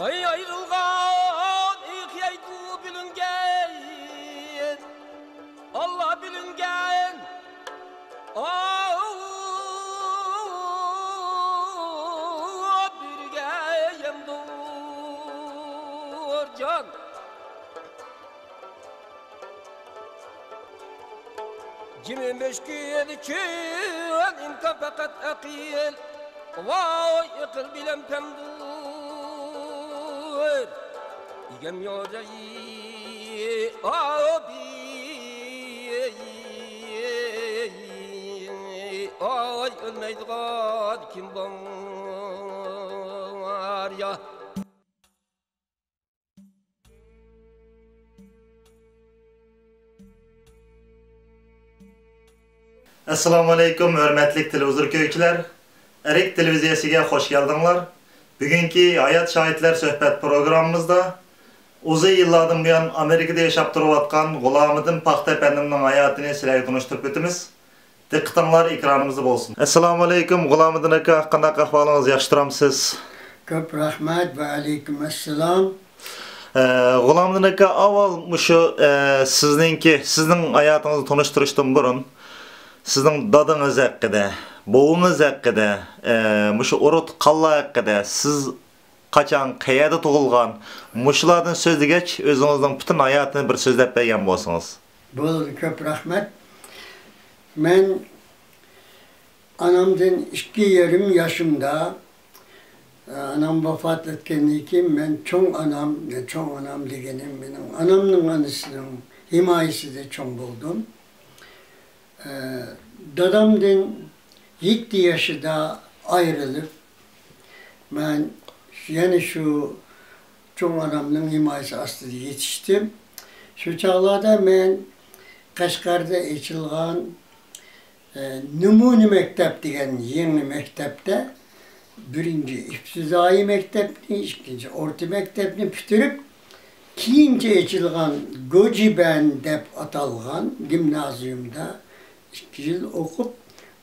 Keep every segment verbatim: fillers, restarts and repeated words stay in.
ئاي ئايرىلغان ئېقىيدۇ بىلىنگەن، ئاللا بىلىنگەن، ئاۋۇ بىرگە يەمدۇر جان. جىمى مۈشكۈل چۈن ئىمكان پەقەت ئەقىل. ۋاي ئەقىل بىلەن پەمدۇر ئىگەم يورەي ئابى. ئاي ئۆلمەيدىغان كىم بار يا؟ ئەسسالامۇئەلەيكۇم، ھۆرمەتلىك تېلېۋىزور كۆرگۈچىلەر! ئەرك تېلېۋىزىيەسىگە خوش كەلدىڭلار. بۈگۈنكى ھايات شاھىتلار سۆھبەت پروگراممىمىزدا ئۇزۇن يىللاردىن بۇيان ئامېرىكىدا ياشاپ تۇرۇۋاتقان غۇلامىدىن پاختا ئەپەندىمنىڭ ھاياتىنى سىلەرگە تونۇشتۇرۇپ ئۆتىمىز. دىققىتىڭلار ئېكرانىمىزدا بولسۇن. ئەسسالامۇئەلەيكۇم، غۇلامىدىن ئاكا، قانداق ئەھۋالىڭىز؟ ياخشى تۇرامسىز؟ كۆپ رەھمەت، ۋەئەلەيكۇم ئەسسالام. ئە، غۇلامىدىن ئاكا، ئاۋۋال مۇشۇ، ئە، سىزنىڭكى، سىزنىڭ ھاياتىڭىزنى تونۇشتۇرۇشتىن بۇرۇن، سىزنىڭ دادىڭىز ھەققىدە، بوۋىڭىز ھەققىدە، ئە، مۇشۇ ئۇرۇق تۇغقانلار ھەققىدە، سىز قاچان، قەيەردە تۇغۇلغان، مۇشۇلاردىن سۆزلىگەچ، ئۆزىڭىزنىڭ پۈتۈن ھاياتىنى بىر سۆزلەپ بەرگەن بولسىڭىز. بولدى، كۆپ رەھمەت. مەن ئانامدىن ئىككى يېرىم ياشىمدا، ئانام ۋاپات ئەتكەندىن كېيىن، مەن چوڭ ئانام، چوڭ ئانام دېگىنىم مېنىڭ ئانامنىڭ ئانىسىنىڭ ھىمايىسىدە چوڭ بولدۇم. ئە، دادامدىن يەتتە يېشىدا ئايرىلىپ، مەن يەنە شۇ چوڭ ئانامنىڭ ھىمايىسى ئاستىدا يېتىشتىم. شۇ چاغلاردا مەن قەشقەردە ئېچىلغان، ئە، نمۇنە مەكتەپ دېگەن يېڭى مەكتەپتە بىرىنچى ئىپتىدائىي مەكتەپنى، ئىككىنچى ئورتا مەكتەپنى پۈتتۈرۈپ، كېيىنچە ئېچىلغان گوجىبەن دەپ ئاتالغان گىمنازىيۇمدا ئىككى يىل ئوقۇپ،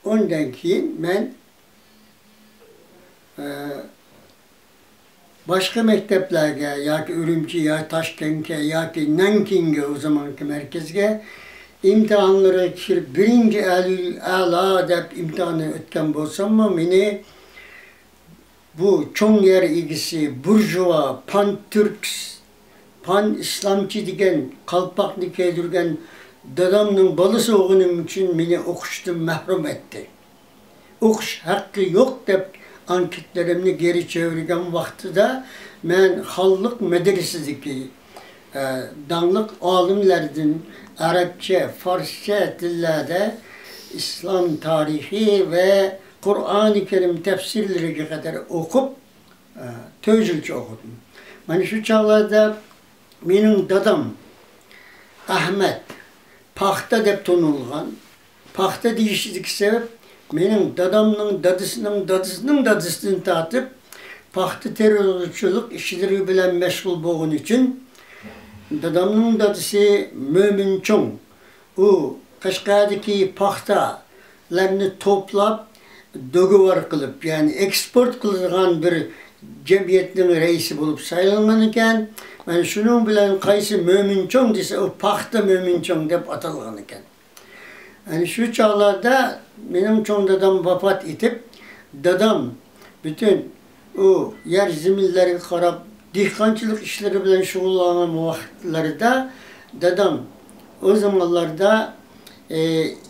ئۇندىن كېيىن مەن، ئە، باشقا مەكتەپلەرگە ياكى ئۈرۈمچى يا تاشكەنتكە ياكى نەنكىڭگە، ئۇ زامانقى مەركەزگە ئىمتىھانلىرىغا كىرىپ، بىرىنچى ئەلى ئەلا دەپ ئىمتىھاننى ئۆتكەن بولساممۇ، مېنى بۇ چوڭ يەر ئىگىسى، بۇرژۇۋا، پان تۈركس، پان ئىسلامچى دېگەن قالپاقنى كىيدۈرگەن دادامنىڭ بالىسى بولغىنىم ئۈچۈن مېنى ئوقۇشتىن مەھرۇم ئەتتى. ئوقۇش ھەققى يوق دەپ ئانكىتلىرىمنى گېرى چېۋىرگەن ۋاقتىدا، مەن خانلىق مەدرىسىدىكى، ئە، داڭلىق ئالىملەردىن ئەرەبچە، فارسچە تىللاردا ئىسلام تارىخى ۋە قۇرئانى كەرىم تەپسىرلىرىگە قەدەر ئوقۇپ، ئە، تۆت يىلچە ئوقۇدۇم. مانا شۇ چاغلاردا مېنىڭ دادام ئەخمەت پاختا دەپ تونۇلغان. پاختا دېيىشىدىكى سەۋەب، مېنىڭ دادامنىڭ دادىسىنىڭ دادىسىنىڭ دادىسىدىن تارتىپ پاختا تېرىلغۇچىلىق ئىشلىرى بىلەن مەشغۇل بولغىنى ئۈچۈن، دادامنىڭ دادىسى مۆمىن چوڭ، ئۇ قەشقەردىكى پاختىلارنى توپلاپ، دوگوۋار قىلىپ، يەنى ئېكسپورت قىلىدىغان بىر جەمئىيەتنىڭ رەئىسى بولۇپ سايلانغان ئىكەن. مانا شۇنىڭ بىلەن قايسى مۆمىنچوڭ دېسە، ئۇ پاختا مۆمىنچوڭ دەپ ئاتالغان ئىكەن. ئەنە شۇ چاغلاردا مېنىڭ چوڭ دادام ۋاپات ئېتىپ، دادام پۈتۈن ئۇ يەر زېمىنلەرگە قاراپ، دېھقانچىلىق ئىشلىرى بىلەن شۇغۇللانغان ۋاقىتلىرىدا، دادام ئۇ زامانلاردا، ئى،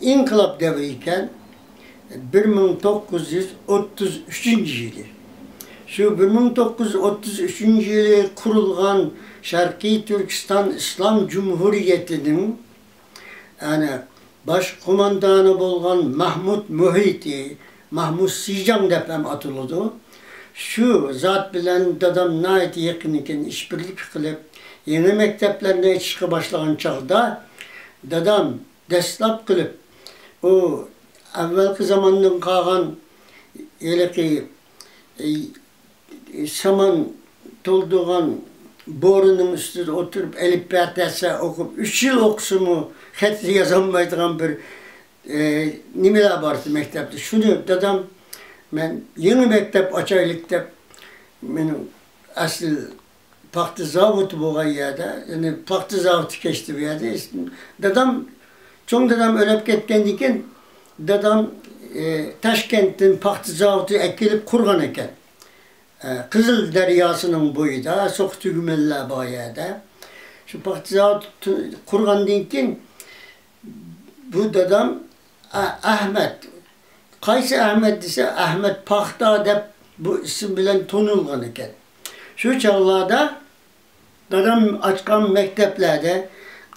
ئىنقىلاب دەۋرى ئىكەن، بىر مىڭ توققۇز يۈز ئوتتۇز ئۈچىنچى يىلى. شۇ بىر مىڭ توققۇز يۈز ئوتتۇز ئۈچىنچى يىلى قۇرۇلغان شەرقىي تۈركىستان ئىسلام جۇمھۇرىيىتىنىڭ ئەنە، باش قوماندانى بولغان مەھمۇد مۇھىتى، مەھمۇد سىجاڭ دەپ ھەم ئاتىلىدۇ. شۇ زات بىلەن دادام ناھايىتى يېقىن ئىكەن، ئىشبىرلىك قىلىپ، يېڭى مەكتەپلەرنى ئېچىشقا باشلىغان چاغدا، دادام دەسلەپ قىلىپ، ئۇ ئەۋۋەلقى زاماندىن قالغان ھېلىقى، ئى، سامان تولدۇرغان بورىنىڭ ئۈستىدە ئولتۇرۇپ، ئەلىپبە تەسە ئوقۇپ، ئۈچ يىل ئوقۇسىمۇ خەت يازالمايدىغان بىر، ئى، نېمىلەر بار ئىدى مەكتەپتە. شۇنى دادام، مەن يېڭى مەكتەپ ئاچايلىق دەپ، مېنىڭ ئەسلى پاختا زاۋۇتى بولغان يەردە، يەنى پاختا زاۋۇتى كەچتى بۇ يەردە. دادام، چوڭ دادام ئۆلۈپ كەتكەندىن كېيىن، دادام، ئى، تاشكەنتتىن پاختا زاۋۇتى ئەكېلىپ قۇرغان ئىكەن. ئى، قىزىل دەرياسىنىڭ بويىدا، سوقا تۈگمەنلەر بار يەردە. شۇ پاختا زاۋۇتى قۇرغاندىن كېيىن، بۇ دادام ئە-، ئەھمەت، قايسى ئەھمەت دېسە، ئەھمەت پاختا دەپ بۇ ئىسىم بىلەن تونۇلغان ئىكەن. شۇ چاغلاردا دادام ئاچقان مەكتەپلەردە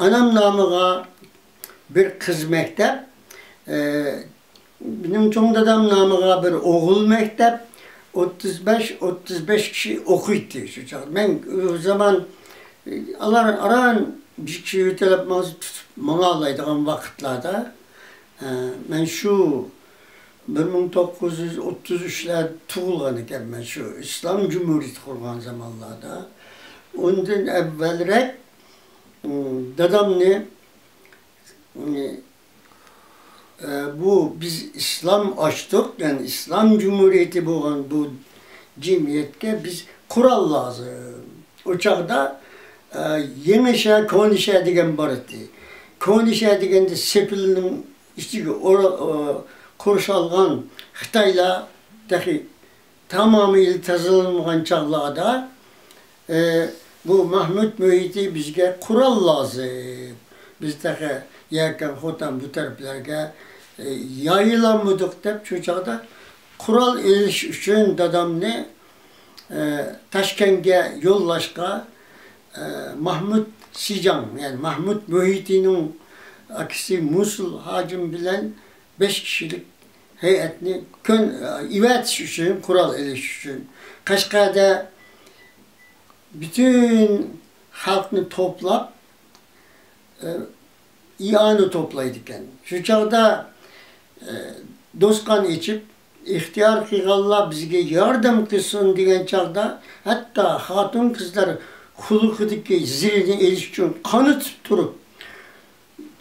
ئانام نامىغا بىر قىز مەكتەپ، ئە، مېنىڭ چوڭ دادام نامىغا بىر ئوغۇل مەكتەپ، ئوتتۇز بەش، ئوتتۇز بەش كىشى ئوقۇيتتى شۇ چاغدا. مەن ئۇ زامان، ئە، ئاران بىر كىشى يۆتەلەپ ماڭسا تۇتۇپ ماڭالايدىغان ۋاقىتلاردا، ئە، مەن شۇ بىر مىڭ توققۇز يۈز ئوتتۇز ئۈچلەردە تۇغۇلغان ئىكەنمەن، شۇ ئىسلام جۇمھۇرىيىتى قۇرغان زامانلاردا. ئۇندىن ئەۋۋەلرەك، ئىم، دادامنى، ئىم، ئە، بۇ بىز ئىسلام ئاچتۇق، يەنى ئىسلام جۇمھۇرىيىتى بولغان بۇ جەمئىيەتكە بىز قورال لازىم. ئۇ چاغدا، ئە، يېڭى شەھەر، كونا شەھەر دېگەن بار ئىدى. كونا شەھەر دېگەندە سېپىلنىڭ ئىچىگە ئورا-، ئو-، قورشالغان خىتايلار تېخى تامامىيلا تازىلانمىغان چاغلاردا، ئى، بۇ مەھمۇد مۇھىتى بىزگە قورال لازىم. بىز تېخى يەكەن، خوتەن بۇ تەرەپلەرگە، ئى، يايىلالمىدۇق دەپ شۇ چاغدا قورال ئېلىش ئۈچۈن دادامنى، ئى، تاشكەنتكە يوللاشقا، ئى، مەھمۇد سىجاڭ، يەنى مەھمۇد مۇھىتىنىڭ ئاكىسى مۇسۇل ھاجىم بىلەن بەش كىشىلىك ھەيئەتنى كۆن-، ئېۋەتىش ئۈچۈن، قورال ئېلىش ئۈچۈن قەشقەردە پۈتۈن خەلقنى توپلاپ، ئە، ئىئانە توپلايدىكەن. شۇ چاغدا، ئە، دوسكان ئېچىپ، ئىختىيار قىلغانلار بىزگە ياردەم قىلسۇن دېگەن چاغدا، ھەتتا خاتۇن-قىزلار خۇلقىدىكى زىرىنى ئېلىش ئۈچۈن قانىتىپ تۇرۇپ،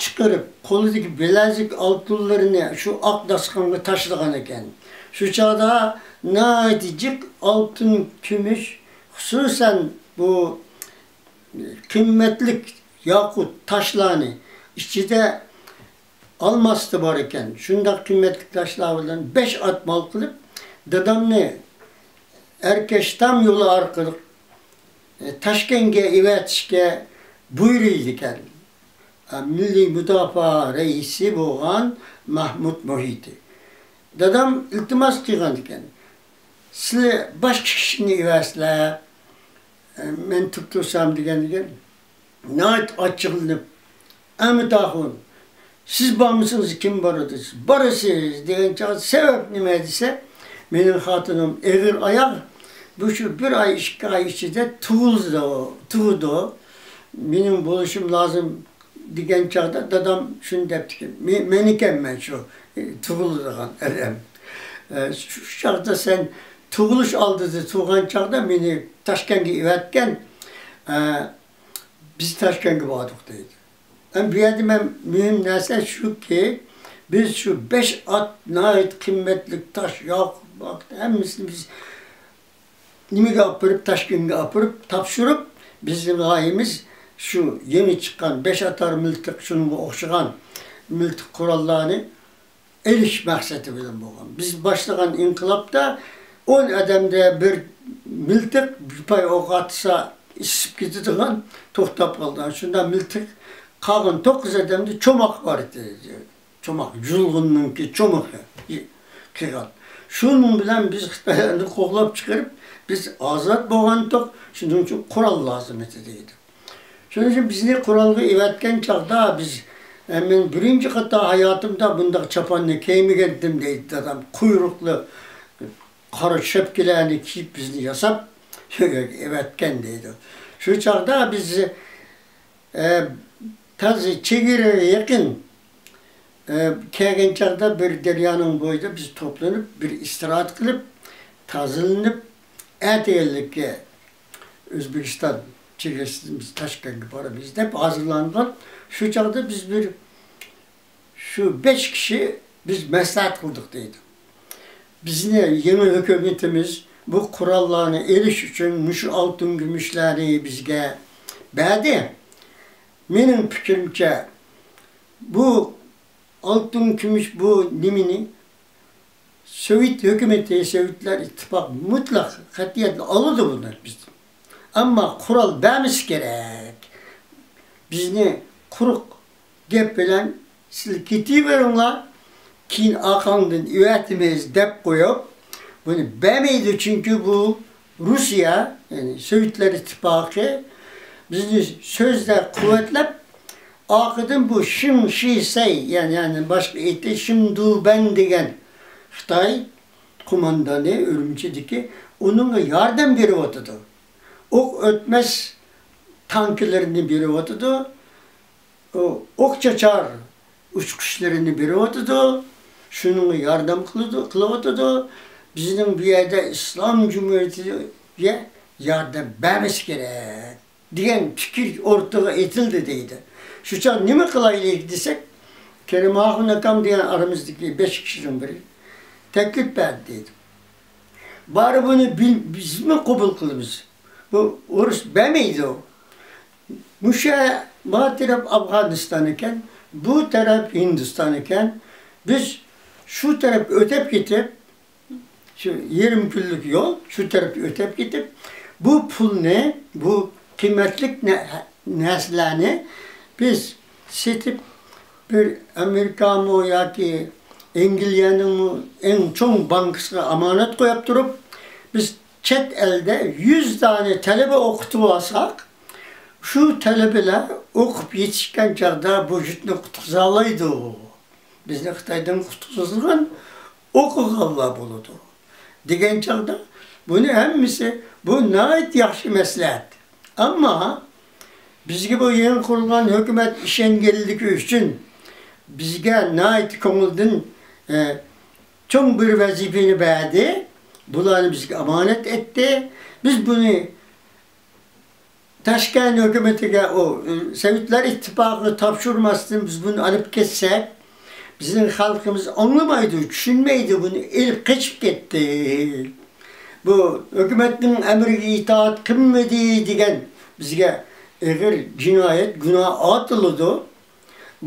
چىقىرىپ، قولىدىكى بىلەزىك ئالتۇنلىرىنى شۇ ئاق داستىخانغا تاشلىغان ئىكەن. شۇ چاغدا ناھايىتى جىق ئالتۇن، كۈمۈش، خۇسۇسەن بۇ قىممەتلىك ياقۇت تاشلارنى، ئىچىدە ئالماستى بار ئىكەن. شۇنداق قىممەتلىك تاشلار بىلەن بەش ئات مال قىلىپ، دادامنى ئەركەشتام يولى ئارقىلىق، ئە، تاشكەنتكە ئېۋەتىشكە بۇيرۇيدىكەن. ئە، مىللىي مۇداپىئە رەئىسى بولغان مەھمۇد مۇھىتى. دادام ئىلتىماس قىلغان ئىكەن، سىلى باشقا كىشىنى ئېۋەتسىلە، ئە، مەن تۇرۇپ تۇرسام دېگەن ئىكەن. ناھايىتى ئاچچىقلىنىپ، ئەمىت ئاخۇن، سىز بارمىسىڭىز كىم بارىدۇ؟ سىز بارىسىز دېگەن چاغدا سەۋەب نېمە دېسە، مېنىڭ خوتۇنۇم ئېغىر ئاياغ، بۇ شۇ بىر ئاي، ئىككى ئاي ئىچىدە تۇغۇلىدۇ، تۇغىدۇ. مېنىڭ بولۇشۇم لازىم دېگەن چاغدا دادام شۇنى دەپتىكەن، مې-، مەن ئىكەنمەن شۇ، ئى، تۇغۇلىدىغان ئادەم. ئە، شۇ، شۇ چاغدا سەن تۇغۇلۇش ئالدىدا تۇغان چاغدا مېنى تاشكەنتكە ئېۋەتكەن. ئە، بىز تاشكەنتكە باردۇق دەيدۇ. ئەمدى بۇ يەردە مەن مۇھىم نەرسە شۇكى، بىز شۇ بەش ئات ناھايىتى قىممەتلىك تاش، ياقۇت، ماقۇت ھەممىسىنى بىز نېمىگە ئاپىرىپ، تاشكەنتكە ئاپىرىپ تاپشۇرۇپ، بىزنىڭ غايىمىز شۇ يېڭى چىققان بەش ئاتار مىلتىق، شۇنىڭغا ئوخشىغان مىلتىق قوراللارنى ئېلىش مەقسىتى بىلەن بولغان. بىز باشلىغان ئىنقىلابتا ئون ئادەمدە بىر مىلتىق، بىر پاي ئوق ئاتسا، ئىسسىپ كېتىدىغان، توختاپ قالىدىغان شۇنداق مىلتىق، قالغان توققۇز ئادەمدە چوماق بار ئىدى. چوماق، جۇلغۇننىڭكى چومىقى قىلغان. شۇنىڭ بىلەن بىز خىتايلارنى قوغلاپ چىقىرىپ، بىز ئازاد بولغانتۇق، شۇنىڭ ئۈچۈن قورال لازىم ئىدى دەيدۇ. شۇنىڭ ئۈچۈن بىزنى قورالغا ئېۋەتكەن چاغدا بىز، ئە، مەن بىرىنچى قېتىم ھاياتىمدا بۇنداق چاپاننى كىيمىگەنتىم دەيدۇ دادام. قۇيرۇقلۇق قارا شەپكىلەرنى كىيىپ بىزنى ياساپ ئەۋەتكەن دەيدۇ. شۇ چاغدا بىز، ئە، تازا چېگرىگە يېقىن، ئە، كەلگەن چاغدا بىر دەريانىڭ بويىدا بىز توپلىنىپ بىر ئىستىراھەت قىلىپ، تازىلىنىپ، ئەتىگەنلىككە ئۆزبېكىستان چېگرىسىدىن بىز تاشكەنتكە بارىمىز دەپ ھازىرلانغان. شۇ چاغدا بىز بىر شۇ بەش كىشى بىز مەسلىھەت قىلدۇق دەيدۇ. بىزنى يېڭى ھۆكۈمىتىمىز بۇ قوراللارنى ئېلىش ئۈچۈن مۇشۇ ئالتۇن كۈمۈشلەرنى بىزگە بەردى. مېنىڭ پىكرىمچە، بۇ ئالتۇن كۈمۈش بۇ نېمىنى سوۋېت ھۆكۈمىتى، سوۋېتلار ئىتتىپاقى مۇتلەق قەتئىيەتنى ئالىدۇ بۇنى بىزدىن. ئەمما قورال بەرمىسە كېرەك. بىزنى قۇرۇق گەپ بىلەن، سىلەر كېتىۋېرىڭلار، كېيىن ئارقاڭدىن ئېۋەتىمىز دەپ قويۇپ، بۇنى بەرمەيدۇ. چۈنكى بۇ روسىيە، يەنى سوۋېتلار ئىتتىپاقى بىزنى سۆزدە قۇۋۋەتلەپ، ئارقىدىن بۇ شېڭ شىسەي، يەنى، يەنى باشقا ئېتى شېڭدۇبەن دېگەن خىتاي قوماندانى ئۈرۈمچىدىكى، ئۇنىڭغا ياردەم بېرىۋاتىدۇ. ئوق ئۆتمەس تانكىلىرىنى بېرىۋاتىدۇ. ئوق چاچار ئۇچقۇچلىرىنى بېرىۋاتىدۇ. شۇنىڭغا ياردەم قىلىدۇ، قىلىۋاتىدۇ. بىزنىڭ بۇ يەردە ئىسلام جۇمھۇرىيىتىگە ياردەم بەرمىسە كېرەك دېگەن پىكىر ئوتتۇرىغا ئېتىلدى دەيدۇ. شۇ چاغ نېمە قىلايلى دېسەك، كېرىم ئاخۇن ئاكام دېگەن ئارىمىزدىكى بەش كىشىنىڭ بىرى تەكلىپ بەردى دەيدۇ. بارى بۇنى بىل-، بىزمۇ قوبۇل قىلىمىز. بۇ ئۇرۇش بەرمەيدۇ. مۇشۇ ما تەرەپ ئافغانىستان ئىكەن، بۇ تەرەپ ھىندىستان ئىكەن. بىز شۇ تەرەپكە ئۆتۈپ كېتىپ، شۇ يېرىم كۈنلۈك يول، شۇ تەرەپكە ئۆتۈپ كېتىپ، بۇ پۇلنى، بۇ قىممەتلىك نە-، نەرسىلەرنى بىز سېتىپ، بىر ئامېرىكامۇ ياكى ئەنگلىيەنىڭمۇ ئەڭ چوڭ بانكىسىغا ئامانەت قويۇپ تۇرۇپ، بىز چەت ئەلدە يۈز دانە تەلىبە ئوقۇتۇپ ئالساق، شۇ تەلىبىلەر ئوقۇپ يېتىشكەن چاغدا بۇ يۇرتنى قۇتقۇزالايدۇ. بىزنى خىتايدىن قۇتقۇزغان ئوقۇغانلار بولىدۇ، دېگەن چاغدا بۇنى ھەممىسى، بۇ ناھايىتى ياخشى مەسلىھەت. ئەمما بىزگە بۇ يېڭى قۇرۇلغان ھۆكۈمەت ئىشەنگەنلىكى ئۈچۈن بىزگە ناھايىتى كۆڭلىدىن، ئە، چوڭ بىر ۋەزىپىنى بەردى. بۇلارنى بىزگە ئامانەت ئەتتى. بىز بۇنى تاشكەنت ھۆكۈمىتىگە، ئۇ، سوۋېتلار ئىتتىپاقىغا تاپشۇرماستىن بىز بۇنى ئېلىپ كەتسەك، بىزنىڭ خەلقىمىز ئاڭلىمايدۇ، چۈشەنمەيدۇ، بۇنى ئېلىپ قېچىپ كەتتى. بۇ ھۆكۈمەتنىڭ ئەمرىگە ئىتائەت قىلمىدى دېگەن بىزگە ئېغىر جىنايەت، گۇناھ ئارتىلىدۇ.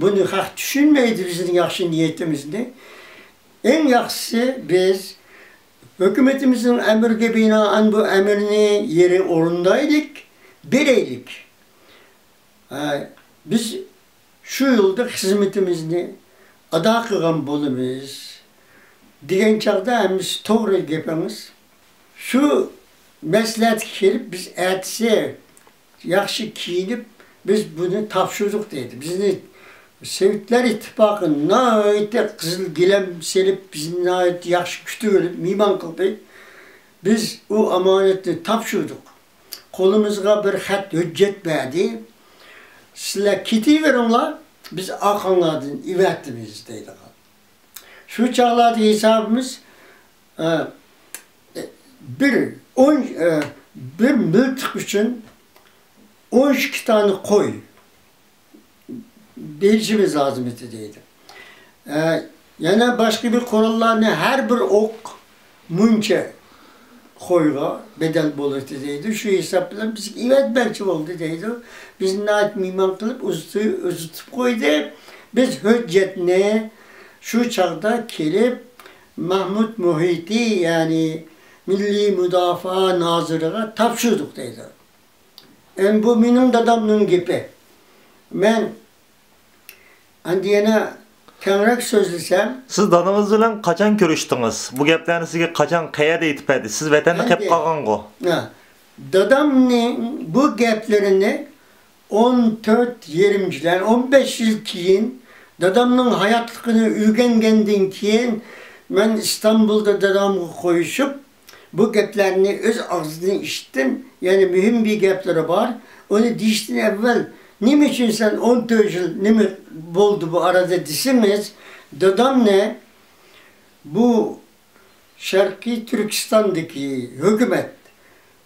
بۇنى خەق چۈشەنمەيدۇ بىزنىڭ ياخشى نىيىتىمىزنى. ئەڭ ياخشىسى بىز ھۆكۈمىتىمىزنىڭ ئەمرىگە بىنائەن بۇ ئەمرنى يېرى ئورۇندايلىك، بېرەيلىك. ھە، بىز شۇ يولدا خىزمىتىمىزنى ئادا قىلغان بولىمىز، دېگەن چاغدا ھەممىسى توغرا گېپىڭىز. شۇ مەسلىھەتكە كېلىپ بىز ئەتىسى ياخشى كىيىنىپ، بىز بۇنى تاپشۇردۇق دەيدۇ. بىزنى سوۋېتلار ئىتتىپاقى ناھايىتى قىزىل گىلەم سېلىپ، بىزنى ناھايىتى ياخشى كۈتۈۋېلىپ، مېھمان قىلدى. بىز ئۇ ئامانەتنى تاپشۇردۇق. قولىمىزغا بىر خەت ھۆججەت بەردى. سىلەر كېتىۋېرىڭلار، بىز ئارقاڭلاردىن ئېۋەتىمىز دەيدىغان. شۇ چاغلاردا ھېسابىمىز، ئە، بىر ئون، ئە، بىر مىلتىق ئۈچۈن ئون ئىككى دانە قوي بېرىشىمىز لازىم ئىدى دەيدۇ. ئە، يەنە باشقا بىر قوراللارنى ھەر بىر ئوق مۇنچە قويغا بەدەل بولاتتى دەيدۇ. شۇ ھېساب بىلەن بىزگە ئېۋەتمەكچى بولدى دەيدۇ. بىزنى ناھايىتى مېھمان قىلىپ ئۇزىتىپ، ئۇزىتىپ قويدى. بىز ھۆججەتنى شۇ چاغدا كېلىپ مەھمۇد مۇھىتى، يەنى مىللىي مۇداپىئە نازىرىغا تاپشۇردۇق دەيدۇ. ئەمدى بۇ مېنىڭ دادامنىڭ گېپى. مەن ئەمدى يەنە كەڭرەك سۆزلىسەم. سىز دادىڭىز بىلەن قاچان كۆرۈشتىڭىز؟ بۇ گەپلەرنى سىزگە قاچان، قەيەردە ئېيتىپ بەردى؟ سىز ۋەتەندە قېلىپ قالغانغۇ؟ ھە، دادامنىڭ بۇ گەپلىرىنى ئون تۆت يېرىم يىل، يەنى ئون بەش يىل كېيىن، دادامنىڭ ھاياتلىقىنى ئۆگەنگەندىن كېيىن، مەن ئىستانبۇلدا دادامغا قويۇشۇپ، بۇ گەپلەرنى ئۆز ئاغزىدىن ئىشىتتىم. يەنە مۇھىم بىر گەپلىرى بار. ئۇنى دېيىشتىن ئەۋۋەل، نېمە ئۈچۈن سەن ئون تۆت يىل نېمە بولدى بۇ ئارىدا دېسىڭىز، دادامنى بۇ شەرقىي تۈركىستاندىكى ھۆكۈمەت،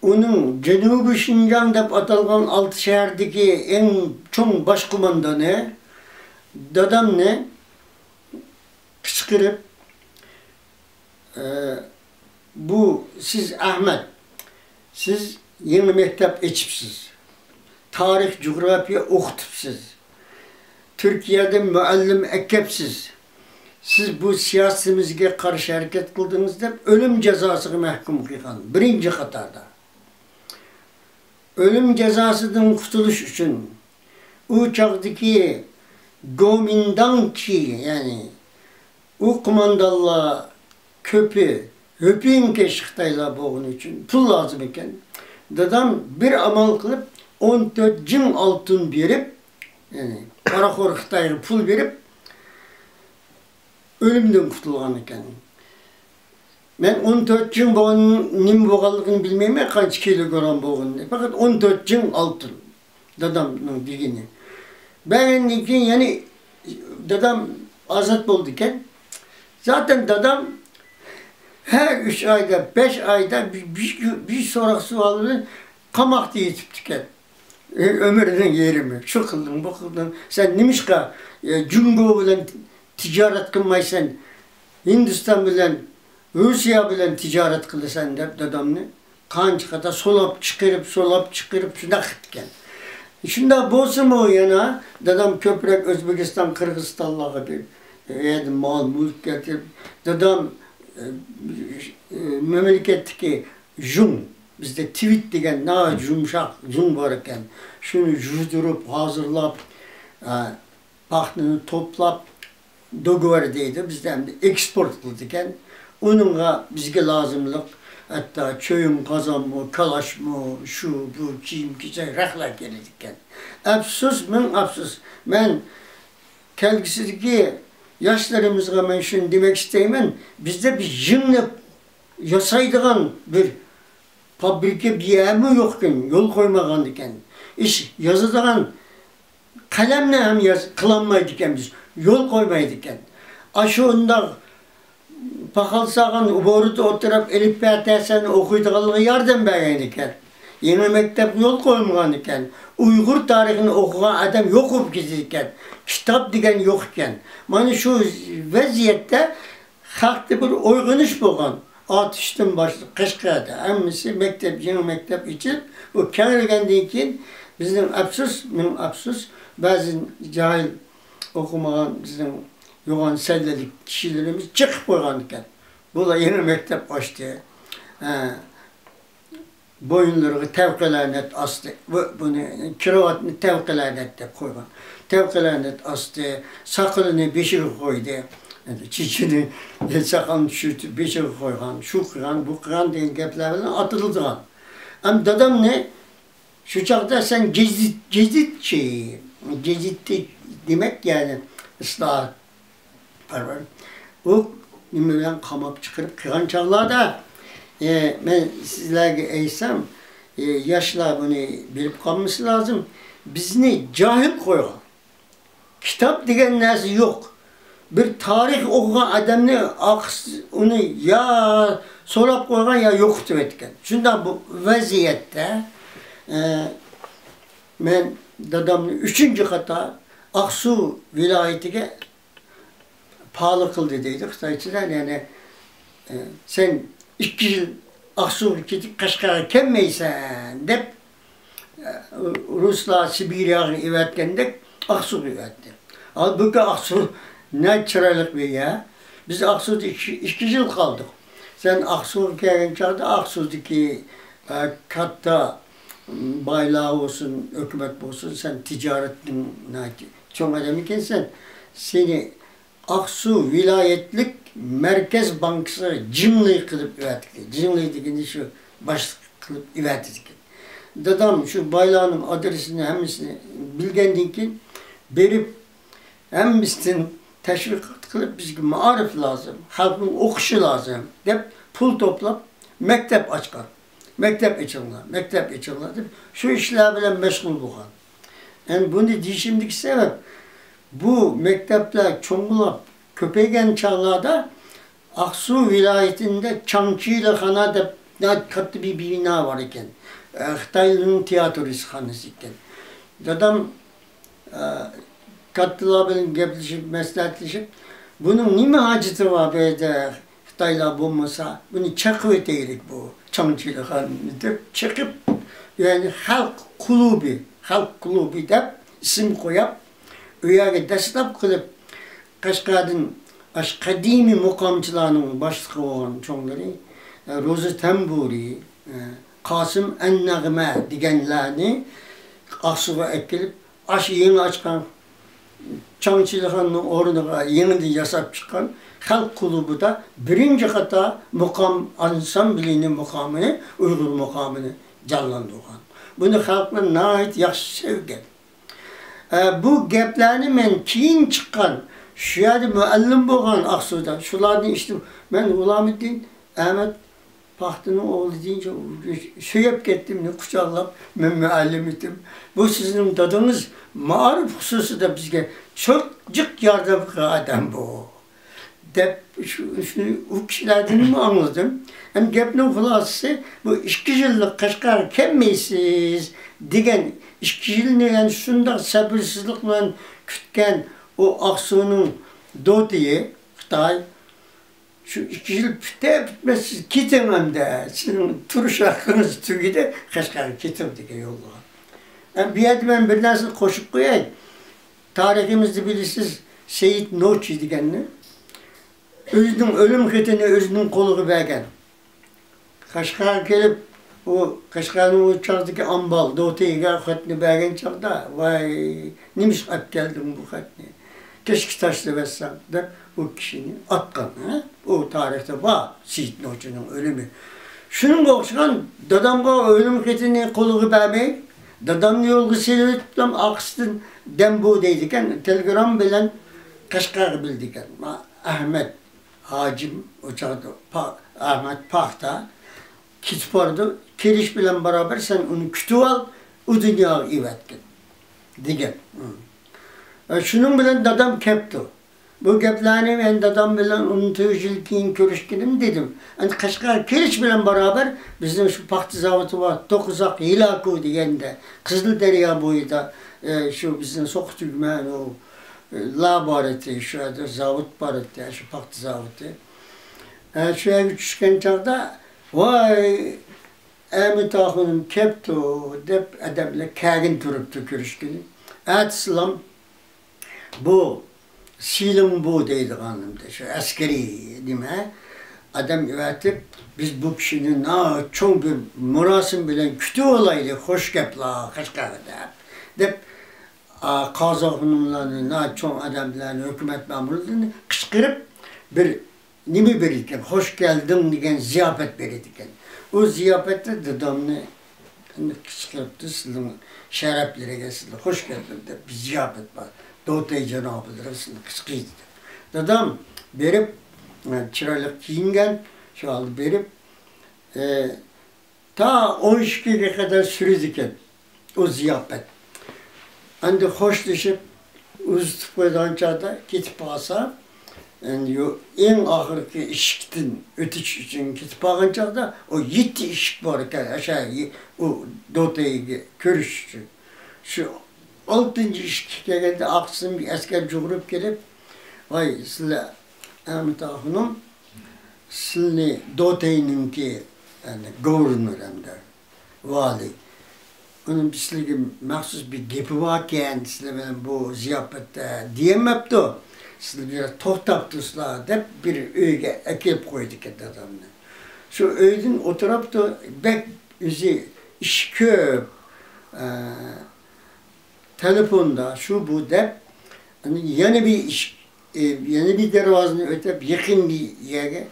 ئۇنىڭ جەنۇبىي شىنجاڭ دەپ ئاتالغان ئالتە شەھەردىكى ئەڭ چوڭ باش قوماندانى دادامنى قىچقىرىپ، ئە، بۇ سىز ئەخمەت، سىز يېڭى مەكتەپ ئېچىپسىز، تارىخ، جۇغراپىيە ئوقۇتۇپسىز، تۈركىيەدىن مۇئەللىم ئەكەپسىز، سىز بۇ سىياسىتىمىزگە قارشى ھەرىكەت قىلدىڭىز دەپ ئۆلۈم جازاسىغا مەھكۇم قىلغان بىرىنچى قاتاردا. ئۆلۈم جازاسىدىن قۇتۇلۇش ئۈچۈن ئۇ چاغدىكى گومىنداڭچى، يەنى ئۇ قوماندانلار كۆپى ھۆپىڭكەش خىتايلار بولغىنى ئۈچۈن پۇل لازىم ئىكەن. دادام بىر ئامال قىلىپ ئون تۆت جىڭ ئالتۇن بېرىپ، يەنى پارىخور خىتايغا پۇل بېرىپ، ئۆلۈمدىن قۇتۇلغان ئىكەن. مەن ئون تۆت جىڭ بولغان، نېمە بولغانلىقىنى بىلمەيمەن، قانچە كىلوگرام بولغىنىنى. پەقەت ئون تۆت جىڭ ئالتۇن. دادامنىڭ دېگىنى. بەرگەندىن كېيىن يەنە دادام ئازاد بولدىكەن. زاتەن دادام ھەر ئۈچ ئايدا، بەش ئايدا بىر، بىر، بىر سوراق سوئال بىلەن قاماقتا يېتىپتىكەن. ئۆ-، ئۆمرىنىڭ يېرىمى. شۇ قىلدىڭ، بۇ قىلدىڭ. سەن نېمىشقا، ئە، جۇڭگو بىلەن تىجارەت قىلمايسەن؟ ھىندىستان بىلەن، روسىيە بىلەن تىجارەت قىلىسەن دەپ دادامنى قانچە قېتىم سولاپ چىقىرىپ، سولاپ چىقىرىپ شۇنداق قىپتىكەن. شۇنداق بولسىمۇ يەنە دادام كۆپرەك ئۆزبېكىستان، قىرغىزىستانلارغا بېرىپ، ئۇ يەردىن مال-مۈلۈك كەلتۈرۈپ، دادام، ئە، ئە، مەملىكەتتىكى ژۇڭ، بىزدە تىۋىت دېگەن ناھايىتى يۇمشاق ژۇڭ بار ئىكەن. شۇنى يۇيدۇرۇپ، ھازىرلاپ، ئە، پاختىنى توپلاپ، دوگوۋېر دەيدۇ، بىزدە ئەمدى ئېكسپورت قىلىدىكەن. ئۇنىڭغا بىزگە لازىملىق، ھەتتا چويۇم قازانمۇ، كالاشمۇ، شۇ، بۇ، كىيىم-كېچەك، رەخلەر كېلىدىكەن. ئەپسۇس، مىڭ ئەپسۇس. مەن كەلگۈسىدىكى ياشلىرىمىزغا مەن شۇنى دېمەك ئىستەيمەن، بىزدە بىر يېڭىلىق ياسايدىغان بىر فابرىكا بىر يەرمۇ يوقكەن، يول قويمىغانىكەن. ئىش يازىدىغان قەلەمنى ھەم ياز-، قىلالمايدىكەنمىز، يول قويمايدىكەن. ئاشۇنداق پاخال سالغان بورۇدا ئولتۇرۇپ ئېلىپبە تەسەننى ئوقۇيدىغانلىقىغا ياردەم بەرگەنىكەن. يېڭى مەكتەپكە يول قويمىغانىكەن. ئۇيغۇر تارىخىنى ئوقۇغان ئادەم يوق بولۇپ كېتىدىكەن. كىتاب دېگەن يوق ئىكەن. مانا شۇ ۋەزىيەتتە خەقتە بىر ئويغىنىش بولغان. ئاتۇشتىن باشلاپ قەشقەردە ھەممىسى مەكتەپ، يېڭى مەكتەپ ئېچىلىپ، ئۇ كەڭرىگەندىن كېيىن بىزنىڭ ئەپسۇس، مىڭ ئەپسۇس، بەزى جاھىل ئوقۇمىغان بىزنىڭ يوغان سەللىلىك كىشىلىرىمىز چېقىپ قويغانىكەن. بۇلار يېڭى مەكتەپ ئاچتى. ھە. بويۇنلىرىغا تەۋقە-لەنەت ئاستى. بۇ، بۇنى، كىروۋاتنى تەۋقە-لەنەت دەپ قويغان. تەۋقە-لەنەت ئاستى، ساقىلىنى بېشىغا قويدى. ئەمدى چېچىنى، ساقالنى چۈشۈرتۈپ بېشىغا قويغان. شۇ قىلغان، بۇ قىلغان دېگەن گەپلەر بىلەن ئاتىلىدىغان. ئەمدى دادامنى شۇ چاغدا سەن گېزىت، گېزىتچى، گېزىتتە دېمەك، يەنى ئىسلاھات پەرۋەر. ئۇ نېمە بىلەن قاماپ چىقىرىپ قىلغان چاغلاردا، ئە، مەن سىزلەرگە ئېيتسام، ئە، ياشلار بۇنى بىلىپ قالمىسا لازىم. بىزنى جاھىل قويغان. كىتاب دېگەن نەرسە يوق. بىر تارىخ ئوقۇغان ئادەمنى ئاقس-، ئۇنى يا سولاپ قويغان، يا يوقىتىۋەتكەن. شۇنداق بۇ ۋەزىيەتتە، ئە، مەن دادامنى ئۈچىنچى قاتار ئاقسۇ ۋىلايىتىگە پالە قىلدى دەيدۇ خىتايچىلار، يەنى، ئە، سەن ئىككى يىل ئاقسۇغا كېتىپ قەشقەرگە كەلمەيسەن دەپ، ئە، رۇسلار سىبىرىيەگە ئېۋەتكەندەك ئاقسۇغا ئېۋەتتى. ھالبۇكى ئاقسۇ نە چىرايلىق بىر يەر. بىز ئاقسۇدا ئىككى، ئىككى يىل قالدۇق. سەن ئاقسۇغا كەلگەن چاغدا ئاقسۇدىكى، ئە، كاتتا بايلار بولسۇن، ھۆكۈمەت بولسۇن، سەن تىجارەتنىڭ ناھايىتى چوڭ ئادەم ئىكەنسەن. سېنى ئاقسۇ ۋىلايەتلىك مەركەز بانكىسىغا جىڭلى قىلىپ ئەۋەتتى. جىڭلى دېگىنى شۇ باشلىق قىلىپ ئەۋەتتى. دادام شۇ بايلارنىڭ ئادرېسىنى ھەممىسىنى بىلگەندىن كېيىن بېرىپ، ھەممىسىدىن تەشۋىقات قىلىپ، بىزگە مائارىپ لازىم، خەلقنىڭ ئوقۇشى لازىم دەپ پۇل توپلاپ مەكتەپ ئاچقان. مەكتەپ ئېچىڭلار، مەكتەپ ئېچىڭلار دەپ شۇ ئىشلار بىلەن مەشغۇل بولغان. ئەمدى بۇنى دېيىشىمدىكى سەۋەب، بۇ مەكتەپلەر چوڭلاپ كۆپەيگەن چاغلاردا ئاقسۇ ۋىلايىتىندە چاڭچىلىخانا دەپ ناھايىتى كاتتا بىر بىنا بار ئىكەن. ئە، خىتايلارنىڭ تىياتىرخانىسى ئىكەن. دادام، ئە، كاتتىلار بىلەن گەپلىشىپ، مەسلىھەتلىشىپ، بۇنىڭ نېمە ھاجىتى بار بۇ يەردە؟ خىتايلار بولمىسا، بۇنى چېقىۋېتەيلىك بۇ چاڭچىلىخاننى دەپ چېقىپ، يەنى خەلق كۇلۇبى، خەلق كۇلۇبى دەپ ئىسىم قويۇپ، ئۇ يەرگە دەسلەپ قىلىپ، قەشقەردىن ئاشۇ قەدىمىي مۇقامچىلارنىڭ باشلىقى بولغان چوڭلىرى، ئە، روزى تەمبۇرى، ئە، قاسىم ئەننەغمە دېگەنلەرنى ئاقسۇغا ئەكېلىپ، ئاشۇ يېڭى ئاچقان چاڭچىلىخاننىڭ ئورنىغا يېڭىدىن ياساپ چىققان خەلق كۇلۇبىدا بىرىنچى قاتار مۇقام ئانسامبىلىنى، مۇقامىنى، ئۇيغۇر مۇقامىنى جانلاندۇرغان. بۇنى خەلقلەر ناھايىتى ياخشى سەۋگەن. ئە، بۇ گەپلەرنى مەن كېيىن چىققان، شۇ يەردە مۇئەللىم بولغان ئاقسۇدا، شۇلاردىن ئىشىتىپ، مەن غۇلامىدىن ئەمەت پاختىنىڭ ئوغلى دېيىنچە سۆيۈپ كەتتىم، قۇچاقلاپ، مەن مۇئەللىم ئىدىم. بۇ سىزنىڭ دادىڭىز مائارىپ خۇسۇسىدا بىزگە چوڭ جىق ياردەم قىلغان ئادەم بۇ، دەپ شۇ، شۇنى ئۇ كىشىلەردىنمۇ ئاڭلىدىم. ئەمدى گەپنىڭ خۇلاسىسى، بۇ ئىككى يىللىق قەشقەرگە كەلمەيسىز دېگەن، ئىككى يىلنى يەنە شۇنداق سەبىرسىزلىق بىلەن كۈتكەن ئۇ ئاقسۇنىڭ دوتىيى خىتاي، شۇ ئىككى يىل پۈتە پۈتمەس سىز كېتىڭ ئەمدى، سىزنىڭ تۇرۇش ھەققىڭىز تۈگىدى، قەشقەرگە كېتىڭ دېگەن يوللىغان. ئەمدى بۇ يەردە مەن بىر نەرسىنى قوشۇپ قوياي. تارىخىمىزدا بىلىسىز، سېيىت نوچى دېگەننى، ئۆزىنىڭ ئۆلۈم خېتىنى ئۆزىنىڭ قولىغا بەرگەن. قەشقەرگە كېلىپ، ئۇ قەشقەرنىڭ ئۇ چاغدىكى ئامبال دوتەيگە خەتنى بەرگەن چاغدا، ۋاي، نېمىشقا ئەپ كەلدىڭ بۇ خەتنى؟ كەچكە تاشلىۋەتسەڭ، دەپ ئۇ كىشىنى ئاتقان، ھە؟ ئۇ تارىختا بار، سېيىت نوچىنىڭ ئۆلۈمى. شۇنىڭغا ئوخشىغان، دادامغا ئۆلۈم خېتىنى قولىغا بەرمەي، دادامنى يولغا سېلىۋېتىپلا ئارقىسىدىن دەمبۇ دەيدىكەن، تېلېگرام بىلەن قەشقەرگە بىلدىكەن. ما-، ئەھمەت ھاجىم ئۇ چاغدا پا-، ئەھمەت پاختا كېتىپ بارىدۇ، كېلىش بىلەن بارابەر سەن ئۇنى كۈتۈۋال، ئۇ دۇنياغا ئېۋەتكىن، دېگەن. ئە، شۇنىڭ بىلەن دادام كەپتۇ. بۇ گەپلەرنى مەن دادام بىلەن ئون توققۇز يىل كېيىن كۆرۈشكىنىم دېدىم. ئەمدى قەشقەرگە كېلىش بىلەن بارابەر بىزنىڭ شۇ پاختا زاۋۇتى بار، توقىزاق، ھىلاكۇ دېگەندە، قىزىل دەريا بويىدا، ئە، شۇ بىزنىڭ سوقا تۈگمەن ئۇ، ئە، لا بار ئىدى، شۇ يەردە زاۋۇت بار ئىدى، شۇ پاختا زاۋۇتى. ئە، شۇ يەرگە چۈشكەن چاغدا، ۋاي، ئەمىتە خانىم كەپتۇ، دەپ ئادەملەر كەلگىن تۇرۇپتۇ كۆرۈشكىلى. ئەتىسىلام بۇ سىلىڭبۇ دەيدىغان شۇ ئەسكىرىي نېمە ئادەم ئەۋەتىپ، بىز بۇ كىشىنى ناھايىتى چوڭ بىر مۇراسىم بىلەن كۈتۈۋالايلى، خوش گەپلەر قەشقەردە، دەپ، ئا، قازا خانىملارنى، ناھايىتى چوڭ ئادەملەرنى، ھۆكۈمەت مەمۇرلىرىنى قىچقىرىپ، بىر نېمە بېرىدىكەن، خوش كەلدىڭ دېگەن زىياپەت بېرىدىكەن. ئۇ زىياپەتتە دادامنى قىچقىرىپتۇ، سىلىنىڭ شەرەپلىرىگە سىلەر خوش كەلدىڭ دەپ بىر زىياپەت بار. دوتەي جانابلىرى سىلىنى قىچقىرىدۇ دەپ. دادام بېرىپ، ئە، چىرايلىق كىيىنگەن، شۇ ھالدا بېرىپ، ئە، تا ئون ئىككىگە قەدەر سۈرىدىكەن ئۇ زىياپەت. ئەمدى خوشلىشىپ، ئۇزىتىپ قويىدىغان چاغدا كېتىپ قالسا، ئەمدى يو-، ئەڭ ئاخىرقى ئىشىكتىن ئۆتۈش ئۈچۈن كېتىپ قالغان چاغدا، ئۇ يەتتە ئىشىك بار ئىكەن، ئاشۇ يە-، ئۇ دوتەيگە كىرىش ئۈچۈن. شۇ ئالتىنچى ئىشىككە كەلگەندە، ئارقىسىدىن بىر ئەسكەر جۇغۇرۇپ كېلىپ، ۋاي، سىلەر ئەمىتە خانىم، سىلىنى دوتەينىڭكى، يەنى گوۋۇرنېر ھەمدە ۋالىي. ئۇنىڭ سىلىگە مەخسۇس بىر گېپى باركەن، سىلەر بىلەن بۇ زىياپەتتە دېيەلمەپتۇ. سىلەر بىر توختاپ تۇرسىلا دەپ بىر ئۆيگە ئەكېلىپ قويىدىكەن دادامنى. شۇ ئۆيدىن ئولتۇراپتۇ، بەك ئۆزى ئىش كۆپ. ئە، تېلېفوندا شۇ بۇ دەپ، يەنە بىر ئىشىك، ئى، يەنە بىر دەرۋازىنى ئۆتۈپ، يېقىن بىر يەرگە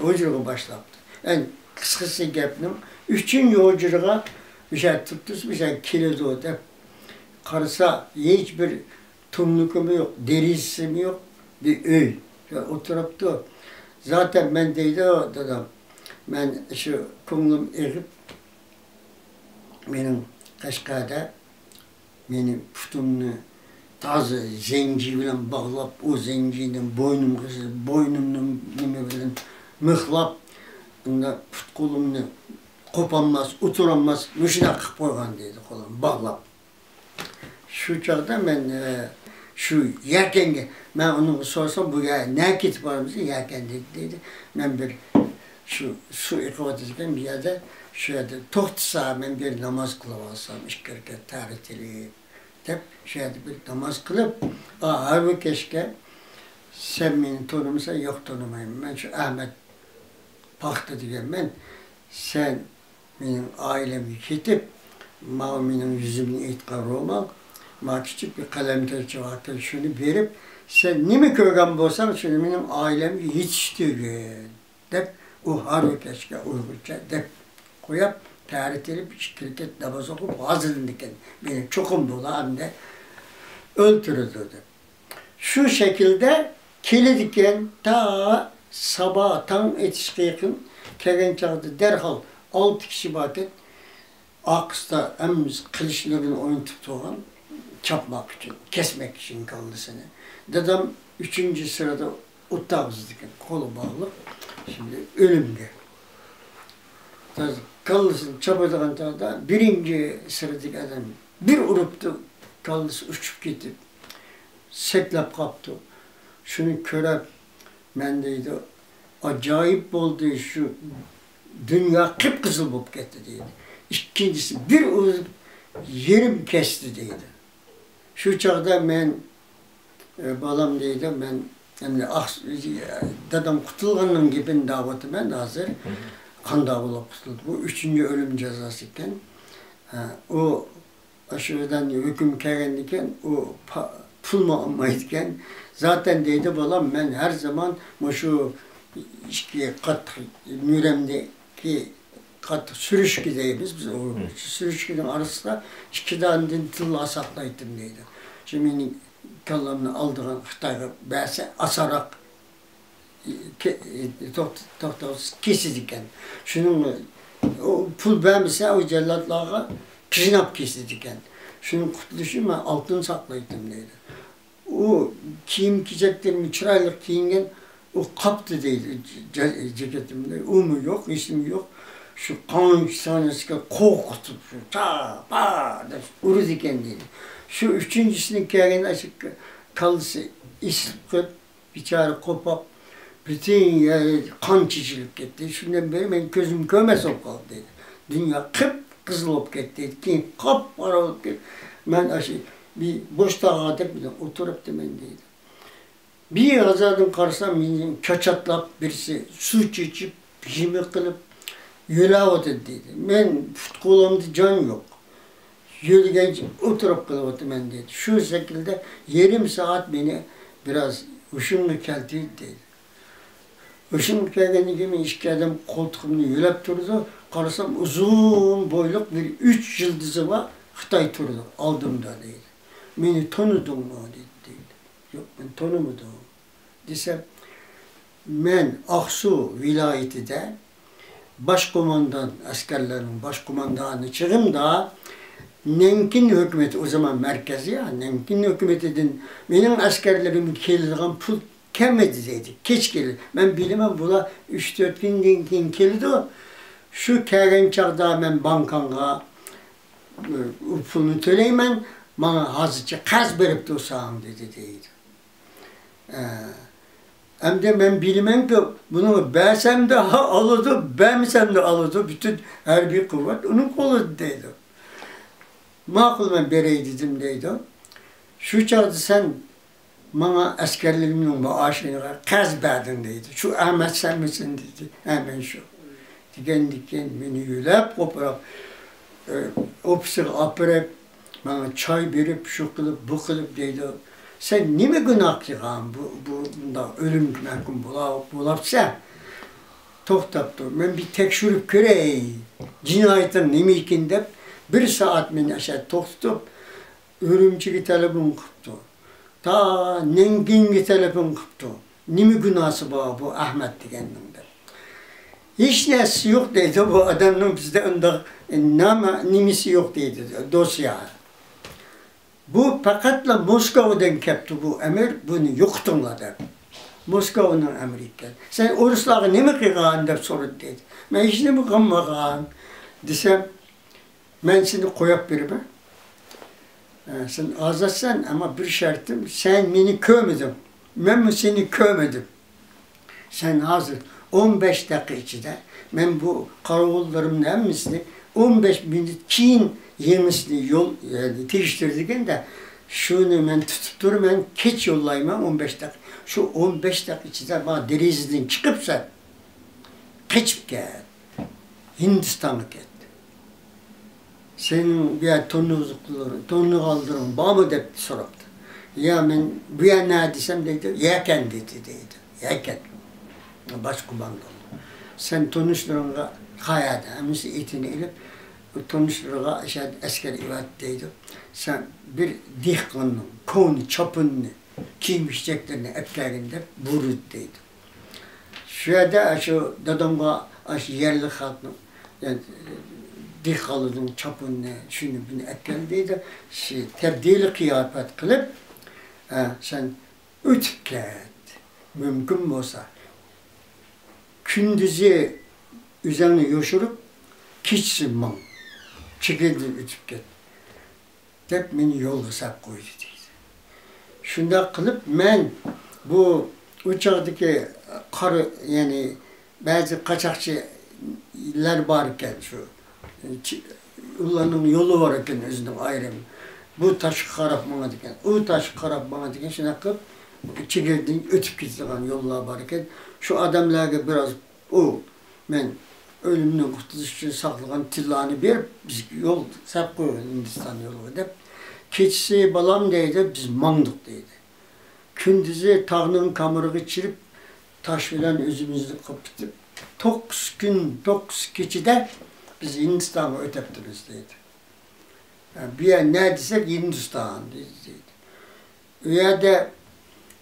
ھۇجرىغا باشلاپتۇ. ئەن قىسقىسى گەپنىڭ، ئۈچىنچى ھۇجرىغا مۇشۇ يەردە تۇرۇپتۇ، مۇشۇ يەرگە كېلىدۇ دەپ قارىسا، ھېچ بىر تۈڭلۈكىمۇ يوق، دېرىزىسىمۇ يوق، بىر ئۆي. شۇ ئولتۇرۇپتۇ. زاتەن مەن دەيدۇ، دادام، مەن شۇ كۆڭلۈم ئېغىپ، مېنىڭ قەشقەردە مېنى پۇتۇمنى تازا زەنجىر بىلەن باغلاپ، ئۇ زەنجىرنى بوينۇمغا، بوينۇمنى نېمە بىلەن مىخلاپ، ئۇنداق پۇت قولۇمنى قوپالماس، ئۇتۇرالماس، مۇشۇنداق قىلىپ قويغان دەيدۇ، قولۇمنى باغلاپ. شۇ چاغدا مەن، ئە، شۇ يەكەنگە، مەن ئۇنىڭغا سورىسام، بۇ يەر نەگە كېتىپ بارىمىز يەكەن دېدى، دېدى. مەن بىر شۇ سۇ ئېقىۋاتىدىكەن بۇ يەردە، شۇ يەردە توختىسا، مەن بىر ناماز قىلىۋالسام، ئىككى رەكەت تەھەججۇت دەپ، شۇ يەردە بىر ناماز قىلىپ، ئا، ھارۋىكەشكە، سەن مېنى تونۇمىسەن؟ ياق، تونۇمايمەن. مەن شۇ ئەمەت پاختا دېگەنمەن. سەن مېنىڭ ئائىلەمگە كېتىپ، ماۋۇ مېنىڭ يۈزۈمنى ئېيتقان رومال، ماۋۇ كىچىك بىر قەلەمچە باركەن، شۇنى بېرىپ، سەن نېمە كۆرگەن بولساڭ، شۇنى مېنىڭ ئائىلەمگە يېتىشتۈرگىن، دەپ، ئۇ ھارۋىكەشكە ئۇيغۇرچە دەپ قويۇپ، تەھەججۇت ئېلىپ، ئىككى رەكەت ناماز ئوقۇپ ھازىرلىنىدىكەن. مېنى چوقۇم بۇلار ئەمدى ئۆلتۈرىدۇ، دەپ. شۇ شەكىلدە كېلىدىكەن، تا سابا تاڭ ئېتىشقا يېقىن كەلگەن چاغدا دەرھال ئالتە كىشى باركەن، ئارقىسىدا ھەممىسى قىلىچلىرىنى ئوينىتىپ تۇرغان، چاپماق ئۈچۈن، كەسمەك ئۈچۈن كاللىسىنى. دادام ئۈچىنچى سىرىدا ئولتۇرغۇزىدىكەن، قولى باغلىق، شۇنداق ئۆلۈمگە. كاللىسىنى چاپىدىغان چاغدا بىرىنچى سىرىدىكى ئادەم بىر ئۇرۇپتۇ، كاللىسى ئۇچۇپ كېتىپ، سەكرەپ قاپتۇ. شۇنى كۆرۈپ، مەن دەيدۇ، ئاجايىپ بولدى، شۇ دۇنيا قىپقىزىل بولۇپ كەتتى دەيدۇ. ئىككىنچىسى بىر ئۇرۇپ يېرىم كەستى دەيدۇ. شۇ چاغدا مەن، ئە، بالام دەيدۇ، مەن ئەمدى ئاق-، دادام قۇتۇلغاننىڭ گېپىنى دەۋاتىمەن ھازىر. قانداق بولۇپ قۇتۇلدى؟ بۇ ئۈچىنچى ئۆلۈم جازاسى ئىكەن. ئە، ئۇ ئاشۇ ئۆيدىن ھۆكۈم كەلگەندىكىن، ئۇ پا-، پۇلمۇ ئالمايدىكەن. زاتەن دەيدۇ، بالام، مەن ھەر زامان مۇشۇ ئىككى قاتتىق مۈرەمدىكى قاتتىق سۈرۈشكە دەيمىز بىز، ئۇ سۈرۈشكىنىڭ ئارىسىدا ئىككى دانىدىن تىللا ساقلايتتىم دەيدۇ. شۇ مېنىڭ كاللامنى ئالىدىغان خىتايغا بەرسە ئاسانراق كە-، توخت-، توختاۋسىز كېسىدىكەن. شۇنىڭ، ئۇ پۇل بەرمىسە، ئۇ جاللاتلارغا قىيناپ كېسىدىكەن. شۇنىڭ قۇتۇلۇشى مەن ئالتۇن ساقلايتتىم دەيدۇ. ئۇ كىيىم-كېچەكلىرىمۇ چىرايلىق كىيىنگەن، ئۇ قاپتۇ دەيدۇ، جا-، جېكىتىمدە ئۇمۇ يوق، ھېچنېمە يوق. شۇ قانچە سانىسىكەن قورقۇتۇپ، شۇ تا، پا دەپ ئۇرىدىكەن دەيدۇ. شۇ ئۈچىنچىسىنىڭ كەلگەندە شۇ كاللىسى ئېسىلىپ قېلىپ، بىچارە قورقۇپ، پۈتۈن يەر قان چېچىلىپ كەتتى. شۇندىن بېرى مەن كۆزۈم كۆرمەس بولۇپ قالدى دەيدۇ. دۇنيا قىپقىزىل بولۇپ كەتتى. كېيىن قاپقارا بولۇپ كەتتى. مەن ئاشۇ بىر بوش تاغا دەپ ئولتۇرۇپتىمەن دەيدۇ. بىر ھازادىن قارىسام، مېنى كاچاتلاپ بىرسى سۇ چېچىپ، يېمەك قىلىپ يۆلەۋاتىدۇ دەيدۇ. مەن پۇت-قولۇمدا جان يوق. يۆلىگەنچە ئولتۇرۇپ قېلىۋاتىمەن دەيدۇ. شۇ شەكىلدە يېرىم سائەت مېنى بىراز ھوشۇمغا كەلتۈردى دەيدۇ. ھوشۇمغا كەلگەندىن كېيىن مېنىڭ ئىككى ئادەم قولتۇقۇمنى يۆلەپ تۇرىدۇ. قارىسام، ئۇزۇن بويلۇق بىر ئۈچ يىلدىزى بار خىتاي تۇرىدۇ ئالدىمدا دەيدۇ. مېنى تونۇدۇڭمۇ دېدى دەيدۇ. يوق، مەن تونۇمىدىم. دېسەم، مەن ئاقسۇ ۋىلايىتىدە باش قوماندان، ئەسكەرلەرنىڭ باش قوماندانى چېغىمدا، نەنكىن ھۆكۈمىتى، ئۇ زامان مەركەزىي، نەنكىن ھۆكۈمىتىدىن مېنىڭ ئەسكەرلىرىمگە كېلىدىغان پۇل كەلمىدى دەيدۇ. كەچ كېلىدۇ. مەن بىلىمەن، بۇلار ئۈچ تۆت كۈندىن كېيىن كېلىدۇ. شۇ كەلگەن چاغدا مەن بانكاڭغا، ئۇ پۇلنى تۆلەيمەن، ماڭا ھازىرچە قەرز بېرىپ تۇرساڭ، دېدى دەيدۇ. ئە، ئەمدى مەن بىلىمەنكى، بۇنىڭغا بەرسەمدە ئالىدۇ، بەرمىسەمدە ئالىدۇ، پۈتۈن ھەربىي قۇۋۋەت ئۇنىڭ قولىدا دەيدۇ. ماقۇل، مەن بېرەي دېدىم دەيدۇ. شۇ چاغدا سەن ماڭا ئەسكەرلىرىمنىڭ مائاشىغا قەرز بەردىڭ دەيدۇ. شۇ ئەمەت سەنمىسەن دېدى. ھە، مەن شۇ. دېگەندىكىن مېنى يۆلەپ قوپۇرۇپ، ئە، ئوفىسىغا ئاپىرىپ، ماڭا چاي بېرىپ، شۇ قىلىپ، بۇ قىلىپ دەيدۇ. سەن نېمە گۇناھ قىلغان؟ بۇ، بۇ، بۇنداق ئۆلۈمگە مەھكۇم بولا-، بولاپسەن. توختاپ تۇر، مەن بىر تەكشۈرۈپ كۆرەي، جىنايىتىڭ نېمە ئىكەن دەپ، بىر سائەت مېنى ئەشە توختىتىپ، ئۈرۈمچىگە تېلېفون قىپتۇ. تا نەنكىنگە تېلېفون قىپتۇ. نېمە گۇناھسى بار بۇ ئەھمەت دېگەننىڭ دەپ. ھېچ نەرسىسى يوق دەيدۇ، بۇ ئادەمنىڭ بىزدە ئۇنداق نامە، نېمىسى يوق دەيدۇ، دوسيا. بۇ پەقەتلا موسكۋادىن كەپتۇ بۇ ئەمىر، بۇنى يوقىتىڭلار دەپ. موسكۋانىڭ ئەمرى ئىكەن. سەن ئورۇسلارغا نېمە قىلغان دەپ سورىدى دەيدۇ. مەن ھېچنېمە قىلمىغان دېسەم، مەن سېنى قويۇپ بېرىمەن. ئە، سەن ئازادسەن، ئەمما بىر شەرتىم، سەن مېنى كۆرمىدىڭ، مەنمۇ سېنى كۆرمىدىم. سەن ھازىر ئون بەش دەقىقە ئىچىدە، مەن بۇ قاراۋۇللىرىمنىڭ ھەممىسىنى ئون بەش مىنۇت كېيىن يېڭىسىنى يول، يەنى تېگىشتۈر دېگەندە، شۇنى مەن تۇتۇپ تۇرىمەن، كېچە يوللايمەن ئون بەش دەقىقە. شۇ ئون بەش دەقىقە ئىچىدە مانا دېرىزىدىن چىقىپ سەن قېچىپ كەت، ھىندىستانغا كەت. سېنىڭ بۇ يەردە تونۇغلۇقلىرىڭ، تونۇغانلىرىڭ بارمۇ دەپ سوراپتۇ. يا مەن بۇ يەر نە دېسەم دەيدۇ، يەكەن دېدى دەيدۇ. يەكەن. باشقۇرتتا. سەن تونۇشلىرىڭغا قايەردە؟ ھەممىسى ئېتىنى ئېلىپ، تونۇشلىرىغا ئەشەدە ئەسكەر ئېۋەتتى دەيدۇ. سەن بىر دېھقاننىڭ كونا چاپىنىنى، كىيىم-كېچەكلىرىنى ئەپكەلگىن دەپ بۇيرۇدى دەيدۇ. شۇ يەردە شۇ دادامغا شۇ يەرلىك خەلقنىڭ، يەنى دېھقانلارنىڭ چاپىنىنى، شۇنى بۇنى ئەپكەل دەيدۇ. شۇ تەبدىلىي قىياپەت قىلىپ، ئە، سەن ئۆتۈپ كەت. مۇمكىن بولسا، كۈندۈزى ئۆزۈڭنى يوشۇرۇپ، كېچىسى ماڭ. چېگرىدىن ئۆتۈپ كەت. دەپ مېنى يولغا سەپ قويدى دەيدۇ. شۇنداق قىلىپ مەن بۇ، ئۇ چاغدىكى قارا، يەنى بەزى قاچاقچىلار بار ئىكەن شۇ، چى-، ئۇلارنىڭ يولى بار ئىكەن ئۆزىنىڭ ئايرىم. بۇ تاشقا قاراپ ماڭىدىكەن، ئۇ تاشقا قاراپ ماڭىدىكەن، شۇنداق قىلىپ چېگرىدىن ئۆتۈپ كېتىدىغان يوللار بار ئىكەن. شۇ ئادەملەرگە بىراز ئۇ، مەن ئۆلۈمدىن قۇتۇلۇش ئۈچۈن ساقلىغان تىللانى بېرىپ، بىزگە يول سەپ قويغىن ھىندىستان يولىغا دەپ. كېچىسى بالام دەيدۇ، بىز ماڭدۇق دەيدۇ. كۈندۈزى تاغنىڭ كامىرىغا چىرىپ، تاش بىلەن ئۆزىمىزنى قاپلىتىپ، توققۇز كۈن، توققۇز كېچىدە بىز ھىندىستانغا ئۆتەپتىمىز دەيدۇ. بۇ يەر نە دېسەك، ھىندىستان دەيدۇ. ئۇ يەردە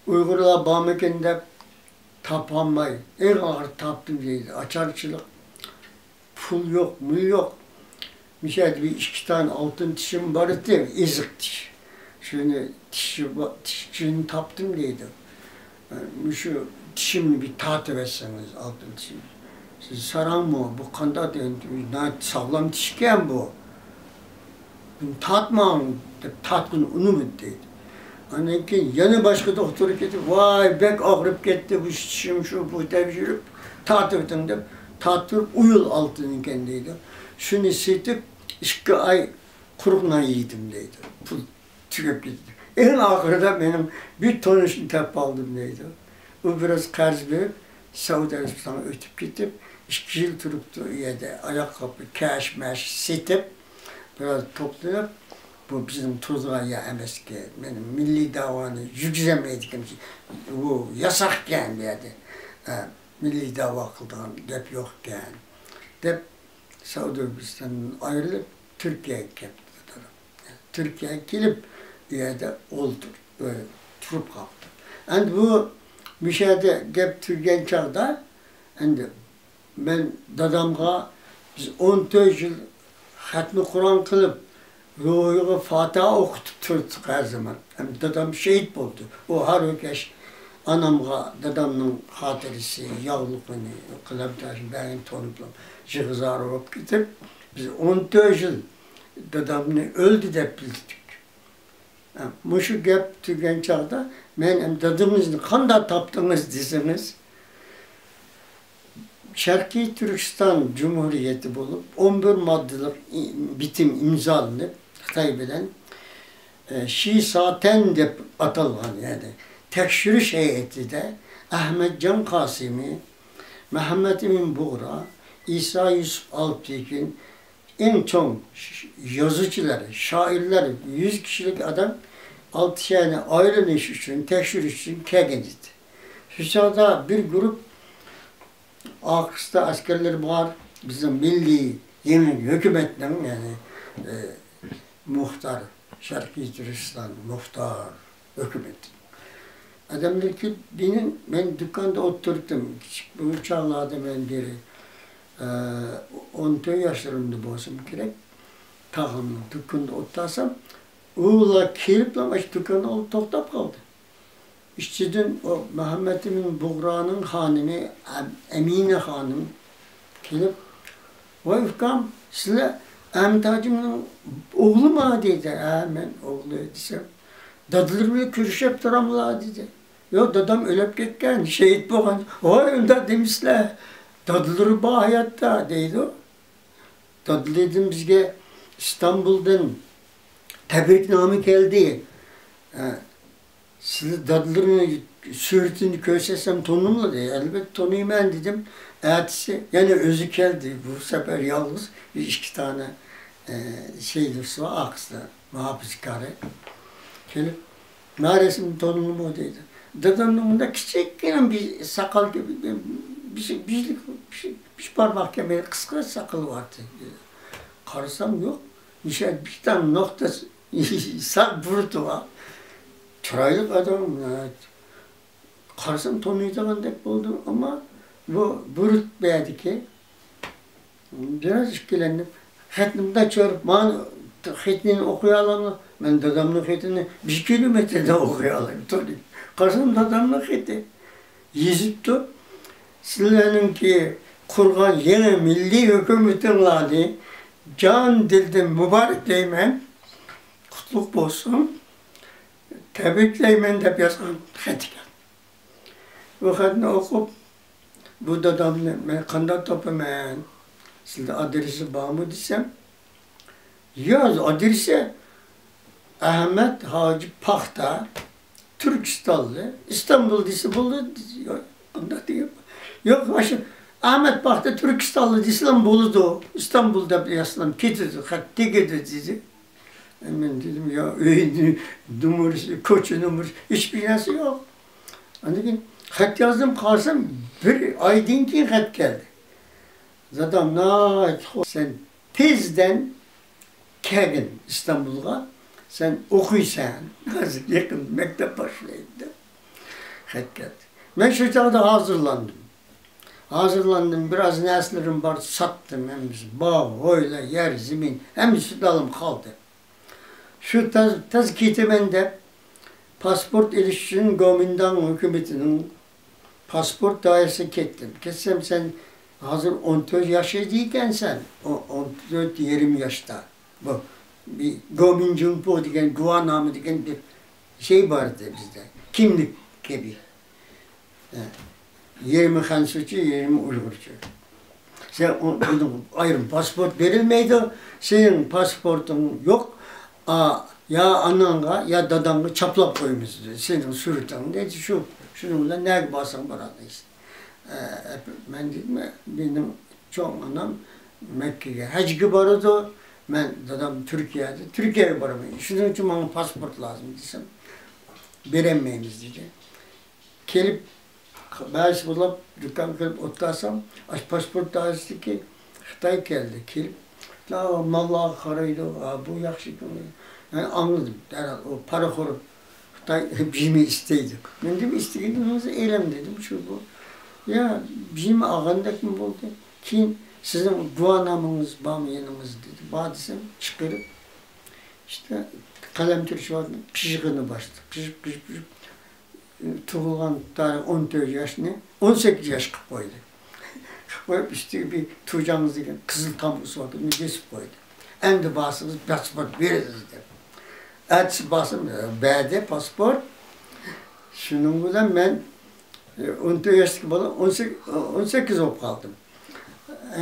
ئۇيغۇرلار بارمىكىن دەپ تاپالماي، ئەڭ ئاخىرى تاپتىم دەيدۇ. ئاچارچىلىق، پۇل يوق، مۇل يوق. مۇشۇ يەردە بىر ئىككى دانە ئالتۇن تىشىم بار ئىدى، ئېزىق تىش. شۇنى تىشى با-، تىشىنى تاپتىم دەيدۇ. مۇشۇ تىشىمنى بىر تارتىۋەتسىڭىز، ئالتۇن تىشىم. سىز ساراڭمۇ؟ بۇ قانداق دېگەن، ناھايىتى ساغلام تىشكەن بۇ. بۇنى تارتماڭ دەپ تارتقىنى ئۇنىمىدى دەيدۇ. ئاندىن كېيىن يەنە باشقا دوختۇرغا كېتىپ، ۋاي، بەك ئاغرىپ كەتتى، بۇ تىشىم شۇ، بۇ تەكشۈرۈپ تارتىۋېتىڭ دەپ تارتتۇرۇپ، ئۇ يىل ئالتۇن ئىكەن دەيدۇ. شۇنى سېتىپ ئىككى ئاي قۇرۇق نان يېدىم دەيدۇ. پۇل تۈگەپ كېتىدۇ. ئەڭ ئاخىرىدا مېنىڭ بىر تونۇشنى تېپىپ ئالدىم دەيدۇ. ئۇ بىراز قەرز بېرىپ، سەئۇدى ئەرەبىستانغا ئۆتۈپ كېتىپ، ئىككى يىل تۇرۇپتۇ ئۇ يەردە. ئاياغ قاپى، كەش-مەش سېتىپ، بىراز توپلىنىپ، بۇ بىزنىڭ تۇرىدىغان يەر ئەمەسكەن. مېنىڭ مىللىي دەۋانى يۈرگۈزەلمەيدىكەن. ئۇ ياساقكەن بۇ يەردە. ھە، مىللىي دەۋا قىلىدىغان گەپ يوقكەن، دەپ، سەئۇدى ئەرەبىستاندىن ئايرىلىپ، تۈركىيەگە كەپتۇ. تۈركىيەگە كېلىپ، ئۇ يەردە ئولتۇر-، ئۆ، تۇرۇپ قاپتۇ. ئەمدى بۇ، مۇشۇ يەردە گەپ تۈگىگەن چاغدا، ئەمدى مەن دادامغا، بىز ئون تۆت يىل خەتمە قۇرئان قىلىپ، روھىغا فاتىھە ئوقۇتۇپ تۇردۇق ھەر زامان. ئەمدى دادام شېھىت بولدى. ئۇ ھارۋىكەش ئانامغا دادامنىڭ خاتىرىسى، ياغلىقىنى، قەلەم تاشنى بەرگەن تونۇپلا يىغا زار بولۇپ كېتىپ، بىز ئون تۆت يىل دادامنى ئۆلدى دەپ بىلدۇق. مۇشۇ گەپ تۈگىگەن چاغدا مەن، ئەمدى دادىڭىزنى قانداق تاپتىڭىز دېسىڭىز، شەرقىي تۈركىستان جۇمھۇرىيىتى بولۇپ، ئون بىر ماددىلىق ئى-، بىتىم ئىمزالىنىپ، خىتاي بىلەن، ئە، شى ساتەن دەپ ئاتالغان، يەنى تەكشۈرۈش ھەيئىتىدە ئەھمەتجان قاسىمى، مەھەممەت ئىمىن بۇغرا، ئىسا يۈسۈپ ئالپتېكىن، ئەڭ چوڭ ش-، يازغۇچىلار، شائىرلار، يۈز كىشىلىك ئادەم ئالتە شەھەرنى ئايلىنىش ئۈچۈن، تەكشۈرۈش ئۈچۈن كەلگەن ئىدى. شۇ چاغدا بىر گۇرۇپ ئاقىستا ئەسكەرلىرى بار، بىزنىڭ مىللىي يېڭى ھۆكۈمەتنىڭ، يەنى، ئى، مۇختار، شەرقىي تۈركىستان مۇختار ھۆكۈمىتى. ئادەملەر كېلىپ، مېنى، مەن دۇكاندا ئولتۇرۇپتىم. كىچىك بۇ چاغلاردا مەن بىر، ئە، ئون تۆت ياشلىرىمدا بولسام كېرەك. تاغامنىڭ دۇكىنىدا ئولتۇرسام، ئۇلار كېلىپلا ئاشۇ دۇكاندا ئولتۇرۇپ توختاپ قالدى. ئىچىدىن ئۇ مەھەممەتئىمىن بۇغرانىڭ خانىمى ئەم-، ئەمىنە خانىم كېلىپ، ۋاي ئۇكام، سىلەر ئەمىت ھاجىمنىڭ ئوغلىما دېدى. ھە، مەن ئوغلى دېسەم، دادىلىرى بىلەن كۆرۈشۈپ تۇراملا دېدى. ياق، دادام ئۆلۈپ كەتكەن، شېھىت بولغان. ۋاي، ئۇنداق دېمىسىلە، دادىلىرى بار ھاياتتا دەيدۇ. دادىلىرىدىن بىزگە ئىستانبۇلدىن تەبرىكنامە كەلدى. ئە، سىلى دادىلىرىنىڭ سۈرىتىنى كۆرسەتسەم تونۇملا دەي. ئەلۋەتتە تونۇيمەن دېدىم. ئەتىسى يەنە ئۆزى كەلدى. بۇ سەپەر يالغۇز بىر ئىككى دانە، ئە، شېھىتىمىز بار ئارقىسىدا، مۇھاپىزىكارى. كېلىپ، مەرەسىمنى تونۇملىما دەيدۇ. دادامنىڭ مۇنداق كىچىككىنە بىر ساقال، بىر، بىر، بىر بارماق كەلمەيدۇ، قىسقا ساقىلى بار ئىدى. قارىسام يوق، نىشان بىر دانە نۇقتا ساق بۇرۇتى بار. چىرايلىق ئادەم، قارىسام تونۇيدىغاندەك بولدۇم، ئەمما بۇ بۇرۇت بەردىكى. بىراز ئىككىلەندىم. خەتنى مۇنداق چۆرۈپ، مانا خېتىنى ئوقۇيالامدۇ؟ مەن دادامنىڭ خېتىنى بىر كىلومېتىردىن ئوقۇيالايمەن، تونۇيمەن. قارىسام دادامنىڭ خېتى. يېزىپتۇ. سىلەرنىڭكى قۇرغان يېڭى مىللىي ھۆكۈمىتىڭلارنى جان دىلدىن مۇبارەكلەيمەن. قۇتلۇق بولسۇن. تەبرىكلەيمەن دەپ يازغان خەت ئىكەن. بۇ خەتنى ئوقۇپ، بۇ دادامنى مەن قانداق تاپىمەن؟ سىلەردە ئادرېسى بارمۇ دېسەم، ياز، ئادرېسى ئەھمەت ھاجى پاختا، تۈركىستانلى، ئىستانبۇل دېسە بولىدۇ. ياق، ئۇنداق دېگەن. ياق، ماشۇ ئەھمەت پاختا تۈركىستانلى دېسىلەم بولىدۇ. ئىستانبۇل دەپ يازسىلام كېتىدۇ، خەت تېگىدۇ دېدى. مەن دېدىم، يا ئۆي نومۇرى، كوچا نومۇرى، ھېچبىر نەرسە يوق. ئاندىن كېيىن خەت يازدىم، قارىسام، بىر ئايدىن كېيىن خەت كەلدى. دادام، ناھايىتى خۇش، سەن تېزدىن كەلگىن ئىستانبۇلغا، سەن ئوقۇيسەن، ھازىر يېقىن مەكتەپ باشلايدۇ دەپ خەت كەلدى. مەن شۇ چاغدا ھازىرلاندىم. ھازىرلاندىم، بىراز نەرسىلىرىم بار، ساتتىم ھەممىسى. باغ، ھويلا، يەر، زېمىن، ھەممىسى سېتىۋالدىم، قالدى. شۇ تېز، تېز كېتىمەن دەپ، پاسپورت ئېلىش ئۈچۈن گومىنداڭ ھۆكۈمىتىنىڭ پاسپورت دائىرىسىگە كەتتىم. كەتسەم، سەن ھازىر ئون تۆت ياش ئىدىكەنسەن، ئو-، ئون تۆت يېرىم ياشتا. بۇ بىر گومىنجۇڭپۇ دېگەن گۇۋاھنامە دېگەن بىر شەي بار ئىدى بىزدە. كىملىك كەبى. ھە. يېرىمى خەنزۇچە، يېرىمى ئۇيغۇرچە. سەن ئۇ-، ئۇنىڭ ئايرىم پاسپورت بېرىلمەيدۇ. سېنىڭ پاسپورتۇڭ يوق. ئا، يا ئاناڭغا، يا داداڭغا چاپلاپ قويىمىز، سېنىڭ سۈرىتىڭنى. شۇ، شۇنىڭ بىلەن نەگە بارساڭ بارالايسەن. ئە، مەن دېدىم، مېنىڭ چوڭ ئانام مەككىگە ھەجگە بارىدۇ. مەن دادام تۈركىيەدە، تۈركىيەگە بارىمەن. شۇنىڭ ئۈچۈن ماڭا پاسپورت لازىم دېسەم، بېرەلمەيمىز دېدى. كېلىپ، بەزى بولاپ، دۇكانغا كىرىپ ئولتۇرسام، ئاشۇ پاسپورت دائىرىسىدىكى خىتاي كەلدى. كېلىپ، ماللارغا قارايدۇ، ھا، بۇ ياخشى ئىكەن. مەن ئاڭلىدىم، دەرھال ئۇ پارىخور خىتاي بىيمە ئىستەيدۇ. مەن دېدىم، ئىستىگىنىڭىزنى ئېلىڭ دېدىم، شۇ بۇ. يا، بىيمە ئالغاندەكمۇ بولدى. كېيىن، سىزنىڭ گۇۋاھنامىڭىز بارمۇ يېنىڭىزدا دېدى. بار دېسەم، چىقىرىپ، ئىشتە قەلەم تىرىشىۋاتىدۇ، قىژغىنى باشلىدى. قىژىپ، قىژىپ، قىژىپ، تۇغۇلغان تارىخ ئون تۆت ياشنى ئون سەككىز ياش قىلىپ قويدى. قىلىپ قويۇپ، ئۈستىگە بىر تۇجاڭىز دېگەن قىزىل تامغىسى بار، بىرنى بېسىپ قويدى. ئەمدى بارسىڭىز پاسپورت بېرىمىز دەپ. ئەتىسى بارسام، بەردى پاسپورت. شۇنىڭ بىلەن مەن، ئون تۆت ياشتىكى بالا ئون سەككىز، ئون سەككىز بولۇپ قالدىم.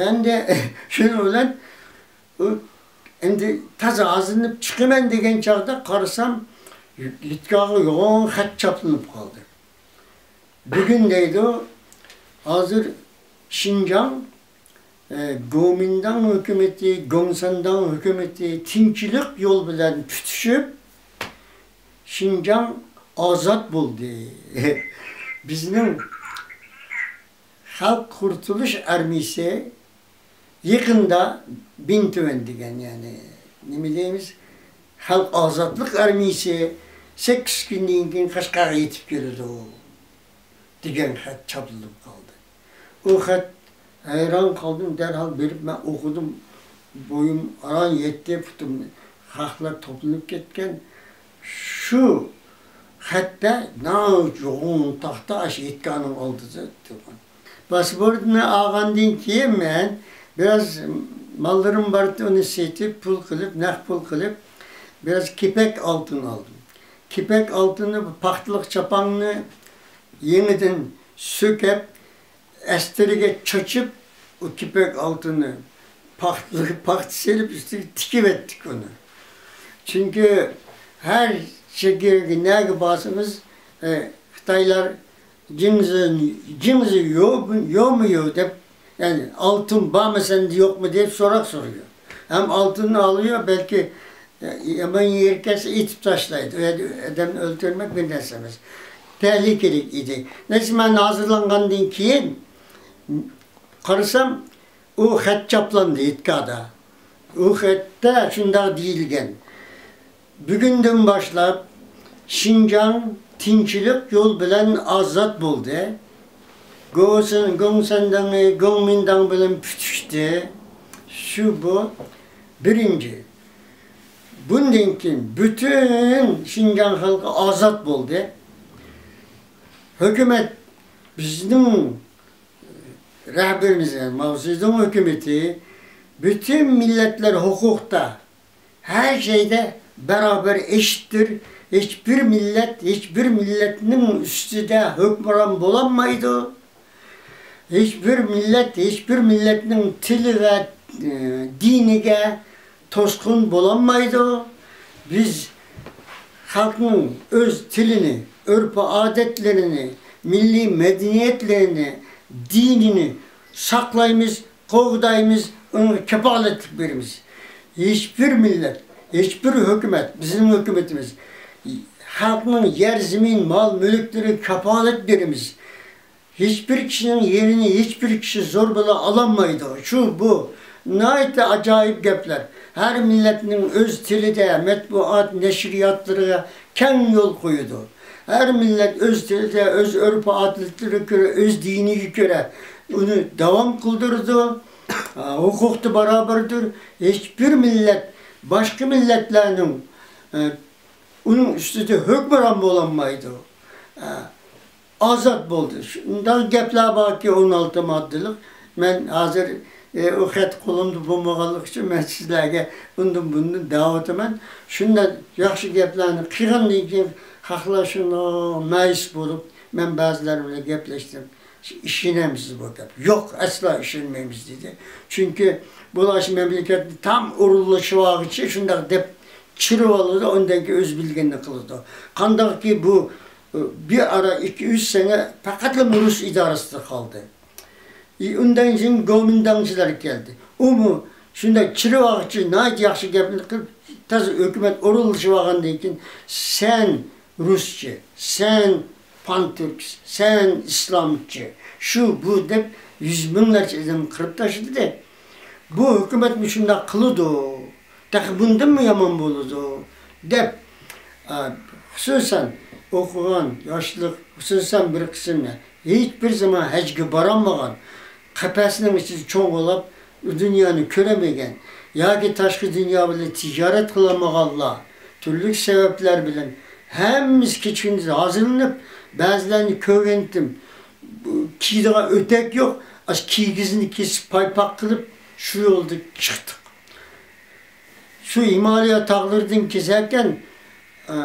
ئەمدى شۇنىڭ بىلەن ئۇ ئەمدى تازا ھازىرلىنىپ چىقىمەن دېگەن چاغدا قارىسام، يىتكاغا يوغان خەت چاپلىنىپ قالدى. بۈگۈن دەيدۇ، ھازىر شىنجاڭ، ئە، گومىنداڭ ھۆكۈمىتى، گوڭسەنداڭ ھۆكۈمىتى تىنچلىق يول بىلەن پۈتۈشۈپ، شىنجاڭ ئازاد بولدى. بىزنىڭ خەلق قۇرتۇلۇش ئارمىيىسى يېقىندا بىنتۈەن دېگەن، يەنى نېمە دەيمىز، خەلق ئازادلىق ئارمىيىسى سەككىز كۈندىن كېيىن قەشقەرگە يېتىپ كېلىدۇ دېگەن خەت چاپلىنىپ قالدى. ئۇ خەت، ھەيران قالدىم، دەرھال بېرىپ مەن ئوقۇدۇم. بويۇم ئاران يەتتى، پۇتۇم خەقلەر توپلىنىپ كەتكەن. شۇ خەتتە ناھايىتى يوغان تاختا ئاشۇ ھېيتگاھنىڭ ئالدىدا تۇرغان. پاسپورتنى ئالغاندىن كېيىن مەن بىراز ماللىرىم بار ئىدى، ئۇنى سېتىپ، پۇل قىلىپ، نەق پۇل قىلىپ، بىراز كېپەك ئالتۇن ئالدىم. كېپەك ئالتۇننى، بۇ پاختىلىق چاپاننى يېڭىدىن سۆكۈپ، ئەستىرىگە چاچىپ، ئۇ كېپەك ئالتۇننى پاختا، پاختا سېلىپ، ئۈستىگە تىكىۋەتتۇق ئۇنى. چۈنكى ھەر شەھەرگە، نەگە بارسىمىز، ئە، خىتايلار «جىڭزى، جىڭزى يو، يومۇ يو؟» دەپ، يەنى «ئالتۇن بارمۇ سەندە، يوقمۇ؟» دەپ سوراق سورىيو. ھەم ئالتۇننى ئالىيو، بەلكى يامان يېرى كەلسە ئېتىپ تاشلايدۇ. ئۇ يەردە ئادەمنى ئۆلتۈرمەك بىر نەرسە ئەمەس. تەھلىكىلىك ئىدى. نەيسە، مەن ھازىرلانغاندىن كېيىن قارىسام، ئۇ خەت چاپلاندى ھېيتگاھتا. ئۇ خەتتە شۇنداق دېيىلگەن: «بۈگۈندىن باشلاپ شىنجاڭ تىنچلىق يول بىلەن ئازاد بولدى. گوسېن، گوڭسەنداڭى گوڭمىنداڭ بىلەن پۈتۈشتى.» شۇ بۇ. بىرىنچى، بۇندىن كېيىن پۈتۈن شىنجاڭ خەلقى ئازاد بولدى. ھۆكۈمەت، بىزنىڭ رەھبىرىمىز، يەنى ماۋزېدۇڭ ھۆكۈمىتى پۈتۈن مىللەتلەر ھوقۇقتا، ھەر شەيدە بارابار ئېشىتتىر. ھېچبىر مىللەت ھېچبىر مىللەتنىڭ ئۈستىدە ھۆكۈمران بولالمايدۇ. ھېچبىر مىللەت ھېچبىر مىللەتنىڭ تىلى ۋە، ئى، دىنىگە توسقۇن بولالمايدۇ. بىز خەلقنىڭ ئۆز تىلىنى، ئۆرپ-ئادەتلىرىنى، مىللىي مەدەنىيەتلىرىنى، دىنىنى ساقلايمىز، قوغدايمىز، ئۇنىڭغا كاپالەتلىك بېرىمىز. ھېچبىر مىللەت، ھېچبىر ھۆكۈمەت، بىزنىڭ ھۆكۈمىتىمىز، خەلقنىڭ يەر، زېمىن، مال-مۈلۈكلىرىگە كاپالەت بېرىمىز. ھېچبىر كىشىنىڭ يېرىنى ھېچبىر كىشى زور بىلەن ئالالمايدۇ. شۇ بۇ ناھايىتى ئاجايىپ گەپلەر. ھەر مىللەتنىڭ ئۆز تىلىدە مەتبۇئات، نەشرىياتلىرىغا كەڭ يول قويىدۇ. ھەر مىللەت ئۆز تىلىدە، ئۆز ئۆرپ-ئادەتلىرىگە كۆرە، ئۆز دىنىگە كۆرە ئۇنى داۋام قىلدۇرىدۇ. ھوقۇقتا بارابىردۇر. ھېچبىر مىللەت باشقا مىللەتلەرنىڭ، ئە، ئۇنىڭ ئۈستىدە ھۆكۈمران بولالمايدۇ. ئە، ئازاد بولدى. شۇنداق گەپلەر باركى، ئون ئالتە ماددىلىق. مەن ھازىر، ئى، ئۇ خەت قولۇمدا بولمىغانلىقى ئۈچۈن مەن سىزلەرگە ئۇندىن بۇندىن دەۋاتىمەن. شۇنداق ياخشى گەپلەرنى قىلغاندىن كېيىن خەقلەر شۇنداق مەيۈس بولۇپ، مەن بەزىلەر بىلەن گەپلەشتىم. «ئىشىنەمسىز بۇ گەپ؟» «يوق، ئەسلا ئىشەنمەيمىز» دېدى. چۈنكى بۇلار شۇ مەملىكەتنى تام ئورۇنلىشىۋالغۇچە شۇنداق دەپ چىرىۋالىدۇ، ئاندىن كېيىن ئۆزى بىلگىنىنى قىلىدۇ. قانداقكى بۇ بىر ئارا ئىككى، ئۈچ سەنە پەقەتلا رۇس ئىدارىسىدە قالدى. ئى، ئۇندىن كېيىن گومىنداڭچىلار كەلدى. ئۇمۇ شۇنداق چىرىۋالغۇچە ناھايىتى ياخشى گەپنى قىلىپ، تازا ھۆكۈمەت ئورۇنلىشىۋالغاندىن كېيىن، سەن رۇسچە، سەن پانتۈركس، سەن ئىسلامچى، شۇ بۇ دەپ يۈز مىڭلارچە ئادەمنى قىرىپ تاشلىدى. بۇ ھۆكۈمەتمۇ شۇنداق قىلىدۇ، تېخى بۇندىنمۇ يامان بولىدۇ دەپ، ئا، خۇسۇسەن ئوقۇغان ياشلىق، خۇسۇسەن بىر قىسىم ھېچبىر زامان ھەجگە بارالمىغان، قەپەسنىڭ ئىچىدە چوڭ بولۇپ، دۇنيانى كۆرەلمىگەن ياكى تاشقى دۇنيا بىلەن تىجارەت قىلالمىغانلار، تۈرلۈك سەۋەبلەر بىلەن ھەممىسى كېچە-كۈندۈز ھازىرلىنىپ، بەزىلەرنى كۆرگەنتىم، بۇ كىيىدىغان ئۆتەك يوق، ئاشۇ كىگىزنى كېسىپ، پايپاق قىلىپ، شۇ يولدا چىقتۇق. شۇ ھىمالىيا تاغلىرىدىن كېسەركەن، ئە،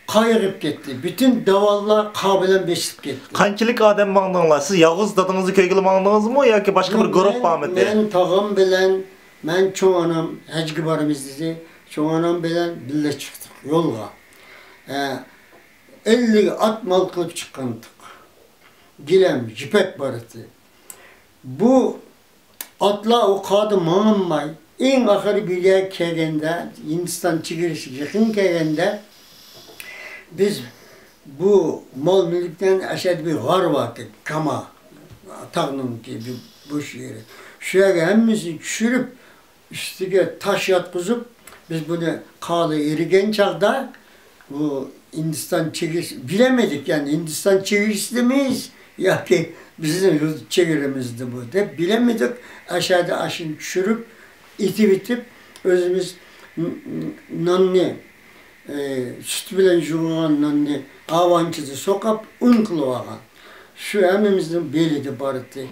قار يېغىپ كەتتى. پۈتۈن داۋانلار قار بىلەن بېسىلىپ كەتتى. قانچىلىك ئادەم ماڭدىڭلار؟ سىز يالغۇز دادىڭىزنى كۆرگىلى ماڭدىڭىزمۇ ياكى باشقا بىر گۇرۇپ بارمىدى؟ مەن تاغام بىلەن، مەن چوڭ ئانام ھەجگە بارىمىز دېدى. چوڭ ئانام بىلەن بىللە چىقتۇق يولغا. ئە، ئەللىك ئات مال قىلىپ چىققانتۇق. گىلەم، يىپەك بار ئىدى. بۇ ئاتلار ئۇ قاردا ماڭالماي، ئەڭ ئاخىرى بىر يەرگە كەلگەندە، ھىندىستان چېگرىسىگە يېقىن كەلگەندە، بىز بۇ مال-مۈلۈكلەرنى، ئەشەدە بىر غار باركەن، كاما، تاغنىڭكى بىر بوش يېرى. شۇ يەرگە ھەممىسىنى چۈشۈرۈپ، ئۈستىگە تاش ياتقۇزۇپ، بىز بۇنى قارلار ئېرىگەن چاغدا، بۇ ھىندىستان چېگرىسى، بىلەلمىدۇق، يەنى ھىندىستان چېگرىسىدىمىز ياكى بىزنىڭ يۇرت چېگرىمىزدىمۇ دەپ بىلەلمىدۇق. ئەشەدە ئاشۇنى چۈشۈرۈپ، ئېتىۋېتىپ، ئۆزىمىز ن-، ن-، ناننى، ئى، سۈت بىلەن يۇغۇرغان ناننى ئاۋانچىدا سوقۇپ، ئۇن قىلىۋالغان. شۇ ھەممىمىزنىڭ بېلىدە بار ئىدى.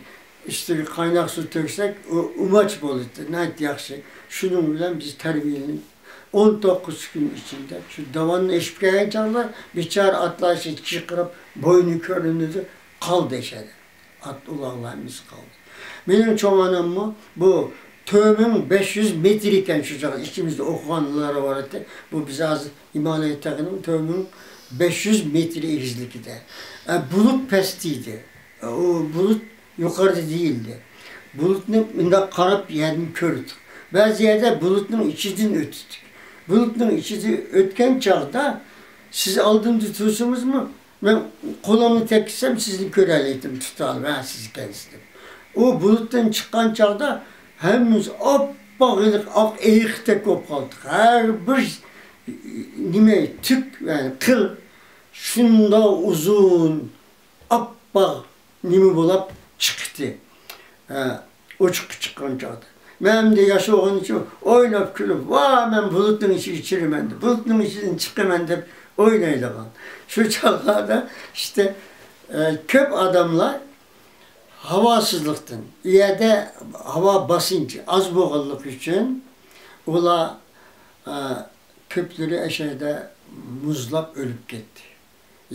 ئۈستىگە قايناق سۇ تۆكسەك، ئۇ ئۇماچ بولىدۇ. ناھايىتى ياخشى. شۇنىڭ بىلەن بىز تەربىيەلىنىپ، ئون توققۇز كۈن ئىچىدە شۇ داۋاننى ئېشىپ كەلگەن چاغدا بىچارە ئاتلار چىقىرىپ، بوينى كۆرۈنىدۇ، قالدى ئەشەدە. ئات ئۇلاغلار ھەممىسى قالدى. مېنىڭ چوڭ ئاناممۇ بۇ تۆت مىڭ بەش يۈز مېتىر ئىكەن شۇ چاغدا، ئىچىمىزدە ئوقۇغانلار بار ئىدى. بۇ بىز ھازىر ھىمالايا تېغىنىڭ تۆت مىڭ بەش يۈز مېتىر ئېگىزلىكىدە. ئە، بۇلۇت پەستە ئىدى. ئۇ بۇلۇت يۇقىرىدا دېيىلدى. بۇلۇتنى مۇنداق قاراپ يەردىن كۆردۇق. بەزى يەردە بۇلۇتنىڭ ئىچىدىن ئۆتتۇق. بۇلۇتنىڭ ئىچىدىن ئۆتكەن چاغدا، سىز ئالدىمدا تۇرسىڭىزمۇ، مەن قولۇمنى تەگكۈزسەم، سىزنى كۆرەلەيتتىم، تۇتالىپ، ھە، سىز ئىكەنسىز دەپ. ئۇ بۇلۇتتىن چىققان چاغدا ھەممىمىز ئاپئاق ھېلىقى ئاق ئېيىقتەك بولۇپ قالدۇق. ھەر بىر نېمە، تۈك، يەنى قىل شۇنداق ئۇزۇن، ئاپئاق نېمە بولۇپ چىقتى. ھە، ئوچۇققا چىققان چاغدا. مەن ئەمدى ياش بولغىنىم ئۈچۈن ئويناپ كۈلۈپ، ۋا، مەن بۇلۇتنىڭ ئىچىگە كىرىمەن دەپ، بۇلۇتنىڭ ئىچىدىن چىقىمەن دەپ ئوينايدىغان. شۇ چاغلاردا ئىشتە، ئە، كۆپ ئادەملەر ھاۋاسىزلىقتىن، ئۇ يەردە ھاۋا باسىنچى ئاز بولغانلىقى ئۈچۈن ئۇلار، ئە، كۆپلىرى ئەشەدە مۇزلاپ ئۆلۈپ كەتتى.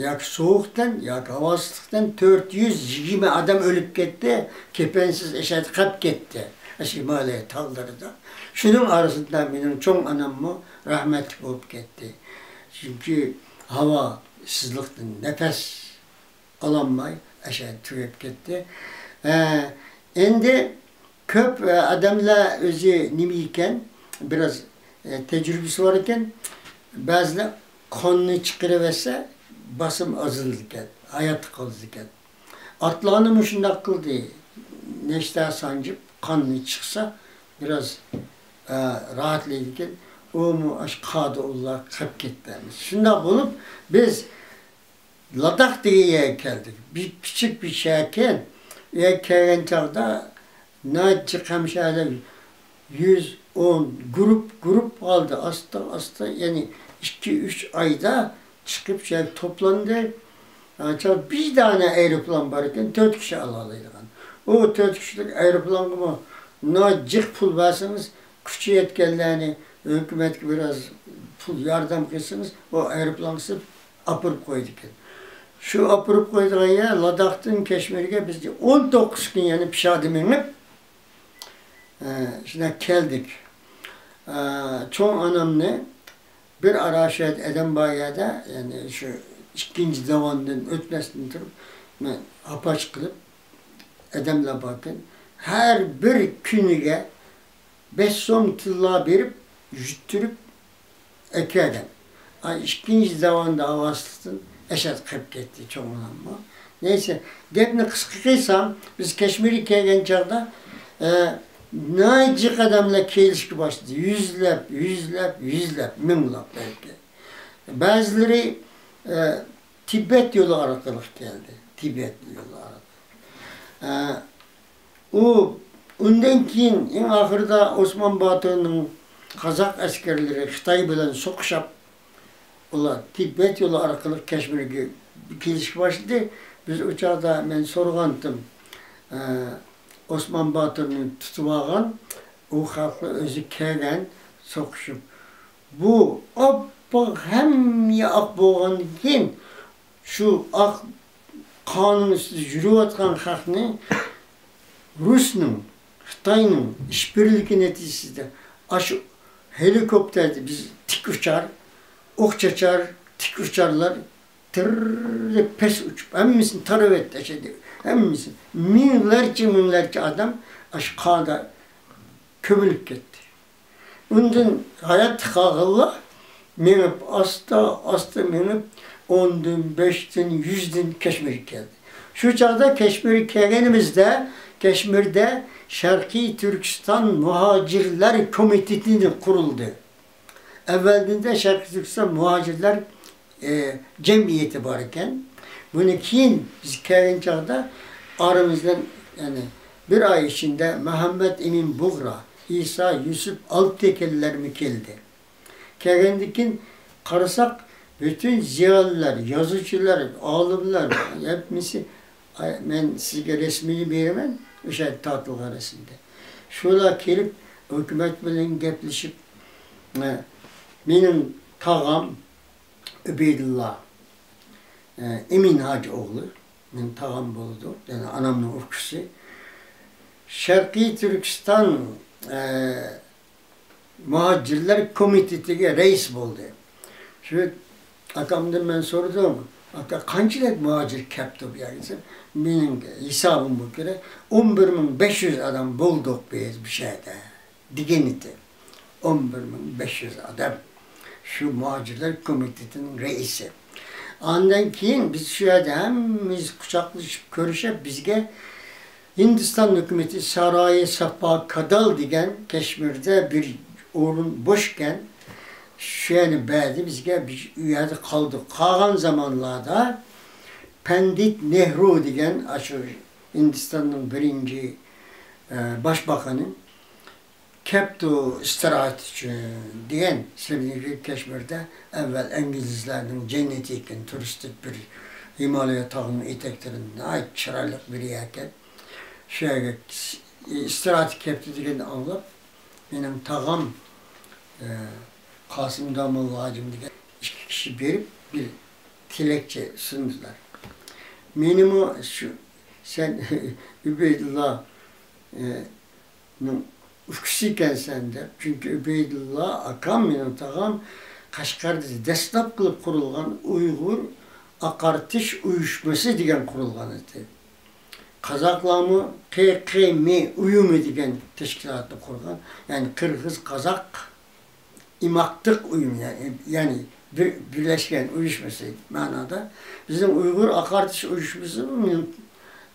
ياكى سوغۇقتىن، ياكى ھاۋاسىزلىقتىن تۆت يۈز يىگىرمە ئادەم ئۆلۈپ كەتتى. كېپەنسىز ئەشەدە قېلىپ كەتتى. ئەشە ھىمالايا تاغلىرىدا. شۇنىڭ ئارىسىدا مېنىڭ چوڭ ئاناممۇ رەھمەتلىك بولۇپ كەتتى. چۈنكى ھاۋاسىزلىقتىن نەپەس ئالالماي ئەشەدە تۈگەپ كەتتى. ئە، ئەمدى كۆپ، ئە، ئادەملەر ئۆزى نېمە ئىكەن، بىراز، ئە، تەجرىبىسى بار ئىكەن. بەزىلەر قاننى چىقىرىۋەتسە، باسىم ئازىلىدىكەن، ھاياتتا قالىدىكەن. ئاتلارنى مۇشۇنداق قىلدى، نەشتە سانجىپ، قاننى چىقسا، بىراز، ئە، راھەتلەيدىكەن. ئۇمۇ ئاشۇ قاردا ئۇلار قېلىپ كەتتى. شۇنداق بولۇپ، بىز لاداخ دېگەن يەرگە كەلدۇق. بىر كىچىك بىر شەھەركەن. ئۇ يەرگە كەلگەن چاغدا ناھايىتى جىق ھەمشەھىرلەر يۈز ئون گۇرۇپ، گۇرۇپ ھالدا ئاستا، ئاستا، يەنى ئىككى، ئۈچ ئايدا چىقىپ شۇ يەرگە توپلاندى. ئا، چاغ بىر دانە ئايروپىلان بار ئىكەن، تۆت كىشى ئالالايدىغان. ئۇ تۆت كىشىلىك ئايروپىلانغىمۇ ناھايىتى جىق پۇل بەرسىڭىز، كۈچى يەتكەنلەرنى ھۆكۈمەتكە بىراز پۇل ياردەم قىلسىڭىز، ئۇ ئايروپىلانغا سېلىپ ئاپىرىپ قويىدىكەن. شۇ ئاپىرىپ قويىدىغان يەر لاداختىن كەشمىرگە بىز ئون توققۇز كۈن، يەنى پىشادە مېڭىپ، ئە، شۇنداق كەلدۇق. ئە، چوڭ ئانامنى بىر ئارا شۇ يەردە ئادەم بار يەردە، يەنى شۇ ئىككىنچى داۋاندىن ئۆتمەستىن تۇرۇپ، مەن ئاپاچ قىلىپ، ئادەملەر باركەن، ھەر بىر كۈنىگە بەش سوم تىللا بېرىپ، يۈتتۈرۈپ ئەكەلگەن. ئاي، ئىككىنچى داۋاندا ھاۋاسىزلىقتىن ئەشەد قېلىپ كەتتى، چوڭ ئاناممۇ. نەيسە، گەپنى قىسقا قىلسام، بىز كەشمىرگە كەلگەن چاغدا، ئە، ناھايىتى جىق ئادەملەر كېلىشكە باشلىدى. يۈزلەپ، يۈزلەپ، يۈزلەپ، مىڭلاپ بەلكى. بەزىلىرى، ئە، تىبەت يولى ئارقىلىق كەلدى. تىبەت يولى ئارقىلىق. ئە، ئۇ، ئۇندىن كېيىن ئەڭ ئاخىرىدا ئوسمان باتۇرنىڭ قازاق ئەسكەرلىرى خىتاي بىلەن سوقۇشۇپ، ئۇلار تىبەت يولى ئارقىلىق كەشمىرگە كېلىشكە باشلىدى. بىز ئۇ چاغدا مەن سورىغانتىم، ئە، ئوسمان باتۇرنى تۇتۇۋالغان ئۇ خەقلەر ئۆزى كەلگەن سوقۇشۇپ. بۇ ئاپئاق، ھەممە ئاق بولغاندىن كېيىن، شۇ ئاق قاننىڭ ئۈستىدە يۈرۈۋاتقان خەقنى رۇسنىڭ، خىتاينىڭ ئىشبىرلىكى نەتىجىسىدە ئاشۇ ھېلىكوپتېردە بىز تىك ئۇچار، ئوق چاچار، تىك ئۇچارلار تىررىپ پەس ئۇچۇپ، ھەممىسىنى تارىۋەتتى ئەشەدە. ھەممىسى، مىڭلارچە، مىڭلارچە ئادەم ئاشۇ قاندا كۆمۈلۈپ كەتتى. ئۇندىن ھاياتتا قالغانلار مېڭىپ، ئاستا، ئاستا مېڭىپ، ئوندىن، بەشتىن، يۈزدىن كەشمىرگە كەلدى. شۇ چاغدا كەشمىرگە كەلگىنىمىزدە، كەشمىردە شەرقىي تۈركىستان مۇھاجىرلار كومىتېتى قۇرۇلدى. ئەۋۋەلدىن شەرقىي تۈركىستان مۇھاجىرلار، ئە، جەمئىيىتى بار ئىكەن. بۇنى كېيىن بىز كەلگەن چاغدا ئارىمىزدىن، يەنى بىر ئاي ئىچىندە مۇھەممەد ئىمىن بۇغرا، ئىسا يۈسۈپ ئالتىتېكىنلەرمۇ كەلدى. كەلگەندىن كېيىن قارىساق، پۈتۈن زىيالىيلار، يازغۇچىلار، ئالىملار، ھەممىسى، ئاي، مەن سىزگە رەسىمىنى بېرىمەن. ئۆشە يەردە تارتىلغان رەسىمدە. شۇلار كېلىپ، ھۆكۈمەت بىلەن گەپلىشىپ، ئە، مېنىڭ تاغام ئۆبەيدۇللا، ئە، ئىمىن ھاجى ئوغلى، مېنىڭ تاغام بولىدۇ، يەنى ئانامنىڭ ئۇكىسى. شەرقىي تۈركىستان، ئە، مۇھاجىرلار كومىتېتىگە رەئىس بولدى. شۇ ئاكامدىن مەن سورىدىم، «ئاكا، قانچىلىك مۇھاجىر كەپتۇ بۇ يەرگە؟» دېسەم، «مېنىڭ ھېسابىم بولۇپ كېرە، ئون بىر مىڭ بەش يۈز ئادەم بولدۇق بىز بۇ يەردە» دېگەن ئىدى. ئون بىر مىڭ بەش يۈز ئادەم. شۇ مۇھاجىرلار كومىتېتىنىڭ رەئىسى. ئاندىن كېيىن بىز شۇ يەردە ھەممىمىز قۇچاقلىشىپ كۆرۈشۈپ، بىزگە ھىندىستان ھۆكۈمىتى سارايى ساپا كادال دېگەن كەشمىردە بىر ئورۇن بوشكەن، شۇ يەرنى بەردى بىزگە، بىز ئۇ يەردە قالدۇق. قالغان زامانلاردا پەندىت نېھرۇ دېگەن ئاشۇ ھىندىستاننىڭ بىرىنچى، ئە، باشباقىنى كەپتۇ ئىستىراھەت ئۈچۈن دېگەن، سەبىي كەشمىردە ئەۋۋەل ئىنگلىزلارنىڭ جەننىتى ئىكەن، تۇرىستىك بىر ھىمالايا تاغىنىڭ ئېتەكلىرىدە ناھايىتى چىرايلىق بىر يەركەن. شۇ يەرگە ئىستىراھەتكە كەپتۇ دېگەننى ئاڭلاپ، مېنىڭ تاغام، ئە، قاسىم داموللا ھاجىم دېگەن ئىككى كىشى بېرىپ بىر تىلەكچە سۇندۇلار. مېنىمۇ شۇ، سەن ئۆبەيدۇللا، ئە، نىڭ ئۇكىسى ئىكەنسەن دەپ، چۈنكى ئۆبەيدۇللا ئاكام، مېنىڭ تاغام قەشقەردە دەسلەپ قىلىپ قۇرۇلغان ئۇيغۇر ئاقارتىش ئۇيۇشمىسى دېگەن قۇرۇلغان ئىدى. قازاقلارمۇ ق ق م ئۇيۇمى دېگەن تەشكىلاتنى قۇرغان، يەنى قىرغىز قازاق ئىماقتىق ئۇيۇم، يەنى، يەنى بىر، بىرلەشكەن ئۇيۇشمىسى مەنادا. بىزنىڭ ئۇيغۇر ئاقارتىش ئۇيۇشمىسىمۇ مېنىڭ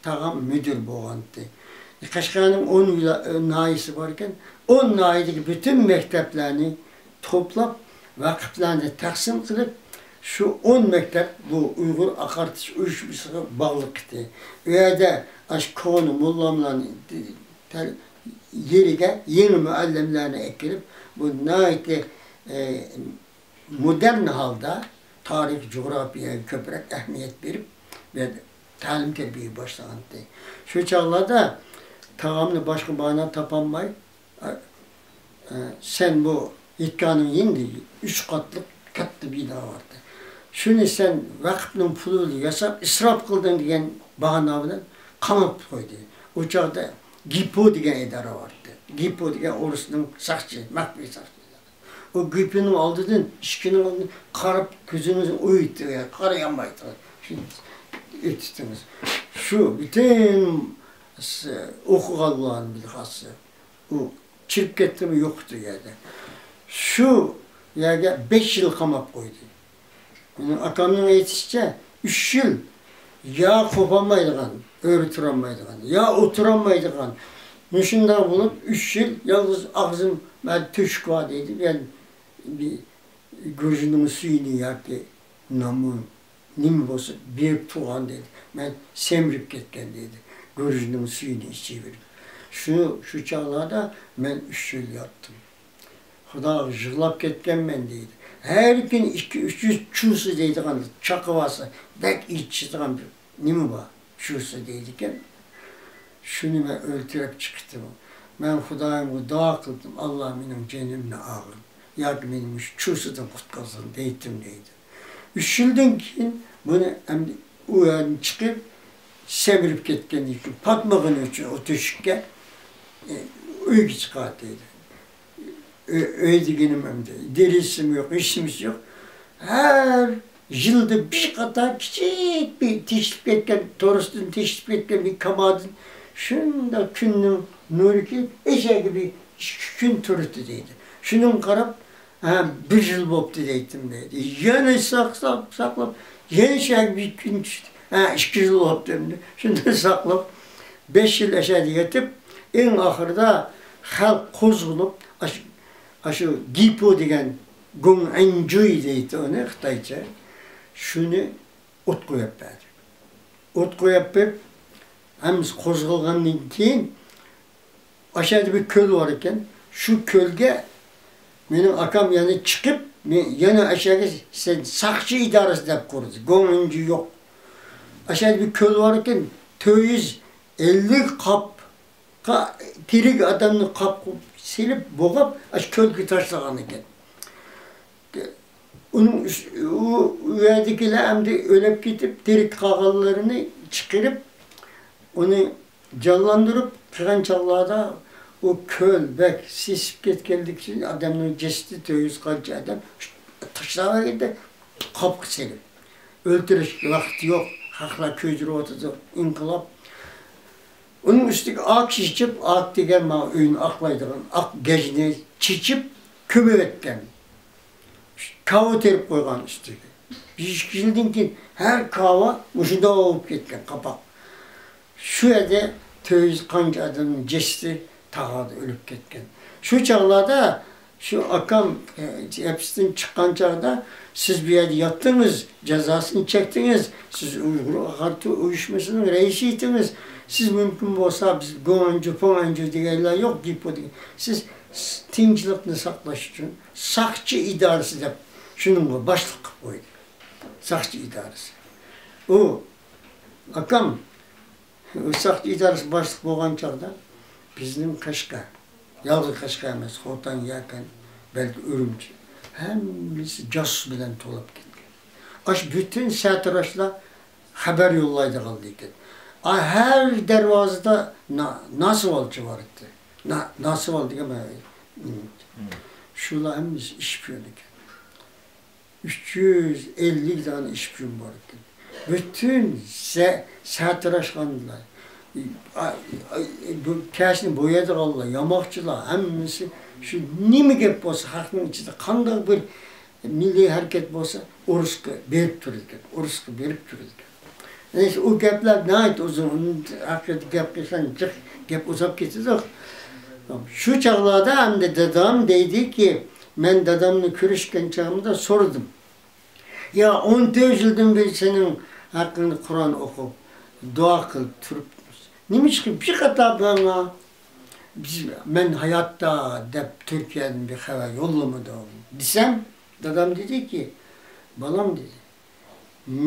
تاغام مۇدىر بولغانتى. قەشقەرنىڭ ئون ۋىلا-، ناھىيەسى بار ئىكەن، ئون ناھىيەدىكى پۈتۈن مەكتەپلەرنى توپلاپ، ۋەقىپلەرنى تەقسىم قىلىپ، شۇ ئون مەكتەپ بۇ ئۇيغۇر ئاقارتىش ئۇيۇشمىسىغا باغلىق ئىدى. ئۇ يەردە ئاشۇ كونا موللاملارنى تەل-، يېرىگە يېڭى مۇئەللىملەرنى ئەكىرىپ، بۇ ناھايىتى، ئە، مودېرن ھالدا تارىخ، جۇغراپىيەگە كۆپرەك ئەھمىيەت بېرىپ، بۇ يەردە تەلىم-تەربىيە باشلىغانىدى. شۇ چاغلاردا تاغامنى باشقا باھانە تاپالماي، ئە، ئە، سەن بۇ ھېيتگاھنىڭ يېنىدا ئۈچ قاتلىق كاتتا بىنا بار ئىدى. شۇنى سەن ۋەقىپنىڭ پۇلىدا ياساپ، ئىسراپ قىلدىڭ دېگەن باھانە بىلەن قاماپ قويدى. ئۇ چاغدا گىپو دېگەن ئىدارە بار ئىدى. گىپو دېگەن ئورۇسنىڭ ساقچى، مەخپىي ساقچى. ئۇ گىپونىڭ ئالدىدىن، ئىشىكىنىڭ ئالدىدىن قاراپ، كۆزىڭىزنى ئويۇتۇپ، قارىيالمايدىغان ئۆتۈتتىڭىز. شۇ پۈتۈن ئوقۇغانلارنى بىلخاسى. ئۇ چىرىپ كەتتىمۇ يوقىدى ئۇ يەردە. شۇ يەرگە بەش يىل قاماپ قويدى. مېنىڭ ئاكامنىڭ ئېيتىشىچە، ئۈچ يىل يا قوپالمايدىغان، ئۆرە تۇرالمايدىغان، يا ئولتۇرالمايدىغان. مۇشۇنداق بولۇپ، ئۈچ يىل يالغۇز ئاغزىم، مەن تۆشۈك بار دەيدۇ، يەنى بىر گۈرۈچنىڭ سۈيىنى ياكى نانمۇ نېمە بولسا بېرىپ تۇرغان دەيدۇ. مەن سەمرىپ كەتكەن دەيدۇ. گۈرۈچنىڭ سۈيىنى ئىچىۋېرىپ. شۇ، شۇ چاغلاردا مەن ئۈچ يىل ياتتىم. خۇداغا يىغلاپ كەتكەنمەن دەيدۇ. ھەر كۈنى ئىككى، ئۈچ يۈز چۇسا دەيدىغان چاقىپ ئالسا، بەك ئېچىشىدىغان بىر نېمە بار، چۇسا دەيدىكەن. شۇنى مەن ئۆلتۈرۈپ چىقتىم. مەن خۇدايىمغا دۇئا قىلدىم، «ئاللا، مېنىڭ جېنىمنى ئالغىن ياكى مېنى مۇشۇ چۇسىدىن قۇتقۇزغىن» دەيتتىم دەيدۇ. ئۈچ يىلدىن كېيىن بۇنى ئەمدى ئۇ يەردىن چىقىپ، سەمرىپ كەتكەندىن كېيىن، پاتمىغىنى ئۈچۈن ئۇ تۆشۈككە، ئۆيگە چىقاتتى. ئۆي، ئۆي دېگىنىم ئەمدى دېرىزىسىمۇ يوق، ھېچنېمىسى يوق. ھەر يىلدا بىر قاتار كىچىك بىر تېشىلىپ كەتكەن، تورۇستىن تېشىلىپ كەتكەن بىر كامادىن شۇنداق كۈننىڭ نۇرى كېلىپ، ئەشەگە بىر ئىككى كۈن تۇرىدۇ دەيدۇ. شۇنىڭغا قاراپ، ھە، بىر يىل بوپتۇ دەيتتىم دەيدۇ. يەنە ساقلاپ، ساقلاپ، يەنە شۇ يەرگە بىر كۈن چۈشتى. ھە، ئىككى يىل بوپتۇ ئەمدى. شۇنداق ساقلاپ، بەش يىل ئەشەدە يېتىپ، ئەڭ ئاخىرىدا خەلق قوزغىلىپ، ئاشۇ، ئاشۇ گىپو دېگەن گوڭئەنجۈي دەيدۇ ئۇنى خىتايچە. شۇنى ئوت قويۇپ بەردى. ئوت قويۇپ بېرىپ، ھەممىسى قوزغالغاندىن كېيىن، ئاشۇ يەردە بىر كۆل بار ئىكەن. شۇ كۆلگە مېنىڭ ئاكام يەنە چىقىپ، مېنى يەنە ئاشۇ يەرگە سەن ساقچى ئىدارىسى دەپ قويدى. گوڭئەنجۈي يوق. ئاشۇ يەردە بىر كۆل بار ئىكەن، تۆت يۈز ئەللىك قاپ قا-، تىرىك ئادەمنى قاپقا سېلىپ، بوغاپ، ئاشۇ كۆلگە تاشلىغان ئىكەن. ئۇنىڭ ئۈس-، ئۇ، ئۇ يەردىكىلەر ئەمدى ئۆلۈپ كېتىپ، تىرىك قالغانلىرىنى چىقىرىپ، ئۇنى جانلاندۇرۇپ قىلغان چاغلاردا، ئۇ كۆل بەك سېسىپ كەتكەنلىكى ئۈچۈن ئادەمنىڭ جەسىتى تۆت يۈز قانچە ئادەم تاشلاۋەرگەندە، قاپقا سېلىپ. ئۆلتۈرۈش ۋاقتى يوق، خەقلەر كۆيدۈرۈۋاتىدۇ، ئىنقىلاب. ئۇنىڭ ئۈستىگە ئاق چېچىپ، ئاق دېگەن مانا ئۆينى ئاقلايدىغان ئاق گەجنى چېچىپ كۆمۈۋەتكەن. كاۋا تېرىپ قويغان ئۈستىگە. بىر ئىككى يىلدىن كېيىن ھەر كاۋا مۇشۇنداق بولۇپ كەتكەن قاپاق. شۇ يەردە تۆت يۈز قانچە ئادەمنىڭ جەسىتى تاغاردا ئۆلۈپ كەتكەن. شۇ چاغلاردا شۇ ئاكام، ئە، ھەپىستىن چىققان چاغدا، سىز بۇ يەردە ياتتىڭىز، جازاسىنى چەكتىڭىز، سىز ئۇيغۇر ئاغارتۇ ئۇيۇشمىسىنىڭ رەئىسى ئىدىڭىز، سىز مۇمكىن بولسا بىز گوڭئەنجۈ، پوڭئەنجۈ دېگەنلەر يوق، گېپو دېگەن. سىز س-، تىنچلىقنى ساقلاش ئۈچۈن ساقچى ئىدارىسى دەپ شۇنىڭغا باشلىق قىلىپ قويدى. ساقچى ئىدارىسى. ئۇ ئاكام ئۇ ساقچى ئىدارىسى باشلىق بولغان چاغدا بىزنىڭ قەشقەر، يالغۇز قەشقەر ئەمەس، خوتەن، يەكەن، بەلكى ئۈرۈمچى، ھەممىسى جاسۇس بىلەن تولاپ كەتكەن. ئاشۇ پۈتۈن سەتىراشلار خەۋەر يوللايدىغان ئىكەن. ئا، ھەر دەرۋازىدا نا-، ناسىۋالچى بار ئىدى. نا-، ناسىۋال دېگەن مەن، شۇلار ھەممىسى ئىشپىيون ئىكەن. ئۈچ يۈز ئەللىك دانە ئىشپىيون بار ئىكەن. پۈتۈن سە-، سەتىراشخانىلار، ئا-، ئا-، بۇ كەشنى بويايدىغانلار، ياماقچىلار، ھەممىسى شۇ نېمە گەپ بولسا، خەقنىڭ ئىچىدە قانداق بىر مىللىي ھەرىكەت بولسا، ئۇرۇشقا بېرىپ تۇرىدىكەن، ئۇرۇشقا بېرىپ تۇرىدىكەن. ئۇ گەپلەر ناھايىتى ئۇزۇن، ئۇنىڭ ھەققىدە گەپ قىلساڭ جىق گەپ ئۇزاپ كېتىدۇ. شۇ چاغلاردا ئەمدى دادام دەيدىكى، مەن دادامنى كۆرۈشكەن چاغىمدا سورىدىم. يا، ئون تۆت يىلدىن بېرى سېنىڭ ھەققىڭدە قۇرئان ئوقۇپ، دۇئا قىلىپ تۇرۇپتىمىز. نېمىشقا بىر قاتار ماڭا، بىز، مەن ھاياتتا دەپ تۈركىيەدىن بىر خەۋەر يوللىمىدىڭ دېسەم، دادام دېدىكى، بالام دېدى،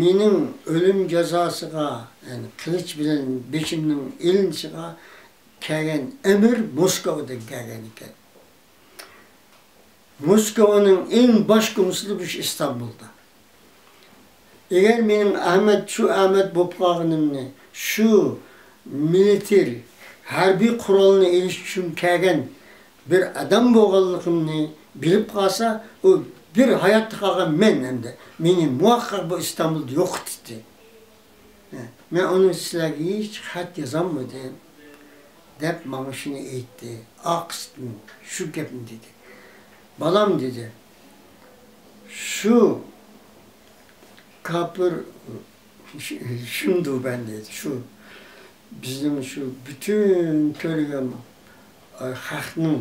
مېنىڭ ئۆلۈم جازاسىغا، يەنى قىلىچ بىلەن بېشىمنىڭ ئېلىنىشىغا كەلگەن ئەمىر موسكۋادىن كەلگەن ئىكەن. موسكۋانىڭ ئەڭ باش كونسۇلى مۇشۇ ئىستانبۇلدا. ئەگەر مېنىڭ ئەمەت، شۇ ئەمەت بولۇپ قالغىنىمنى، شۇ مىلىتېر ھەربىي قورالنى ئېلىش ئۈچۈن كەلگەن بىر ئادەم بولغانلىقىمنى بىلىپ قالسا، ئۇ بىر ھاياتتا قالغان مەن ئەمدى. مېنى مۇۋەققەق بۇ ئىستانبۇلدا يوقىتىتتى. مەن ئۇنىڭ سىلەرگە ھېچ خەت يازالمىدىم، دەپ ماڭا شۇنى ئېيتتى. ئاقىستىن شۇ گەپنى دېدى. بالام دېدى، شۇ كاپىر شۇندۇ بەن دېدى. شۇ بىزنىڭ شۇ پۈتۈن تۆلىگەن، ئە، خەقنىڭ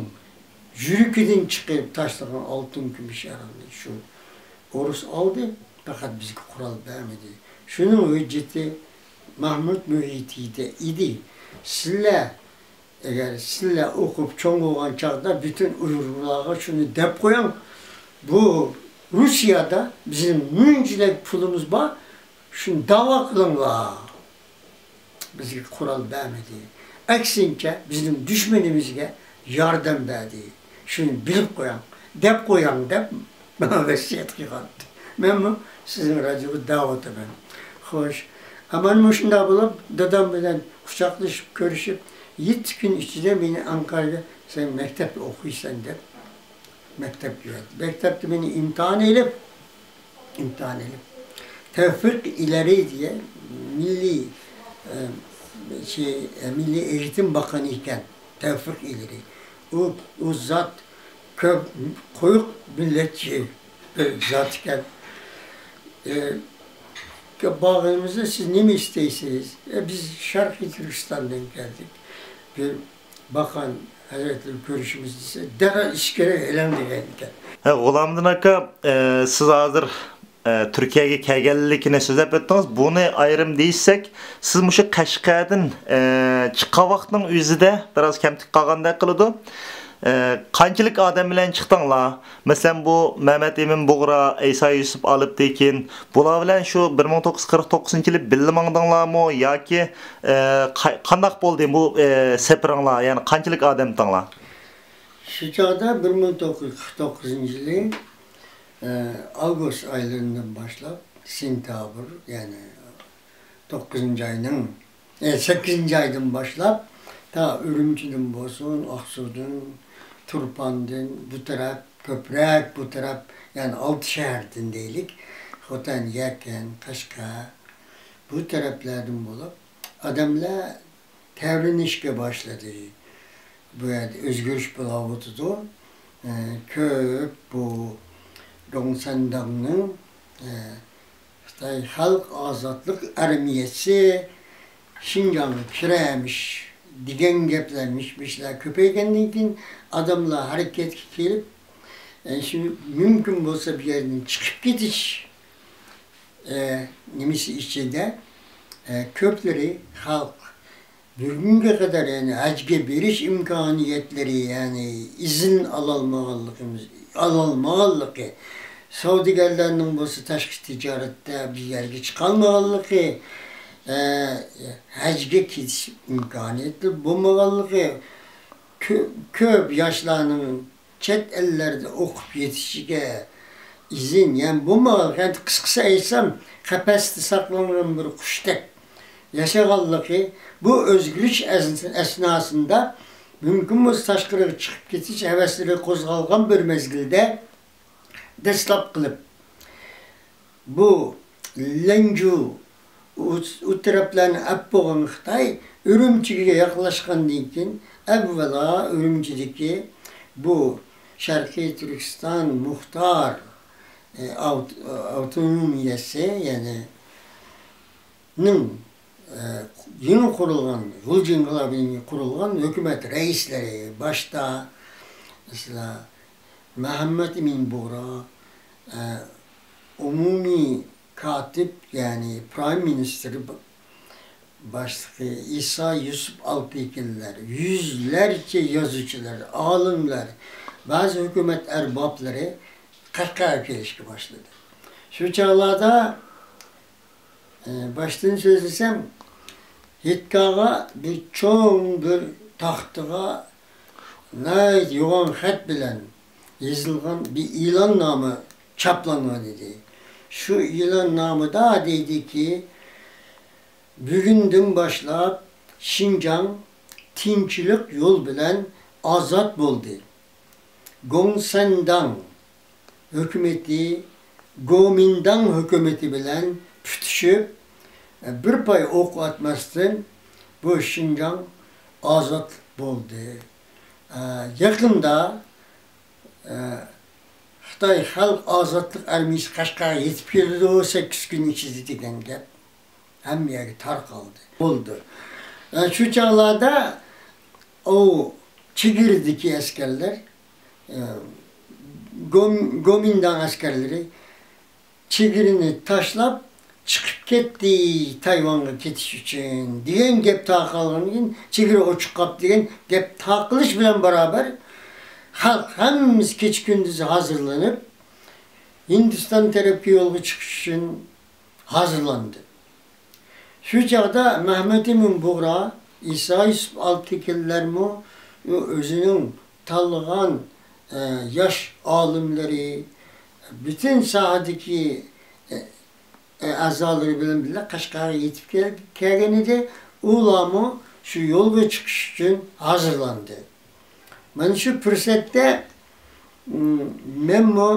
يۈرىكىدىن چىقىرىپ تاشلىغان ئالتۇن كۈمۈش يارىقنى شۇ ئورۇس ئالدى، پەقەت بىزگە قورال بەرمىدى. شۇنىڭ ھۆججىتى مەھمۇد مۇھىتىدە ئىدى. سىلەر ئەگەر سىلەر ئوقۇپ چوڭ بولغان چاغدا پۈتۈن ئۇيغۇرلارغا شۇنى دەپ قويۇڭ، بۇ روسىيەدە بىزنىڭ مۇنچىلىك پۇلىمىز بار، شۇنى داۋا قىلىڭلار. بىزگە قورال بەرمىدى. ئەكسىنچە، بىزنىڭ دۈشمىنىمىزگە ياردەم بەردى. شۇنى بىلىپ قويۇڭ، دەپ قويۇڭ، دەپ ماڭا ۋەسىيەت قىلغانىدى. مەنمۇ سىزنىڭ رادىيوغا دەۋاتىمەن. خوش. ئەمما مۇشۇنداق بولۇپ، دادام بىلەن قۇچاقلىشىپ كۆرۈشۈپ، يەتتە كۈن ئىچىدە مېنى ئەنقەرىگە، سەن مەكتەپتە ئوقۇيسەن دەپ، مەكتەپكە يۈبەردى. مەكتەپتە مېنى ئىمتىھان ئېلىپ، ئىمتىھان ئېلىپ، تەۋفىق ئىلەرى دېگەن مىللىي، ئە، شەي، ئە، مىللىي ئېگىتىم باققان ئىكەن، تەۋفىق ئىلەرى. ئۇ، ئۇ زات كۆپ قويۇق مىللەتچى بىر زات ئىكەن. ئە، بارغىنىمىزدا، سىز نېمە ئىستەيسىز؟ ئە، بىز شەرقىي تۈركىستاندىن كەلدۇق. بىر باقان ھەزرەتلىرىنى كۆرۈشىمىز دېسە، دەرھال ئىچكىرى ئېلىڭ دېگەن ئىكەن. ھە، غۇلامدىن ئاكا، ئە، سىز ھازىر، ئە، تۈركىيەگە كەلگەنلىكىنى سۆزلەپ ئۆتتىڭىز. بۇنى ئايرىم دېيىشسەك، سىز مۇشۇ قەشقەردىن، ئە، چىققان ۋاقىتنىڭ ئۆزىدە بىراز كەمتۈك قالغاندەك قىلىدۇ. ئە، قانچىلىك ئادەم بىلەن چىقتىڭلار؟ مەسىلەن، بۇ مەمەت ئىمىن بۇغرا، ئەيسا يۈسۈپ ئالپتېكىن، بۇلار بىلەن شۇ بىر مىڭ توققۇز يۈز قىرىق توققۇزىنچى يىلى بىللە ماڭدىڭلارمۇ ياكى، ئە، قا-، قانداق بولدى بۇ، ئە، سەپىرىڭلار؟ يەنى قانچىلىك ئادەم ئىدىڭلار؟ شۇ چاغدا بىر مىڭ توققۇز يۈز قىرىق توققۇزىنچى يىلى، ئە، ئاۋگۇست ئايلىرىدىن باشلاپ، سېنتەبىر، يەنى توققۇزىنچى ئاينىڭ، ئە، سەككىزىنچى ئايدىن باشلاپ، تا ئۈرۈمچىدىن بولسۇن، ئاقسۇدىن، تۇرپاندىن، بۇ تەرەپ، كۆپرەك بۇ تەرەپ، يەنى ئالتە شەھەردىن دەيلىك، خوتەن، يەكەن، قەشقەر، بۇ تەرەپلەردىن بولۇپ، ئادەملەر تەۋرىنىشكە باشلىدى. بۇ يەردە ئۆزگىرىش بولاۋاتىدۇ. ئە، كۆپ بۇ گوڭسەنداڭنىڭ، ئە، خىتاي خەلق ئازادلىق ئارمىيەسى شىنجاڭغا كىرەرمىش دېگەن گەپلەر، مىش-مىشلار كۆپەيگەندىن كېيىن، ئادەملەر ھەرىكەتكە كېلىپ، ئە، شۇ مۇمكىن بولسا بۇ يەردىن چىقىپ كېتىش، ئە، نېمىسى ئىچىدە، ئە، كۆپلىرى خەلق بۈگۈنگە قەدەر، يەنى، ھەجگە بېرىش ئىمكانىيەتلىرى، يەنى، ئىزىن ئالالمىغانلىقىمىز، ئالالمىغانلىقى، سودىگەرلەرنىڭ بولسا تاشقى تىجارەتتە بىر يەرگە چىقالمىغانلىقى، ئە، ھەجگە كېتىش ئىمكانىيەتلىرى بولمىغانلىقى، كۆ-، كۆپ ياشلارنىڭ چەت ئەللەردە ئوقۇپ يېتىشىگە ئىزىن، يەنى بولمىغان، يەنى قىسقىسى ئېيتسام، قەپەستە ساقلانغان بىر قۇشتەك ياشىغانلىقى، بۇ ئۆزگىرىش ئەز-، ئەسناسىندا مۇمكىن بولسا تاشقىرىغا چىقىپ كېتىش ھەۋەسلىرى قوزغالغان بىر مەزگىلدە، دەسلەپ قىلىپ، بۇ لەنجۇ، ئۇ، ئۇ تەرەپلەرنى ئەپ بولغان خىتاي ئۈرۈمچىگە ياقلاشقاندىن كېيىن، ئەۋۋەلا ئۈرۈمچىدىكى بۇ شەرقىي تۈركىستان مۇختار، ئە، ئاۋت-، ئاۋتونومىيەسى، يەنى، نىڭ، ئە، يېڭى قۇرۇلغان، غۇلجا ئىنقىلابىدىن قۇرۇلغان ھۆكۈمەت رەئىسلىرى باشتا، مەسىلەن، مەھمەت ئىمىن بۇغرا، ئە، ئومۇمىي كاتىپ، يەنى پرايم مىنىستىر ب-، باشلىقى ئىسا يۈسۈپ ئالپتېكىنلەر، يۈزلەرچە يازغۇچىلار، ئالىملار، بەزى ھۆكۈمەت ئەربابلىرى قەشقەرگە كېلىشكە باشلىدى. شۇ چاغلاردا، ئە، باشتىن سۆزلىسەم، ھېيتگاھقا بىر چوڭ بىر تاختىغا ناھايىتى يوغان خەت بىلەن يېزىلغان بىر ئېلاننامە چاپلانغان ئىدى. شۇ ئېلاننامىدا دەيدىكى، بۈگۈندىن باشلاپ شىنجاڭ تىنچلىق يول بىلەن ئازاد بولدى. گوڭسەنداڭ ھۆكۈمىتى گومىنداڭ ھۆكۈمىتى بىلەن پۈتۈشۈپ، بىر پاي ئوق ئاتماستىن بۇ شىنجاڭ ئازاد بولدى. ئە، يېقىندا، ئە، خىتاي خەلق ئازادلىق ئارمىيەسى قەشقەرگە يېتىپ كېلىدۇ، سەككىز كۈن ئىچىدە دېگەن گەپ. ھەممە يەرگە تارقالدى. بولدى. ئە، شۇ چاغلاردا ئۇ چېگرىدىكى ئەسكەرلەر، ئە، گوم-، گومىنداڭ ئەسكەرلىرى چېگرىنى تاشلاپ چىقىپ كەتتى تايۋانغا كېتىش ئۈچۈن دېگەن گەپ تارقالغاندىن كېيىن، چېگرا ئوچۇق قاپتۇ دېگەن گەپ تارقىلىش بىلەن باراۋەر، خەلق ھەممىسى كېچە-كۈندۈز ھازىرلىنىپ، ھىندىستان تەرەپكە يولغا چىقىش ئۈچۈن ھازىرلاندى. شۇ چاغدا مەھمۇت ئىمىن بۇغرا، ئىسا يۈسۈپ ئالپتېكىنلەرمۇ، ئۆزىنىڭ تاللىغان، ئە، ياش ئالىملىرى، پۈتۈن ساھەدىكى، ئە، ئە، ئەزالىرى بىلەن بىللە قەشقەرگە يېتىپ كەل-، كەلگەن ئىدى. ئۇلارمۇ شۇ يولغا چىقىش ئۈچۈن ھازىرلاندى. مانا شۇ پۇرسەتتە، م، مەنمۇ،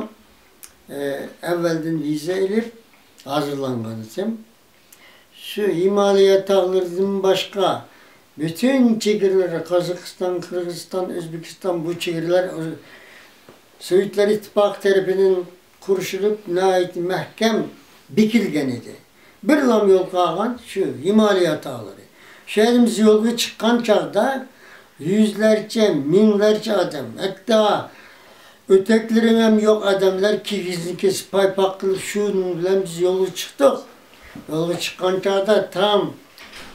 ئە، ئەۋۋەلدىن ۋىزا ئېلىپ ھازىرلانغان ئىدىم. شۇ ھىمالىيا تاغلىرىدىن باشقا پۈتۈن چېگرىلەر، قازاقىستان، قىرغىزىستان، ئۆزبېكىستان، بۇ چېگرىلەر سوۋېتلار ئىتتىپاقى تەرىپىدىن قورشىلىپ، ناھايىتى مەھكەم بېكىلگەن ئىدى. بىرلام يول قالغان شۇ ھىمالىيا تاغلىرى. شۇ يەردىن بىز يولغا چىققان چاغدا يۈزلەرچە، مىڭلارچە ئادەم، ھەتتا ئۆتەكلىرىمۇ يوق ئادەملەر كىگىزنى كېسىپ، پايپاق قىلىپ، شۇنىڭ بىلەن بىز يولغا چىقتۇق. يولغا چىققان چاغدا تام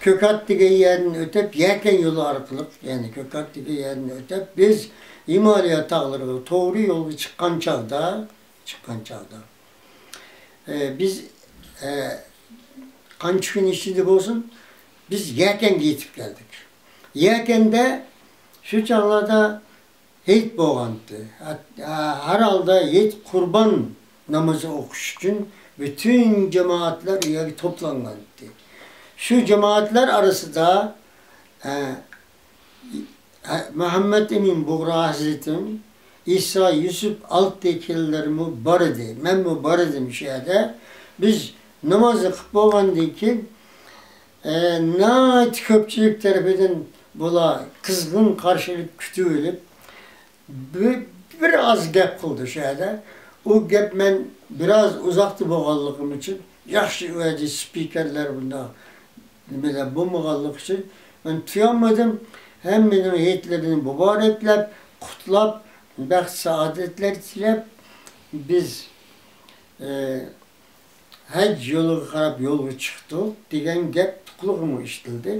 كۆكات دېگەن يەردىن ئۆتۈپ، يەكەن يولى ئارقىلىق، يەنى كۆكات دېگەن يەردىن ئۆتۈپ، بىز ھىمالىيا تاغلىرىغا توغرا يولغا چىققان چاغدا، چىققان چاغدا، ئە، بىز، ئە، قانچە كۈن ئىچىدە بولسۇن، بىز يەكەنگە يېتىپ كەلدۇق. يەكەندە شۇ چاغلاردا ھېيت بولغانتى. ھە-، ھەر ھالدا ھېيت قۇربان نامىزى ئوقۇش ئۈچۈن پۈتۈن جامائەتلەر ئۇ يەرگە توپلانغانتى. شۇ جامائەتلەر ئارىسىدا، ئە، ھە-، مۇھەممەد ئەمىن بۇغرا ھەزرىتىم، ئىسا يۈسۈپ ئالتىكىنلەرمۇ بار ئىدى، مەنمۇ بار ئىدىم شۇ يەردە. بىز ناماز ئوقۇپ بولغاندىن كېيىن، ئە، ناھايىتى كۆپچىلىك تەرىپىدىن بۇلار قىزغىن قارشى ئېلىپ، كۈتۈۋېلىپ، بىر، بىر ئاز گەپ قىلدى شۇ يەردە. ئۇ گەپ مەن بىراز ئۇزاقتا بولغانلىقىم ئۈچۈن، ياخشى ئۇ يەردە سپىكېرلار بۇنداق نېمىلەر بولمىغانلىقى ئۈچۈن مەن تۇيالمىدىم. ھەممىنىڭ ھېيتلىرىنى مۇبارەكلەپ، قۇتلاپ، بەخت سائادەتلەر تىلەپ، بىز، ئە، ھەج يولىغا قاراپ يولغا چىقتۇق دېگەن گەپ قۇلىقىمغا ئېشىتىلدى.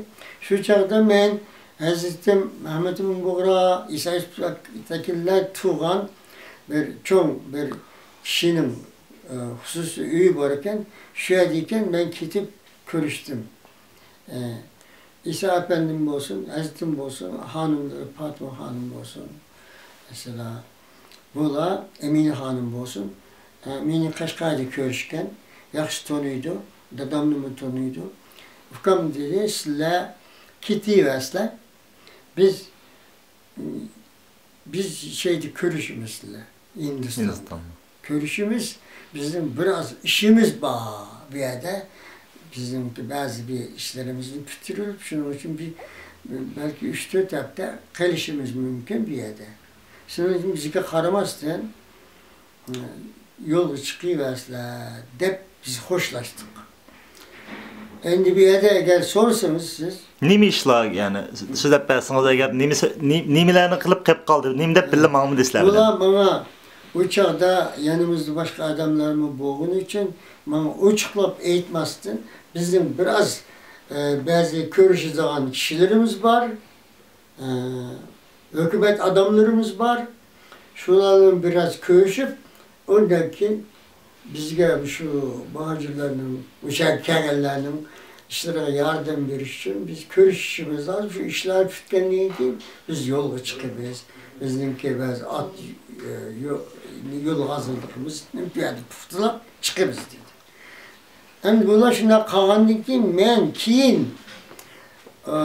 شۇ چاغدا مەن ھەزرىتىم مەھمۇد ئىبن بۇغرا، ئىسا يۈسۈپ ئەتىكىنلەر تۇغان بىر چوڭ بىر كىشىنىڭ، ئە، خۇسۇسىي ئۆيى بار ئىكەن، شۇ يەردە ئىكەن، مەن كېتىپ كۆرۈشتۈم. ئە، ئىسا ئەپەندىم بولسۇن، ھەزرىتىم بولسۇن، خانىملىرى پاتىمە خانىم بولسۇن، مەسىلەن، بۇلار ئەمىنە خانىم بولسۇن، ئە، مېنى قەشقەردە كۆرۈشكەن، ياخشى تونۇيدۇ، دادامنىمۇ تونۇيدۇ. ئۇكام دېدى، سىلەر كېتىۋەرسىلەر، بىز بىز شەيدە كۆرۈشىمىز بىلەن، ھىندىستاندا. ھىندىستاندا. كۆرۈشىمىز، بىزنىڭ بىر ئاز ئىشىمىز بار بۇ يەردە. بىزنىڭكى بەزى بىر ئىشلىرىمىزنى پۈتتۈرۈپ، شۇنىڭ ئۈچۈن بىر، بەلكى ئۈچ تۆت ھەپتە قېلىشىمىز مۇمكىن بۇ يەردە. شۇنىڭ ئۈچۈن بىزگە قارىماستىن، يولغا چىقىۋەرسىلەر دەپ بىز خوشلاشتۇق. ئەمدى بۇ يەردە ئەگەر سورىسىڭىز سىز. نېمە ئىشلار، يەنى، سۆزلەپ بەرسىڭىز ئەگەر، نېمە سۆ-، نې-، نېمىلەرنى قىلىپ قېلىپ قالدى، نېمە دەپ بىللە ماڭمىدى سىلەر بىلەن؟ بۇلار ماڭا ئۇ چاغدا يېنىمىزدا باشقا ئادەملەرمۇ بولغىنى ئۈچۈن ماڭا ئوچۇقلاپ ئېيتماستىن، بىزنىڭ بىر ئاز، ئە، بەزى كۆرۈشىدىغان كىشىلىرىمىز بار. ئە، ھۆكۈمەت ئاداملىرىمىز بار. شۇلار بىلەن بىر ئاز كۆرۈشۈپ، ئۇندىن كېيىن بىزگە شۇ مۇھاجىرلارنىڭ، ئۆشە كەلگەنلەرنىڭ ئىشلىرىغا ياردەم بېرىش ئۈچۈن بىز كۆرۈشۈشىمىز لازىم. شۇ ئىشلار پۈتكەندىن كېيىن بىز يولغا چىقىمىز. بىزنىڭكى بەزى ئات، ئە، يو-، يول ھازىرلىقىمىزنى بۇ يەردە پۇختىلاپ چىقىمىز، دېدى. ئەمدى بۇلار شۇنداق قالغاندىن كېيىن، مەن كېيىن، ئە،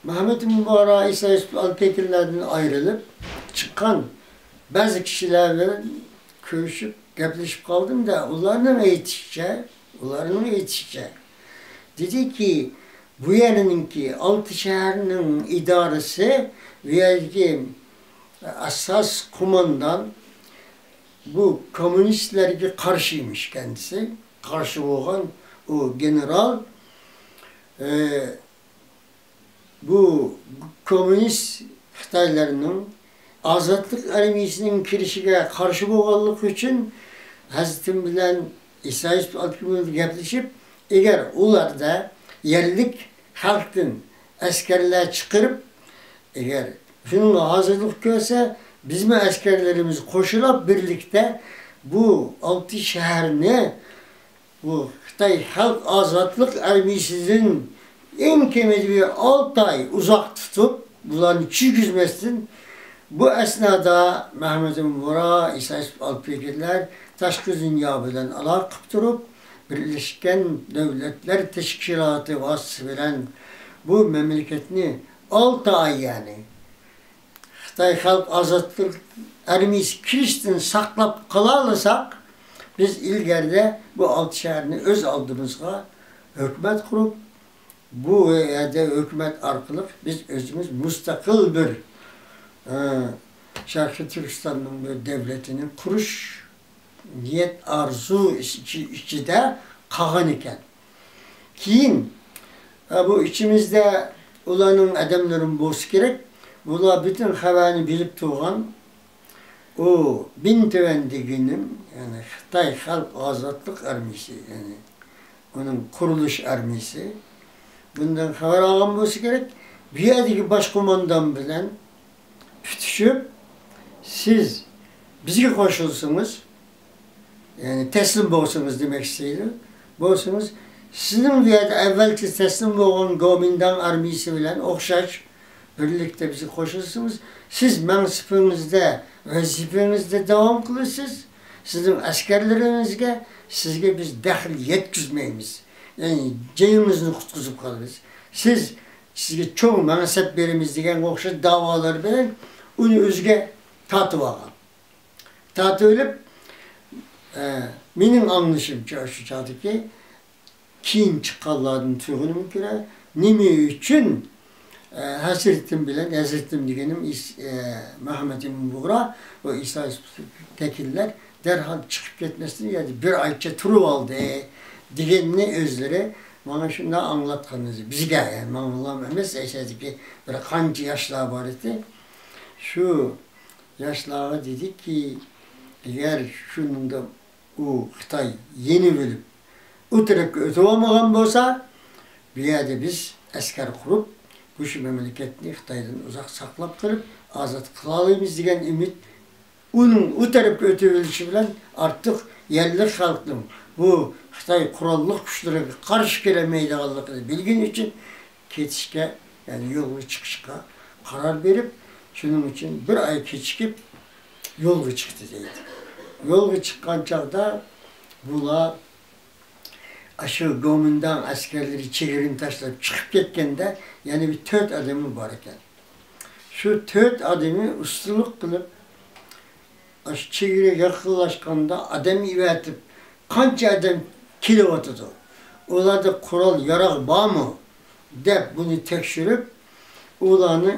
مەھمۇد ئىبن بۇغرا، ئىسا يۈسۈپ ئالپەكىنلەردىن ئايرىلىپ چىققان بەزى كىشىلەر بىلەن كۆرۈشۈپ، گەپلىشىپ قالدىم-دە، ئۇلارنىڭ ئېيتىشىچە، ئۇلارنىڭ ئېيتىشىچە، دېدىكى، بۇ يەرنىڭكى ئالتە شەھەرنىڭ ئىدارىسى، بۇ يەردىكى ئاساس قوماندان بۇ كوممۇنىستلەرگە قارشى ئىمىش كەندىسى. قارشى بولغان ئۇ گېنېرال، ئە، بۇ كوممۇنىست خىتايلارنىڭ ئازادلىق ئارمىيىسىنىڭ كىرىشىگە قارشى بولغانلىقى ئۈچۈن ھەزرىتىم بىلەن ئىسا يۈسۈپ ئالپەكىن بىلەن گەپلىشىپ، ئەگەر ئۇلاردا يەرلىك خەلقتىن ئەسكەرلەر چىقىرىپ، ئەگەر شۇنىڭغا ھازىرلىق كۆرسە، بىزمۇ ئەسكەرلىرىمىز قوشۇلاپ بىرلىكتە بۇ ئالتە شەھەرنى بۇ خىتاي خەلق ئازادلىق ئارمىيىسىدىن ئەڭ كېمىدە بىر ئالتە ئاي ئۇزاق تۇتۇپ، بۇلارنى چۈشكۈزمەستىن، بۇ ئەسنادا مەھمۇد ئىبن بۇغرا، ئىسا يۈسۈپ ئالپەكىنلەر تاشقى دۇنيا بىلەن ئالاقە قىلىپ تۇرۇپ، بىرلەشكەن دۆلەتلەر تەشكىلاتى ۋاسىتىسى بىلەن بۇ مەملىكەتنى ئالتە ئاي، يەنى خىتاي خەلق ئازادلىق ئارمىيىسى كىرىشتىن ساقلاپ قالالىساق، بىز ئىلگىرىدە بۇ ئالتە شەھەرنى ئۆز ئالدىمىزغا ھۆكۈمەت قۇرۇپ، بۇ يەردە ھۆكۈمەت ئارقىلىق بىز ئۆزىمىز مۇستەقىل بىر، ئە، شەرقىي تۈركىستاننىڭ بىر دۆلىتىنى قۇرۇش نىيەت، ئارزۇ ئىچ-، ئىچىدە قالغان ئىكەن. كېيىن، ئە، بۇ ئىچىمىزدە ئۇلارنىڭ ئادەملىرىمۇ بولسا كېرەك، بۇلار پۈتۈن خەۋەرنى بىلىپ تۇرغان ئۇ بىن تۈەن دېگىنىم، يەنى خىتاي خەلق ئازادلىق ئارمىيىسى، يەنى ئۇنىڭ قۇرۇلۇش ئارمىيىسى، بۇندىن خەۋەر ئالغان بولسا كېرەك، بۇ يەردىكى باش قوماندان بىلەن پۈتۈشۈپ، سىز بىزگە قوشۇلسىڭىز، يەنى تەسلىم بولسىڭىز دېمەك ئىستەيدۇ. بولسىڭىز، سىزنىڭ بۇ يەردە ئەۋۋەلچە تەسلىم بولغان گومىنداڭ ئارمىيىسى بىلەن ئوخشاش بىرلىكتە بىزگە قوشۇلسىڭىز، سىز مەنسىپىڭىزدە، ۋەزىپىڭىزدە داۋام قىلىسىز. سىزنىڭ ئەسكەرلىرىڭىزگە، سىزگە بىز دەخلى يەتكۈزمەيمىز. يەنى جېنىڭىزنى قۇتقۇزۇپ قالىمىز. سىز، سىزگە چوڭ مەنسەپ بېرىمىز دېگەنگە ئوخشاش داۋالار بىلەن ئۇنى ئۆزىگە تارتىۋالغان. تارتىۋېلىپ، ئە، مېنىڭ ئاڭلىشىمچە، شۇ چاغدىكى كېيىن چىققانلاردىن تۇيغىنىم كۆرە، نېمە ئۈچۈن، ئە، ھەزرىتىم بىلەن، ھەزرىتىم دېگىنىم ئىس-، ئە، مەھمەت ئىمىن بۇغرا، ئۇ ئىسا يۈسۈپ تەكىنلەر دەرھال چىقىپ كەتمەستىن، يەنى بىر ئايچە تۇرۇۋالدى دېگەننى ئۆزلىرى ماڭا شۇنداق ئاڭلاتقان ئىدى. بىزگە، يەنى ماڭىلا ئەمەس، ئەشەدىكى بىر قانچە ياشلار بار ئىدى. شۇ ياشلارغا دېدىكى، ئەگەر شۇنىڭدا ئۇ خىتاي يېنىۋېلىپ، ئۇ تەرەپكە ئۆتۈۋالمىغان بولسا، بۇ يەردە بىز ئەسكەر قۇرۇپ، مۇشۇ مەملىكەتنى خىتايدىن ئۇزاق ساقلاپ قېلىپ، ئازاد قىلالايمىز دېگەن ئۈمىد ئۇنىڭ ئۇ تەرەپكە ئۆتۈۋېلىشى بىلەن ئارتۇق يەرلىك خەلقنىڭ بۇ خىتاي قوراللىق كۈچلىرىگە قارشى كېلەلمەيدىغانلىقىنى بىلگىنى ئۈچۈن، كېتىشكە، يەنى يولغا چىقىشقا قارار بېرىپ، شۇنىڭ ئۈچۈن بىر ئاي كېچىكىپ يولغا چىقتى دەيدۇ. يولغا چىققان چاغدا بۇلار ئاشۇ گومىنداڭ ئەسكەرلىرى چېگرىنى تاشلاپ چىقىپ كەتكەندە يەنە بىر تۆت ئادىمى بار ئىكەن. شۇ تۆت ئادىمى ئۇستىلىق قىلىپ، ئاشۇ چېگرا يېقىنلاشقاندا ئادەم ئېۋەتىپ، قانچە ئادەم كېلىۋاتىدۇ، ئۇلاردا قورال ياراغ بارمۇ دەپ بۇنى تەكشۈرۈپ، ئۇلارنى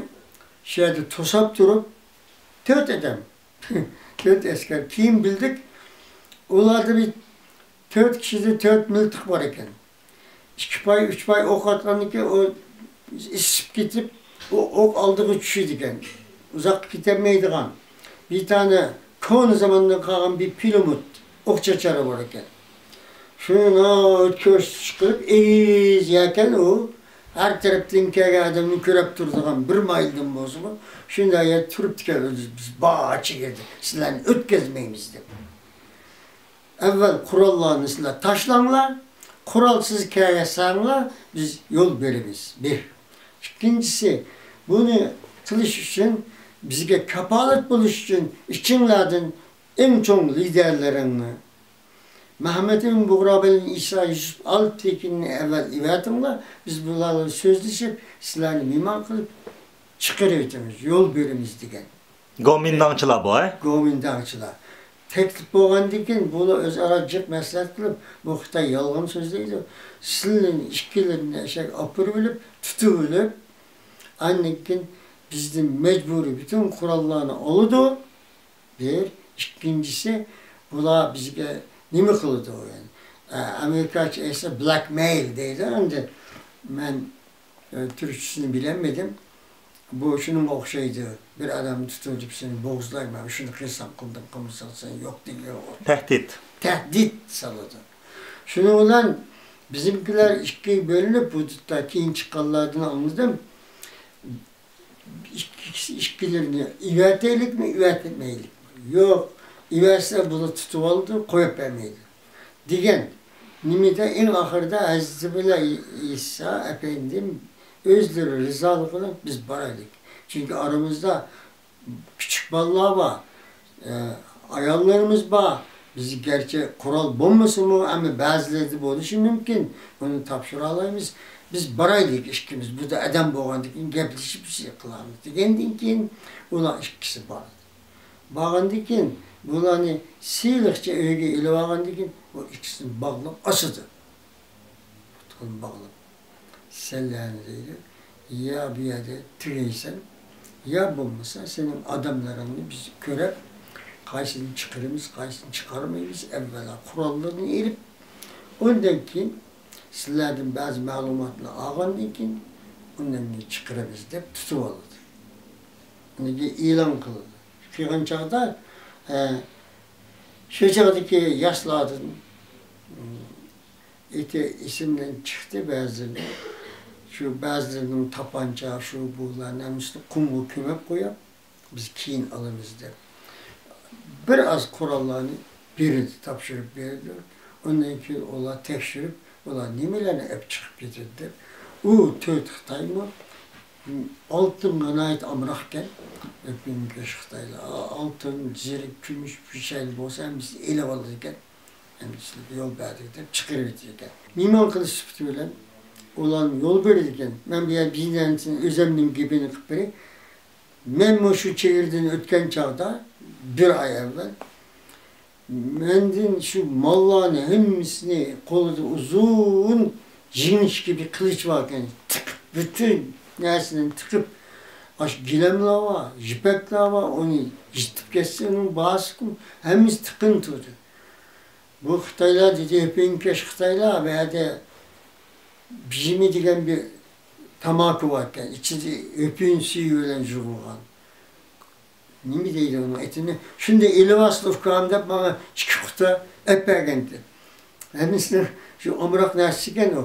شۇ يەردە توساپ تۇرۇپ، تۆت ئادەم، تۆت ئەسكەر. كېيىن بىلدۇق، ئۇلاردا بىر تۆت كىشىدە تۆت مىلتىق بار ئىكەن. ئىككى پاي، ئۈچ پاي ئوق ئاتقاندىن كېيىن ئۇ ئىسسىپ كېتىپ، ئۇ ئوق ئالدىغا چۈشىدىكەن. ئۇزاققا كېتەلمەيدىغان. بىر تانە كونا زاماندىن قالغان بىر پىلىموت ئوق چاچارى بار ئىكەن. شۇنى ناھايىتى كۆرسىتىش قىلىپ، ئېگىز يەكەن ئۇ. ھەر تەرەپتىن كەلگەن ئادەمنى كۆرۈپ تۇرىدىغان بىر مايىلدىن بولسىمۇ، شۇنداق يەردە تۇرۇپتىكەن، بىز بارچە يەردە سىلەرنى ئۆتكۈزمەيمىز دەپ. ئەۋۋەل قوراللارنى سىلەر تاشلاڭلار، قورالسىز كەلسەڭلار، بىز يول بېرىمىز. بىر. ئىككىنچىسى، بۇنى قىلىش ئۈچۈن، بىزگە كاپالەت بولۇش ئۈچۈن ئىچىڭلاردىن ئەڭ چوڭ لىدەرلىرىڭنى، مەھمەت ئىمىن بۇغرا بىلەن ئىسا يۈسۈپ ئالپتېكىننى ئەۋۋەل ئەۋەتىڭلار، بىز بۇلار بىلەن سۆزلىشىپ، سىلەرنى مېھمان قىلىپ چىقىرىۋېتىمىز، يول بېرىمىز دېگەن. گومىنداڭچىلار بۇ، ھە؟ گومىنداڭچىلار. تەكلىپ بولغاندىن كېيىن، بۇلار ئۆزئارا جىق مەسلىھەت قىلىپ، بۇ خىتاي يالغان سۆزلەيدۇ. سىلىنى ئىككىلىرىنى ئەشەگە ئاپىرىۋېلىپ، تۇتۇۋېلىپ، ئاندىن كېيىن بىزدىن مەجبۇرىي پۈتۈن قوراللارنى ئالىدۇ. بىر. ئىككىنچىسى، بۇلار بىزگە نېمە قىلىدۇ؟ يەنى، ئە، ئامېرىكاچە ئېيتسا، بلەكمېيل دەيدۇ. ئەمدى مەن، ئە، تۈركچىسىنى بىلەلمىدىم. بۇ شۇنىڭغا ئوخشايدۇ. بىر ئادەمنى تۇتۇۋېلىپ، سېنى بوغۇزلايمەن، شۇنى قىلساڭ قىلدىڭ، قىلمىساڭ سەن يوق دېگەن. تەھدىت. تەھدىت سالىدۇ. شۇنىڭ بىلەن بىزنىڭكىلەر ئىككىگە بۆلۈنۈپ، بۇ كېيىن چىققانلاردىن ئاڭلىدىم. ئىككىسى ئىككىلىرىنى ئېۋەتەيلىكمۇ، ئېۋەتمەيلىكمۇ؟ يوق، ئېۋەتسە بۇلار تۇتۇۋالىدۇ، قويۇپ بەرمەيدۇ دېگەن. نېمىدە ئەڭ ئاخىرىدا ھەزرىتى بىلەن ئىسا ئەپەندىم ئۆزلىرى رىزالىقى بىلەن بىز بارايلىق. چۈنكى ئارىمىزدا كىچىك بالىلار بار، ئە، ئاياللىرىمىز بار. بىز گەرچە قورال بولمىسىمۇ، ئەمما بەزىلەردە بولۇشى مۇمكىن. ئۇنى تاپشۇرالايمىز. بىز بارايلىق ئىككىمىز. بۇ يەردە ئادەم بولغاندىن كېيىن گەپلىشىپ شۇ قىلارمىز دېگەندىن كېيىن ئۇلار ئىككىسى بارىدۇ. بارغاندىن كېيىن بۇلارنى سىلىقچە ئۆيگە ئېلىۋالغاندىن كېيىن بۇ ئىككىسىنى باغلاپ ئاسىدۇ. پۇت-قولىنى باغلاپ. سەللەنى دەيدۇ. يا بۇ يەردە تۈگەيسەن، يا بولمىسا سېنىڭ ئادەملىرىڭنى بىز كۆرۈپ، قايسىنى چىقىرىمىز، قايسىنى چىقارمايمىز، ئەۋۋەلا قوراللىرىنى ئېلىپ، ئۇندىن كېيىن سىلەردىن بەزى مەلۇماتنى ئالغاندىن كېيىن ئۇنى چىقىرىمىز دەپ تۇتۇۋالىدۇ. ئۇنى ئېلان قىلىدۇ. قىلغان چاغدا، ئە، شۇ چاغدىكى ياشلاردىن، ئېتى ئېسىمدىن چىقتى بەزىلىرى. شۇ بەزىلىرىنىڭ تاپانچا، شۇ بۇلارنى ھەممىسىنى قۇمغا كۆمۈپ قويۇپ، بىز كېيىن ئالىمىز دەپ، بىر ئاز قوراللارنى بېرىدۇ، تاپشۇرۇپ بېرىدۇ. ئۇندىن كېيىن ئۇلار تەكشۈرۈپ، ئۇلار نېمىلەرنى ئەپ چىقىپ كېتىدۇ دەپ. ئۇ تۆت خىتايمۇ ئالتۇنغا ناھايىتى ئامراقكەن. ئۆپۈنكەش خىتايلار. ئالتۇن، زىرە، كۈمۈش، پىشايلى بولسا ھەممىسىنى ئېلىۋالىدىكەن. ھەممىسىگە يول بەردۇق دەپ چىقىرىۋېتىدىكەن. مېھمان قىلىش سۈپىتى بىلەن ئۇلارنى يول بېرىدىكەن. مەن بۇ يەردە بىر نەرسىنى ئۆزۈمنىڭ گېپىنى قىلىپ بېرەي. مەن مۇشۇ چېگرىدىن ئۆتكەن چاغدا، بىر ئاي ئەۋۋەل، مەندىن شۇ ماللارنى ھەممىسىنى، قولىدا ئۇزۇن جىڭشىكى بىر قىلىچ باركەن، تىقىپ، پۈتۈن نەرسىنى تىقىپ، ئاشۇ گىلەملەر بار، يىپەكلەر بار، ئۇنى يىرتىپ كەتسە، ئۇنىڭ باھاسىكۇ، ھەممىسى تىقىن تۇردى. بۇ خىتايلار دېدى، ئۆپۈنكەش خىتايلار، بۇ يەردە بىجىمى دېگەن بىر تاماكا باركەن، ئىچىدە ئۆپۈن سۈيى بىلەن يۇغۇلغان. نېمە دەيدۇ ئۇنىڭ ئېتىنى؟ شۇنداق ئېلىۋالسىلا ئۇكام دەپ، ماڭا ئىككى قۇتا ئەپ بەرگەنتى. ھەممىسىنىڭ شۇ ئامراق نەرسىكەن ئۇ.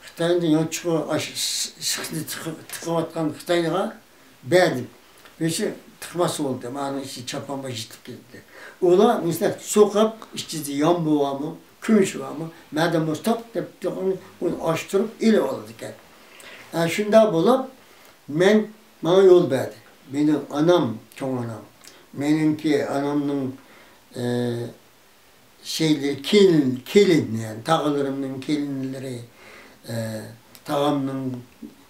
خىتاينىڭ يانچۇقى، ئاشۇ سىخنى تىقىۋاتقان خىتايغا بەردىم. بىرسى تىقماس بولدى، مانا ئىچى چاپان بار يىتىپ كەتتى. ئۇلار مىسال سوقۇپ، ئىچىدە يامبۇ بارمۇ، كۈمۈش بارمۇ، مەدەم بولسا تاق دەپ تۇرغان، ئۇنى ئاچتۇرۇپ ئېلىۋالىدىكەن. ئە، شۇنداق بولۇپ، مەن، ماڭا يول بەردى. مېنىڭ ئانام، چوڭ ئانام. مېنىڭكى ئانامنىڭ، ئە، شەيلىرى، كېلىن، كېلىن، يەنى تاغىلىرىمنىڭ كېلىنلىرى، ئە، تاغامنىڭ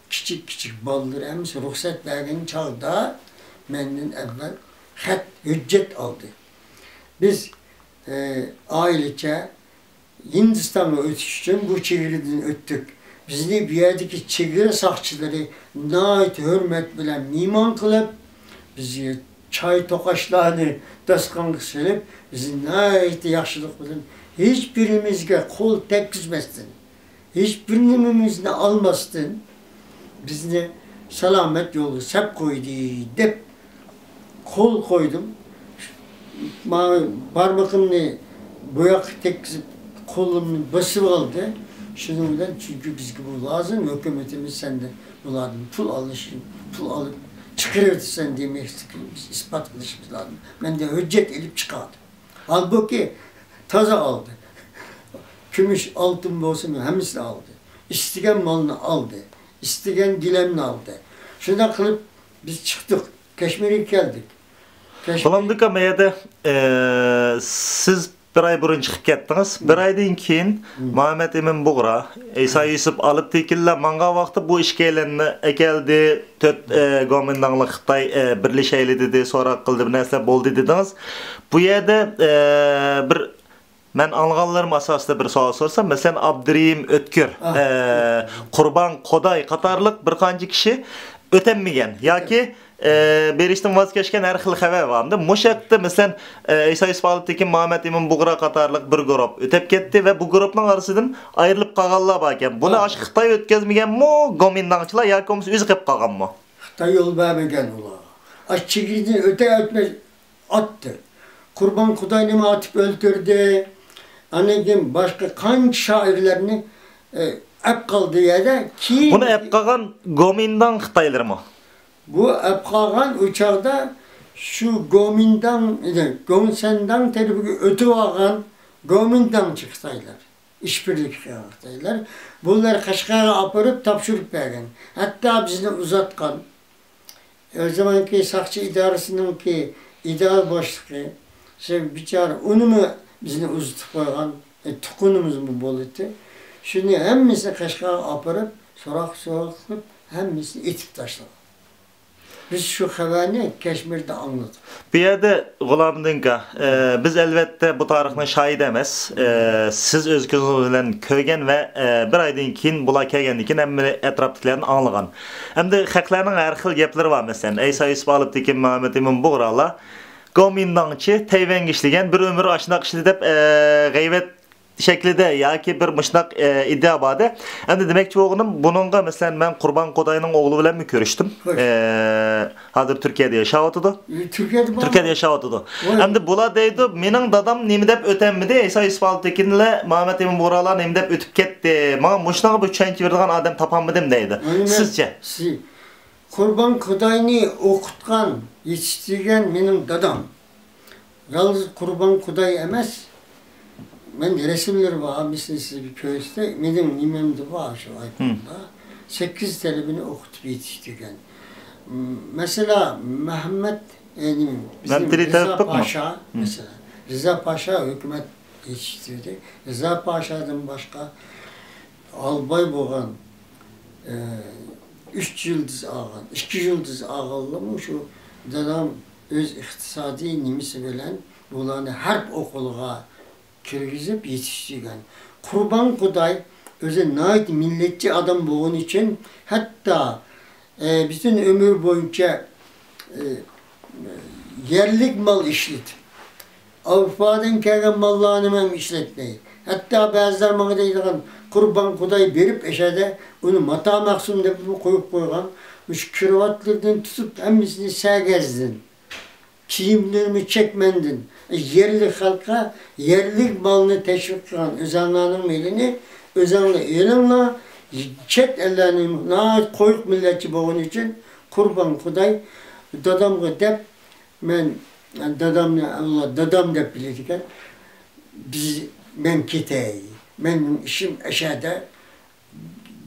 كىچىك، كىچىك بالىلىرى ھەممىسى رۇخسەت بەرگەن چاغدا مەندىن ئەۋۋەل خەت، ھۆججەت ئالدى. بىز، ئە، ئائىلىچە ھىندىستانغا ئۆتۈش ئۈچۈن بۇ چېگرىدىن ئۆتتۇق. بىزنى بۇ يەردىكى چېگرا ساقچىلىرى ناھايىتى ھۆرمەت بىلەن مېھمان قىلىپ، بىزگە چاي توقاچلارنى داستىخانغا سېلىپ، بىزنى ناھايىتى ياخشىلىق بىلەن، ھېچبىرىمىزگە قول تەگكۈزمەستىن، ھېچبىر نېمىمىزنى ئالماستىن، بىزنى سالامەت يولغا سەپ قويدى، دەپ قول قويدۇم. مانا بارمىقىمنى بۇياققا تەگكۈزۈپ، قولۇمنى بېسىۋالدى. شۇنىڭ بىلەن، چۈنكى بىزگە بۇ لازىم، ھۆكۈمىتىمىز سەندىن بۇلاردىن پۇل ئالىش، پۇل ئالىپ چىقىرىۋېتىسەن دېمەكلىكىمىز، ئىسپات قىلىشىمىز لازىم. مەن دە ھۆججەت ئېلىپ چىقاردىم. ھالبۇكى، تازا ئالدى. كۈمۈش، ئالتۇن بولسۇن، ھەممىسىنى ئالدى. ئىستىگەن مالنى ئالدى. ئىستىگەن گىلەمنى ئالدى. شۇنداق قىلىپ، بىز چىقتۇق. كەشمىرگە كەلدۇق. كەشمىر بولامدۇ ئاكا، مەيەدە، ئە، سىز بىر ئاي بۇرۇن چىقىپ كەتتىڭىز. بىر ئايدىن كېيىن مۇھەممەد ئىمىن بۇغرا، ئەيسا يۈسۈپ ئالپتېكىنلار ماڭغان ۋاقىتتا بۇ ئىككىيلەننى ئەكەلدى. تۆت، ئە، گومىنداڭلىق خىتاي، ئە، بىرلىشەيلى دېدى، سوراق قىلدى، بىر نەرسىلەر بولدى دېدىڭىز. بۇ يەردە، ئە، بىر مەن ئاڭلىغانلىرىم ئاساسىدا بىر سوئال سورىسام، مەسىلەن، ئابدۇرېھىم ئۆتكۈر، ئە، قۇربان قوداي قاتارلىق بىر قانچە كىشى ئۆتەلمىگەن ياكى، ئە، بېرىشتىن ۋاز كەچكەن ھەر خىل خەۋەر بار. ئەمدى مۇشۇ ھەقتە، مەسىلەن، ئە، ئەيسا يۈسۈپ ئالپتېكىن، مۇھەممەد ئىمىن بۇغرا قاتارلىق بىر گۇرۇپ ئۆتۈپ كەتتى ۋە بۇ گۇرۇپنىڭ ئارىسىدىن ئايرىلىپ قالغانلار باركەن. بۇنى ئاشۇ خىتاي ئۆتكۈزمىگەنمۇ گومىنداڭچىلار ياكى بولمىسا ئۆزى قېلىپ قالغانمۇ؟ خىتاي يول بەرمىگەن ئۇلارغا. ئاشۇ چېگرىدىن ئۆتە ئۆتمەي ئاتتى. قۇربان قۇداينىمۇ ئاتىپ ئۆلتۈردى. ئاندىن كېيىن باشقا قانچە شائىرلارنى، ئە، ئەپ قالدى يەردە. كېيىن بۇنى ئەپ قالغان گومىنداڭ خىتايلىرىمۇ؟ بۇ ئەپ قالغان ئۇ چاغدا شۇ گومىنداڭ، گوڭسەنداڭ تەرىپىگە ئۆتۈۋالغان گومىنداڭچى خىتايلار. ئىشبىرلىكى قىلغان خىتايلار. بۇلار قەشقەرگە ئاپىرىپ تاپشۇرۇپ بەرگەن. ھەتتا بىزنى ئۇزاتقان. ئۆ زامانكى ساقچى ئىدارىسىنىڭكى ئىدارە باشلىقى، شۇ بىچارە ئۇنىمۇ بىزنى ئۇزىتىپ قويغان، ئە، تۇغقىنىمىزمۇ بولاتتى. شۇنى ھەممىسىنى قەشقەرگە ئاپىرىپ، سوراق-سوراق قىلىپ، ھەممىسىنى ئېتىپ تاشلىغان. بىز شۇ خەۋەرنى كەشمىردە ئاڭلىدۇق. بۇ يەردە غۇلامىدىن ئاكا، ئە، بىز ئەلۋەتتە بۇ تارىخنىڭ شاھىدى ئەمەس. ئە، سىز ئۆز كۆزىڭىز بىلەن كۆرگەن ۋە، ئە، بىر ئايدىن كېيىن بۇلار كەلگەندىن كېيىن ھەممىنى ئەتراپتىكىلەردىن ئاڭلىغان. ئەمدى خەقلەرنىڭ ھەر خىل گەپلىرى بار. مەسىلەن، ئەيسا يۈسۈپ ئالپتېكىن، مۇھەممەد ئىمىن بۇغرالار گومىنداڭچى، تەيۋەنگە ئىشلىگەن، بىر ئۆمۈر ئاشۇنداق ئىشلىدى دەپ، ئە، غەيۋەت شەكلىدە ياكى بىر مۇشۇنداق، ئە، ئىدىيە بار-دە. ئەمدى دېمەكچى بولغىنىم، بۇنىڭغا، مەسىلەن، مەن قۇربان قۇداينىڭ ئوغلى بىلەنمۇ كۆرۈشتۈم. خوش. ئە، ھازىر تۈركىيەدە ياشاۋاتىدۇ. ئى، تۈركىيەدە بار. تۈركىيەدە ياشاۋاتىدۇ. ۋاي. ئەمدى بۇلار دەيدۇ، مېنىڭ دادام نېمە دەپ ئۆتەلمىدى، ئەيسا يۈسۈپ ئالپتېكىنلەر، مۇھەممەد ئىمىن بۇغرالار نېمە دەپ ئۆتۈپ كەتتى، ماڭا مۇشۇنىڭغا بىر چۈشەنچە بېرىدىغان ئادەم تاپالمىدىم دەيدۇ. ئۇنى مەن سىزچە؟ سىز-، قۇربان قۇداينى ئوقۇتقان، يېتىشتۈرگەن مېنىڭ دادام. يالغۇز قۇربان قۇداي ئەمەس، مەن رەسىملىرى بار، ھەممىسىنى سىزگە كۆرسىتەي. مېنىڭ نېمەمدە بار شۇ ئايكوندا. سەككىز تەلىپىنى ئوقۇتۇپ يېتىشتۈرگەن. م-، مەسىلەن، مەھمەت، ئە، نېمە، بىزنىڭ مەمتىلى رىزا تەۋپىقمۇ؟ پاشا، مەسىلەن. رىزا پاشا ھۆكۈمەت يېتىشتۈردى. رىزا پاشادىن باشقا ئالباي بولغان، ئە، ئۈچ يۇلتۇز ئالغان، ئىككى يۇلتۇز ئالغانلارمۇ شۇ دادام ئۆز ئىقتىسادىي نېمىسى بىلەن بۇلارنى ھەرپ ئوقۇلىغا كىرگۈزۈپ يېتىشتۈرگەن. قۇربان قۇداي ئۆزى ناھايىتى مىللەتچى ئادەم بولغىنى ئۈچۈن، ھەتتا، ئە، پۈتۈن ئۆمرى بويىچە، ئە، يەرلىك مال ئىشلىتىپ، ئاۋروپادىن كەلگەن ماللارنىمۇ ھەم ئىشلەتمەي. ھەتتا بەزىلەر ماڭا دەيدىغان، قۇربان قۇداي بېرىپ ئەشەدە ئۇنى ماتا مەخسۇم دەپمۇ قويۇپ قويغان. مۇشۇ كىروۋاتلىرىدىن تۇتۇپ ھەممىسىنى سەگەزدىن، كىيىملىرىمۇ چەكمەندىن. يەرلىك خەلققە يەرلىك مالنى تەشۋىق قىلغان ئۆزەڭلارنىڭ مېلىنى ئۆزەڭلار ئېلىڭلار. چەت ئەللەرنى ناھايىتى قويۇق مىللەتچى بولغىنى ئۈچۈن قۇربان قۇداي دادامغا دەپ مەن دادامنى، ئۇلار دادام دەپ بىلىدىكەن. بىز، مەن كېتەي. مېنىڭ ئىشىم ئەشەدە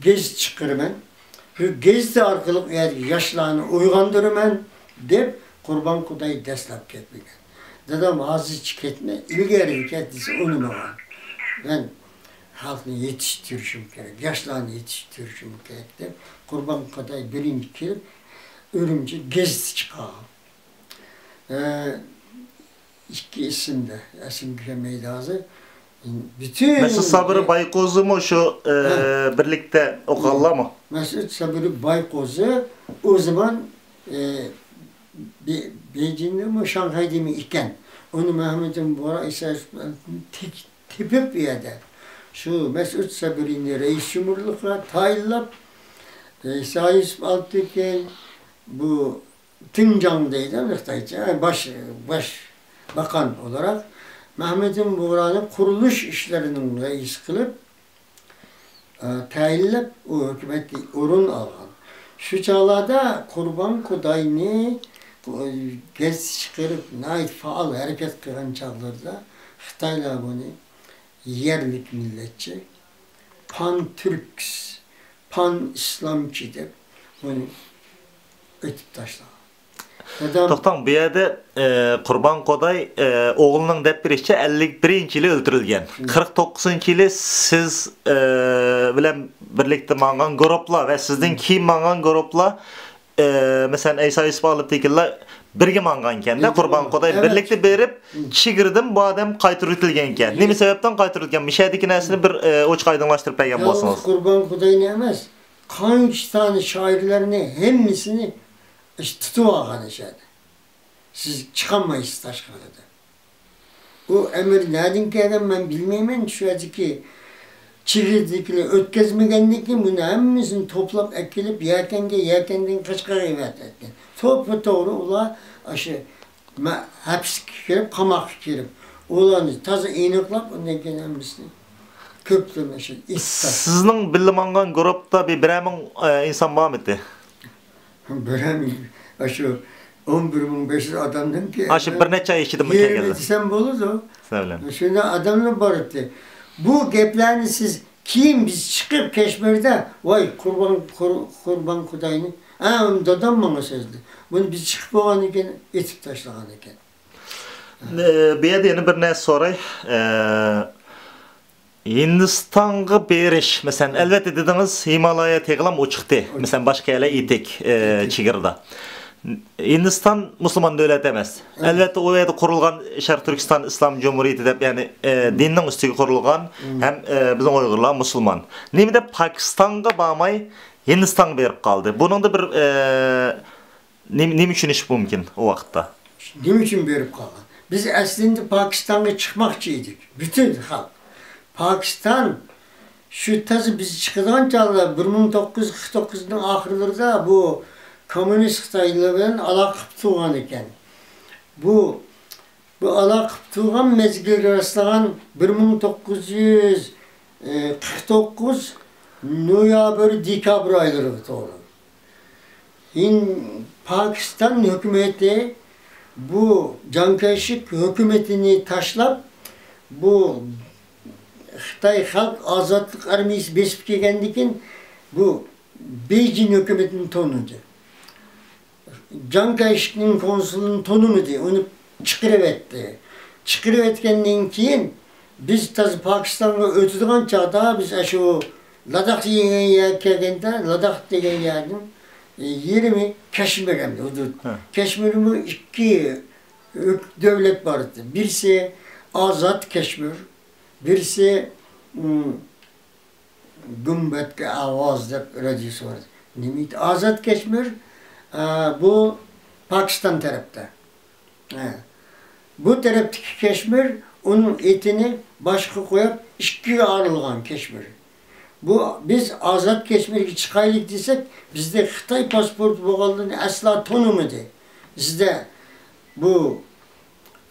گېزىت چىقىرىمەن. شۇ گېزىت ئارقىلىق ئۇ يەردىكى ياشلارنى ئويغاندۇرىمەن دەپ قۇربان قۇداي دەسلەپ كەتمىگەن. دادام ھازىرچە كەتمە، ئىلگىرى كەت دېسە ئۇنىمىغان. مەن خەلقنى يېتىشتۈرۈشۈم كېرەك، ياشلارنى يېتىشتۈرۈشۈم كېرەك دەپ قۇربان قۇداي بىرىنچى كېلىپ ئۈرۈمچى گېزىتى چىقارغان. ئە، ئىككى ئىسىمدە، ئەسلىمگە كەلمەيدۇ ھازىر. پۈتۈن مەسئۇد سابىرى بايقوزىمۇ شۇ، ئە، ھە. بىرلىكتە ئوقۇغانلارمۇ؟ مەسئۇد سابىرى بايقوزى ئۇ زامان، ئە، بې-، بېيجىڭدىمۇ، شاڭخەيدىمۇ ئىكەن. ئۇنى مەھمۇدىن بورا ئىسا تېك-، تېپىپ ئۇ يەردە. شۇ مەسئۇد سابىرىنى رەئىس جۇمھۇرلۇققا تايىنلاپ، ئىسا يۈسۈپ ئالپتېكىن بۇ تىڭجاڭ دەيدۇ، خىتايچە، باش، باش باقان ئولاراق مەھمۇدىن بۇغرانى قۇرۇلۇش ئىشلىرىنىڭ رەئىسى قىلىپ، ئە، تەيىنلەپ، ئۇ ھۆكۈمەتتە ئورۇن ئالغان. شۇ چاغلاردا قۇربان قۇداينى، ئۇ، گېزىت چىقىرىپ، ناھايىتى پائال ھەرىكەت قىلغان چاغلىرىدا خىتايلار بۇنى يەرلىك مىللەتچى، پان تۈركس، پان ئىسلامچى دەپ بۇنى ئېتىپ تاشلىغان. دادام توختاڭ، بۇ يەردە، ئە، قۇربان قۇداي، ئە، ئوغلىنىڭ دەپ بېرىشىچە، ئەللىك بىرىنچى يىلى ئۆلتۈرۈلگەن. مم. قىرىق توققۇزىنچى يىلى سىز، ئە، بىلەن بىرلىكتە ماڭغان گۇرۇپلا ۋە سىزدىن مم. كېيىن ماڭغان گۇرۇپلا، ئە، مەسىلەن، ئەيسا يۈسۈپ ئالپتېكىنلار بىرگە ماڭغانكەن-دە، بىرگە قۇربان ماڭغان. قۇداي ئەۋەت. بىرلىكتە بېرىپ، مم. چېگرىدىن بۇ ئادەم قايتۇرۇۋېتىلگەنكەن. ئىيە. نېمە سەۋەبتىن قايتۇرۇۋېتىلگەن؟ مۇشۇ يەردىكى نەرسىنى بىر، ئە، ئوچۇق ئايدىڭلاشتۇرۇپ بەرگەن يالغۇز بولسىڭىز. قۇربان قۇداينى ئەمەس، قانچە دانە شائىرلارنى ھەممىسىنى ئىش تۇتۇۋالغان ئىش ئىدى. سىز چىقالمايسىز تاشقىرىغا دەپ. ئۇ ئەمىر نەدىن كەلگەن مەن بىلمەيمەن. شۇ يەردىكى چېگرىدىكىلەر ئۆتكۈزمىگەندىن كېيىن بۇنى ھەممىسىنى توپلاپ ئەكېلىپ يەكەنگە، يەكەندىن قەشقەرگە ئەۋەتەتتى. توپا توغرا ئۇلار ئاشۇ مە-، ھەپسكە كىرىپ، قاماققا كىرىپ، ئۇلارنى تازا ئېنىقلاپ، ئۇندىن كېيىن ھەممىسىنى كۆپتىن ئاشۇ ئېتىپ تاشلىدى. سىزنىڭ بىللە ماڭغان گۇرۇپتا بىر، بىرەر مىڭ، ئە، ئىنسان بارمىدى؟ بىرەر مىڭ، ئاشۇ ئون بىر مىڭ بەش يۈز ئادەمدىنكى ئاشۇ بىر نەچچە ئاي ئىچىدىمۇ يىگىرمە كەلگەنلەر؟ دېسەم بولىدۇ. سىلەر بىلەن. شۇنداق ئادەملەر بار ئىدى. بۇ گەپلەرنى سىز كېيىن بىز چىقىپ كەشمىردە، ۋاي، قۇربان، قۇر-، قۇربان قۇداينى، ھە، دادام ماڭا سۆزلىدى. بۇنى بىز چىقىپ بولغاندىن كېيىن ئېتىپ تاشلىغان ئىكەن. ئە، بۇ يەردە يەنە بىر نەرسە سوراي. ئە، ھىندىستانغا بېرىش، مەسىلەن، ئەلۋەتتە دېدىڭىز، ھىمالايا تېغىلام ئوچۇقتى. ئوچۇق. مەسىلەن، باشقا يەرلەر ئېتىك، ئە، ئېتىك. چېگرىدا. ھىندىستان مۇسۇلمان دۆلەت ئەمەس. ئەمەس. ئەلۋەتتە، ئۇ يەردە قۇرۇلغان شەرقىي تۈركىستان ئىسلام جۇمھۇرىيىتى دەپ، يەنى، ئە، دىننىڭ ئۈستىگە قۇرۇلغان، مم. ھەم، ئە، بىزنىڭ ئۇيغۇرلار مۇسۇلمان. نېمە دەپ پاكىستانغا بارماي، ھىندىستانغا بېرىپ قالدى؟ بۇنىڭدا بىر، ئە، نېمە، نېمە چۈشىنىش مۇمكىن ئۇ ۋاقىتتا؟ نېمە ئۈچۈن بېرىپ قالغان؟ بىز ئەسلىندە پاكىستانغا چىقماقچى ئىدۇق، پۈتۈن خەلق. پاكىستان شۇ تازا بىز چىقىدىغان چاغدا، بىر مىڭ توققۇز يۈز قىرىق توققۇزنىڭ ئاخىرلىرىدا بۇ كوممۇنىست خىتايلار بىلەن ئالاقە قىلىپ تۇرغان ئىكەن. بۇ، بۇ ئالاقە قىلىپ تۇرغان مەزگىلگە راسلىغان بىر مىڭ توققۇز يۈز قىرىق توققۇز نويابىر، دېكابىر ئايلىرىغا توغرا. ھىند، پاكىستان ھۆكۈمىتى بۇ جاڭ كايشېك ھۆكۈمىتىنى تاشلاپ، بۇ خىتاي خەلق ئازادلىق ئارمىيىسى بېسىپ كەلگەندىن كېيىن، بۇ بېيجىڭ ھۆكۈمىتىنى تونۇدى. جاڭ كايشېكنىڭ كونسۇلىنى تونۇمىدى، ئۇنى چىقىرىۋەتتى. چىقىرىۋەتكەندىن كېيىن، بىز تازا پاكىستانغا ئۆتىدىغان چاغدا، بىز ئاشۇ لاداخ دېگەن يەرگە كەلگەندە، لاداخ دېگەن يەرنىڭ، ئى، يېرىمى كەشمىر ئەمدى ھۇدۇد. ھە. كەشمىرمۇ ئىككى ھۆك-، دۆلەت بار ئىدى. بىرسى ئازاد كەشمىر، بىرسى، ئىم، گۇمبەتكە ئاۋاز دەپ رادىيوسى بار ئىدى. نېمە ئىدى؟ ئازاد كەشمىر، ئە، بۇ پاكىستان تەرەپتە. ھە. بۇ تەرەپتىكى كەشمىر، ئۇنىڭ ئېتىنى باشقا قويۇپ، ئىككىگە ئايرىلغان كەشمىر. بۇ، بىز ئازاد كەشمىرگە چىقايلىق دېسەك، بىزدە خىتاي پاسپورتى بولغانلىقىنى ئەسلا تونۇمىدى. بىزدە بۇ،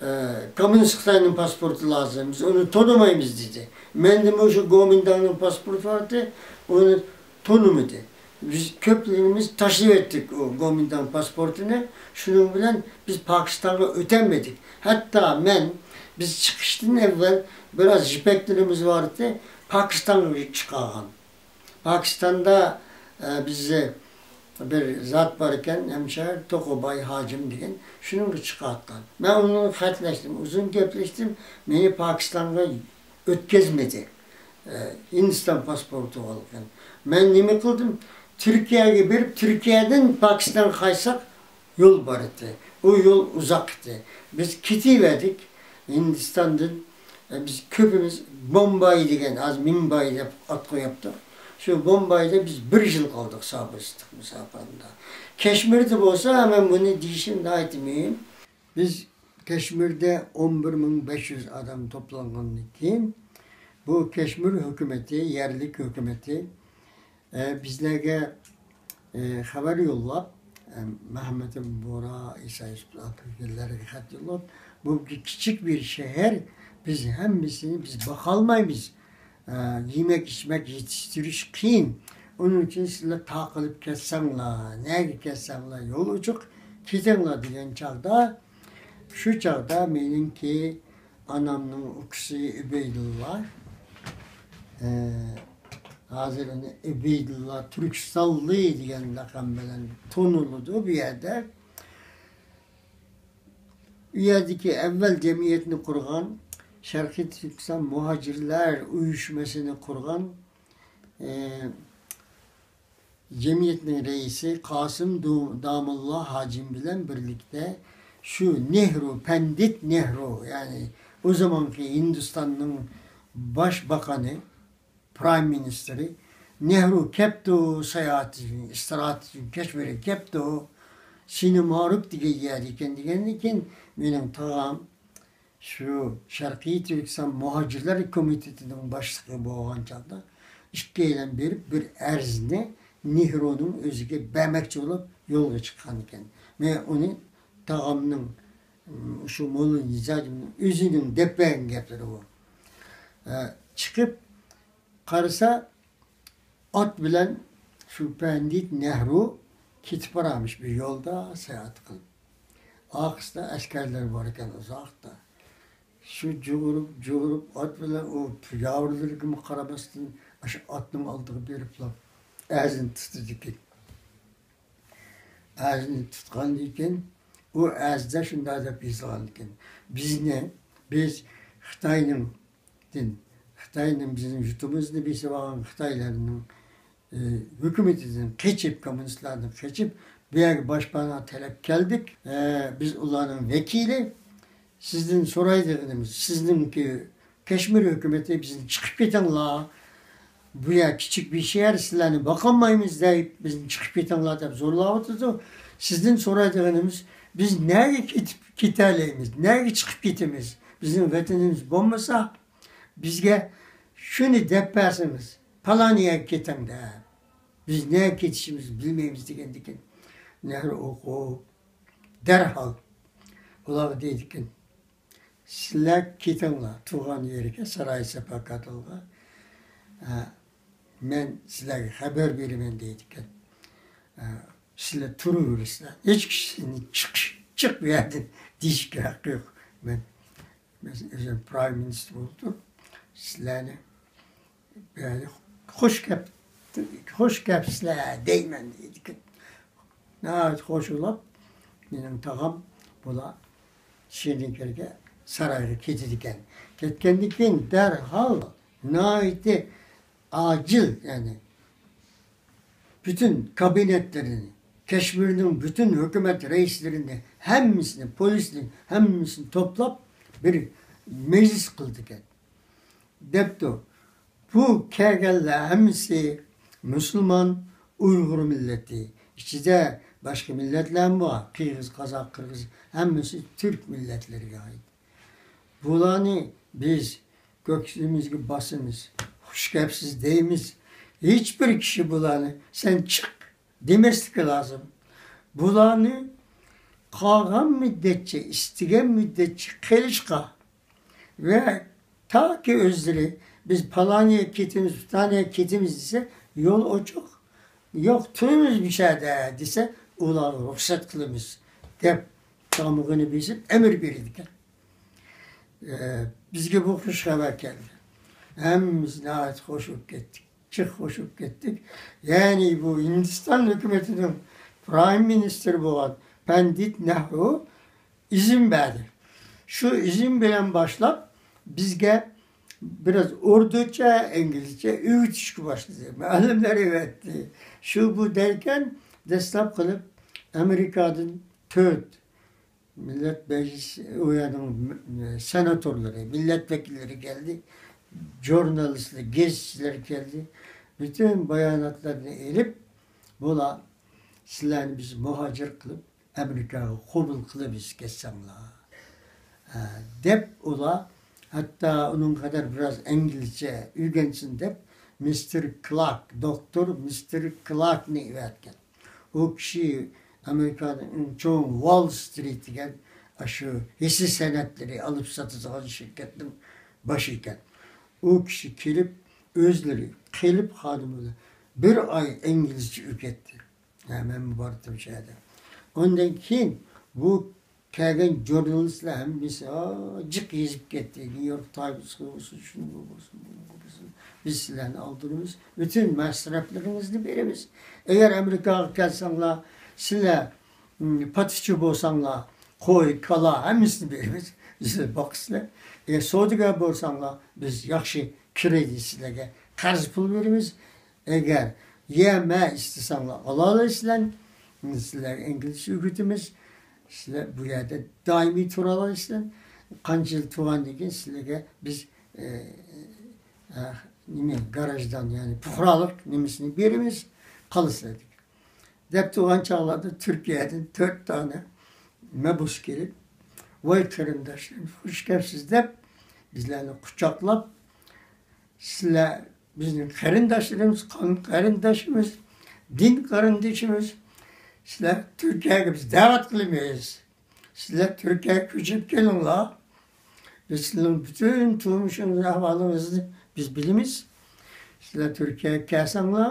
ئە، كوممۇنىست خىتاينىڭ پاسپورتى لازىم، بىز ئۇنى تونۇمايمىز دېدى. مەندىمۇ شۇ گومىنداڭنىڭ پاسپورتى بار ئىدى، ئۇنى تونۇمىدى. بىز كۆپلىرىمىز تاشلىۋەتتۇق ئۇ گومىنداڭ پاسپورتىنى. شۇنىڭ بىلەن بىز پاكىستانغا ئۆتەلمىدۇق. ھەتتا مەن، بىز چىقىشتىن ئەۋۋەل بىراز يىپەكلىرىمىز بار ئىدى، پاكىستانغا چىقارغان. پاكىستاندا، ئە، بىز بىر زات بار ئىكەن، ھەمشەھەر توقۇباي ھاجىم دېگەن، شۇنىڭغا چىقارتقان. مەن ئۇنىڭغا خەتلەشتىم، ئۇزۇن گەپلەشتىم، مېنى پاكىستانغا ئۆتكۈزمىدى. ئە، ھىندىستان پاسپورتى بولغان. مەن نېمە قىلدىم؟ تۈركىيەگە بېرىپ، تۈركىيەدىن پاكىستانغا قايتساق يول بار ئىدى. ئۇ يول ئۇزاق ئىدى. بىز كېتىۋەردۇق ھىندىستاندىن. ئە، بىز كۆپىمىز بومباي دېگەن، ھازىر مۇمباي دەپ ئات قويۇپتۇق. شۇ بومبايدا بىز بىر يىل قالدۇق، سابىرسىتلىق مۇساپىرىدە. كەشمىردە بولسا، مەن بۇنى دېيىشىم ناھايىتى مۇھىم. بىز كەشمىردە ئون بىر مىڭ بەش يۈز ئادەم توپلانغاندىن كېيىن، بۇ كەشمىر ھۆكۈمىتى، يەرلىك ھۆكۈمىتى، ئە، بىزلەرگە، ئە، خەۋەر يوللاپ، ئە، مەھمەت بورا، ئىسا يۈسۈپ ئاپىكىنلەرگە خەت يوللاپ، بۇ كىچىك بىر شەھەر، بىز ھەممىسىنى بىز باقالمايمىز. ئە، يېمەك، ئىچمەك يېتىشتۈرۈش قىيىن. ئۇنىڭ ئۈچۈن سىلەر تارقىلىپ كەتسەڭلار، نەگە كەتسەڭلار، يول ئوچۇق، كېتىڭلار دېگەن چاغدا، شۇ چاغدا مېنىڭكى ئانامنىڭ ئۇكىسى ئۈبەيدۇللا، ئە، ھازىر ئۇنى ئۈبەيدۇللا تۈركىستانلى دېگەن لەقەم بىلەن تونۇلىدۇ بۇ يەردە. ئۇ يەردىكى ئەۋۋەل جەمئىيەتنى قۇرغان، شەرقىي تۈركىستان مۇھاجىرلار ئۇيۇشمىسىنى قۇرغان، ئە، جەمئىيەتنىڭ رەئىسى قاسىم دو-، داموللا ھاجىم بىلەن بىرلىكتە شۇ نېھرۇ، پەندىت نېھرۇ، يەنى ئۇ زامانقى ھىندىستاننىڭ باش باقانى، پرايم مىنىستىرى، نېھرۇ كەپتۇ، ساياھەت ئۈچۈن، ئىستىراھەت ئۈچۈن كەشمىرگە كەپتۇ، سىنىمارۇك دېگەن يەردە ئىكەن دېگەندىن كېيىن، مېنىڭ تاغام شۇ شەرقىي تۈركىستان مۇھاجىرلار كومىتېتىنىڭ باشلىقى بولغان چاغدا ئىككىيلەن بېرىپ بىر ئەرزنى نېھرۇنىڭ ئۆزىگە بەرمەكچى بولۇپ يولغا چىققان ئىكەن. مەن ئۇنى تاغامنىڭ، شۇ موللا نىزاجىمنىڭ ئۆزىنىڭ دەپ بەرگەن گەپلىرى بۇ. ئە، چىقىپ قارىسا، ئات بىلەن شۇ پەندىت نەھرۇ كېتىپ بارامىش بىر يولدا ساياھەت قىلىپ. ئارقىسىدا ئەسكەرلەر بار ئىكەن ئۇزاقتا. شۇ جۇغۇرۇپ، جۇغۇرۇپ ئات بىلەن ئۇ ياۋۇرلىرىغىمۇ قارىماستىن، ئاشۇ ئاتنىڭ ئالدىغا بېرىپلا ئەرزىنى تۇتىدىكەن. ئەرزىنى تۇتقاندىن كېيىن، ئۇ ئەرزدە شۇنداق دەپ يېزىلغانىكەن، بىزنى، بىز خىتاينىڭ، خىتاينىڭ بىزنىڭ يۇرتىمىزنى بېسىپ ئالغان خىتايلارنىڭ، ئى، ھۆكۈمىتىدىن قېچىپ، كوممۇنىستلاردىن قېچىپ، بۇ يەرگە باشپاناھ تەلەپ كەلدۇك. ئى، بىز ئۇلارنىڭ ۋەكىلى. سىزدىن سورايدىغىنىمىز، سىزنىڭكى كەشمىر ھۆكۈمىتى بىزنى چىقىپ كېتىڭلار، بۇ يەر كىچىك بىر شەھەر، سىلەرنى باقالمايمىز دەپ، بىزنى چىقىپ كېتىڭلار دەپ زورلاۋاتىدۇ. سىزدىن سورايدىغىنىمىز، بىز نەگە كېتىپ كېتەلەيمىز، نەگە چىقىپ كېتىمىز؟ بىزنىڭ ۋەتىنىمىز بولمىسا، بىزگە شۇنى دەپ بەرسىڭىز، پالان يەرگە كېتىڭ دەپ، بىز نەگە كېتىشىمىزنى بىلمەيمىز دېگەندىكىن، نەھرۇ ئوقۇپ، دەرھال ئۇلارغا دەيدىكەن، سىلەر كېتىڭلار تۇغان يېرىگە، ساراي ساپا كاتالغا. ھە، مەن سىلەرگە خەۋەر بېرىمەن دەيدىكەن. ھە، سىلەر تۇرۇۋېرىسىلەر. ھېچ كىشىنى چىقىش، چىق بۇ يەردىن دېيىشكە ھەققى يوق. مەن، مەن ئۆزۈم پرايم مىنىستىر بولۇپ تۇرۇپ، سىلەرنى، يەنى، خۇش كەپ، خۇش كەپسىلەر دەيمەن دەيدىكەن. ناھايىتى خۇشاللىنىپ، مېنىڭ تاغام بۇلار شىرنىكەرگە سارايغا كېتىدىكەن. كەتكەندىن كېيىن دەرھال ناھايىتى ئاجىل، يەنى پۈتۈن كابىنېتلىرىنى، كەشمىرنىڭ پۈتۈن ھۆكۈمەت رەئىسلىرىنى، ھەممىسىنى، پولىسنى، ھەممىسىنى توپلاپ بىر مەجلىس قىلىدىكەن. دەپتۇ، بۇ كەلگەنلەر ھەممىسى مۇسۇلمان ئۇيغۇر مىللىتى. ئىچىدە باشقا مىللەتلەرمۇ بار، قىرغىز، قازاق، قىرغىز، ھەممىسى تۈرك مىللەتلىرىگە ئائىت. بۇلارنى بىز كۆكسىمىزگە باسىمىز، خۇش كەپسىز دەيمىز. ھېچبىر كىشى بۇلارنى سەن چىق دېمەسلىكى لازىم. بۇلارنى قالغان مۇددەتچە، ئىستىگەن مۇددەتچە قېلىشقا ۋە تاكى ئۆزلىرى بىز پالان يەرگە كېتىمىز، پىلان يەرگە كېتىمىز دېسە، يول ئوچۇق. يوق، تۇرىمىز مۇشەدە دېسە، ئۇلارغا رۇخسەت قىلىمىز دەپ، تامغىنى بېسىپ ئەمىر بېرىدىكەن. ئە، بىزگە بۇ خۇش خەۋەر كەلدى. ھەممىمىز ناھايىتى خۇش بولۇپ كەتتۇق. جىق خۇش بولۇپ كەتتۇق. يەنى بۇ ھىندىستان ھۆكۈمىتىنىڭ پرايم مىنىستىرى بولغان پەندىت نەھرۇ ئىزىن بەردى. شۇ ئىزىن بىلەن باشلاپ بىزگە بىراز ئوردۇچە، ئىنگلىزچە ئۆگىتىشكە باشلىدى. مۇئەللىملەر ئەۋەتتى. شۇ بۇ دەركەن دەسلەپ قىلىپ ئامېرىكادىن تۆت مىللەت مەجلىسى، ئۇ يەرنىڭ سېناتورلىرى، مىللەت ۋەكىللىرى كەلدى، ژۇرنالىستلار، گېزىتچىلەر كەلدى. پۈتۈن باياناتلارنى ئېلىپ، بۇلار سىلەرنى بىز مۇھاجىر قىلىپ، ئامېرىكاغا قوبۇل قىلىمىز كەتسەڭلار، ھە، دەپ ئۇلار، ھەتتا ئۇنىڭ قەدەر بىراز ئىنگلىزچە ئۆگەنسۇن دەپ، مىستېر كلارك، دوكتور مىستېر كلاركنى ئەۋەتكەن. ئۇ كىشى ئامېرىكانىڭ ئەڭ چوڭ ۋال سترىت دېگەن ئاشۇ ھېسسە سەنئەتلىرى ئېلىپ ساتىدىغان شىركەتنىڭ باشى ئىكەن. ئۇ كىشى كېلىپ، ئۆزلىرى قېلىپ خادىمى بىلەن بىر ئاي ئىنگلىزچە ئۆگەتتى. ھە، مەنمۇ باردىم شۇ يەردە. ئۇندىن كېيىن بۇ كەلگەن ژۇرنالىستلار ھەممىسى، ئا، جىق يېزىپ كەتتى. نيۇ يورك تايمسقا بولسۇن، شۇنىڭغا بولسۇن، بۇنىڭغا بولسۇن. بىز سىلەرنى ئالدۇرىمىز. پۈتۈن مەسرەپلىرىڭىزنى بېرىمىز. ئەگەر ئامېرىكاغا كەلسەڭلار، سىلەر، م، پاتىچى بولساڭلار، قوي، كالا، ھەممىسىنى بېرىمىز. بىزنى باقىسىلەر. ئەگەر سودىگەر بولساڭلار، بىز ياخشى كرېدىت سىلەرگە قەرز پۇل بېرىمىز. ئەگەر يەر مە ئىستىسەڭلار ئالالايسىلەر. سىلەرگە ئىنگلىزچە ئۆگىتىمىز. سىلەر بۇ يەردە دائىمىي تۇرالايسىلەر. قانچە يىل تۇرغاندىن كېيىن سىلەرگە بىز، ئە، ئە، نېمە، گراژدان، يەنى پۇقرالىق نېمىسىنى بېرىمىز. قالىسىلەر دېگەن. دەپ تۇرغان چاغلاردا تۈركىيەدىن تۆت دانە مەبۇس كېلىپ، ۋاي قېرىنداشلىرىم، خۇش كەپسىز دەپ، بىزلەرنى قۇچاقلاپ، سىلەر بىزنىڭ قېرىنداشلىرىمىز، قان قېرىنداشىمىز، دىن قېرىندىشىمىز. سىلەر تۈركىيەگە بىز دەۋەت قىلىمىز. سىلەر تۈركىيەگە كۆچۈپ كېلىڭلار. بىز سىلەرنىڭ پۈتۈن تۇرمۇشىڭىزنى، ئەھۋالىڭىزنى بىز بىلىمىز. سىلەر تۈركىيەگە كەلسەڭلار،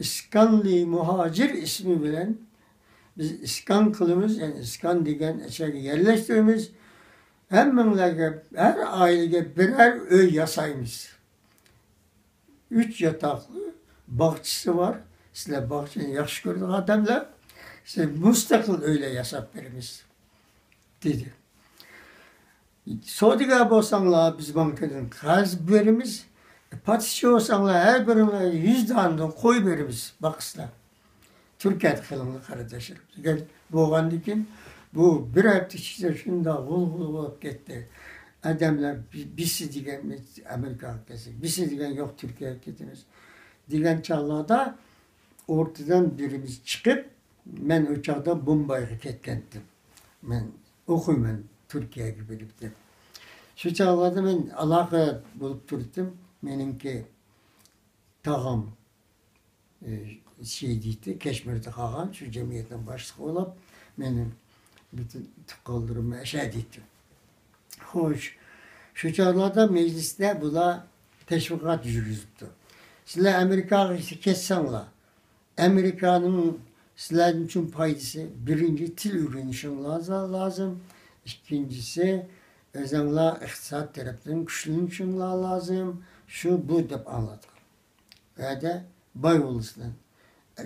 ئىسكانلى مۇھاجىر ئىسمى بىلەن بىز ئىسكان قىلىمىز، يەنى ئىسكان دېگەن ئەشەگە يەرلەشتۈرىمىز. ھەممىڭلارگە، ھەر ئائىلىگە بىرەر ئۆي ياسايمىز. ئۈچ ياتاقلىق باغچىسى بار. سىلەر باغچىنى ياخشى كۆرىدىغان ئادەملەر، سىلەر مۇستەقىل ئۆيلەر ياساپ بېرىمىز، دېدى. سودىگەر بولساڭلار، بىز بانكىدىن قەرز بېرىمىز. پاتىچى بولساڭلار، ھەر بىرىڭلارگە يۈز دانىدىن قوي بېرىمىز، باقىسىلەر. تۈركىيەدە قېلىڭلار، قېرىنداشلىرىم، دېگەن بولغاندىن كېيىن، بۇ بىر ھەپتە ئىچىدە شۇنداق غۇلغۇلا بولۇپ كەتتى. ئادەملەر بى-، بىسى دېگەن ئامېرىكاغا كەتسەك، بىسى دېگەن يوق، تۈركىيەگە كېتىمىز، دېگەن چاغلاردا ئورتىدىن بىرىمىز چىقىپ، مەن ئۇ چاغدا بومبايغا كەتكەنتىم. مەن ئوقۇيمەن تۈركىيەگە بېرىپ دەپ. شۇ چاغلاردا مەن ئالاقە بولۇپ تۇردۇم. مېنىڭكى تاغام، ئى، شىئىدىيىتى كەشمىردە قالغان، شۇ جەمئىيەتنىڭ باشلىقى بولۇپ، مېنىڭ پۈتۈن تۇغقانلىرىم ئەشەدىيىتى. خوش، شۇ چاغلاردا مەجلىستە بۇلار تەشۋىقات يۈرگۈزۈپتۇ. سىلەر ئامېرىكاغا كەتسەڭلار، ئامېرىكانىڭ سىلەردىن ئۈچۈن پايدىسى، بىرىنچى، تىل ئۆگىنىشىڭلار لازىم، ئىككىنچىسى، ئۆزۈڭلار ئىقتىساد تەرەپتىن كۈچلىنىشىڭلار لازىم. شۇ، بۇ دەپ ئاڭلاتقان. ئۇ يەردە باي بولىسىلەر.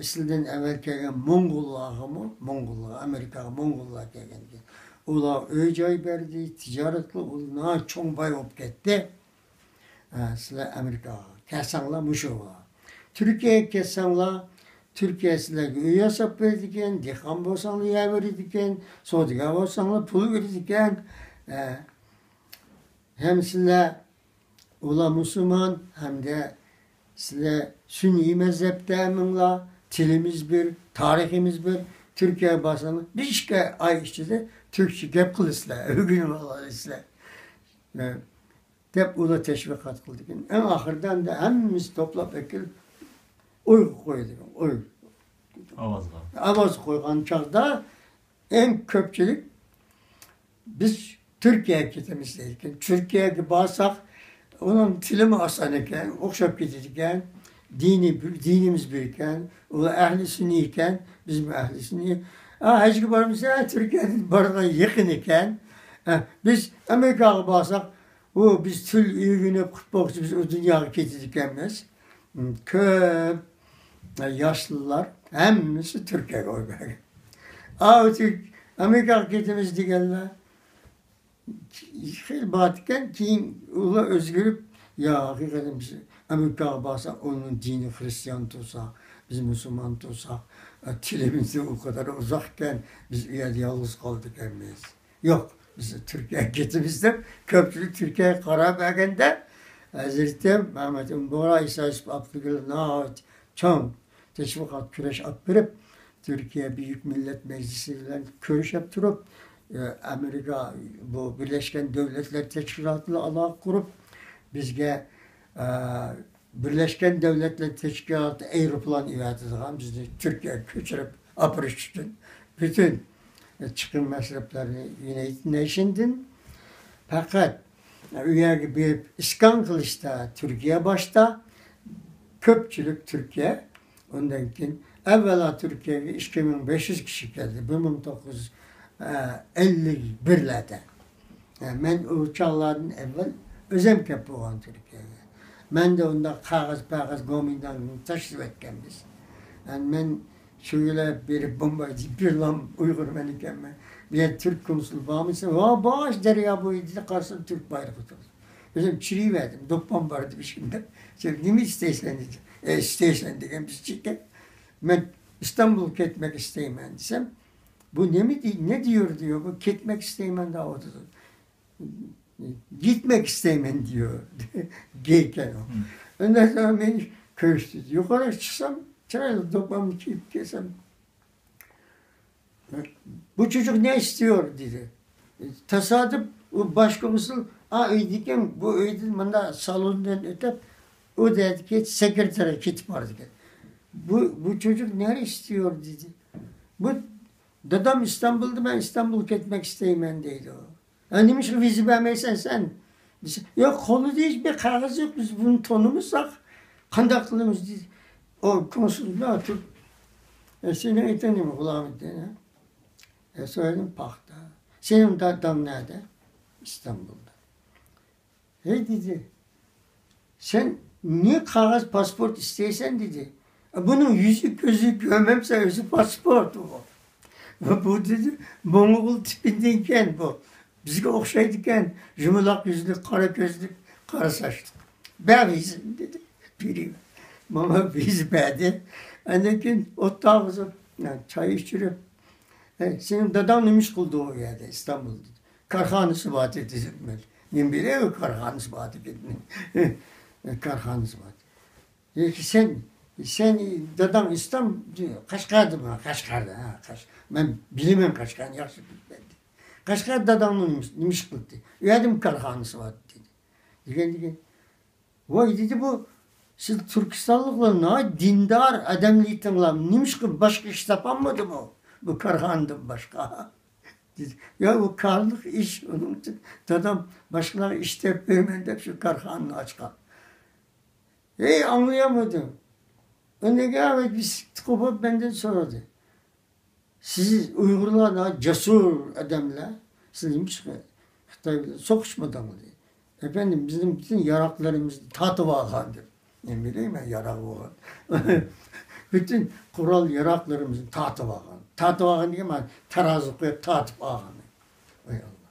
سىلەردىن ئەۋۋەل كەلگەن موڭغۇللارغىمۇ، موڭغۇللار، ئامېرىكاغا موڭغۇللار كەلگەن ئىكەن. ئۇلار ئۆي جاي بەردى، تىجارەت قىلىپ، ئۇلار چوڭ باي بولۇپ كەتتى. ھە، سىلەر ئامېرىكاغا كەلسەڭلار مۇشۇ. تۈركىيەگە كەلسەڭلار، تۈركىيە سىلەرگە ئۆي ياساپ بېرىدىكەن، دېھقان بولساڭلار يەر بېرىدىكەن، سودىگەر بولساڭلار پۇل بېرىدىكەن. ھە. ھەم سىلەر، ئۇلار مۇسۇلمان، ھەمدە سىلەر سۈنئىي مەزھەپتە ھەممىڭلار، تىلىمىز بىر، تارىخىمىز بىر. تۈركىيەگە بارساڭلار، بىر ئىككى ئاي ئىچىدە تۈركچە گەپ قىلىسىلەر، ئۆگىنىۋالىسىلەر. دەپ ئۇلار تەشۋىقات قىلىدىكەن. ئەڭ ئاخىرىدا ئەمدى ھەممىسى توپلاپ ئەكېلىپ ئويغا قويىدىكەن. ئوي. ئاۋازغا. ئاۋاز قويغان چاغدا ئەڭ كۆپچىلىك، «بىز تۈركىيەگە كېتىمىز» دەيدىكەن. تۈركىيەگە بارساق، ئۇنىڭ تىلىمۇ ئاسان ئىكەن، ئوخشاپ كېتىدىكەن. دىنى، دىنىمىز بىر ئىكەن. ئۇلار ئەھلى سۈننىي ئىكەن، بىزمۇ ئەھلى سۈننىي. ھە، ھەجگە بارمىسا، ھە، تۈركىيەدىن بارغان يېقىن ئىكەن. ھە، بىز ئامېرىكاغا بارساق، ئۇ، بىز تىل ئۆگىنىپ قۇتلۇقچى، بىز ئۇ دۇنياغا كېتىدىكەنمىز. كۆپ ياشلىلار ھەممىسى تۈركىيەگە ئوي بەرگەن. ئاۋۇ تۈرك-، ئامېرىكاغا كېتىمىز دېگەنلەر خېلى بار ئىكەن، كېيىن ئۇلار ئۆزگىرىپ، يا، ھەقىقەتەن بىز ئامېرىكاغا بارساق، ئۇنىڭ دىنى خرىستىيان تۇرسا، بىز مۇسۇلمان تۇرساق، تىلىمىز ئۇ قەدەر ئۇزاق ئىكەن، بىز ئۇ يەردە يالغۇز قالىدىكەنمىز. ياق، بىز تۈركىيەگە كېتىمىز دەپ، كۆپچىلىك تۈركىيەگە قارار بەرگەندە، ھەزرىتىم مەمەت ئىمبورا ئىسا يۈسۈپ ئابدۇگۈل ناھايىتى چوڭ تەشۋىقات كۈرەش ئاپ بېرىپ، تۈركىيە بۈيۈك مىللەت مەجلىسى بىلەن كۆرۈشۈپ تۇرۇپ، ئە، ئامېرىكا، بۇ بىرلەشكەن دۆلەتلەر تەشكىلاتى بىلەن ئالاقە قۇرۇپ، بىزگە، ئە، بىرلەشكەن دۆلەتلەر تەشكىلاتى ئايروپىلان ئەۋەتىدىغان، بىزنى تۈركىيەگە كۆچۈرۈپ ئاپىرىش ئۈچۈن پۈتۈن چىقىم مەسرەپلەرنى يۇنايتېد نېيشندىن. پەقەت ئۇ يەرگە بېرىپ ئىسكان قىلىشتا تۈركىيە باشتا، كۆپچىلىك تۈركىيە. ئۇندىن كېيىن ئەۋۋەلا تۈركىيەگە ئىككى مىڭ بەش يۈز كىشى كەلدى، بىر مىڭ توققۇز يۈز ئەللىك بىرلەردە. ھە، مەن ئۇ چاغلاردىن ئەۋۋەل ئۆزۈم كەپ بولغان تۈركىيەگە. مەندە ئۇنداق قەغەز-پەغەز گومىنداڭنى تاشلىۋەتكەنمىز. ھە، مەن شۇ يىلى بېرىپ بومبايدا بىرلام ئۇيغۇرمەن ئىكەنمەن. بۇ يەردە تۈرك كونسۇلى بارمۇ دېسەم، ۋا، باش دەريا بويىدا، دېدى، قارىسام تۈرك بايرىقى تۇرىدۇ. ئۆزۈم چىرىيىۋەردىم، دوپپام بار دېدىم ئىچىمدە. سەن نېمە ئىستەيسەن دېدى. ئە، ئىستەيسەن دېگەن بىز چېكەن. مەن ئىستانبۇلغا كەتمەك ئىستەيمەن دېسەم، بۇ نېمە دېي-، نە دېيۇر دېيۇر، بۇ كەتمەك ئىستەيمەن دەۋاتىدۇ. گىتمەك ئىستەيمەن دېيۇر. گې ئىكەن ئۇ. ئۇنداق ساڭا مېنى كۆرسىتىدۇ. يۇقىرىغا چىقسام، چىرايلىق دوپپامنى كىيىپ كەلسەم، بۇ چوچۇق نە ئىستىيور دېدى. تاسادىپ ئۇ باش كونسۇل ئا ئۆيدىكەن، بۇ ئۆيدىن مۇنداق سالوندىن ئۆتۈپ، ئۇ دەردىكى سېكرېتارغا كېتىپ بارىدىكەن. بۇ، بۇ چوچۇق نەرە ئىستىيور دېدى. بۇ دادام ئىستانبۇلدا، مەن ئىستانبۇلغا كەتمەك ئىستەيمەن دەيدۇ. ھە، نېمىشقا ۋىزا بەرمەيسەن سەن؟ دېسە، ياق، قولىدا ھېچ بىر قەغەز يوق، بىز بۇنى تونۇمىساق قانداق قىلىمىز دېدى. ئۇ كونسۇل بىلەن ئولتۇرۇپ، ئە، سېنىڭ ئېتىڭ نېمە، غۇلامىدىن، ھە؟ ئە، سويادىم پاختا. سېنىڭ داداڭ نەدە؟ ئىستانبۇلدا. ھەي دېدى، سەن نېمە قەغەز پاسپورت ئىستەيسەن دېدى. بۇنىڭ يۈزى كۆزى كۆرمەمسەن ئۆزى پاسپورت بۇ. بۇ دېدى، موڭغۇل تىپىدىكەن بۇ. بىزگە ئوخشايدىكەن، يۇمىلاق يۈزلۈك، قارا كۆزلۈك، قارا ساچلىق. بەر ۋىزىنى دېدى، بېرىمەن. ماڭا ۋىزا بەردى. ئاندىن كېيىن ئوتتۇرىغا چاي ئىچۈرۈپ، ھەي، سېنىڭ داداڭ نېمە ئىش قىلدى ئۇ يەردە، ئىستانبۇلدا دېدى. كارخانىسى بار دېدى. مەن نېمە بىلەي ئۇ كارخانىسى بار دېگەننى. كارخانىسى بار. ياكى سەن، سەن داداڭ ئىستام، قەشقەردىمۇ؟ قەشقەردە، ھە، قەش-، مەن بىلىمەن قەشقەرنى، ياخشى بىلىمەن دېدى. قەشقەردە داداڭنىڭ نېمە ئىش قىلدى؟ ئۇ يەردىمۇ كارخانىسى بار دېدى. دېگەندىكىن، ۋاي، دېدى، بۇ سىز تۈركىستانلىقلار ناھايىتى دىندار ئادەملىرىڭلار، نېمىشقا باشقا ئىش تاپالمىدىمۇ بۇ كارخانىدىن باشقا؟ دېدى. يا، ئۇ كارلىق ئىش، ئۇنىڭ ئۈچۈن دادام باشقىلارغا ئىش تېپىپ بېرىمەن دەپ شۇ كارخانىنى ئاچقان. ھېي، ئاڭلىيالمىدىم. ئۇنىڭ كېيىن بىر سىكتە قوپۇپ مەندىن سورىدى. سىز ئۇيغۇرلار ناھايىتى جەسۇر ئادەملەر. سىز نېمىشقا خىتاي بىلەن سوقۇشمىدىڭىز؟ دېدى. ئەپەندىم، بىزنىڭ پۈتۈن ياراغلىرىمىزنى تارتىۋالغان دېدى. نېمە بىلەي مەن ياراغ بولغان. پۈتۈن قورال ياراغلىرىمىزنى تارتىۋالغان. تارتىۋالغان دېگەن مانا تارازا قويۇپ تارتىپ ئالغان. ۋاي ئاللا.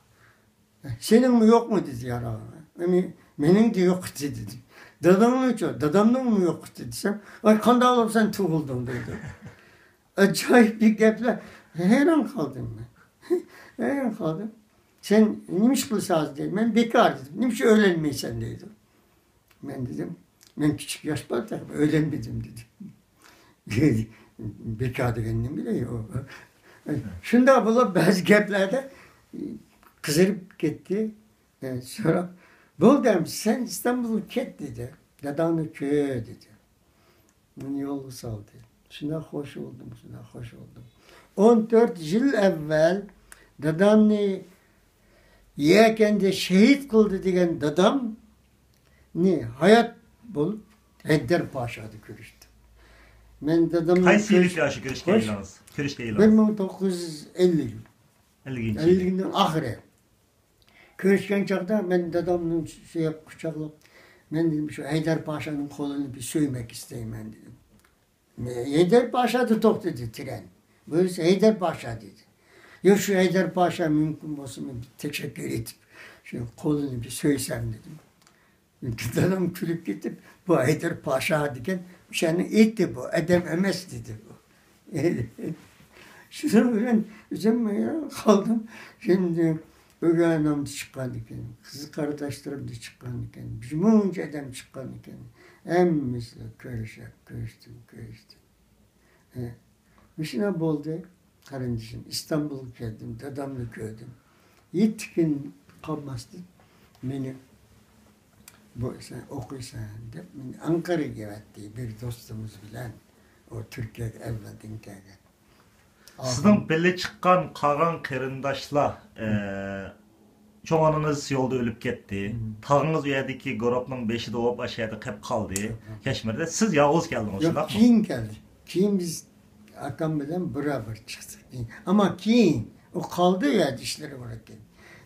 سېنىڭمۇ يوقمۇ دېدى ياراغىڭ. مېنىڭ، مېنىڭ دە يوق ئىدى دېدىم. داداڭنىڭچۇ؟ دادامنىڭمۇ يوق ئىدى دېسەم، ۋاي قانداق بولۇپ سەن تۇغۇلدۇڭ دەيدۇ. ئاجايىپ بىر گەپلەر. ھەيران قالدىم مەن. ھەيران قالدىم. سەن نېمە ئىش قىلىسەن ھازىر دېدى. مەن بىكار دېدىم. نېمىشقا ئۆيلەنمەيسەن دەيدۇ. مەن دېدىم، مەن كىچىك ياش بالا تېخى ئۆيلەنمىدىم دېدىم. بىكار دېگەن نېمە دەي ئۇ؟ شۇنداق بولۇپ بەزى گەپلەردە قىزىرىپ كەتتى. سوراپ، بولدى ئەمدى سەن ئىستانبۇلغا كەت دېدى. داداڭنى كۆر دېدى. مېنى يولغا سالدى. شۇنداق خوش بولدۇم، شۇنداق خوش بولدۇم. ئون تۆت يىل ئەۋۋەل دادامنى يەكەندە شېھىت قىلدى دېگەن دادامنى ھايات بولۇپ ھەيدەر پاشادا كۆرۈشتۈم. مەن دادامنى قايسى يىلى كۆرۈش-، شۇ كۆرۈشكەن خوش. يىلىڭىز؟ كۆرۈشكەن يىلىڭىز؟ بىر مىڭ توققۇز يۈز ئەللىك يىل. ئەللىكىنچى يىلى. ئەللىكنىڭ ئاخىرى. كۆرۈشكەن چاغدا مەن دادامنى سۆيۈپ قۇچاقلاپ، مەن دېدىم، شۇ ھەيدەر پاشانىڭ قولىنى بىر سۆيمەك ئىستەيمەن دېدىم. ھەيدەر پاشادا توختىدى ترېن. بۇيرۇسا ھەيدەر پاشا دېدى. ياق، شۇ ھەيدەر پاشا مۇمكىن بولسا مەن بىر تەشەككۈر ئېيتىپ، شۇ قولىنى بىر سۆيسەم دېدىم. دادام كۈلۈپ كېتىپ، بۇ ھەيدەر پاشا دېگەن ئىشەننى ئېيتتى، بۇ ئادەم ئەمەس دېدى بۇ. شۇنىڭ بىلەن ئۆزۈم ھەيران قالدىم. شۇنداق ئۆگەي ئانام دا چىققان ئىكەن، قىز قېرىنداشلىرىم دا چىققان ئىكەن، بىر مۇنچە ئادەم چىققان ئىكەن. ھەممىسى كۆرۈشۈپ، كۆرۈشتۈم، كۆرۈشتۈم. ھە، مۇشۇنداق بولدى. قېرىندىشىم، ئىستانبۇلغا كەلدىم، دادامنى كۆردۈم. يەتتە كۈن قالماستىن مېنى، بۇ سەن ئوقۇيسەن دەپ مېنى ئەنقەرەگە ئەۋەتتى، بىر دوستىمىز بىلەن. ئۇ تۈركىيەگە ئەۋۋەلدىن كەلگەن. سىزنىڭ بىللە چىققان قالغان قېرىنداشلار، ئە، چوڭ ئانىڭىز يولدا ئۆلۈپ كەتتى. مم. تاغىڭىز ئۇ يەردىكى گوروپنىڭ بېشىدا بولۇپ، ئاشۇ يەردە قېلىپ قالدى. مم. كەشمىردە. سىز يالغۇز كەلدىڭىز، ياق، شۇنداقمۇ؟ كېيىن كەلدى. كېيىن بىز ئاكام بىلەن بىر بىر چىقتۇق. ئەمما كېيىن ئۇ قالدى ئۇ يەردە ئىشلىرى بار ئىكەن.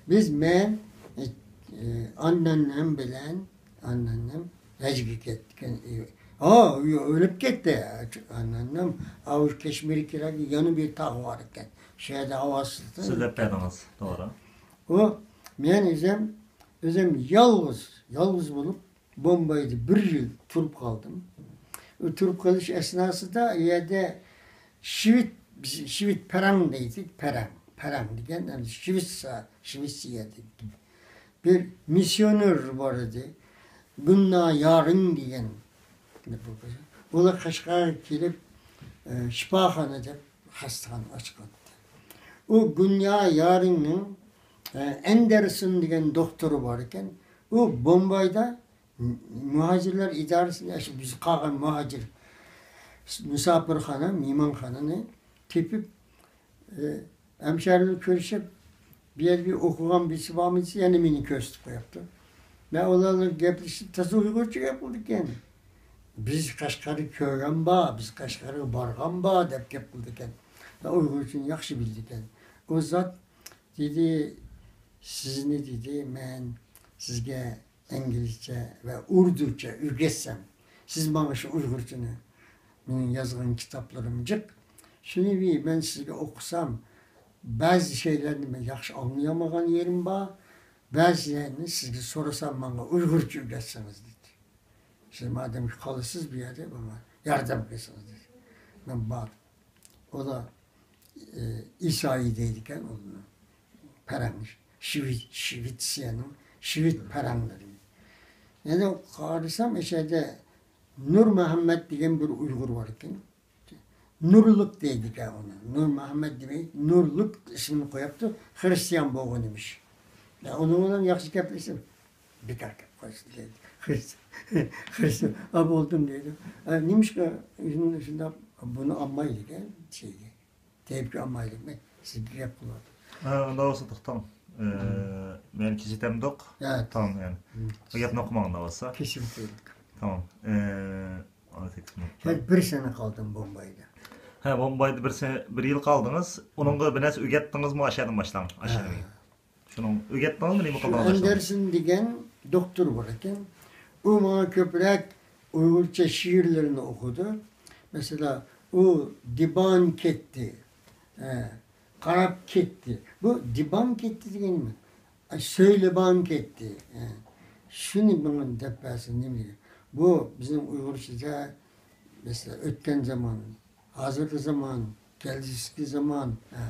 بىز، مەن، ئە، ئە، ئاننەنەم بىلەن، ئاننەنەم ھەجگە كەتتىكەن. ھا، ئۆلۈپ كەتتى. ئاننەنەم ئاۋۇ كەشمىرگە كېلەرگە يەنە بىر تاغ بار ئىكەن. شۇ يەردە ھاۋاسىز. سۆزلەپ بەردىڭىز، توغرا. ئۇ، مەن ئۆزۈم، ئۆزۈم يالغۇز، يالغۇز بولۇپ، بومبايدا بىر يىل تۇرۇپ قالدىم. ئۇ تۇرۇپ قېلىش ئەسناسىدا ئۇ يەردە شىۋېت، بىز شىۋېت پەرەڭ دەيتتۇق، پەرەڭ. پەرەڭ دېگەن، يەنى شىۋېتسا-، شىۋېتسىيە دەيتتۇق. بىر مىسسىيونېر بار ئىدى. گۈننا يارىڭ دېگەن. ئۇلار قەشقەرگە كېلىپ، ئە، شىپاخانا دەپ خەستىخانا ئاچقانتى. ئۇ گۈنيا يارىڭنىڭ، ئە، ئەندەرسون دېگەن دوختۇرى بار ئىكەن. ئۇ بومبايدا مۇھاجىرلار ئىدارىسىنى، ئاشۇ بىز قالغان مۇھاجىر مۇساپىرخانا، مېھمانخانىنى تېپىپ، ئە، ھەمشەھىرىنى كۆرۈشۈپ، بۇ يەردە بىر ئوقۇغان بىرسى بارمۇ دېسە، يەنە مېنى كۆرسىتىپ قويۇپتۇ. مەن ئۇلار بىلەن گەپلىشىپ، تازا ئۇيغۇرچە گەپ قىلىدىكەن. بىز قەشقەرنى كۆرگەن بار، بىز قەشقەرگە بارغان بار دەپ گەپ قىلىدىكەن. ۋە ئۇيغۇرچىنى ياخشى بىلىدىكەن. ئۇ زات دېدى، سىزنى دېدى، مەن سىزگە ئىنگلىزچە ۋە ئۇردۇچە ئۆگەتسەم، سىز ماڭا شۇ ئۇيغۇرچىنى، مېنىڭ يازغان كىتابلىرىم جىق، شۇنى بىر مەن سىزگە ئوقۇسام، بەزى شەيلەرنى مەن ياخشى ئاڭلىيالمىغان يېرىم بار، بەزى يەرنى سىزگە سورىسام، ماڭا ئۇيغۇرچە ئۆگەتسىڭىز دېدى. سىز مادەمكى قالىسىز بۇ يەردە، ماڭا ياردەم قىلسىڭىز دېدى. مەن باردىم. ئۇلار، ئى، ئىسائى دەيدىكەن ئۇلارنى. پەرەڭ، شىۋېت-، شىۋېتسىيەنىڭ شىۋېت پەرەڭلىرى. يەنە قارىسام، ئەشەدە نۇر مەھەممەت دېگەن بىر ئۇيغۇر بار ئىكەن. نۇرلۇق دەيدىكەن ئۇنى. نۇر مەھەممەت دېمەي، نۇرلۇق ئىسمىنى قويۇپتۇ. خرىستىيان بولغان ئىمىش. يا، ئۇنىڭ بىلەن ياخشى گەپلىشىپ، بىكار گەپ قويسۇن دەيدۇ. خىرىس-، خىرىس-، «ئا، بولدۇم» دەيدۇ. «ئا، نېمىشقا شۇنداق بۇنى ئالمايدىكەن شەيگە؟ تەيىپكە ئالمايدىكەن؟» مەن سىزگە گەپ قىلىۋاتىمەن. ھە، ئۇنداق بولسا توختاڭ. ئە، مەن كېسىۋېتەمدۇق؟ ھە. تامام، يەنى. بۇ گەپنى ئوقۇماڭ، ئۇنداق بولسا. كېسىۋېتەيلى. تامام. ئە، ئون سەككىز مىنۇت. سەن بىر سەنە قالدىڭ بومبايدا. ھە، بومبايدا بىر سەنە، بىر يىل قالدىڭىز. ئۇنىڭغا بىر نەرسە ئۆگەتتىڭىزمۇ؟ ئاشۇ يەردىن باشلاڭ. ئاشۇ ھە. يەردىن. شۇنىڭ ئۆگەتتىڭىزمۇ؟ نېمە شۇ قىلدىڭىز؟ ئەندەرسن دېگەن دوختۇر بار ئىكەن. ئۇ ماڭا كۆپرەك ئۇيغۇرچە شېئىرلىرىنى ئوقۇدى. مەسىلەن، ئۇ دىبان كەتتى. ھە، قاراپ كەتتى. بۇ دىبان كەتتى دېگەن نېمە؟ ئە، سۆيلىبان كەتتى. ھە. شۇنى ماڭا دەپ بەرسە نېمە دېگەن؟ بۇ بىزنىڭ ئۇيغۇرچىدا، مەسىلەن، ئۆتكەن زامان، ھازىرقى زامان، كەلگۈسىدىكى زامان، ھە،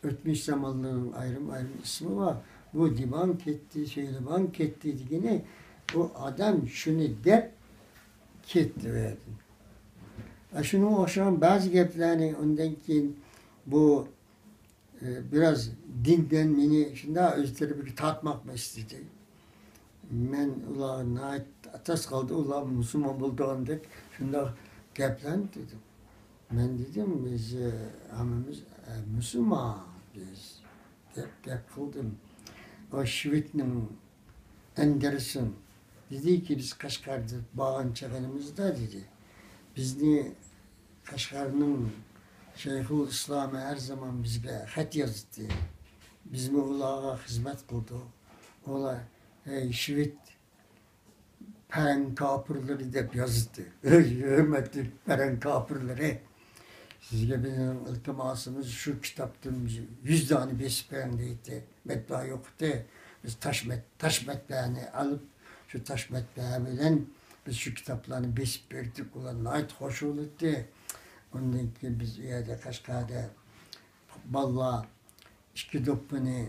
ئۆتمۈش زامانلىرىنىڭ ئايرىم-ئايرىم ئىسمى بار. بۇ دىبان كەتتى، سۆيلىبان كەتتى دېگىنى، ئۇ ئادەم شۇنى دەپ كەتتى ئۇ يەردىن. ئە، شۇنىڭغا ئوخشىغان بەزى گەپلەرنى ئۇندىن كېيىن بۇ ئى، بىراز دىندىن مېنى شۇنداق ئۆز تەرىپىگە تارتماقمۇ ئىستىدى. مەن ئۇلارغا ناھايىتى تاس قالدى، ئۇلار مۇسۇلمان بولىدىغاندەك شۇنداق گەپلەرنى دېدىم. مەن دېدىم، بىز، ئى، ھەممىمىز، ئى، مۇسۇلمان بىز، دەپ گەپ قىلدىم. ئۇ شۋېدنىڭ ئەندېرسون دېدىكى، بىز قەشقەردە بارغان چېغىمىزدا، دېدى، بىزنى قەشقەرنىڭ شەيخۇل ئىسلامى ھەر زامان بىزگە خەت يازاتتى. بىزمۇ ئۇلارغا خىزمەت قىلدۇق. ئۇلار، ھەي، شۋېد پەرەڭ كاپىرلىرى دەپ يازاتتى. ھۆرمەتلىك پەرەڭ كاپىرلىرى، سىزگە بىزنىڭ ئىلتىماسىمىز شۇ كىتابتىن يۈز دانە بېسىپ بېرىڭ دەيتتى. مەتبەئە يوق ئىدى. بىز تاش مەت-، تاش مەتبەئەنى ئېلىپ، شۇ تاش مەتبەئە بىلەن بىز شۇ كىتابلارنى بېسىپ بەردۇق. ئۇلار ناھايىتى خوش بولۇپتۇ. ئۇندىن كېيىن بىز ئۇ يەردە، قەشقەردە، بالىلار ئىككى دوپپىنى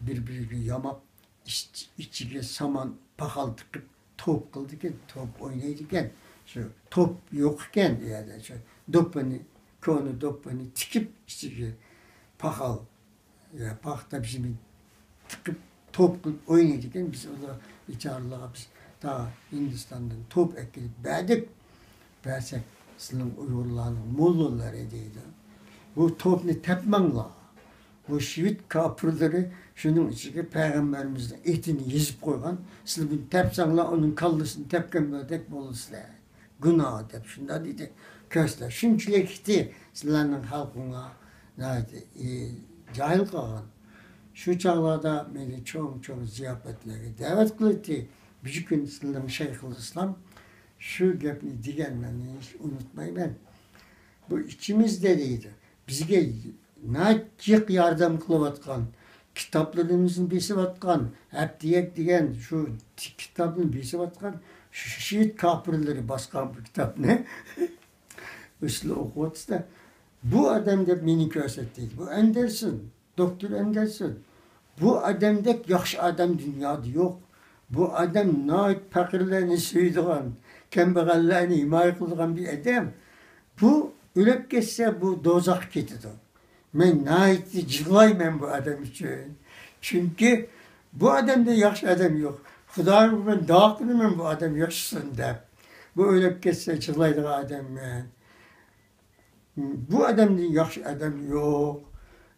بىر-بىرىگە ياماپ، ئىچ-، ئىچىگە سامان پاخال تىقىپ، توپ قىلىدىكەن، توپ ئوينايدىكەن. شۇ توپ يوق ئىكەن ئۇ يەردە. شۇ دوپپىنى، كونا دوپپىنى تىكىپ، ئىچىگە پاخال يا پاختا بىزمىنى تىقىپ، توپ قىلىپ ئوينايدىكەن. بىز ئۇلار بىچارىلارغا، بىز تا ھىندىستاندىن توپ ئەكېلىپ بەردۇق. بەرسەك، سىلەرنىڭ ئۇيغۇرلارنىڭ موللىلىرى دەيدۇ، بۇ توپنى تەپمەڭلار. بۇ شىۋىت كاپىرلىرى شۇنىڭ ئىچىگە پەيغەمبىرىمىزنىڭ ئېتىنى يېزىپ قويغان. سىلەر بۇنى تەپسەڭلار، ئۇنىڭ كاللىسىنى تەپكەنلەردەك بولىسىلەر. گۇناھ دەپ شۇنداق دېدى. كۆرسىلەر، شۇنچىلىك ئىتى سىلەرنىڭ خەلقىڭلار ناھايىتى، ئى، جاھىل قالغان. شۇ چاغلاردا مېنى چوڭ-چوڭ زىياپەتلەرگە دەۋەت قىلاتتى. بىر كۈن سىلەرنىڭ شەيخۇل ئىسلام شۇ گەپنى دېگەن، مەن ھېچ ئۇنتۇمايمەن. بۇ ئىچىمىزدە دەيدۇ. بىزگە ناھايىتى جىق ياردەم قىلىۋاتقان، كىتابلىرىمىزنى بېسىۋاتقان، ھەپتىيەك دېگەن شۇ كىتابنى بېسىۋاتقان شۇ شىئىت كاپىرلىرى باسقان بۇ كىتابنى. ئۇسۇلى ئوقۇۋاتىسىلەر. بۇ ئادەم دەپ مېنى كۆرسەتتى. بۇ ئەندېرسون، دوكتور ئەندېرسون. بۇ ئادەمدەك ياخشى ئادەم دۇنيادا يوق. بۇ ئادەم ناھايىتى پەقىرلەرنى سۆيىدىغان، كەمبەغەللەرنى ھىمايە قىلىدىغان بىر ئادەم. بۇ ئۆلۈپ كەتسە، بۇ دوزاخقا كېتىدۇ. مەن ناھايىتى يىغلايمەن بۇ ئادەم ئۈچۈن. چۈنكى بۇ ئادەمدىن ياخشى ئادەم يوق. خۇداغا مەن دۇئا قىلىمەن بۇ ئادەم ياشىسۇن دەپ. بۇ ئۆلۈپ كەتسە يىغلايدىغان ئادەم مەن. بۇ ئادەمدىن ياخشى ئادەم يوق.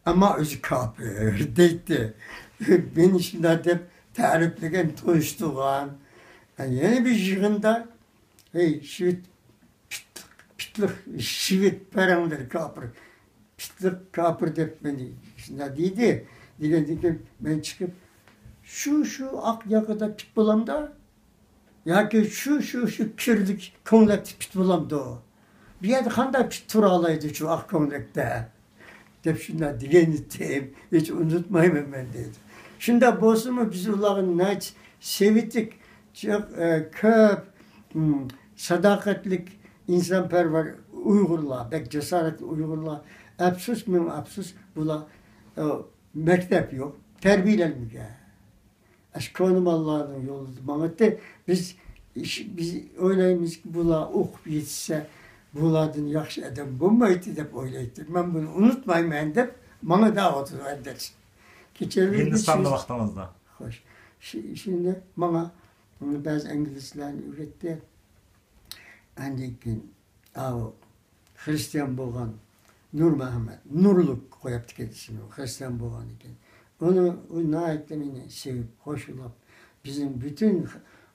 ئەمما ئۆزى كاپىر دەيتتى. مېنى شۇنداق دەپ تەرىپلىگەن، تويۇشتۇرغان. يەنە بىر يىغىندا، ھەي، شىۋىت، پىتلىق، پىتلىق، شىۋىت پەرەڭلىرى كاپىر، پىتلىق كاپىر دەپ مېنى شۇنداق دېدى. دېگەندىن كېيىن مەن چىقىپ، شۇ، شۇ ئاق ياقىدا پىت بولامدا؟ ياكى شۇ، شۇ، شۇ كىرلىك كۆڭلەكتە پىت بولامدۇ؟ بۇ يەردە قانداق پىت تۇرالايدۇ شۇ ئاق كۆڭلەكتە؟ دەپ شۇنداق دېگەن ئىدىم. ھېچ ئۇنتۇمايمەن مەن دەيدۇ. شۇنداق بولسىمۇ بىز ئۇلارغا ناھايىتى سېۋىتىك، جىق، ئە، كۆپ، م، ساداقەتلىك، ئىنسانپەرۋەر ئۇيغۇرلار، بەك جاسارەتلىك ئۇيغۇرلار. ئەپسۇس، مىڭ ئەپسۇس، بۇلار، ئە، مەكتەپ يوق، تەربىيەلەنمىگەن. ئاشۇ كونا ماللارنىڭ يولىدا ماڭاتتى. بىز، بىز ئويلايمىزكى، بۇلار ئوقۇپ يېتىشسە، بۇلاردىن ياخشى ئادەم بولمايتتى دەپ ئويلايتتى. مەن بۇنى ئۇنتۇمايمەن دەپ ماڭا دەۋاتىدۇ ئەندەرسون. كېچىلىرى ھىندىستاندا ۋاقتىڭىزدا. خوش. شۇ-، شۇنداق ماڭا بەزى ئىنگلىزچىلارنى ئۆگەتتى. ئاندىن كېيىن ئاۋۇ خرىستىيان بولغان نۇرمۇھەممەت، نۇرلۇك قويۇپتىكەن ئىسمىنى، خرىستىيان بولغان ئىكەن. ئۇنى، ئۇ ناھايىتى مېنى سېۋىپ، خوشلاپ، بىزنىڭ پۈتۈن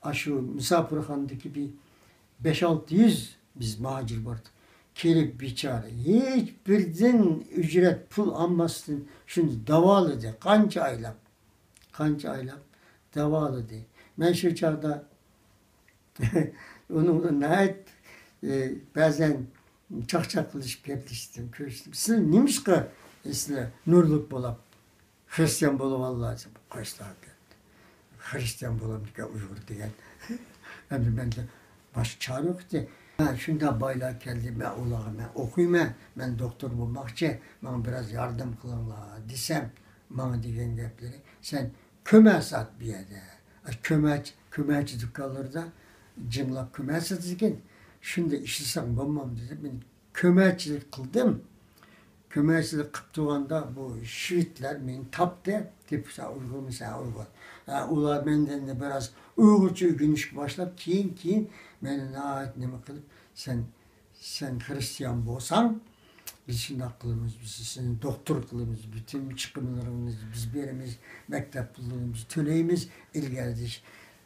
ئاشۇ مۇساپىرخانىدىكى بىر بەش-ئالتە يۈز بىز مۇھاجىر باردۇق. كېلىپ بىچارە، ھېچ بىردىن ئۈجرەت پۇل ئالماستىن شۇنى داۋالىدى. قانچە ئايلاپ، قانچە ئايلاپ داۋالىدى. مەن شۇ چاغدا ئۇنىڭ بىلەن ناھايىتى، ئى، بەزەن چاقچاق قىلىشىپ گەپلىشتىم، كۆرۈشتۈم. سىلەر نېمىشقا، ئى، سىلەر نۇرلۇك بولاپ خرىستىيان بولۇۋاللا دەپ قويسىلا دەپ. خرىستىيان بولامدىكەن ئۇيغۇر دېگەن. ئەمدى مەندە باشقا چارە يوق ئىدى. ھە، شۇنداق بايلار كەلدى، مەن ئۇلارغا، مەن ئوقۇيمەن، مەن دوختۇر بولماقچى، ماڭا بىراز ياردەم قىلىڭلار دېسەم، ماڭا دېگەن گەپلىرى، سەن كۆمە سات بۇ يەردە. كۆمەچ-، كۆمەچى دۇكانلىرىدا جىڭلاپ كۆمە ساتىدىكەن، شۇندا ئىشلىسەڭ بولمامدۇ دەپ مېنى كۆمەچىلىك قىلدىم. كۆمەچىلىك قىلىپ تۇرغاندا بۇ شۋېدلەر مېنى تاپتى. تېپىپ، سەن ئۇيغۇرمۇ، سەن ئۇيغۇر. ھە، ئۇلار مەندىن بىراز ئۇيغۇرچە ئۆگىنىشكە باشلاپ، كېيىن، كېيىن مېنى ناھايىتى نېمە قىلىپ، سەن، سەن خرىستىيان بولساڭ، بىز شۇنداق قىلىمىز، بىز سېنى دوختۇر قىلىمىز، پۈتۈن چىقىملىرىڭنى بىز بېرىمىز، مەكتەپ پۇللىرىنى بىز تۆلەيمىز، ئىلگىرى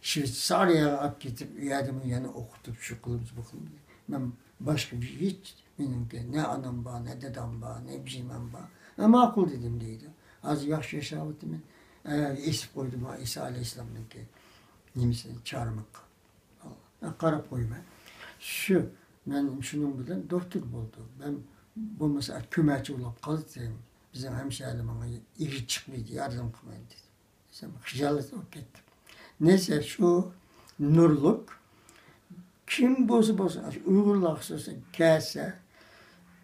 شۋېتسارىيەگە ئاپ كېتىپ، ئۇ يەردىمۇ يەنە ئوقۇتۇپ، شۇ قىلىمىز، بۇ قىلىمىز. مەن باشقا بىر ھېچ، مېنىڭكى نە ئانام بار، نە دادام بار، نە بىژىمەم بار. مەن ماقۇل دېدىم دەيدۇ. ھازىر ياخشى ياشاۋاتىمەن. ئە، ئېسىپ قويدۇم، ئىسا ئەلەيھىسسالامنىڭكى نېمىسىنى، چارمىقى. قاراپ قويىمەن. شۇ، مەن شۇنىڭ بىلەن دوختۇر بولدۇم. مەن بولمىسا كۆمەچى بولۇپ قالاتتىم. بىزنىڭ ھەمشەھىرلەر ماڭا يىگىت چىقمىدى، ياردەم قىلمايدۇ دېدى. دېسەم، خىجالەت بولۇپ كەتتىم. نەيسە، شۇ نۇرلۇق كىم بولسا بولسۇن، ئاشۇ ئۇيغۇرلار خۇسۇسەن كەلسە،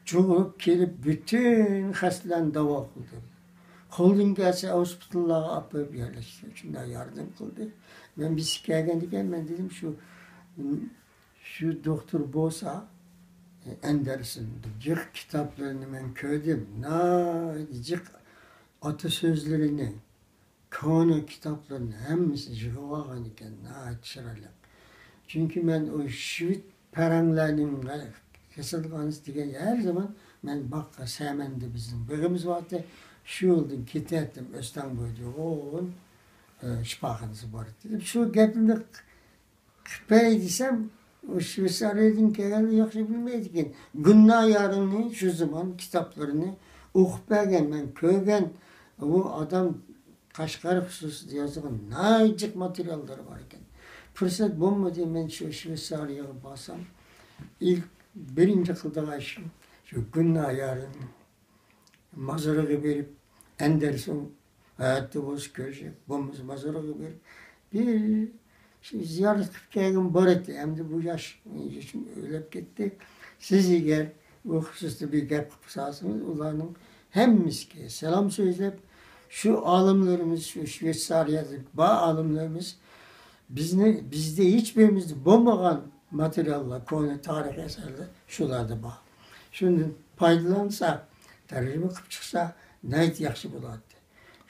جۇغۇرۇپ كېلىپ پۈتۈن خەستىلەرنى داۋا قىلدى. قولىدىن كەلسە ھوسپىتاللارغا ئاپىرىپ يەرلەشتۈردى. شۇنداق ياردەم قىلدى. مەن بىرسى كەلگەندىكىن مەن دېدىم، شۇ، شۇ دوختۇر بولسا، ئەندەرسون، جىق كىتابلىرىنى مەن كۆردۈم. ناھايىتى جىق ئاتا سۆزلىرىنى، كونا كىتابلارنى ھەممىسىنى يىغىۋالغان ئىكەن، ناھايىتى چىرايلىق. چۈنكى مەن ئۇ شۋېد پەرەڭلەرنىڭ كېسەلخانىسى دېگەن ھەر زامان مەن باغقا، سەمەندە بىزنىڭ بېغىمىز بارتى، شۇ يولدىن كېتەتتىم، ئۆستەڭ بويىدا يوغان، ئە، شىپاخانىسى بار ئىدى. شۇ گەپنى قىلىپ بېرەي دېسەم، ئۇ شۋېتسارىيەدىن كەلگەنلەر ياخشى بىلمەيدىكەن. گۈلنايارنى شۇ زامان كىتابلىرىنى ئوقۇپ بەرگەن، مەن كۆرگەن. ئۇ ئادەم قەشقەر خۇسۇسىدا يازغان ناھايىتى جىق ماتېرىياللىرى بار ئىكەن. پۇرسەت بولمىدى، مەن شۇ شۋېتسارىيەگە بارسام، ئىلك بىرىنچى قىلىدىغان ئىشىم شۇ گۈلنايارنى مازىرىغا بېرىپ، ئەندەرسون ھاياتتا بولسا كۆرۈشۈپ، بولمىسا مازىرىغا بېرىپ، بىر شۇ زىيارەت قىلىپ كەلگۈم بار ئىدى. ئەمدى بۇ ياش، يېشىم ئۆرلەپ كەتتى. سىز ئەگەر بۇ خۇسۇستا بىر گەپ قىلىپ سالسىڭىز، ئۇلارنىڭ ھەممىسىگە سالام سۆزلەپ، شۇ ئالىملىرىمىز، شۇ شۋېتسارىيەدە بار ئالىملىرىمىز بىزنى، بىزدە ھېچ بىرىمىزدە بولمىغان ماتېرىياللار، كونا تارىخىي ئەسەرلەر شۇلاردا بار. شۇندىن پايدىلانسا، تەرجىمە قىلىپ چىقسا، ناھايىتى ياخشى بولاتتى.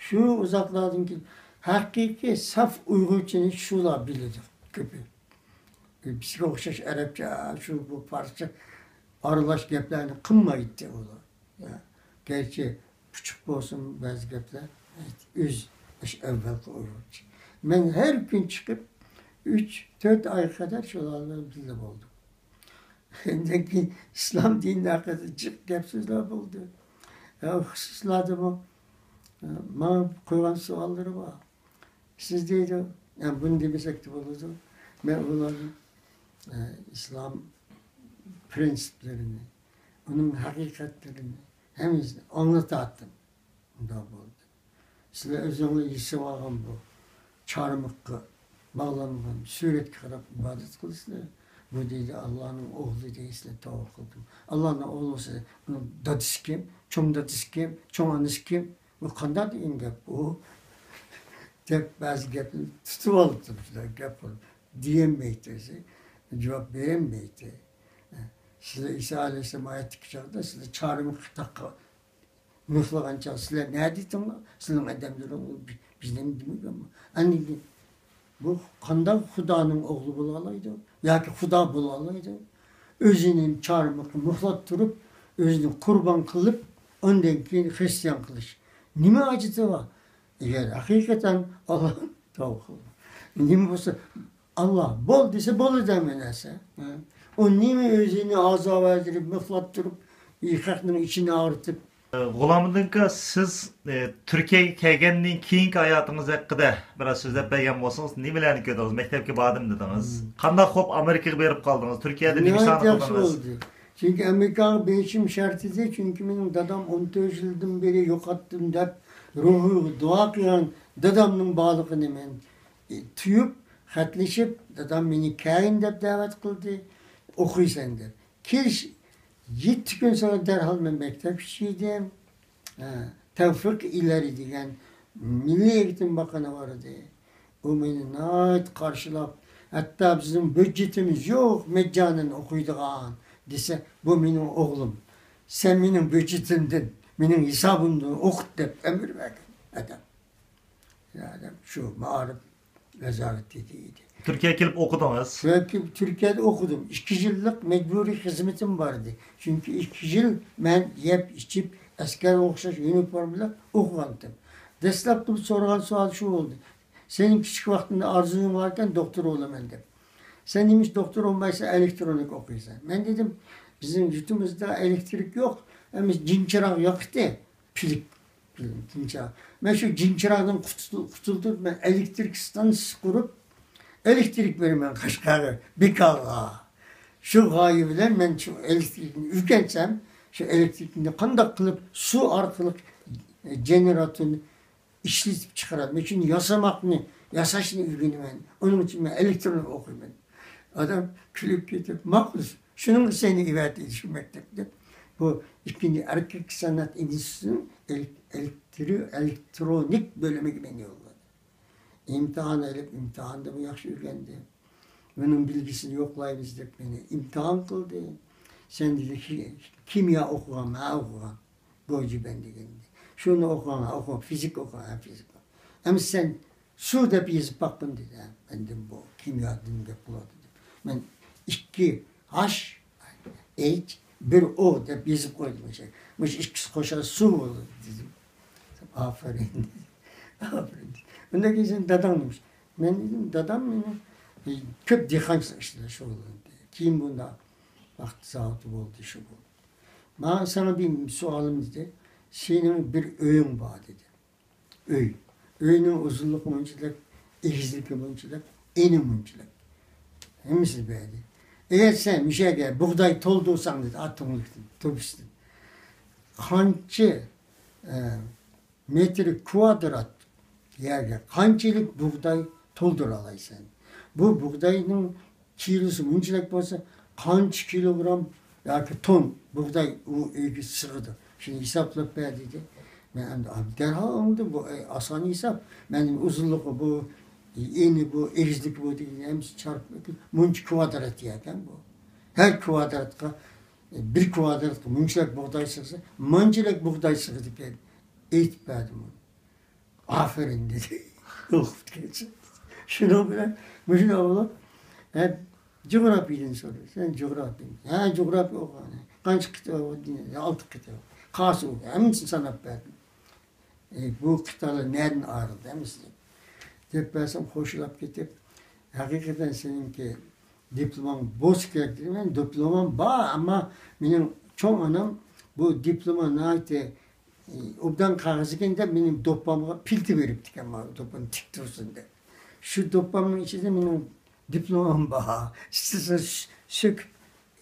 شۇ ئۇزاقلاردىن كېيىن ھەقىقىي ساپ ئۇيغۇرچىنى شۇلار بىلىدۇ كۆپى. بىزگە ئوخشاش ئەرەبچە، شۇ بۇ پارسچە ئارىلاش گەپلەرنى قىلمايتتى ئۇلار. يا، گەرچە پۇچۇق بولسىمۇ بەزى گەپلەر، ئۆز، ئاشۇ ئەۋۋەلقى ئۇيغۇرچە. مەن ھەر كۈن چىقىپ، ئۈچ، تۆت ئايغا قەدەر شۇلار بىلەن بىللە بولدۇم. ئاندىن كېيىن ئىسلام دىنى ھەققىدە جىق گەپ سۆزلەر بولدى. ھە، خۇسۇسلاردا بۇ، ھە، ماڭا قويغان سوئاللىرى بار. سىز دەيدۇ، يا بۇنى دېمىسەكتە بولىدۇ. مەن ئۇلارنى، ئە، ئىسلام پرىنسىپلىرىنى، ئۇنىڭ ھەقىقەتلىرىنى ھەممىسىنى ئاڭلىتاتتىم. ئۇنداق بولدى. سىلەر ئۆزۈڭلار يېسىۋالغان بۇ چارمىققا باغلانغان سۈرەتكە قاراپ ئىبادەت قىلىسىلەر. بۇ دەيدۇ، ئاللانىڭ ئوغلى دەيسىلەر، توۋا قىلدىم. ئاللانىڭ ئوغلى بولسا، ئۇنىڭ دادىسى كىم؟ چوڭ دادىسى كىم؟ چوڭ ئانىسى كىم؟ بۇ قانداق دېگەن گەپ بۇ؟ دەپ بەزى گەپنى تۇتۇۋالىپتۇ، شۇنداق گەپ قىلىپ. دېيەلمەيتتى ئۆزى، جاۋاب بېرەلمەيتتى. سىلەر ئىسا ئەلەيھىسسالام ھاياتتىكى چاغدا سىلەر چارمىقى تاغقا مىخلىغان چاغ سىلەر نەدە ئىدىڭلار؟ سىلەرنىڭ ئادەملىرىڭ بىز نېمە دېمىگەنمۇ؟ ئاندىن كېيىن بۇ قانداق خۇدانىڭ ئوغلى بولالايدۇ؟ ياكى خۇدا بولالايدۇ؟ ئۆزىنى چارمىقى مۇخلاپ تۇرۇپ، ئۆزىنى قۇربان قىلىپ، ئاندىن كېيىن خرىستىيان قىلىش. نېمە ھاجىتى بار؟ ئەگەر ھەقىقەتەن ئاللا، توۋا قىلدىم. نېمە بولسا، ئاللا بول دېسە بولىدۇ ھەممە نەرسە. ھە؟ ئۇ نېمە ئۆزىنى ئازابەندىرىپ، مۇخلاپ تۇرۇپ، خەقنىڭ ئىچىنى ئاغرىتىپ، غۇلامىدىن ئاكا، سىز، ئى، تۈركىيەگە كەلگەندىن كېيىنكى ھاياتىڭىز ھەققىدە بىراز سۆزلەپ بەرگەن بولسىڭىز، نېمىلەرنى كۆردىڭىز؟ مەكتەپكە باردىم دېدىڭىز. مم. قانداق خوپ ئامېرىكىغا بېرىپ قالدىڭىز؟ تۈركىيەدە نېمە ناھايىتى ئىشلارنى ياخشى قىلدىڭىز؟ بولدى. چۈنكى ئامېرىكاغا بېرىشىم شەرت ئىدى، چۈنكى مېنىڭ دادام ئون تۆت يىلدىن بېرى يوقاتتىم دەپ روھىغا دۇئا قىلغان دادامنىڭ بارلىقىنى مەن، ئى، تۇيۇپ، خەتلىشىپ، دادام مېنى كەلگىن دەپ دەۋەت قىلدى، ئوقۇيسەن دەپ. كېلىش، يەتتە كۈن سوڭرا دەرھال مەن مەكتەپكە چۈشتۈم. ھە، تەۋفىق ئىلەرى دېگەن مىللىي ئېگىتىم باققىنى بار ئىدى. ئۇ مېنى ناھايىتى قارشىلاپ، ھەتتا بىزنىڭ بۆججىتىمىز يوق، مەجانەن ئوقۇيدىغان دېسە، بۇ مېنىڭ ئوغلۇم. سەن مېنىڭ بۆججىتىمدىن، مېنىڭ ھېسابىمدىن ئوقۇت دەپ ئەمىر بەرگەن ئادەم. ئادەم شۇ مائارىپ ۋەزارىتىدە ئىدى. تۈركىيەگە كېلىپ ئوقۇدىڭىز؟ تۈركىيە-، تۈركىيەدە ئوقۇدۇم. ئىككى يىللىق مەجبۇرىي خىزمىتىم بار ئىدى. چۈنكى ئىككى يىل مەن يەپ ئىچىپ، ئەسكەرگە ئوخشاش يۇنىفورما بىلەن ئوقۇغانتىم. دەسلەپتە سورىغان سوئال شۇ بولدى. سېنىڭ كىچىك ۋاقتىڭدا ئارزۇيۇڭ باركەن، دوختۇر بولىمەن دەپ. سەن نېمىشقا دوختۇر بولمايسەن، ئېلېكترونىك ئوقۇيسەن؟ مەن دېدىم، بىزنىڭ يۇرتىمىزدا ئېلېكترىك يوق، ئەمما جىن چىراغ ياقتى. پىلىك، پىلىك، جىن چىراغ. مەن شۇ جىن چىراغدىن قۇتۇل-، قۇتۇلدۇرۇپ، مەن ئېلېكترىك ستانسىسى قۇرۇپ، ئېلېكترىك بېرىمەن قەشقەرگە، بىكارغا. شۇ غايە بىلەن مەن شۇ ئېلېكترىكنى ئۆگەنسەم، شۇ ئېلېكترىكنى قانداق قىلىپ سۇ ئارقىلىق، ئە، گېنېراتورنى ئىشلىتىپ چىقىرىمەن. شۇنى ياسىماقنى، ياساشنى ئۆگىنىمەن. ئۇنىڭ ئۈچۈن مەن ئېلېكترون ئوقۇيمەن. ئادەم كۈلۈپ كېتىپ، ماقۇل، شۇنىڭغا سېنى ئەۋەتەيلى شۇ مەكتەپكە دەپ، بۇ ئىككىنچى ئەركەك سەنئەت ئىنستىتۇتىنىڭ ئېلېك-، ئېلېكترو-، ئېلېكترونىك بۆلۈمىگە مېنى يوللىدى. ئىمتىھان ئېلىپ، ئىمتىھاندىمۇ ياخشى ئۆگەندىم. بۇنىڭ بىلگۈسىنى يوقلايمىز دەپ مېنى ئىمتىھان قىلدى. سەن دېدى، كىميا ئوقۇغانمۇ؟ ھە، ئوقۇغان. گوجىبەن دېگەن. شۇنى ئوقۇغان، ئوقۇغان، فىزىك ئوقۇغان، ھە، فىزىك. ئەمما سەن سۇ دەپ يېزىپ باققىن دېدى. ھە، مەندىن بۇ كىميادىن گەپ قىلىۋاتىدۇ. مەن ئىككى ھاش، ئېيچ، بىر ئو دەپ يېزىپ قويدۇم. مۇشۇ، مۇشۇ ئىككىسى قوشسا سۇ بولىدۇ دېدىم. ئاپىرىن دېدى. ئاپىرىن دېدى. ئۇنداق كېيىن داداڭ نېمە ئىش؟ مەن دېدىم، دادام مېنى، ئى، كۆپ دېھقانچىلىق ئىشلىرى شۇغۇللىنىدۇ. كېيىن بۇنداق ۋاقتى زاۋۇتى بولدى، شۇ بولدى. ماڭا ساڭا بىر سوئالىم دېدى. سېنىڭ بىر ئۆيۈڭ بار دېدى. ئۆي. ئۆينىڭ ئۇزۇنلۇقى مۇنچىلىك، ئېگىزلىكى مۇنچىلىك، ئېنى مۇنچىلىك. ھەممىسىنى بەردى. ئەگەر سەن مۇشۇ يەرگە بۇغداي تولدۇرساڭ دېدى، ئات تۈڭلۈكتىن، تۆپىسىدىن. قانچە، ئە، مېتىر كۋادرات يەرگە قانچىلىك بۇغداي تولدۇرالايسەن؟ بۇ بۇغداينىڭ كىلوسى مۇنچىلىك بولسا، قانچە كىلوگرام ياكى تون بۇغداي ئۇ ئۆيگە سىغىدۇ؟ شۇنى ھېسابلاپ بەر دېدى. مەن ئەمدى دەرھال ئاڭلىدىم، بۇ، ئەي، ئاسان ھېساب. مەن ئۇزۇنلۇقى بۇ، ئېنى بۇ، ئېگىزلىكى بۇ دېگەن ھەممىسى چارپىپ، مۇنچە كۋادرات يەركەن بۇ. ھەر كۋادراتقا، بىر كۋادراتقا مۇنچىلىك بۇغداي سىغسا، مانچىلىك بۇغداي سىغىدىكەن. ئېيتىپ بەردىم ئۇنى. ئافېرىن دېدى. ئوقۇپ كەتسۇن. شۇنىڭ بىلەن مۇشۇنداق بولۇپ، ھە، جۇغراپىيىدىن سورىدى. سەن جۇغراپىيە. ھە، جۇغراپىيە ئوقۇغان. قانچە قېتىم ئوقۇدۇڭ؟ يا، ئالتە قېتىم. قالسا ئوقۇ. ھەممىسىنى ساناپ بەردىم. ئى، بۇ قىتئەلەر نەدىن ئايرىلدى ھەممىسى؟ دەپ بەرسەم خوشلاپ كېتىپ، ھەقىقەتەن سېنىڭكى دىپلوماڭ بولسا كېرەك دېدى. مېنىڭ دىپلومام بار، ئەمما مېنىڭ چوڭ ئانام بۇ دىپلوما ناھايىتى، ئى، ئوبدان قەغەز ئىكەن دەپ مېنىڭ دوپپامغا پىلتە بېرىپتىكەن، مانا دوپپام تىك تۇرسۇن دەپ. شۇ دوپپامنىڭ ئىچىدە مېنىڭ دىپلومام بار. ئىستىسە سۆ-، سۆكۈپ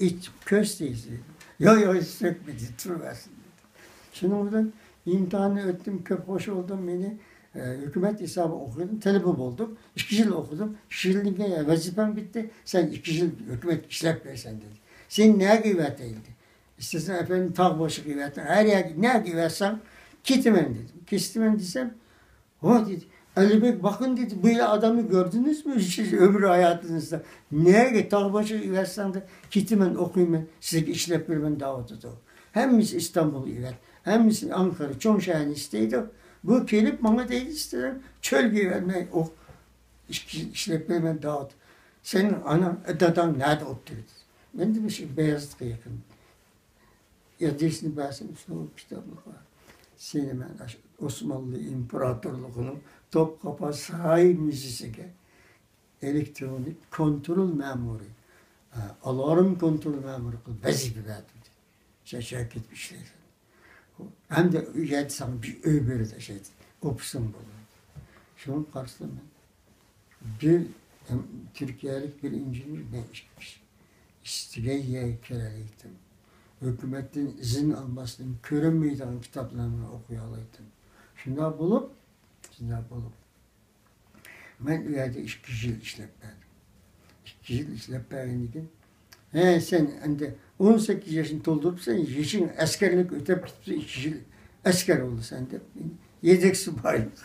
ئېچىپ كۆرسىتەيسىز. ياق، ياق، ھېچ سۆكمىدى، تۇرۇۋەرسۇن دېدى. شۇنىڭ بىلەن ئىمتىھاننى ئۆتتۈم، كۆپ خوش بولدۇم. مېنى، ئە، ھۆكۈمەت ھېسابىغا ئوقۇدۇم، تەلىبە بولدۇم. ئىككى يىل ئوقۇدۇم. ئىككى يىلدىن كېيىن ۋەزىپەڭ پۈتتى، سەن ئىككى يىل ھۆكۈمەتكە ئىشلەپ بەرسەن دېدى. سېنى نەگە ئەۋەتەي دېدى. ئىستىسەن ئەپەندىم تاغ بېشىغا ئەۋەتىڭ، ھەر يەرگە نەگە ئەۋەتسەڭ كېتىمەن دېدىم. كېتىمەن دېسەم، ھو دېدى، ئەلىبەگ باقىن دېدى، بۇ يىل ئادەمنى كۆردىڭىزمۇ سىز ئۆمۈر ھاياتىڭىزدا؟ نەگە تاغ بېشىغا ئەۋەتسەڭ دە، كېتىمەن، ئوقۇيمەن، سىزگە ئىشلەپ بېرىمەن دەۋاتىدۇ. ھەممىسى ئىستانبۇلغا ئەۋەت، ھەممىسى ئەنقەرە، چوڭ شەھەرنى ئىستەيدۇ. بۇ كېلىپ ماڭا دەيدۇ، ئىستىسەڭ چۆلگە ئەۋەتمەي ئوق-، ئىككى يىل ئىشلەپ بېرىمەن داۋۇت. سېنىڭ ئاناڭ، داداڭ نەدە ئولتۇرىدۇ؟ مەن دېدىم، شۇ بەيازىتقا يېقىن. ئادرېسىنى بەرسەم، شۇ كىتابلىق بار. سېنى مەن ئاشۇ ئوسمانلى ئىمپېراتورلۇقىنىڭ توپقاپا ساراي مۇزېيىسىگە ئېلېكترونىك كونترول مەمۇرى، ئە، ئالارم كونترول مەمۇرى قىلىپ ۋەزىپە بەردى، دېدى. سەن شۇ يەرگە كېتىپ ئىشلەيسەن. ھەمدە ئۇ يەردە ساڭا بىر ئۆي بېرىدۇ، ئىشلەيسەن. ئوفىسىڭ بولىدۇ. شۇنى قارىسام مەن بىر، ئەم، تۈركىيەلىك بىر ئىنژېنېر، مەن ئىككى كىشى ئىستىگەن يەرگە كىرەلەيتتىم. ھۆكۈمەتتىن ئىزىن ئالماستىن كۆرۈنمەيدىغان كىتابلارنى ئوقۇيالايتتىم. شۇنداق بولۇپ، شۇنداق بولۇپ، مەن ئۇ يەردە ئىككى يىل ئىشلەپ بەردىم. ئىككى يىل ئىشلەپ بەرگەندىن كېيىن، ھە، سەن ئەمدى ئون سەككىز ياشنى تولدۇرۇپسەن، يېشىڭ ئەسكەرلىك ئۆتەپ كېتىپسەن، ئىككى يىل ئەسكەر بولىسەن دەپ، مېنى يېدەك سۇبايلىق،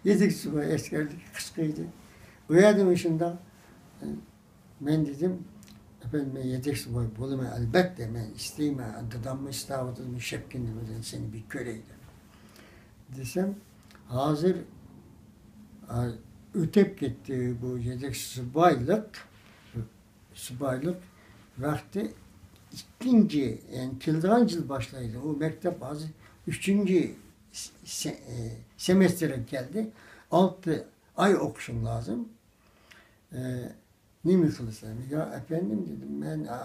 يېدەك سۇباي ئەسكەرلىككە قىسقىيدى. ئۇ يەردە مۇشۇنداق، مەن دېدىم، ئەپەندىم، مەن يېدەك سۇباي بولىمەن، ئەلبەتتە، مەن ئىستەيمەن، داداممۇ ئىستەۋاتىدۇ، شەپكىنىمىدىن سېنى بىر كۆرەي دەپ. دېسەم، ھازىر، ئا، ئۆتۈپ كەتتى بۇ يېدەك سۇبايلىق، سۇبايلىق ۋاقتى ئىككىنچى، يەنى كېلىدىغان يىل باشلايدۇ. ئۇ مەكتەپ ھازىر ئۈچىنچى سې-، سېمېستىرگە كەلدى. ئالتە ئاي ئوقۇشۇڭ لازىم. ئە، نېمە قىلىسەن؟ يا ئەپەندىم، دېدىم، مەن، ئا،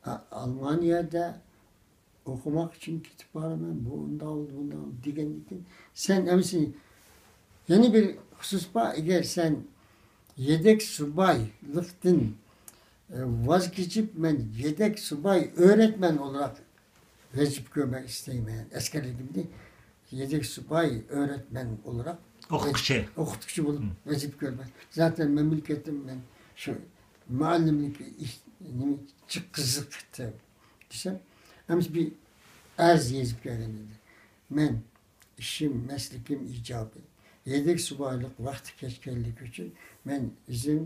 ئا، ئالمانىيەدە ئوقۇماق ئۈچۈن كېتىپ بارىمەن، بۇ ئۇنداق بولدى، بۇنداق بولدى دېگەندىن كېيىن، سەن ئەمىسە يەنە بىر خۇسۇس بار، ئەگەر سەن يېدەك سۇبايلىقتىن، ئە، ۋاز كېچىپ، مەن يېدەك سۇباي ئۆرەتمەن ئولاراق ۋەزىپە كۆرمەك ئىستەيمەن. ئەسكەرلىكىمنى يېدەك سۇباي ئۆرەتمەن ئولاراق، ئوقۇتقۇچى. ئوقۇتقۇچى بولۇپ، ھىم، ۋەزىپە كۆرمەن. زاتەن مەملىكەتتىن مەن شۇ مۇئەللىملىك ئىش، نېمە، قىزىق دېسەم، ئەمىسە بىر ئەرز يېزىپ كەلگەن ئىدى. مەن ئىشىم، مەسلىكىم ئىجابىي. يېدەك سۇبايلىق ۋاقتى كەچكەنلىكى ئۈچۈن مەن ئۆزۈم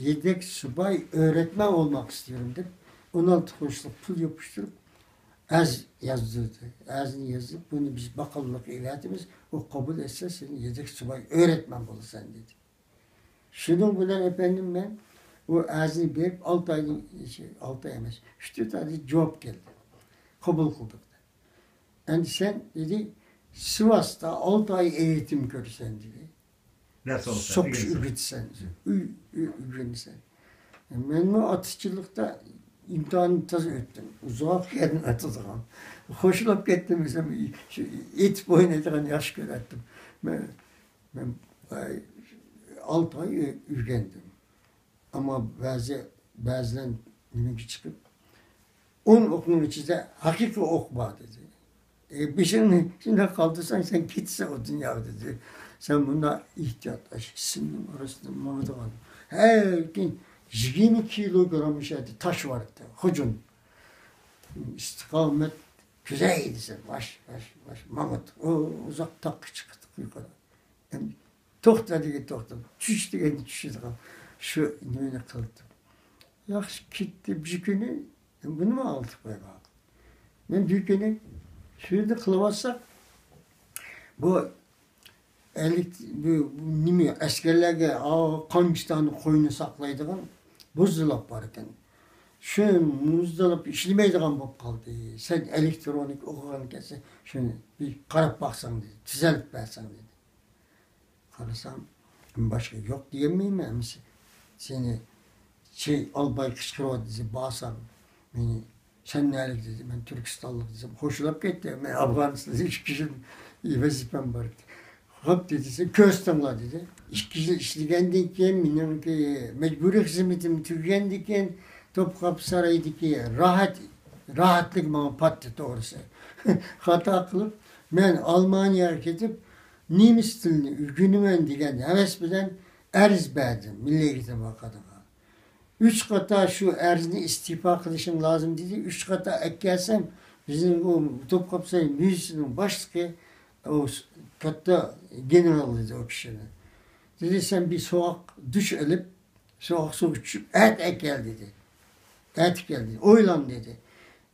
يېدەك سۇباي ئۆرەتمەن بولماق ئىستىيورۇم دەپ، ئون ئالتە قۇرۇشلۇق پۇل يوپۇشتۇرۇپ، ئەرز يازدۇردى. ئەرزنى يېزىپ، بۇنى بىز باققانلىققا ئېۋەتىمىز، ئۇ قوبۇل ئەتسە، سېنى يېدەك سۇباي ئۆرەتمەن بولىسەن، دېدى. شۇنىڭ بىلەن، ئەپەندىم، مەن ئۇ ئەرزنى بېرىپ، ئالتە ئايدىن، ئالتە ئاي ئەمەس، ئۈچ تۆت ئايدىن جاۋاب كەلدى. قوبۇل قىلدۇق. ئەمدى سەن، دېدى، سىۋاستا ئالتە ئاي ئېيتىم كۆرىسەن، دېدى. دەرس ئالىسەن، سوقۇش ئۆگىنىسەن. ئۆگىتىسەن، ئۆي، ئۆي ئۆگىنىسەن. مەنمۇ ئاتىچىلىقتا ئىمتىھاننى تازا ئۆتتۈم. ئۇزاق يەردىن ئاتىدىغان. خوشلاپ كەتتىم دېسەم، شۇ ئېتىپ ئوينايدىغان ياخشى كۆرەتتىم. مەن، مەن، ئاي، ئالتە ئاي ئۆ-، ئۆگەندىم. ئەمما بەزى، بەزىلەر نېمىگە چىقىپ، ئون ئوقنىڭ ئىچىدە ھەقىقىي ئوق بار دېدى. ئى، بېشىڭنى شۇنداق قالدۇرساڭ، سەن كېتىسەن ئۇ دۇنياغا دېدى. سەن بۇنداق ئېھتىيات، ئىككىسىنىڭ ئارىسىدا ماڭىدىغان. ھەركىم يىگىرمە كىلوگرام مۇشۇ يەردە تاش بار ئىدى، خۇجۇن. ئىستىقامەت كۈزەي دېسە، ۋاش، ۋاش، ۋاش، ماڭىدۇ. ئۇ ئۇزاق تاغقا چىقىدۇ، يۇقىرى. ئەمدى توختا دېگەن توختا، چۈش دېگەندە چۈشىدىغان شۇ نېمىنى قىلدىم. ياخشى كېتتى بىر كۈنى، بۇنىمۇ ئاڭلىتىپ قويغان. مەن بىر كۈنى شۇ يەردە قىلىۋاتساق، بۇ ئەلك-، بۇ، بۇ نېمە، ئەسكەرلەرگە، ئا، قامچىتانى قوينى ساقلايدىغان بوززىلاپ بار ئىكەن. شۇ بوززىلاپ ئىشلىمەيدىغان بولۇپ قالدى. سەن ئېلېكترونىك ئوقۇغان ئىكەنسەن، شۇنى بىر قاراپ باقساڭ دېدى، تۈزەلتىپ بەرسەڭ دېدى. قارىسام، باشقا يوق دېيەلمەيمەن ئەمىسە. سېنى چى ئالباي قىچقىرىۋاتىدۇ دېسە، بارسام، مېنى، سەن نەلىك دېدى، مەن تۈركىستانلىق دېسەم، خوشلاپ كەتتى، مەن ئافغانىستاندا ئىككى يىل ۋەزىپەم بار ئىدى. خوپ دېدى، سەن كۆرسىتىڭلار دېدى. ئىككى يىل ئىشلىگەندىن كېيىن، مېنىڭكى مەجبۇرىي خىزمىتىم تۈگىگەندىن كېيىن، توپقاپى سارايدىكى راھەت، راھەتلىك ماڭا پاتتى توغرىسى. خاتا قىلىپ، مەن ئالمانىيەگە كېتىپ، نېمىس تىلىنى ئۆگىنىمەن دېگەن ھەۋەس بىلەن ئەرز بەردىم مىللىي ئېتىم ۋاقتىغا. ئۈچ قاتا شۇ ئەرزنى ئىستېپا قىلىشىڭ لازىم دېدى. ئۈچ قاتا ئەكەلسەم، بىزنىڭ ئۇ توپقاپساراي مۇزېينىڭ باشلىقى، ئۇ س-، كاتتا گېنېرال دېدى ئۇ كىشىنى. دېدى، سەن بىر سوغۇق دۇش ئېلىپ، سوغۇق سۇغا چۈشۈپ، ئەتە ئەكەل دېدى. ئەتە كەل دېدى. ئويلان دېدى.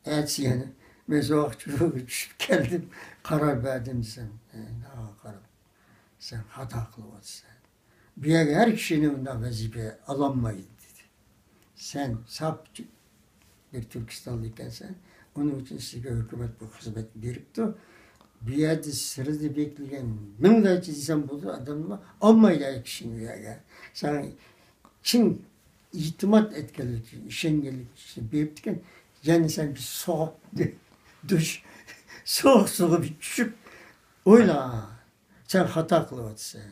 ئەتىسى يەنە مەن سوغۇق سۇغا چۈشۈپ كەلدىم. قارار بەردىم دېسەم، ھە، قاراپ، سەن خاتا قىلىۋاتىسەن. بۇ يەرگە ھەر كىشىنى ئۇنداق ۋەزىپە ئالالمايدۇ دېدى. سەن ساپ بىر تۈركىستانلىق ئىكەنسەن، ئۇنىڭ ئۈچۈن سىزگە ھۆكۈمەت بۇ خىزمەتنى بېرىپتۇ. بۇ يەردە سىرتىدا بېكىتىلگەن مىڭلارچە دېسەم بولىدۇ، ئادەملەر ئالمايدۇ ھەر كىشىنى بۇ يەرگە. ساڭا چىن ئېتىماد ئەتكەنلىك ئۈچۈن، ئىشەنگەنلىك ئۈچۈن بېرىپتىكەن. يەنە سەن بىر سوغۇق دۇش، سوغۇق سۇغا بىر چۈشۈپ ئويلا، سەن خاتا قىلىۋاتىسەن.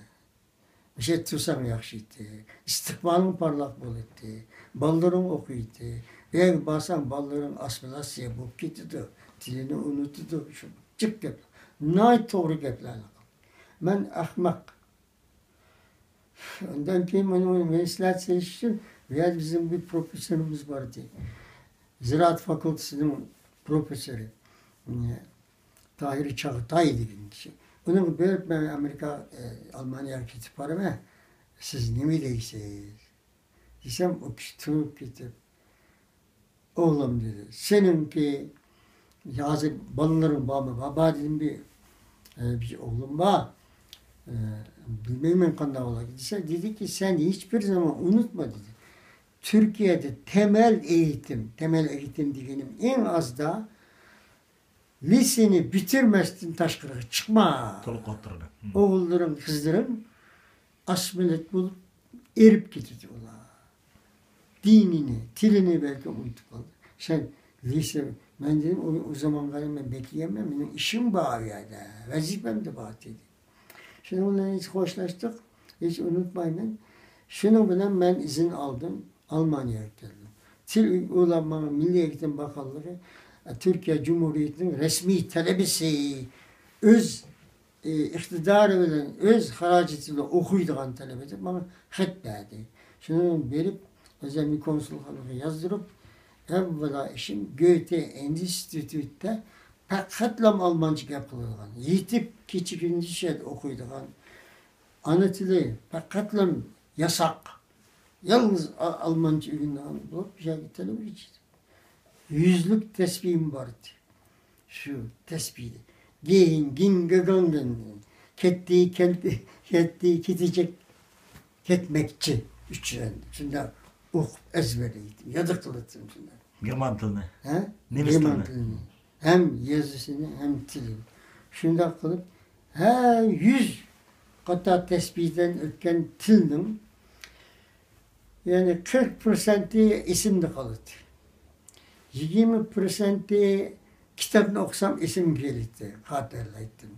مۇشۇ يەردە تۇرساڭ ياخشى ئىدى. ئىستىقبالىڭ پارلاق بولاتتى. بالىلىرىڭ ئوقۇيتتى. بۇ يەرگە بارساڭ بالىلىرىڭ ئاسسىمىلياتسىيە بولۇپ كېتىدۇ. تىلىنى ئۇنتىدۇ. شۇ جىق گەپ. ناھايىتى توغرا گەپلەرنى قىلدى. مەن ئەخمەق. ئۇندىن كېيىن مانا مېنى مەسلىھەت سېلىش ئۈچۈن بۇ يەردە بىزنىڭ بىر پروفېسسورىمىز بار ئىدى. زىرائەت فاكۇلتېتىنىڭ پروفېسسورى، ئە، تاھىر چاغاتاي دېگەن كىشى. ئۇنىڭغا بېرىپ، مەن ئامېرىكا، ئە، ئالمانىيەگە كېتىپ بارىمەن، سىز نېمە دەيسىز؟ دېسەم، ئۇ كىشى تۇرۇپ كېتىپ، ئوغلۇم دېدى، سېنىڭكى ھازىر بالىلىرىڭ بارمۇ؟ بار، بار دېدىم، بىر، ئە، بىر ئوغلۇم بار. ئە، بىلمەيمەن قانداق بولار دېسە، دېدىكى، سەن ھېچبىر زامان ئۇنتۇما دېدى. تۈركىيەدە تەمەل ئېيتىم، تەمەل ئېيتىم دېگىنىم ئەڭ ئازدا لىسېنى پۈتتۈرمەستىن تاشقىرىغا چىقما. تولۇق ئوتتۇرىدا. ھە. ئوغۇللىرىڭ، قىزلىرىڭ ئاسسىمىليات بولۇپ ئېرىپ كېتىدۇ ئۇلار. دىنىنى، تىلىنى بەلكىم ئۇنتۇپ قالدى. سەن لىسە، مەن دېدىم، ئۇ، ئۇ زامانغا قەدەر مەن بېكىگەنمەن، مېنىڭ ئىشىم بار ئۇ يەردە، ۋەزىپەم دە بار دېدى. شۇنىڭ بىلەن ھېچ خوشلاشتۇق، ھېچ ئۇنتۇمايمەن. شۇنىڭ بىلەن مەن ئىزىن ئالدىم، ئالمانىيەگە كەلدىم. تىل ئۇلار ماڭا مىللىي ئېگىتىم باققانلىقى، تۈركىيە جۇمھۇرىيىتىنىڭ رەسمىي تەلىبىسى، ئۆز، ئى، ئىقتىدارى بىلەن، ئۆز خىراجىتى بىلەن ئوقۇيدىغان تەلىبە دەپ ماڭا خەت بەردى. شۇنىڭ بىلەن بېرىپ، ئۆزۈمنى كونسۇلخانىغا يازدۇرۇپ، ئەۋۋەلا ئىشىم گۆتې ئىنستىتۇتتا پەقەتلا ئالمانچە گەپ قىلىدىغان، يېتىپ كېچە كۈندۈز شۇ يەردە ئوقۇيدىغان، ئانا تىلى پەقەتلا ياساق، يالغۇز ئا-، ئالمانچە ئۆگىنىدىغان بولۇپ، شۇ يەرگە تەلىپىگە چىقتىم. يۈزلۈك تەسبىھىم بار ئىدى. شۇ تەسبىھنى. گېيىن، گىڭ، گاگاڭ دېدى. كەتتى، كەلدى، كەتتى، كېتىچەك، كەتمەكچى. ئۈچ رەت. شۇنداق ئوقۇپ ئەزبەرلەيتتىم. ياد قىلاتتىم شۇنداق. گېرمان تىلىنى. ھە؟ نېمىس گېرمان تىلىنى. تىلىنى. ھەم يېزىسىنى، ھەم تىلىنى. شۇنداق قىلىپ، ھە، يۈز قاتار تەسبىھدىن ئۆتكەن تىلنىڭ، يەنى قىرىق پىرسەنتى ئېسىمدە قالىدۇ. يىگىرمە پىرسەنتى كىتابنى ئوقۇسام ئېسىمگە كېلەتتى، خاتىرىلەيتتىم.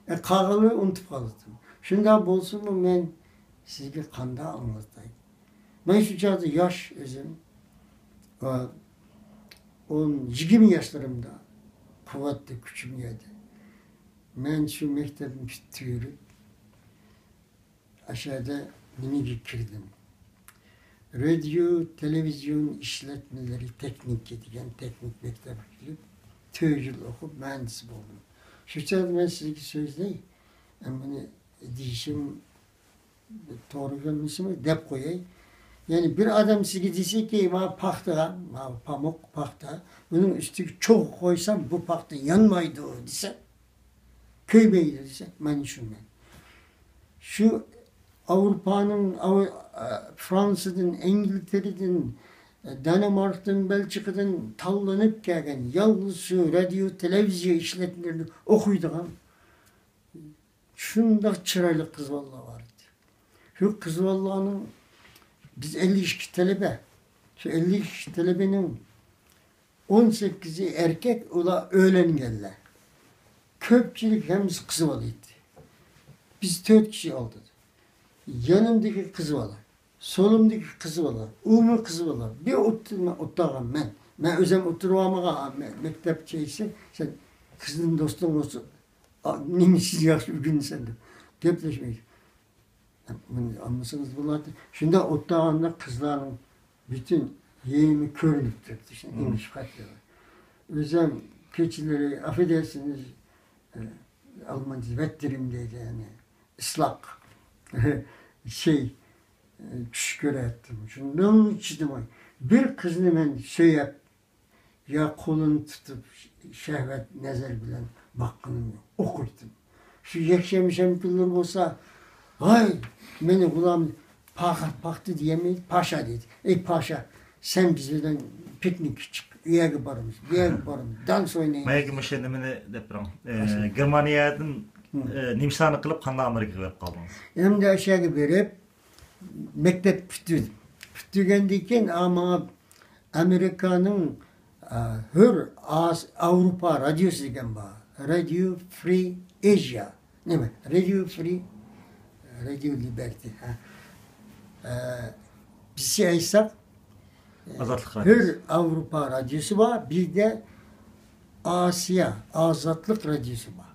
ئە، قالغىنىنى ئۇنتۇپ قالاتتىم. شۇنداق بولسىمۇ مەن سىزگە قانداق ئاڭلىتاي؟ مەن شۇ چاغدا ياش ئۆزۈم. ۋە ئون، يىگىرمە ياشلىرىمدا قۇۋۋەتلىك كۈچۈم يەردە. مەن شۇ مەكتەپنى پۈتتۈرۈپ، ئاشۇ يەردە نېمىگە كىردىم؟ رادىيو، تېلېۋىزىيون ئىشلەتمىلىرى تېخنىكى دېگەن تېخنىك مەكتەپكە كىرىپ، تۆت يىل ئوقۇپ، مۇھەندىس بولدۇم. شۇ چاغدا مەن سىزگە سۆزلەي، ئە، بۇنى دېيىشىم توغرا كەلمىسىمۇ دەپ قوياي. يەنى بىر ئادەم سىزگە دېسىكى، مانا پاختا، مانا پامۇق، پاختا، بۇنىڭ ئۈستىگە چوغ قويسام، بۇ پاختا يانمايدۇ دېسە، كۆيمەيدۇ دېسە، مەن شۇ مەن. شۇ ئاۋروپانىڭ، ئاۋ-، ئە، فرانسىدىن، ئەنگلىتېرىدىن، ئە، دانىماركتىن، بەلچىكىدىن تاللىنىپ كەلگەن، يالغۇز شۇ رادىيو، تېلېۋىزىيە ئىشلەتمىلىرىنى ئوقۇيدىغان شۇنداق چىرايلىق قىز بالىلار بار ئىدى. شۇ قىز بالىلارنىڭ، بىز ئەللىك ئىككى تەلىپە، شۇ ئەللىك ئىككى تەلىپىنىڭ ئون سەككىزى ئەركەك، ئۇلار ئۆيلەنگەنلەر. كۆپچىلىك ھەممىسى قىز بالا ئىدى. بىز تۆت كىشى ئالدىدا. يېنىمدىكى قىز بالا، سولۇمدىكى قىز بالا، ئۇمۇ قىز بالا. بىر ئوتتۇرا ئولتۇرغان مەن. مەن ئۆزۈم ئولتۇرۇۋالمىغان، مە-، مەكتەپ چېيىسى، سەن قىزدىن دوستۇڭ بولسۇن، ئا، نېمە ئىشنى ياخشى ئۆگىنىسەن دەپ گەپلەشمەيدۇ. بۇنى ئاڭلىسىڭىز بولاتتى. شۇنداق ئولتۇرغاندا قىزلارنىڭ پۈتۈن يېنىمى كۆرۈنۈپ تۇراتتى. شۇ ئىڭلىش خەتلىرى. ئۆزۈم كېچىلىرى، ئاففېدېرسىنىز، ئە، ئالمانچە ۋەتتېرىم دەيدۇ، يەنى ئىسلاق. شەي، ئە، چۈش كۆرەتتىم. شۇنداق چىدىماي. بىر قىزنى مەن سۆيەپ، يا قولىنى تۇتۇپ، شەھۋەت نەزەر بىلەن باققىنىم يوق. ئوقۇيتتىم. شۇ يەكشەنبە، شەنبە كۈنلىرى بولسا، ۋاي، مېنى غۇلام پاخا، پاختا دېيەلمەيدۇ، پاشا دەيدۇ. ئەي پاشا، سەن بىز بىلەن پىكنىككە چىق، ئۇ يەرگە بارىمىز، بۇ يەرگە بارىمىز، دانس ئوينايمىز. ماياكى مۇشۇ نېمىنى دەپ بېرىڭ. ئە، گېرمانىيەدىن، ئە، نېمىشلارنى قىلىپ، قانداق ئامېرىكىغا بېرىپ قالدىڭىز؟ ئەمدى ئاشۇ يەرگە بېرىپ، مەكتەپ پۈتتۈردۈم. پۈتتۈرگەندىن كېيىن، ئا، ماڭا ئامېرىكانىڭ، ئا، ھۆر ئاس-، ئاۋروپا رادىيوسى دېگەن بار. رادىيو فرى ئېزىيا. نېمە؟ رادىيو فرى، رادىيو لىبېرتى. ھە. ئە، بىزچە ئېيتساق، ئازادلىق رادىيوسى. ھۆر ئاۋروپا رادىيوسى بار، بىر دە ئاسىيا ئازادلىق رادىيوسى بار.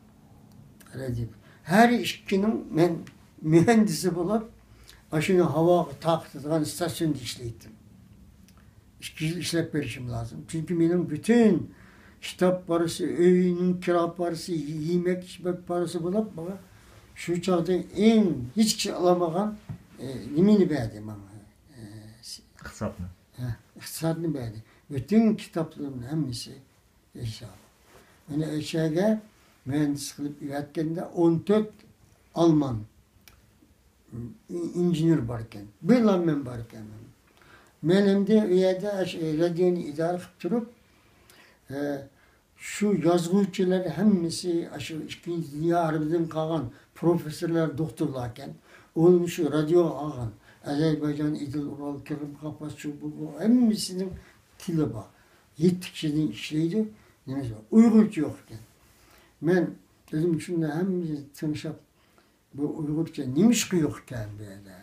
رادىيو. ھەر ئىككىنىڭ مەن مۇھەندىسى بولۇپ، ئاشۇنى ھاۋاغا تارقىتىدىغان ئىستاتسىيوندا ئىشلەيتتىم. ئىككى يىل ئىشلەپ بېرىشىم لازىم. چۈنكى مېنىڭ پۈتۈن كىتاب پارىسى، ئۆينىڭ كىرا پارىسى، يېمەك ئىچمەك پارىسى بولۇپ، ماڭا شۇ چاغدا ئەڭ ھېچ كىشى ئالالمىغان، ئە، نېمىنى بەردى ماڭا؟ ئە، ئىقتىسادنى. ھە، ئىقتىسادنى بەردى. پۈتۈن كىتابلىرىمنىڭ ھەممىسى ئېشاق. مانا ئەشەگە مۇھەندىس قىلىپ ئۆگەتكەندە ئون تۆت ئالمان ئىنژېنېر باركەن. بىرلا مەن باركەنمەن. مەن ئەمدى ئۇ يەردە ئاشۇ رادىيونى ئىدارە قىلىپ تۇرۇپ، ئە، شۇ يازغۇچىلار ھەممىسى ئاشۇ ئىككىنچى دۇنيا ھەربىدىن قالغان پروفېسسورلار، دوختۇرلاركەن. ئۇلار شۇ رادىيوغا ئالغان. ئەزەربەيجان، ئىدىل، ئۇرال، قىرىم، قافقاز، شۇ، بۇ، بۇ ھەممىسىنىڭ تىلى بار. يەتتە كىشىدىن ئىشلەيدۇ، نېمىسى بار؟ ئۇيغۇرچە يوق ئىكەن. مەن ئۆزۈم شۇنداق ھەممىسىنى تىڭشاپ، بۇ ئۇيغۇرچە نېمىشقا يوق ئىكەن بۇ يەردە؟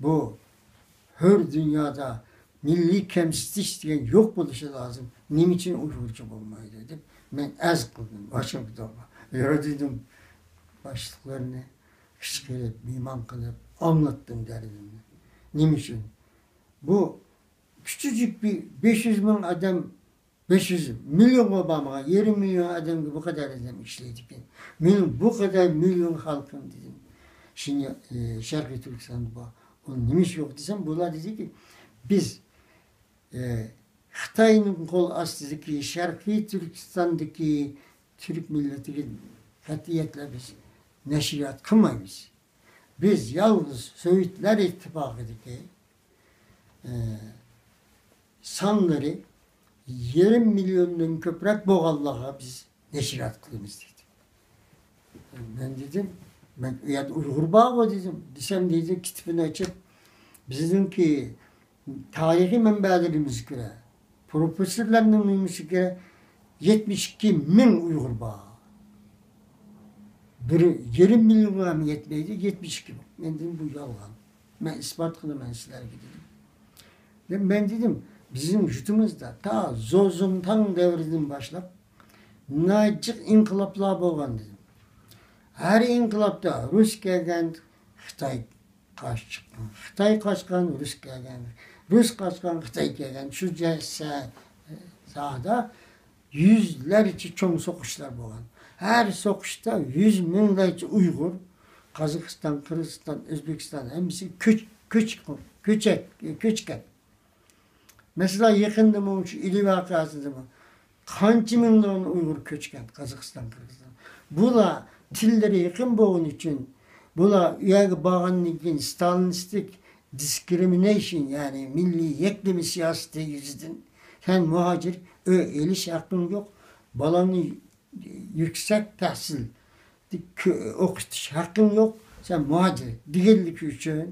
بۇ ھۆر دۇنيادا مىللىي كەمسىتىش دېگەن يوق بولۇشى لازىم. نېمە ئۈچۈن ئۇيغۇرچە بولمايدۇ دەپ مەن ئەرز قىلدىم ۋاشىنگتونغا. يۈرۈدۈم باشلىقلىرىنى قىچقۇرۇپ، مېھمان قىلىپ ئاڭلاتتىم دەردىمنى. نېمە ئۈچۈن؟ بۇ كىچىك بىر بەش يۈز مىڭ ئادەم، بەش يۈز مىليونغا بارمىغان، يېرىم مىليون ئادەمگە بۇ قەدەر ئادەم ئىشلەيدىكەن. مېنىڭ بۇ قەدەر مىليون خەلقىم دېدىم. شىنجا-، ئى، شەرقىي تۈركىستاندا بار. ئۇ نېمە ئىش يوق دېسەم، بۇلار دېدىكى، بىز، ئى، خىتاينىڭ قول ئاستىدىكى شەرقىي تۈركىستاندىكى تۈرك مىللىتىگە قەتئىيەتلەر بىز نەشرىيات قىلمايمىز. بىز يالغۇز سوۋېتلار ئىتتىپاقىدىكى، ئى، سانلىرى يېرىم مىليوندىن كۆپرەك بولغانلارغا بىز نەشرىيات قىلىمىز دېدى. مەن دېدىم، مەن ئۇ يەردە ئۇيغۇر بارغۇ دېدىم. دېسەم دېدى، كىتابىنى ئېچىپ، بىزنىڭكى تارىخىي مەنبەلىرىمىزگە كۆرە، پروفېسسورلارنىڭ نېمىسىگە كۆرە، يەتمىش ئىككى مىڭ ئۇيغۇر بار. بىر يېرىم مىليونغا ھەم يەتمەيدۇ، يەتمىش ئىككى مىڭ. مەن دېدىم، بۇ يالغان. مەن ئىسپات قىلىمەن سىلەرگە دېدىم. دەپ مەن دېدىم، بىزنىڭ يۇرتىمىزدا تا زوزۇڭتاڭ دەۋرىدىن باشلاپ ناھايىتى جىق ئىنقىلابلار بولغان دېدىم. ھەر ئىنقىلابتا رۇس كەلگەن، خىتاي قارشى چىققان. خىتاي قاچقان، رۇس كەلگەن. رۇس قاچقان، خىتاي كەلگەن. شۇ جە-، سە-، ساھەدە يۈزلەرچە چوڭ سوقۇشلار بولغان. ھەر سوقۇشتا يۈز مىڭلارچە ئۇيغۇر، قازاقىستان، قىرغىزىستان، ئۆزبېكىستان ھەممىسى كۆچ-، كۆچ-، كۆچەت-، كۆچكەن. مەسىلەن، يېقىندىمۇ شۇ ئىلى ۋەقەسىدىمۇ قانچە مىڭلىغان ئۇيغۇر كۆچكەن قازاقىستان، قىرغىزىستان. بۇلار تىللىرى يېقىن بولغىنى ئۈچۈن، بۇلار ئۇ يەرگە بارغاندىن كېيىن ستالىنىستىك دىسكرىمىنېيشن، يەنى مىللىي يەكلىمە سىياسىتى يۈزىدىن، سەن مۇھاجىر، ئۆي ئېلىش ھەققىڭ يوق، بالامنى يۈكسەك تەھسىل كۆ-، ئوقۇتۇش ھەققىڭ يوق، سەن مۇھاجىر دېگەنلىكى ئۈچۈن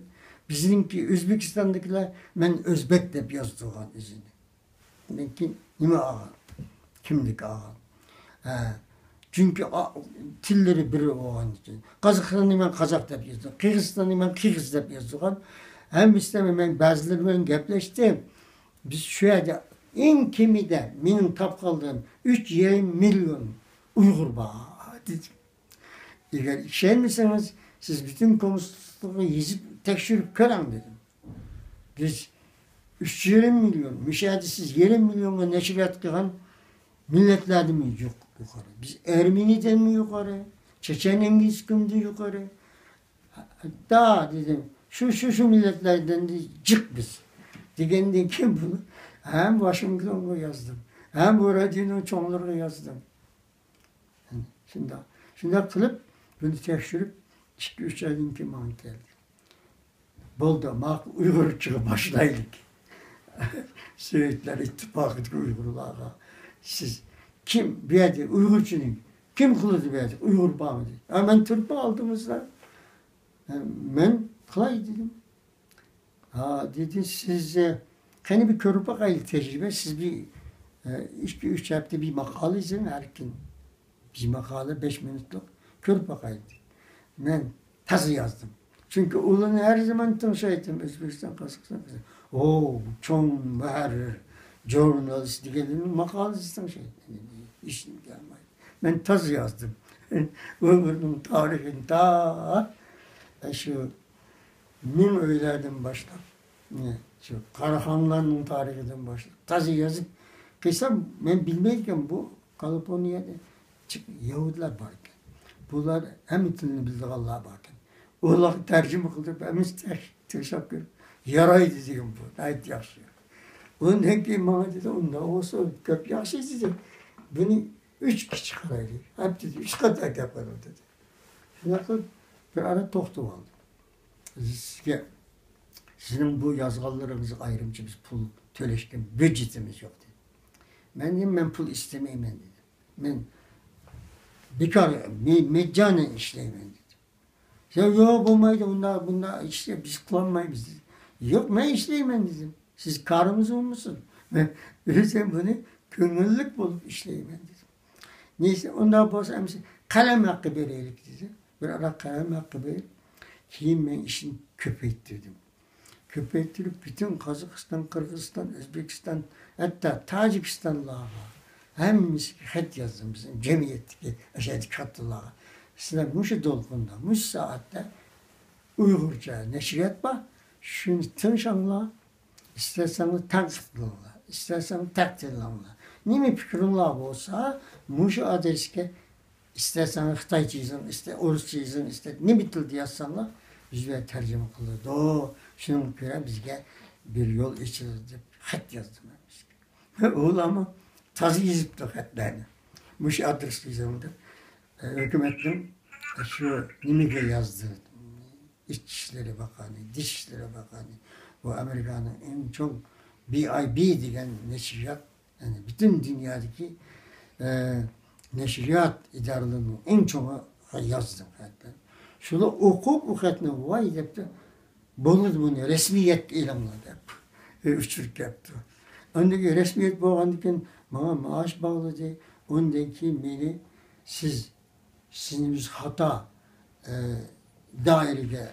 بىزنىڭكى ئۆزبېكىستاندىكىلەر مەن ئۆزبەك دەپ يازدۇرغان ئۆزىنى. مەنكى نېمە ئالغان؟ كىملىك ئالغان؟ ھە. چۈنكى ئا-، تىللىرى بىر بولغان ئۈچۈن. قازاقىستاننى مەن قازاق دەپ يازدۇرغان، قىرغىزىستاننى مەن قىرغىز دەپ يازدۇرغان. ھەممىسىدە مەن بەزىلىرى بىلەن گەپلەشتىم. بىز شۇ يەردە ئەڭ كېمىدە مېنىڭ تاپقانلىرىم ئۈچ يېرىم مىليون ئۇيغۇر بار دېدىم. ئەگەر ئىشەنمىسىڭىز، سىز پۈتۈن كومسوللۇققا يېزىپ تەكشۈرۈپ كۆرۈڭ دېدىم. بىز ئۈچ يېرىم مىليون، مۇشۇ يەردە سىز يېرىم مىليونغا نەشرىيات قىلغان مىللەتلەردىنمۇ يۇق-، يۇقىرى. بىز ئەرمېنىيدىنمۇ يۇقىرى، چېچەن ئىنگلىز كۈندىن يۇقىرى. ھەتتا دېدىم، شۇ، شۇ، شۇ مىللەتلەردىن جىق بىز. دېگەندىن كېيىن بۇنى ھەم ۋاشىنگتونغا يازدىم، ھەم بۇ رادىيونىڭ چوڭلىرىغا يازدىم. شۇنداق، شۇنداق قىلىپ بۇنى تەكشۈرۈپ، ئىككى، ئۈچ ئايدىن كېيىن ماڭا كەلدى. بولدى، ماقۇل، ئۇيغۇرچىغا باشلايلى. سوۋېتلار ئىتتىپاقىدىكى ئۇيغۇرلارغا، سىز كىم بۇ يەردە ئۇيغۇرچىنى كىم قىلىدۇ بۇ يەردە؟ ئۇيغۇر بارمىدى؟ ھە، مەن تۇرۇپ ئالدىڭىزدا. ھە، مەن قىلاي دېدىم. ھا، دېدى، سىز، ئە، قېنى بىر كۆرۈپ باقايلى تەجرىبە. سىز بىر، ئە، ئىككى، ئۈچ ھەپتە بىر ماقالە يېزىڭ ھەر كۈن. بىر ماقالە بەش مىنۇتلۇق، كۆرۈپ باقايلى. مەن تازا يازدىم. چۈنكى ئۇلارنى ھەر زامان تىڭشايتتىم، ئۆزبېكىستان، قازاقىستان، قازاق-، ئو، چوڭ مۇھەررىر، ژۇرنالىست دېگەنلەرنىڭ ماقالىسى تىڭشايتتىم. ئىشىم كەلمەيدۇ. مەن تازا يازدىم. ئۇيغۇرنىڭ تارىخىنى تا شۇ مىڭ ئۆيلەردىن باشلاپ، شۇ قاراخانلارنىڭ تارىخىدىن باشلاپ، تازا يېزىپ قىلسام، مەن بىلمەيدىكەن، بۇ كالىفورنىيەدە جىق يەھۇدىيلار بار ئىكەن. بۇلار ھەممە تىلنى بىلىدىغانلار بار ئىكەن. ئۇلارغا تەرجىمە قىلدۇرۇپ، ھەممىسى تەك-، تىڭشاپ كۆرۈپ، يارايدۇ دېگەن بۇ، ناھايىتى ياخشى. ئۇندىن كېيىن ماڭا دېدى، ئۇنداق بولسا كۆپ ياخشى دېدى. بۇنى ئۈچ كىشى قارايلى. ھەپتىدە ئۈچ قېتىم ئەكەپ بېرىڭ دېدى. شۇنداق قىلىپ بىر ئارا توختىۋالدىم. سىزگە، سىزنىڭ بۇ يازغانلىرىڭىزغا ئايرىمچە بىز پۇل تۆلەشكە بۆجىتىمىز يوق دېدى. مەن دېدىم، مەن پۇل ئىستىمەيمەن دېدىم. مەن بىكار، مې-، مەجانەن ئىشلەيمەن دېدىم. يا، يوق، بولمايدۇ، ئۇنداق، بۇنداق ئىشنى بىز قىلالمايمىز دېدى. يوق، مەن ئىشلەيمەن دېدىم. سىز كارىڭىز بولمىسۇن. مەن ئۆزۈم بۇنى كۆڭۈللۈك بولۇپ ئىشلەيمەن دېدىم. نېسى، ئۇنداق بولسا ئەمىسە قەلەم ھەققى بېرەيلىك دېدى. بىر ئاراق قەلەم ھەققى بېرىپ، كېيىن مەن ئىشنى كۆپەيتتۈردۈم. كۆپەيتتۈرۈپ، پۈتۈن قازاقىستان، قىرغىزىستان، ئۆزبېكىستان، ھەتتا تاجىكىستانلارغا ھەممىسىگە خەت يازدىم، بىزنىڭ جەمئىيەتتىكى ئەشەددىي كاتتىلارغا. سىلەر مۇشۇ دولقۇندا، مۇشۇ سائەتتە ئۇيغۇرچە نەشرىيات بار، شۇنى تىڭشاڭلار، ئىستەسەڭلار تەنقىد قىلىڭلار، ئىستەسەڭلار تەقدىرلەڭلار. نېمە پىكرىڭلار بولسا، مۇشۇ ئادرېسكە، ئىستەسەڭلار خىتايچە يېزىڭ، ئىستە ئورۇسچە يېزىڭ، ئىستە نېمە تىلدا يازساڭلار، بىز بىلەن تەرجىمە قىلىدۇ. شۇنىڭغا كۆرە بىزگە بىر يول ئېچىلىدۇ دەپ خەت يازدىم مەن بىزگە. ئۇلارمۇ تازا يېزىپتۇ خەتلەرنى. مۇشۇ ئادرېسكە يېزىڭ دەپ، ھۆكۈمەتنىڭ شۇ نېمىگە يازدى. ئىچ ئىشلىرى باقانى، دىش ئىشلىرى باقانى. بۇ ئامېرىكانىڭ ئەڭ چوڭ بى ئاي بى دېگەن نەشرىيات، يەنى پۈتۈن دۇنيادىكى، ئە، نەشرىيات ئىدارىلىرىنىڭ ئەڭ چوڭى يازدىم خەتنى. شۇلار ئوقۇپ ئۇ خەتنى، ۋاي دەپتۇ، بولىدۇ بۇنى رەسمىيەتكە ئېلىڭلار دەپ ئۇچۇر كەپتۇ. ئاندىن كېيىن رەسمىيەت بولغاندىن كېيىن ماڭا مائاش باغلىدى. ئۇندىن كېيىن مېنى سىز سىزنى بىز خاتا، ئە، دائىرىگە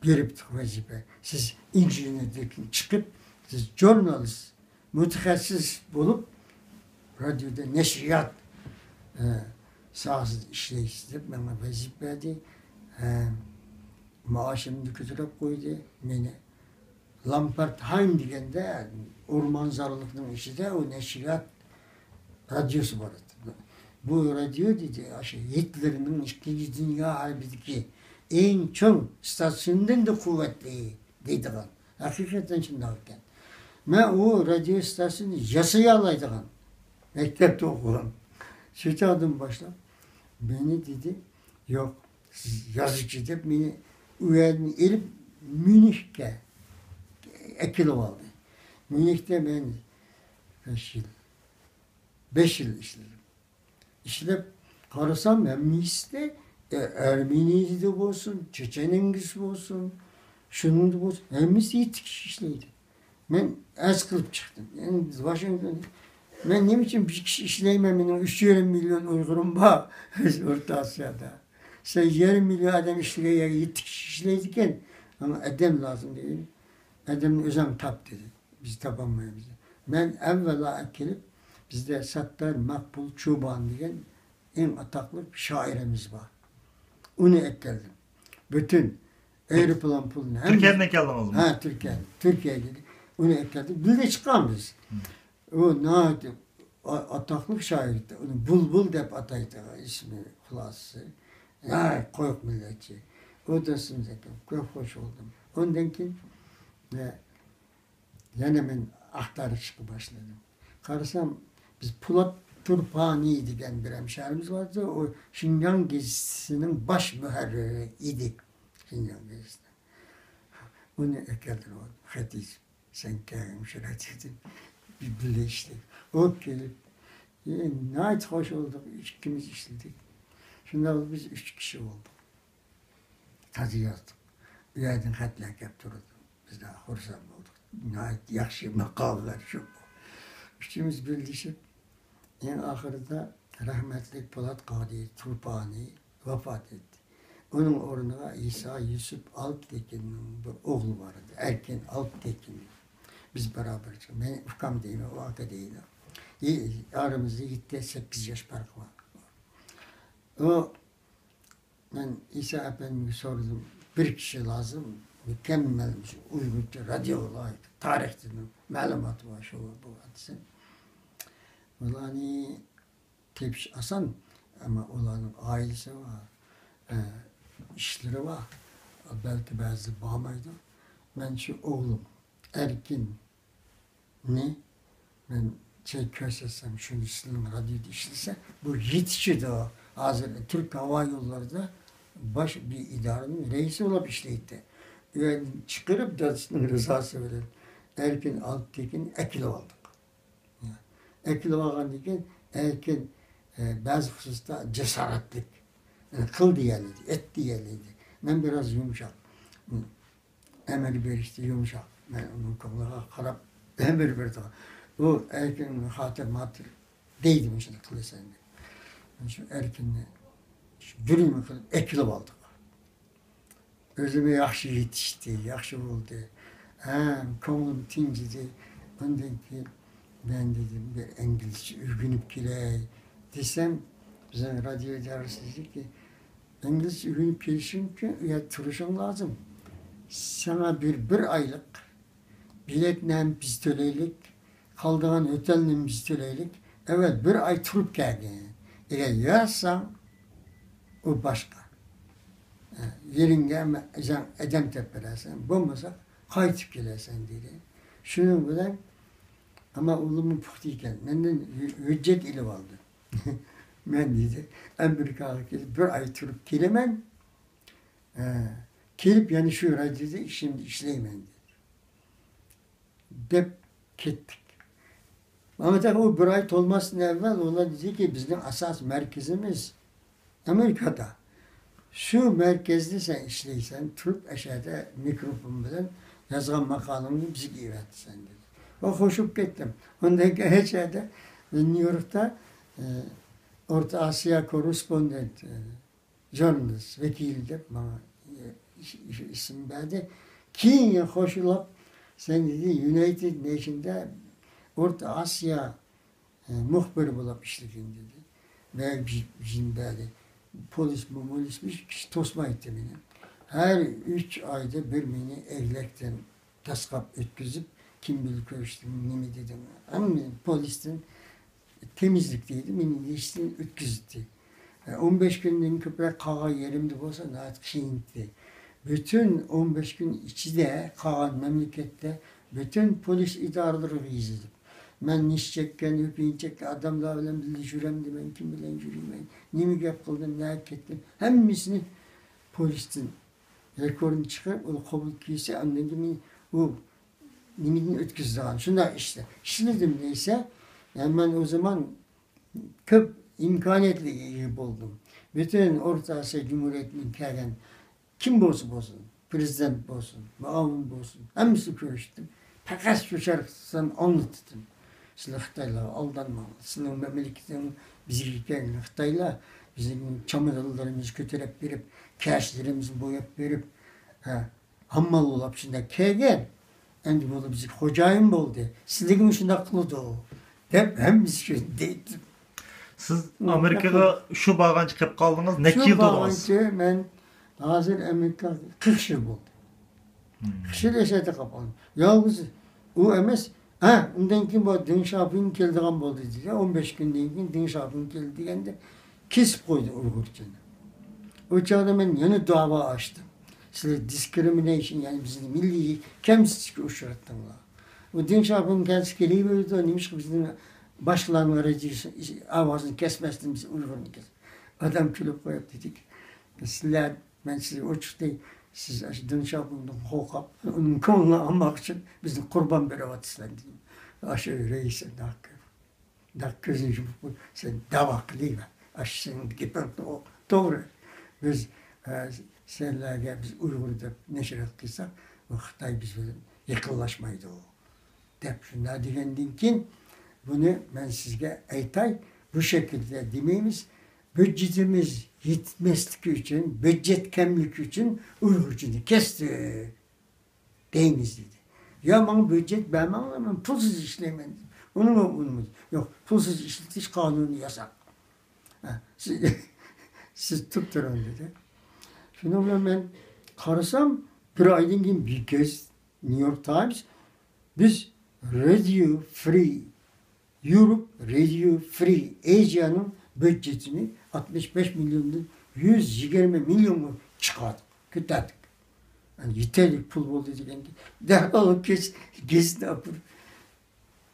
بېرىپتۇق ۋەزىپە. سىز ئىنژېنېردىن چىقىپ، سىز ژۇرنالىست، مۇتەخەسسىس بولۇپ، رادىيودا نەشرىيات، ئە، ساھەسىدە ئىشلەيسىز دەپ ماڭا ۋەزىپە بەردى. ئە، مائاشىمنى كۆتۈرۈپ قويدى. مېنى لامپارتھايم دېگەندە، ئورمانزارلىقنىڭ ئىچىدە ئۇ نەشرىيات رادىيوسى بار ئىدى. بۇ رادىيو دېدى، ئاشۇ گىتلېرنىڭ ئىككىنچى دۇنيا ھەربىدىكى ئەڭ چوڭ ئىستاتسىيوندىن قۇۋۋەتلىك دەيدىغان. ھەقىقەتەن شۇنداق ئىكەن. مەن ئۇ رادىيو ئىستاتسىيونى ياسىيالايدىغان مەكتەپتە ئوقۇغان. شۇ چاغدىن باشلاپ مېنى دېدى، يوق، سىز يازغۇچى دەپ مېنى ئۇ يەردىن ئېلىپ ميۇنخكە ئەكېلىۋالدى. ميۇنختا مەن بەش يىل، بەش يىل ئىشلىدىم. ئىشلەپ قارىسام، ھەممىسىدە، ئە، ئەرمېنىيىدە بولسۇن، چېچەنىڭگىسى بولسۇن، شۇنىڭدا بولسۇن، ھەممىسى يەتتە كىشى ئىشلەيدۇ. مەن ئەرز قىلىپ چىقتىم. يەنى ۋاشىنگتون، مەن نېمە ئۈچۈن بىر كىشى ئىشلەيمەن؟ مېنىڭ ئۈچ يېرىم مىليون ئۇيغۇرۇم بار ئورتا ئاسىيادا. سەن يېرىم مىليون ئادەم ئىشلىگەن يەرگە يەتتە كىشى ئىشلەيدىكەن، ئاڭا ئادەم لازىم دېدى. ئادەمنى ئۆزۈڭ تاپ دېدى. بىز تاپالمايمىز. مەن ئەۋۋەلا ئەكېلىپ، بىزدە ساتتار مەقبۇل چوبان دېگەن ئەڭ ئاتاقلىق شائىرىمىز بار. ئۇنى ئەكەلدىم. پۈتۈن ئايروپىلان پۇلىنى، ھەممە تۈركىيەدىن ئەكەلدىڭىزمۇ؟ ھە، تۈركىيەدىن. تۈركىيەگە ئۇنى ئەكەلدىم. بىللە چىققان بىز. ئۇ ناھايىتى ئا-، ئاتاقلىق شائىر. ئۇنى بۇلبۇل دەپ ئاتايدۇ، ئىسمى خۇلاسىسى. ناھايىتى قويۇق مىللەتچى. ئۇ دوستۇمىز ئەكەن. كۆپ خوش بولدۇم. ئۇندىن كېيىن، نە، يەنە مەن ئاختۇرۇشقا باشلىدىم. قارىسام، بىز پولات تۇرپانى دېگەن بىر ھەمشەھىرىمىز بار ئىدى. ئۇ شىنجاڭ گېزىتىسىنىڭ باش مۇھەررىرى ئىدى. شىنجاڭ گېزىتى. ئۇنى ئەكەلدۈرۈۋالدىم، خەت يېزىپ، سەن كەلگىن مۇشۇ رادىيودىن، بىر بىللە ئىشلەيلى. ئۇ كېلىپ، ئى، ناھايىتى خوش بولدۇق، ئىككىمىز ئىشلىدۇق. شۇنداق بىز ئۈچ كىشى بولدۇق. تازا يازدۇق. ئۇ يەردىن خەتلەر كەپ تۇرىدۇ. بىز خۇرسەن بولدۇق. ناھايىتى ياخشى ماقالىلەر شۇ. ئۈچىمىز بىرلىشىپ، ئەڭ ئاخىرىدا رەھمەتلىك پولات قادى تۇرپانى ۋاپات ئەتتى. ئۇنىڭ ئورنىغا ئىسا يۈسۈپ ئالپتېكىننىڭ بىر ئوغلى بار ئىدى، ئەركىن ئالپتېكىن. بىز بارابەر، مەن ئۇكام دەيمەن، ئۇ ئاكا دەيدۇ. ئارىمىزدا يەتتە، سەككىز ياش پەرق بار. ئۇ مەن ئىسا ئەپەندىمگە سورىدىم، بىر كىشى لازىم، مۇكەممەل مۇشۇ ئۇيغۇرچە رادىيو، تارىختىن مەلۇماتى بار شۇ بۇ دېسەم، ئۇلارنى تېپىش ئاسان، ئەمما ئۇلارنىڭ ئائىلىسى بار، ئە، ئىشلىرى بار، بەلكى بەزىلەر بارمايدۇ. مەن شۇ ئوغلۇم ئەركىن نى مەن چەك كۆرسەتسەم، شۇنى سىلىنىڭ رادىيودا ئىشلىسە، بۇ يېتىشىدۇ. ھازىر تۈرك ھاۋا يوللىرىدا باش بىر ئىدارىنىڭ رەئىسى بولۇپ ئىشلەيتتى. ئۇ يەردىن چىقىرىپ، دادىسىنىڭ رىزاسى بىلەن ئەركىن ئالپتېكىننى ئەكېلىۋالدۇق. ئەكېلىۋالغاندىن كېيىن ئەركىن، ئە، بەزى خۇسۇستا جاسارەتلىك، ئە، قىل دېيەلەيدۇ، ئېيت دېيەلەيدۇ. مەن بىراز يۇمشاق. ئەمىر بېرىشتە يۇمشاق. مەن ئۇنىڭ كۆڭلىگە قاراپ ئەمىر بېرىدىغان. ئۇ ئەركىن خاتىر ماتىر دەيدۇ، مۇشۇنداق قىلىسەن دەپ. شۇ ئەركىننى شۇ بىرىمە قىلىپ ئەكېلىپ ئالدۇق. ئۆزىمۇ ياخشى يېتىشتى، ياخشى بولدى. ھەم كۆڭلۈم تىنجىدى. ئاندىن كېيىن مەن دېدىم، بىر ئىنگلىزچە ئۆگىنىپ كېلەي دېسەم، بىزنىڭ رادىيو ئىدارىسى دېدىكى، ئىنگلىزچە ئۆگىنىپ كېلىشىڭ ئۈچۈن ئۇ يەردە تۇرۇشۇڭ لازىم. ساڭا بىر، بىر ئايلىق بېلەتنى ھەم بىز تۆلەيلىك، قالىدىغان ھوتېلنى بىز تۆلەيلىك. ئەۋەل بىر ئاي تۇرۇپ كەلگىن. ئەگەر يارىساڭ، ئۇ باشقا. ئە، يېرىڭگە ئەمما ئۆزۈڭ ئادەم تېپىپ بېرەرسەن، بولمىسا قايتىپ كېلەرسەن، دېدى. شۇنىڭ بىلەن، ئەمما ئۇلىمۇ پۇختا ئىكەن، مەندىن ھۆ-، ھۆججەت ئېلىپ ئالدى. مەن، دېدى، ئامېرىكاغا كېلىپ بىر ئاي تۇرۇپ كېلىمەن. ئە، كېلىپ يەنە شۇ رادىيودا ئىشىمنى ئىشلەيمەن، دېدى. دەپ كەتتۇق. ماڭا تېخى ئۇ بىر ئاي تولماستىن ئەۋۋەل ئۇلار دېدىكى، بىزنىڭ ئاساسىي مەركىزىمىز ئامېرىكادا. شۇ مەركەزدە سەن ئىشلەيسەن، تۇرۇپ ئەشەدە مىكروفون بىلەن يازغان ماقالىڭنى بىزگە ئېۋەتىسەن، دېدى. مەن خوش بولۇپ كەتتىم. ئۇندىن كېيىن ئەشەدە نيۇ يوركتا، ئە، ئورتا ئاسىيا كوررېسپوندېنت، ئە، ژۇرنالىست ۋەكىلى دەپ ماڭا، ئە، ئىش-، ئىش-، ئىسىم بەردى. كېيىن خوشلاپ، سەن، دېدى، يۇنايتېد نېيشندا ئورتا ئاسىيا، ئە، مۇخبىرى بولۇپ ئىشلىگىن، دېدى. مەن بىر، بىر بەردى. پولىس، مولىس ھېچ كىشى توسمايتتى مېنى. ھەر ئۈچ ئايدا بىر مېنى ئەگلەكتىن تاسقاپ ئۆتكۈزۈپ، كىم بىلەن كۆرۈشتۈم، نېمە دېدىم، ھەممە پولىستىن تېمىزلىك دەيدۇ، مېنى ھېچتىن ئۆتكۈزدى. ئون بەش كۈندىن كۆپرەك قالغان يېرىمدە بولسا ناھايىتى قىينىتتى. پۈتۈن ئون بەش كۈن ئىچىدە قالغان مەملىكەتتە پۈتۈن پولىس ئىدارىلىرىغا يېزىلىپ، مەن نېشە چەككەن، ئۆپۈينى چەككەن ئادەملەر بىلەن بىللە يۈرەمدىمەن، كىم بىلەن يۈرىمەن، نېمە گەپ قىلدىم، نەگە كەتتىم، ھەممىسىنى پولىستىن رېكوردنى چىقىرىپ، ئۇنى قوبۇل كىيسە، ئاندىن كېيىن ئۇ نېمىدىن ئۆتكۈزىدىغان، شۇنداق ئىشلار. ئىشلىدىم دېسە، يەنى مەن ئۇ زامان كۆپ ئىمكانىيەتلەرگە ئىگە بولدۇم. پۈتۈن ئورتا ئاسىيا جۇمھۇرىيىتىدىن كەلگەن كىم بولسا بولسۇن، پىرېزىدېنت بولسۇن، مۇئاۋىن بولسۇن، ھەممىسى كۆرۈشتۈم. پەقەت شۇ شەرتتىن ئاڭلىتىتتىم. سىلەر خىتايلارغا ئالدانماڭلار. سىلەرنىڭ مەملىكىتىڭ بىزگە كەلگەن خىتايلار بىزنىڭ چامادانلىرىمىزنى كۆتۈرۈپ بېرىپ، كەشلىرىمىزنى بوياپ بېرىپ، ھە، ھاممال بولاپ شۇنداق كەلگەن. ئەمدى بۇلار بىزگە خوجايىن بولدى. سىلىگىمۇ شۇنداق قىلىدۇ، دەپ ھەممىسى شۇ دەيدۇ. سىز ئامېرىكىغا شۇ بارغانچە قېلىپ قالدىڭىز، نەچچە يىل تۇردىڭىز؟ شۇ بارغانچە مەن ھازىر ئامېرىكا قىرىق يىل بولدى. قىرىق يىل ئەشەدە قاپقان. يالغۇز ئۇ ئەمەس، ھە، ئۇندىن كېيىن بۇ دېڭ شياۋپىڭ كېلىدىغان بولدى دېدى. ئون بەش كۈندىن كېيىن دېڭ شياۋپىڭ كېلدى دېگەندە، كېسىپ قويدى ئۇيغۇرچىنى. ئۇ چاغدا مەن يەنە داۋا ئاچتىم. سىلەر دىسكرىمىنېيشن، يەنى بىزنى مىللىي كەمسىتىشكە ئۇچراتتىڭلار. ئۇ دېڭ شياۋپىڭ كەلسە كېلىۋېرىدۇ، نېمىشقا بىزنىڭ باشقىلارنىڭ رادىيوسى، ئاۋازىنى كەسمەستىن بىز ئۇيغۇرنى كەس-، ئادەم كۈلۈپ قويۇپ دېدىكى، سىلەر، مەن سىزگە ئوچۇق دەي، سىز ئاشۇ دېڭ شياۋپىڭدىن قورقۇپ، ئۇنىڭ كۆڭلىنى ئالماق ئۈچۈن بىزنى قۇربان بېرىۋاتىسىلەر دېدىم. ئاشۇ رەئىس داق، داق كۆزىنى يۇمۇپ قويۇپ، سەن دەۋا قىلىۋەر. ئاشۇ سېنىڭ گېپىڭ تو-، توغرا. بىز، ئە، سەنلەرگە بىز ئۇيغۇر دەپ نەشرىيات قىلساق، بۇ خىتاي بىز بىلەن يېقىنلاشمايدۇ. دەپ شۇنداق دېگەندىن كېيىن، بۇنى مەن سىزگە ئېيتاي، بۇ شەكىلدە دېمەيمىز. بۈدجېتىمىز يېتمەسلىكى ئۈچۈن، بۈدجېت كەملىكى ئۈچۈن ئۇيغۇرچىنى كەستۇق دەيمىز دېدى. يا ماڭا بۈدجېت بەرمەڭلار، مەن پۇلسىز ئىشلەيمەن دېدى. ئۇنىمۇ ئۇنىمىدى. يوق، پۇلسىز ئىشلىتىش قانۇنى ياساق. ھە، سىز، سىز تۇرۇپ تۇرۇڭ دېدى. شۇنىڭ بىلەن مەن قارىسام، بىر ئايدىن كېيىن بىكەس نيۇ يورك تايمس، بىز رادىيو فرى يۇروپ، رادىيو فرى ئېزىيانىڭ بۈدجېتىنى ئاتمىش بەش مىليوندىن يۈز يىگىرمە مىليونغا چىقاردۇق، كۆتەردۇق. يانى يېتەرلىك پۇل بولدى دېگەندە، دەرھال كېچ-، گېزىتنى ئاپىرىپ،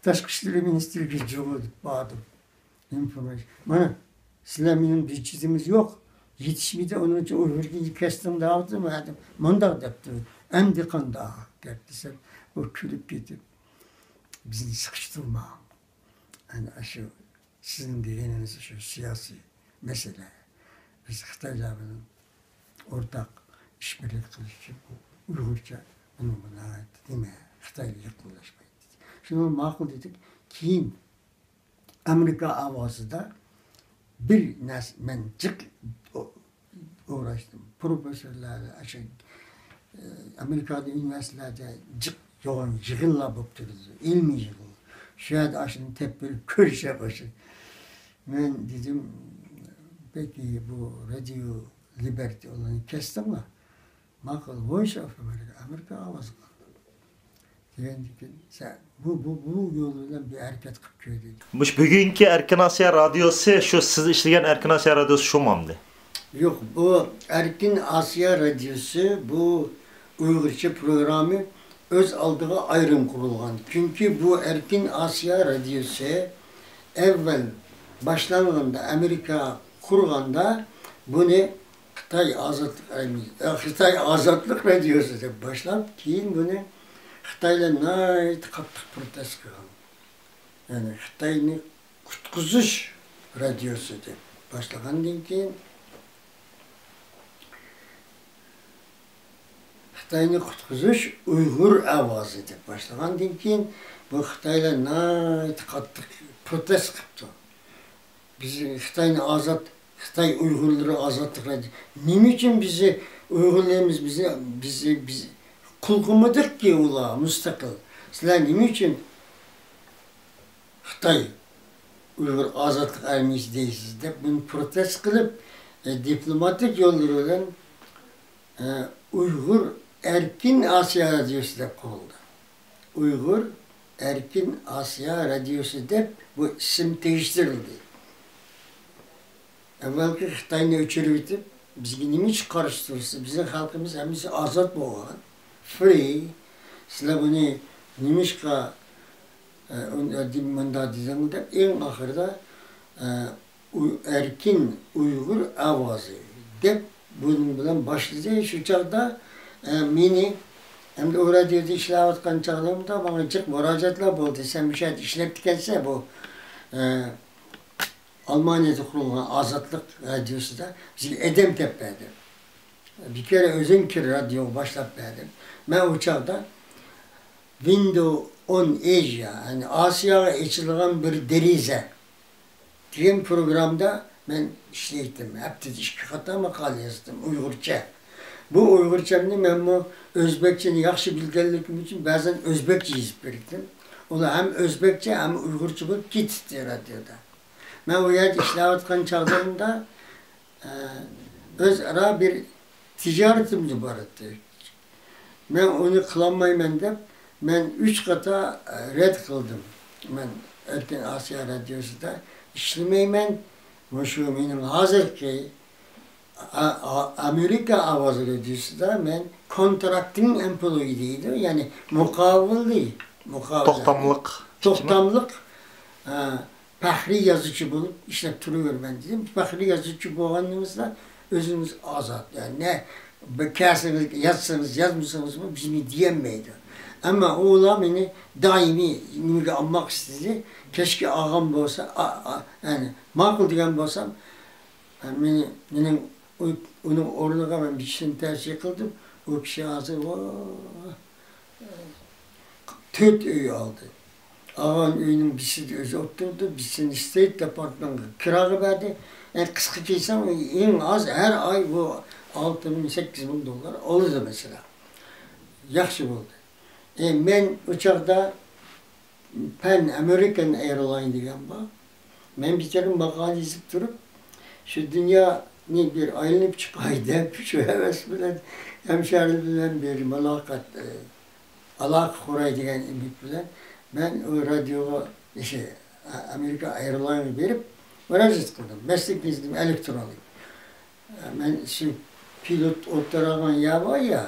تاشقى ئىشلار مىنىستىرلىكىگە جۇغۇدۇپ باردىم. ئىنفورماتسىيە. مانا، سىلەر مېنىڭ بۈدجېتىمىز يوق، يېتىشمىدى، ئۇنىڭ ئۈچۈن ئۇيغۇرچىنى كەستىڭ دەۋاتىمەن دەپ، مۇنداق دەپتۇ. ئەمدى قانداق گەپ دېسەم، ئۇ كۈلۈپ كېتىپ، بىزنى سىقىشتۇرماڭ. ئەنە شۇ سىزنىڭ دېگىنىڭىز شۇ سىياسىي مەسىلە. بىز خىتايلار بىلەن ئورتاق ئىشبىرلىك قىلىش ئۈچۈن ئۇيغۇرچە ئۇنىڭغا ناھايىتى نېمە، خىتايغا يېقىنلاشمايدۇ. شۇنى ماقۇل دېدۇق. كېيىن ئامېرىكا ئاۋازىدا بىر نەرسە مەن جىق ئو-، ئويلاشتىم. پروفېسسورلار، ئاشۇ، ئە، ئامېرىكادا ئۇنىۋېرسىتېتلاردا جىق يوغان يىغىنلار بولۇپ تۇرىدۇ، ئىلمىي يىغىن. شۇ يەردە ئاشۇنى تېپىپ بېرىپ كۆرۈشە باشلىدى. مەن دېدىم، پېكى، بۇ رادىيو لىبېرتى ئۇلارنى كەستىڭلار. ماقۇل، ۋويس ئوف ئامېرىكا، ئامېرىكا ئاۋازى قالدى. دېگەندىن كېيىن، سەن بۇ، بۇ، بۇ يول بىلەن بىر ھەرىكەت قىلىپ كۆردى. مۇشۇ بۈگۈنكى ئەركىن ئاسىيا رادىيوسى، شۇ سىز ئىشلىگەن ئەركىن ئاسىيا رادىيوسى شۇمۇ ئەمدى؟ يوق، بۇ ئەركىن ئاسىيا رادىيوسى، بۇ ئۇيغۇرچە پروگرامما ئۆز ئالدىغا ئايرىم قۇرۇلغان. چۈنكى بۇ ئەركىن ئاسىيا رادىيوسى ئەۋۋەل باشلانغاندا، ئامېرىكا قۇرغاندا، بۇنى خىتاي ئازادلىق ئارمىيىسى، ئە، خىتاي ئازادلىق رادىيوسى دەپ باشلاپ، كېيىن بۇنى خىتايلار ناھايىتى قاتتىق پروتېست قىلغان. يەنى خىتاينى قۇتقۇزۇش رادىيوسى دەپ باشلىغاندىن كېيىن، خىتاينى قۇتقۇزۇش ئۇيغۇر ئاۋازى دەپ باشلىغاندىن كېيىن، بۇ خىتايلار ناھايىتى قاتتىق پروتېست قىپتۇ. بىز خىتاينى ئازاد، خىتاي ئۇيغۇرلىرى ئازادلىق رادىيو-، نېمە ئۈچۈن بىزنى ئۇيغۇرلىرىمىز بىزنى، بىزنى، بىز قۇل قىلمىدۇقكى ئۇلار مۇستەقىل؟ سىلەر نېمە ئۈچۈن خىتاي ئۇيغۇر ئازادلىق ئارمىيىسى دەيسىز دەپ، بۇنى پروتېست قىلىپ، ئە، دىپلوماتىك يوللىرى بىلەن، ئە، ئۇيغۇر ئەركىن ئاسىيا رادىيوسى دەپ قويۇلدى. ئۇيغۇر ئەركىن ئاسىيا رادىيوسى دەپ بۇ ئىسىم تېگىشتۈرۈلدى. ئەۋۋەلكى خىتاينى ئۆچۈرۈۋېتىپ، بىزگە نېمە ئۈچۈن قارشى تۇرىسىز؟ بىزنىڭ خەلقىمىز ھەممىسى ئازاد بولغان. فرى. سىلەر بۇنى نېمىشقا، ئە، ئۇن-، ئە، دېم-، مۇنداق دېدىڭ دەپ، ئەڭ ئاخىرىدا، ئە، ئۇ-، ئەركىن ئۇيغۇر ئاۋازى دەپ بۇنىڭ بىلەن باشلىدى. شۇ چاغدا، ئە، مېنى ئەمدى ئۇ رادىيودا ئىشلەۋاتقان چاغلىرىمدا ماڭا جىق مۇراجىئەتلەر بولدى. سەن مۇشۇ يەردە ئىشلەپتىكەنسەن، بۇ، ئە، ئالمانىيەدە قۇرۇلغان ئازادلىق رادىيوسىدا بىزگە ئادەم تېپىپ بەردى. بىر كېرە ئۆزۈڭ كىر رادىيوغا باشلاپ بەردىم. مەن ئۇ چاغدا ۋىندو ئون ئېزىيا، يەنى ئاسىياغا ئېچىلغان بىر دېرىزە دېگەن پروگراممىدا مەن ئىشلەيتتىم. ھەپتىدە ئىككى قېتىم ماقالە يازدىم ئۇيغۇرچە. بۇ ئۇيغۇرچەمنى مەنمۇ ئۆزبەكچىنى ياخشى بىلگەنلىكىم ئۈچۈن بەزەن ئۆزبەكچە يېزىپ بېرەتتىم. ئۇلار ھەم ئۆزبەكچە، ھەم ئۇيغۇرچە بولۇپ كېتەتتى رادىيودا. مەن ئۇ يەردە ئىشلەۋاتقان چاغلىرىمدا، ئە، ئۆزئارا بىر تىجارىتىمىز بار ئىدى. مەن ئۇنى قىلالمايمەن دەپ، مەن ئۈچ قېتىم، ئە، رەت قىلدىم. مەن ئەركىن ئاسىيا رادىيوسىدا ئىشلىمەيمەن. مۇشۇ مېنىڭ ھازىرقى ئا-، ئا-، ئامېرىكا ئاۋازى رادىيوسىدا مەن كونتراكتىنگ ئېمپلويى دەيدۇ، يەنى مۇقاۋىلى، مۇقاۋىلە. توختاملىق. توختاملىق، ئە، پەخرىي يازغۇچى بولۇپ ئىشلەپ تۇرۇۋېرىمەن دېدىم. پەخرىي يازغۇچى بولغىنىڭىزدا ئۆزىڭىز ئازاد. يەنى نە بىر كەلسىڭىز يازسىڭىز، يازمىسىڭىزمۇ بىزنى دېيەلمەيدۇ. ئەمما ئۇلار مېنى دائىمىي نېمىگە ئالماق ئىستىدى. كەچكە ئالغان بولسا، ئا-، ئا-، يەنى ماقۇل دېگەن بولسام، مېنى، مېنىڭ ئۇ-، ئۇنىڭ ئورنىغا مەن بىر كىشىنى تەۋسىيە قىلدىم. ئۇ كىشى ھازىر، ۋاھ، تۆت ئۆي ئالدى. ئالغان ئۆينىڭ بىرسىدە ئۆزى ئولتۇردى، بىرسىنى ستېيت دېپارتمېنتقا كىراغا بەردى. ئەي، قىسقا كېلسەڭ، ئەڭ ئاز ھەر ئاي بۇ ئالتە مىڭ، سەككىز مىڭ دوللار ئالىدۇ مەسىلەن. ياخشى بولدى. ئەي، مەن ئۇ چاغدا پەن ئامېرىكان ئېيرلاين دېگەن بار. مەن بىچارە ماقالە يېزىپ تۇرۇپ، شۇ دۇنيانى بىر ئايلىنىپ چىقاي دەپ، شۇ ھەۋەس بىلەن ھەمشەھەرلەر بىلەن بىر مۇلاقات، ئالاقە قۇراي دېگەن ئۈمىد بىلەن مەن ئۇ رادىيوغا، ئىشى، ئامېرىكا ئايرلاينغا بېرىپ مۇراجىئەت قىلدىم. مەسلىك يېزىدىم ئېلېكترونىك. مەن شۇ پىلوت ئولتۇرىدىغان يەر بار يا،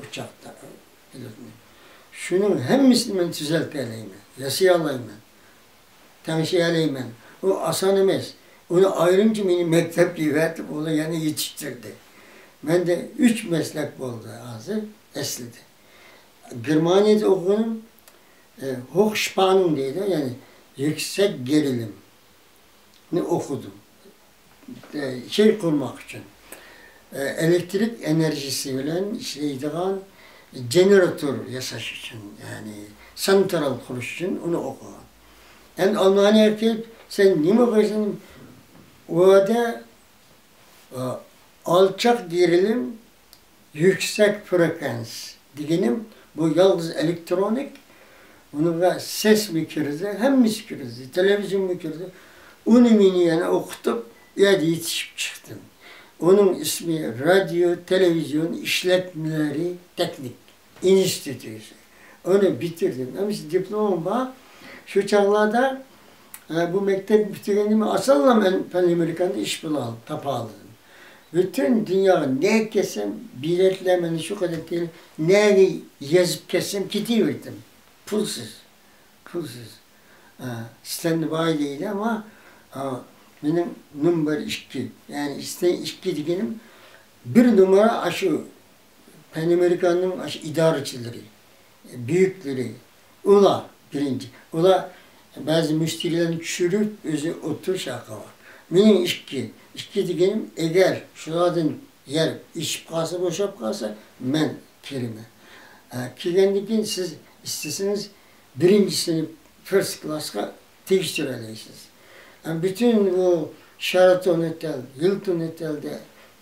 ئۇچاقتا پىلوتنى. شۇنىڭ ھەممىسىنى مەن تۈزەلتەلەيمەن، ياسىيالايمەن، تەڭشىيەلەيمەن. ئۇ ئاسان ئەمەس. ئۇنى ئايرىمچە مېنى مەكتەپكە ئەۋەتىپ، ئۇلار يەنە يېتىشتۈردى. مەندە ئۈچ مەسلەك بولدى ھازىر ئەسلىدە. گېرمانىيەدە ئوقۇغىنىم، ئە، ھوخشپانىڭ دەيدۇ، يەنى يۈكسەك گېرىلىمنى ئوقۇدۇم. ئە، شەي قۇرماق ئۈچۈن. ئە، ئېلېكتىرىك ئېنېرگىيىسى بىلەن ئىشلەيدىغان گېنېراتور ياساش ئۈچۈن، يەنى سانترال قۇرۇش ئۈچۈن ئۇنى ئوقۇغان. ئەمدى ئالمانىيەگە كېلىپ، سەن نېمە ئوقۇيسەن؟ ئۇ يەردە، ئە، ئالچاق گېرىلىم، يۈكسەك فرېكۋېنس دېگىنىم، بۇ يالغۇز ئېلېكترونىك، ئۇنىڭغا سېسمۇ كىرىدۇ، ھەممىسى كىرىدۇ، تېلېۋىزىيونمۇ كىرىدۇ. ئۇنى مېنى يەنە ئوقۇتۇپ، ئۇ يەردە يېتىشىپ چىقتىم. ئۇنىڭ ئىسمى رادىيو تېلېۋىزىيون ئىشلەتمىلىرى تېخنىك ئىنستىتۇتى. ئۇنى پۈتتۈردۈم. ھەممىسى دىپلومۇم بار. شۇ چاغلاردا، ئە، بۇ مەكتەپنى پۈتتۈرگەندىن ئاسانلا مەن پەن ئامېرىكاندا ئىش بۇلا-، تاپالىدىم. پۈتۈن دۇنياغا نەگە كەتسەم، بېلەتلەر مانا شۇ قەدەر تېيىل-، نەگە يېزىپ كەتسەم، كېتىۋېرىتتىم. پۇلسىز. پۇلسىز. ئە، ستەندباي دەيدۇ، ئەمما، ئە، مېنىڭ نومېر ئىككى. يەنى ستەن ئىككى دېگىنىم، بىر نومۇر ئاشۇ پەن ئامېرىكاننىڭ ئاشۇ ئىدارىچىلىرى، بۈيۈكلىرى، ئۇلار بىرىنچى. ئۇلار بەزى مۇشتەرىلەرنى چۈشۈرۈپ، ئۆزى ئولتۇرۇش ھەققى بار. مېنىڭ ئىككى. ئىككى دېگىنىم، ئەگەر شۇلاردىن يەر ئېچىپ قالسا، بوشاپ قالسا، مەن كىرىمەن. ئە، كىرگەندىن كېيىن سىز ئىستىسىڭىز بىرىنچى سىنىپ فىرست كلاسقا تېگىشتۈرەلەيسىز. ئە، پۈتۈن بۇ شاراتون ئوتېل، ھىلتون ئوتېلدە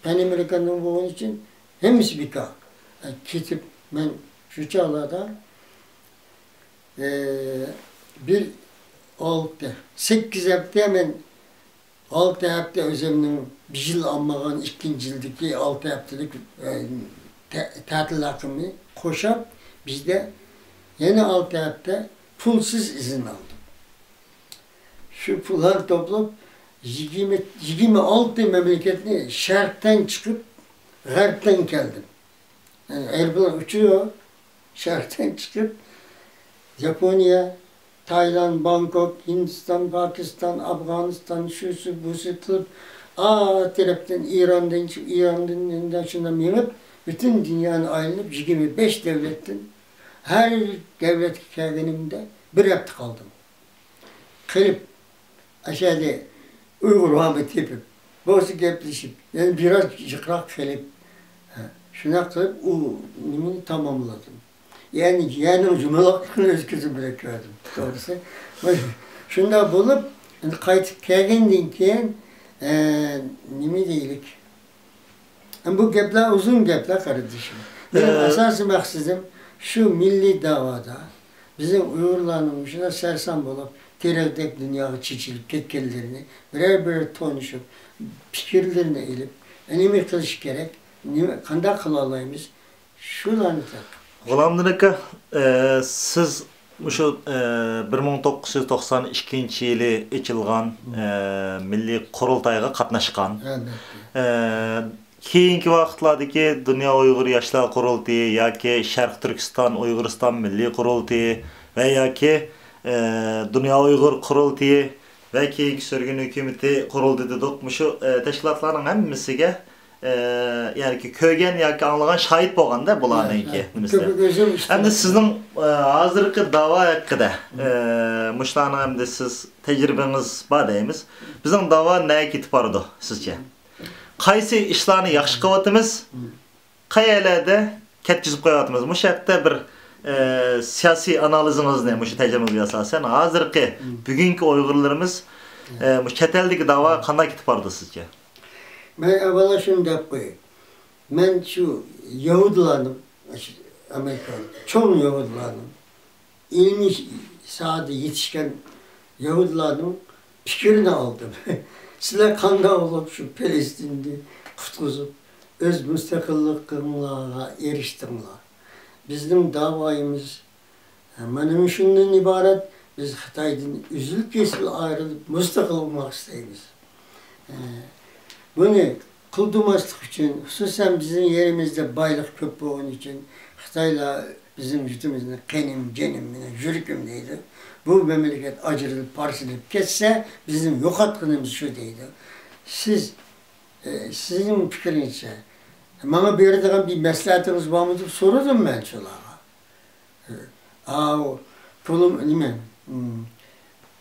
پەن ئامېرىكاننىڭ بولغىنى ئۈچۈن ھەممىسى بىكار. ئە، كېتىپ مەن شۇ چاغلاردا، ئە، بىر ئالتە، سەككىز ھەپتە مەن ئالتە ھەپتە ئۆزۈمنىڭ بىر يىل ئالمىغان ئىككىنچى يىلدىكى ئالتە ھەپتىلىك، ئە، تە-، تەتىل ھەققىمنى قوشۇپ، بىزدە يەنە ئالتە ھەپتە پۇلسىز ئىزىن ئالدىم. شۇ پۇللارنى توپلاپ، يىگىرمە، يىگىرمە ئالتە مەملىكەتنى شەرقتىن چىقىپ، غەربتىن كەلدىم. يەنى ئايروپىلان ئۇچۇرۇپ، شەرقتىن چىقىپ، ياپونىيە، تايلاند، بانكوك، ھىندىستان، پاكىستان، ئافغانىستان، شۇسى، بۇسى قىلىپ، ئا تەرەپتىن ئىراندىن چىقىپ، ئىراندىن، ئىراندىن شۇنداق مېڭىپ، پۈتۈن دۇنيانى ئايلىنىپ، يىگىرمە بەش دۆلەتتىن، ھەر دۆلەتكە كەلگىنىمدە بىر ھەپتە قالدىم. قېلىپ، ئەشەدە ئۇيغۇر بارمۇ تېپىپ، بولسا گەپلىشىپ، يەنە بىراز جىقراق قېلىپ، ھە، شۇنداق قىلىپ ئۇ نېمىنى تاماملىدىم. يەنى يەرنىڭ يۇمىلاقلىقىنى ئۆز كۆزۈم بىلەن كۆردۈم، توغرىسى. شۇنداق بولۇپ، ئەمدى قايتىپ كەلگەندىن كېيىن، ئە، نېمە دەيلىك؟ بۇ گەپلەر ئۇزۇن گەپلەر، قېرىندىشىم. مېنىڭ ئە، ئاساسىي مەقسىتىم شۇ مىللىي دەۋادا بىزنىڭ ئۇيغۇرلارنىڭ مۇشۇنداق سەرسان بولۇپ، تېرەكتەك دۇنياغا چېچىلىپ كەتكەنلىرىنى بىرەر-بىرەر تونۇشۇپ، پىكىرلىرىنى ئېلىپ، نېمە قىلىش كېرەك، نېمە، قانداق قىلالايمىز؟ شۇلارنى تەقىپ. غۇلامدىن ئاكا، ئە، سىز مۇشۇ، ئە، بىر مىڭ توققۇز يۈز توقسان ئىككىنچى يىلى ئېچىلغان، ئە، مىللىي قۇرۇلتايغا قاتناشقان. ئەلۋەتتە. ئە، كېيىنكى ۋاقىتلاردىكى دۇنيا ئۇيغۇر ياشلار قۇرۇلتىيى ياكى شەرقىي تۈركىستان ئۇيغۇرىستان مىللىي قۇرۇلتىيى ۋە ياكى، ئە، دۇنيا ئۇيغۇر قۇرۇلتىيى ۋە كېيىنكى سۈرگۈن ھۆكۈمىتى قۇرۇلدى دېدۇق. مۇشۇ، ئە، تەشكىلاتلارنىڭ ھەممىسىگە، ئە، يەنى كۆرگەن ياكى ئاڭلىغان، شاھىت بولغاندا بۇلارنىڭكى نېمىسى. كۆپى ئۆزۈم ئىشتىن ئەمدى سىزنىڭ، ئە، ھازىرقى داۋا ھەققىدە، ئە، مۇشۇلارنىڭ ئەمدى سىز تەجرىبىڭىز بار دەيمىز. بىزنىڭ داۋا نەگە كېتىپ بارىدۇ سىزچە؟ قايسى ئىشلارنى ياخشى قىلىۋاتىمىز؟ قەيەرلەردە كەتكۈزۈپ قويۇۋاتىمىز؟ مۇشۇ ھەقتە بىر، ئە، سىياسىي ئانالىزىڭىزنى مۇشۇ تەجرىبىڭىزگە ئاساسەن، ھازىرقى بۈگۈنكى ئۇيغۇرلىرىمىز، ئە، مۇشۇ چەت ئەلدىكى داۋا قانداق كېتىپ بارىدۇ سىزچە؟ مەن ئاۋۋال شۇنى دەپ قوياي. مەن شۇ يەھۇدىيلارنىڭ، ئامېرىكانىڭ چوڭ يەھۇدىيلارنىڭ، ئىلمىي ساھەدە يېتىشكەن يەھۇدىيلارنىڭ پىكرىنى ئالدىم. سىلەر قانداق بولۇپ شۇ پەلەستىننى قۇتقۇزۇپ، ئۆز مۇستەقىللىقىڭلارغا ئېرىشتىڭلار؟ بىزنىڭ داۋايىمىز مانا مۇشۇندىن ئىبارەت، بىز خىتايدىن ئۈزۈل-كېسىل ئايرىلىپ، مۇستەقىل بولماق ئىستەيمىز. بۇنى قىلدۇرماسلىق ئۈچۈن، خۇسۇسەن بىزنىڭ يېرىمىزدە بايلىق كۆپ بولغىنى ئۈچۈن، خىتايلار بىزنىڭ يۇرتىمىزنى قېنىم، جېنىم بىلەن يۈرىكىم دەيدۇ. بۇ مەملىكەت ئاجرىلىپ، پارچىلىنىپ كەتسە، بىزنىڭ يوقاتقىنىمىز شۇ دەيدۇ. سىز، ئە، سىزنىڭ پىكرىڭىزچە، ماڭا بېرىدىغان بىر مەسلىھەتىڭىز بارمۇ دەپ سورىدىم مەن شۇلارغا. ئاۋۇ، كولوم-، نېمە، ئىم،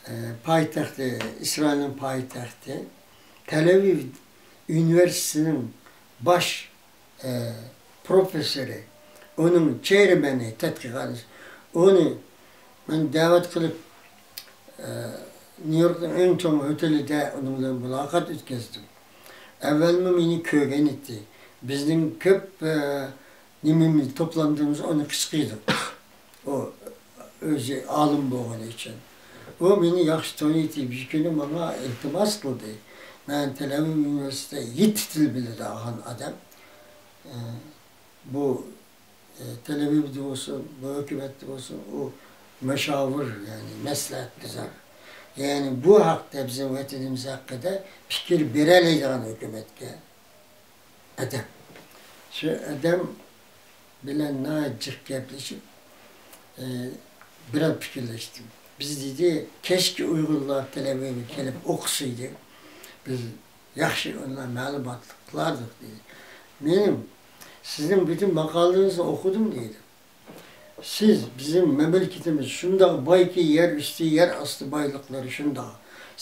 ئە، پايتەختى، ئىسرائىلنىڭ پايتەختى تەلئەۋىۋ ئۇنىۋېرسىتېتىنىڭ باش، ئە، پروفېسسورى، ئۇنىڭ چېرمېنى، تەتقىقاتچىسى، ئۇنى مەن دەۋەت قىلىپ، ئە، نيۇ يوركنىڭ ئەڭ چوڭ ھوتېلىدا ئۇنىڭ بىلەن مۇلاقات ئۆتكۈزدۈم. ئەۋۋەلمۇ مېنى كۆرگەن ئىدى. بىزنىڭ كۆپ، ئە، نېمىمىز توپلاندىمىز، ئۇنى قىچقىردۇق. ئۇ ئۆزى ئالىم بولغىنى ئۈچۈن. ئۇ مېنى ياخشى تونۇيتتى. بىر كۈنى ماڭا ئىلتىماس قىلدى. مەن تەلئەۋىۋ ئۇنىۋېرسىتېتىدا يەتتە تىل بىلىدىغان ئادەم. ئە، بۇ، ئە، تەلئەۋىۋدا بولسۇن، بۇ ھۆكۈمەتتە بولسۇن، ئۇ مۇشاۋىر، يەنى مەسلىھەتگۈزار. يەنى بۇ ھەقتە، بىزنىڭ ۋەتىنىمىز ھەققىدە پىكىر بېرەلەيدىغان ھۆكۈمەتكە. ئادەم. شۇ ئادەم بىلەن ناھايىتى جىق گەپلىشىپ، ئى، بىراز پىكىرلەشتىم. بىز، دېدى، كەچكە ئۇيغۇرلار تەلەبىگە كېلىپ ئوقۇسىدى، بىز ياخشى ئۇنداق مەلۇماتلىق قىلاردۇق، دېدى. مېنىڭ سىزنىڭ پۈتۈن ماقالىڭىزنى ئوقۇدۇم، دېدى. سىز، بىزنىڭ مەملىكىتىمىز شۇنداق بايكى، يەر ئۈستى، يەر ئاستى بايلىقلىرى شۇنداق.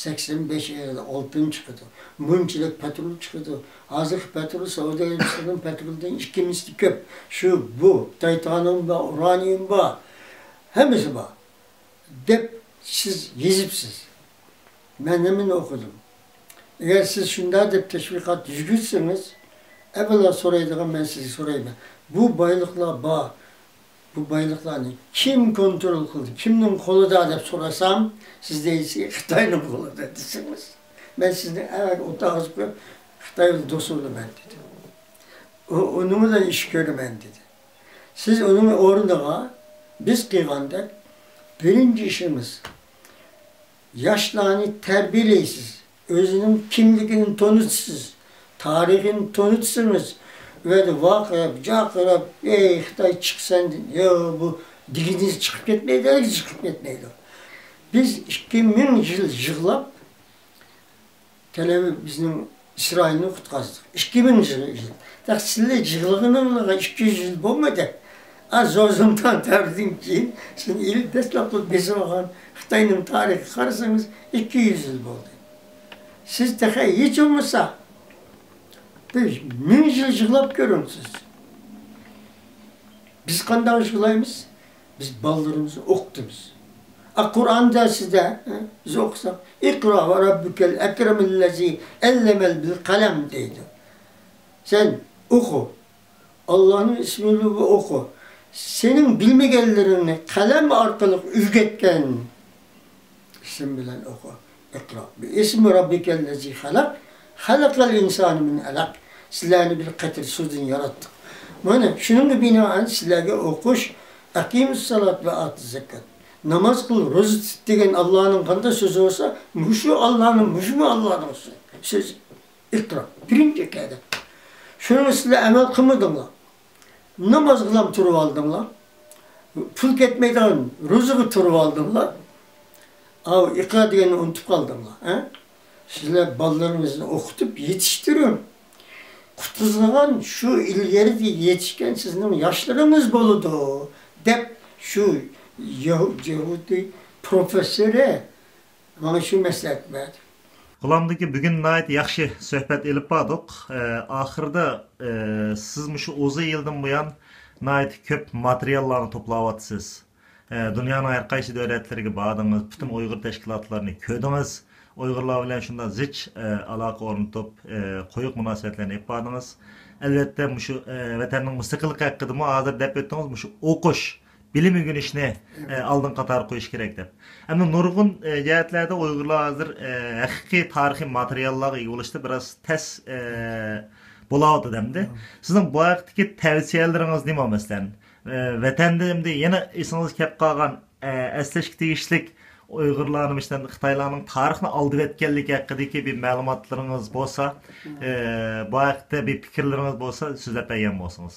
سەكسەن بەش يىل ئالتۇن چىقىدۇ. مۇنچىلىك پەترول چىقىدۇ. ھازىرقى پەترول سەئۇدى ئەرەبىستانىنىڭ پەترولىدىن ئىككى مىسلى كۆپ. شۇ، بۇ، تىتانىيۇم بار، ئۇرانىيۇم بار. ھەممىسى بار. دەپ سىز يېزىپسىز. مەن ھەممىنى ئوقۇدۇم. ئەگەر سىز شۇنداق دەپ تەشۋىقات يۈرگۈزسىڭىز، ئەۋۋەلا سورايدىغان مەن سىزگە سورايمەن. بۇ بايلىقلار بار. بۇ بايلىقلارنى كىم كونترول قىلدى؟ كىمنىڭ قولىدا دەپ سورىسام، سىز دەيسىز، خىتاينىڭ قولىدا دېسىڭىز، مەن سىزنى ئەۋەل ئوتاققا قويۇپ، خىتاي بىلەن دوست بولىمەن دېدى. ئۇ، ئۇنىڭ بىلەن ئىش كۆرىمەن دېدى. سىز ئۇنىڭ ئورنىغا بىز قىلغاندەك بىرىنچى ئىشىمىز، ياشلارنى تەربىيەلەيسىز، ئۆزىنىڭ كىملىكىنى تونۇتىسىز، تارىخىنى تونۇتسىڭىز، ئۇ يەردە ۋارقىراپ، جارقىراپ، «ئەي خىتاي، چىق سەندىن، يا بۇ دېگىنىڭىز چىقىپ كەتمەيدۇ، ھەرگىز چىقىپ كەتمەيدۇ.» بىز ئىككى مىڭ يىل يىغلاپ، تەلەبى بىزنىڭ ئىسرائىلنى قۇتقۇزدۇق. ئىككى مىڭ يىل. تېخى سىلەر يىغلىغىنىڭلارغا ئىككى يۈز يىل بولمىدى. ئا، زوزۇمتان دەۋرىدىن كېيىن سىز ئىلى دەسلەپتە بېسىۋالغان خىتاينىڭ تارىخىغا قارىسىڭىز، ئىككى يۈز يىل بولدى. سىز تېخى ھېچ بولمىسا بىر مىڭ يىل يىغلاپ كۆرۈڭ سىز. بىز قانداق يىغلايمىز؟ بىز بالىلىرىمىزنى ئوقۇتىمىز. ئا، قۇرئاندا سىزدە، ھە، بىز ئوقۇساق، «ئىقرا ۋە رەببۇكەل ئەكرەمۇللەزى ئەللەمە بىل قەلەم» دەيدۇ. سەن ئوقۇ. ئاللانىڭ ئىسمى بىلەن ئوقۇ. سېنىڭ بىلمىگەنلىرىڭنى قەلەم ئارقىلىق ئۆگەتكەن ئىسىم بىلەن ئوقۇ. ئىقرا بىئىسمى رەببىكەللەزى خەلەق، خەلەقەل ئىنسانە مىن ئەلەق. سىلەرنى بىر قېتىر سۇدىن ياراتتۇق. مانا شۇنىڭغا بىنائەن سىلەرگە ئوقۇش، ئەقىمۇسسالات ۋە ئاتىز زەكات. ناماز قىل، روزا تۇت دېگەن ئاللانىڭ قانداق سۆزى بولسا، مۇشۇ ئاللانىڭ، مۇشۇمۇ ئاللانىڭ سۆزى. ئىقرا. بىرىنچى قەدەم. شۇنىڭغا سىلەر ئەمەل قىلمىدىڭلار. نامازغىلا تۇرۇۋالدىڭلار. پۇل كەتمەيدىغان روزىغا تۇرۇۋالدىڭلار. ئاۋۇ ئىقرا دېگەننى ئۇنتۇپ قالدىڭلار، ھە؟ سىلەر بالىلىرىڭىزنى ئوقۇتۇپ يېتىشتۈرۈڭ. قۇتقۇزغان شۇ ئىلگىرىدە يېتىشكەن سىزنىڭ ياشلىرىڭىز بولىدۇ، دەپ شۇ يەھۇ-، يەھۇدىي پروفېسسورى ماڭا شۇ مەسلىھەت بەردى. غۇلامدىكى بۈگۈن ناھايىتى ياخشى سۆھبەت ئېلىپ باردۇق. ئە، ئاخىرىدا، ئە، سىز مۇشۇ ئۇزۇن يىلدىن بۇيان ناھايىتى كۆپ ماتېرىياللارنى توپلاۋاتىسىز. ئە، دۇنيانىڭ ھەر قايسى دۆلەتلىرىگە باردىڭىز، پۈتۈن ئۇيغۇر تەشكىلاتلىرىنى كۆردىڭىز. ئۇيغۇرلار بىلەن شۇنداق زىچ، ئە، ئالاقە ئورنىتىپ، ئە، قويۇق مۇناسىۋەتلەرنى ئېلىپ باردىڭىز. ئەلۋەتتە، مۇشۇ، ئە، ۋەتەننىڭ مۇستەقىللىقى ھەققىدىمۇ ھازىر دەپ ئۆتتىڭىز، مۇشۇ ئوقۇش، بىلىم ئۆگىنىشنى، ئە، ئالدىنقى قاتارغا قويۇش كېرەك دەپ. ئەمما نۇرغۇن، ئە، جەھەتلەردە ئۇيغۇرلار ھازىر، ئە، ھەقىقىي تارىخىي ماتېرىياللارغا ئىگە بولۇشتا بىراز تەس، ئە، بولاۋاتىدۇ ئەمدى. سىزنىڭ بۇ ھەقتىكى تەۋسىيەلىرىڭىز نېمە، مەسىلەن؟ ئە، ۋەتەندە ئەمدى يەنە ئېسىڭىزگە كەپ قالغان، ئە، ئەسلەشكە تېگىشلىك ئۇيغۇرلارنى، مەسىلەن، خىتايلارنىڭ تارىخنى ئالدىۋەتكەنلىكى ھەققىدىكى بىر مەلۇماتلىرىڭىز بولسا، ئە، بۇ ھەقتە بىر پىكىرلىرىڭىز بولسا سۆزلەپ بەرگەن بولسىڭىز.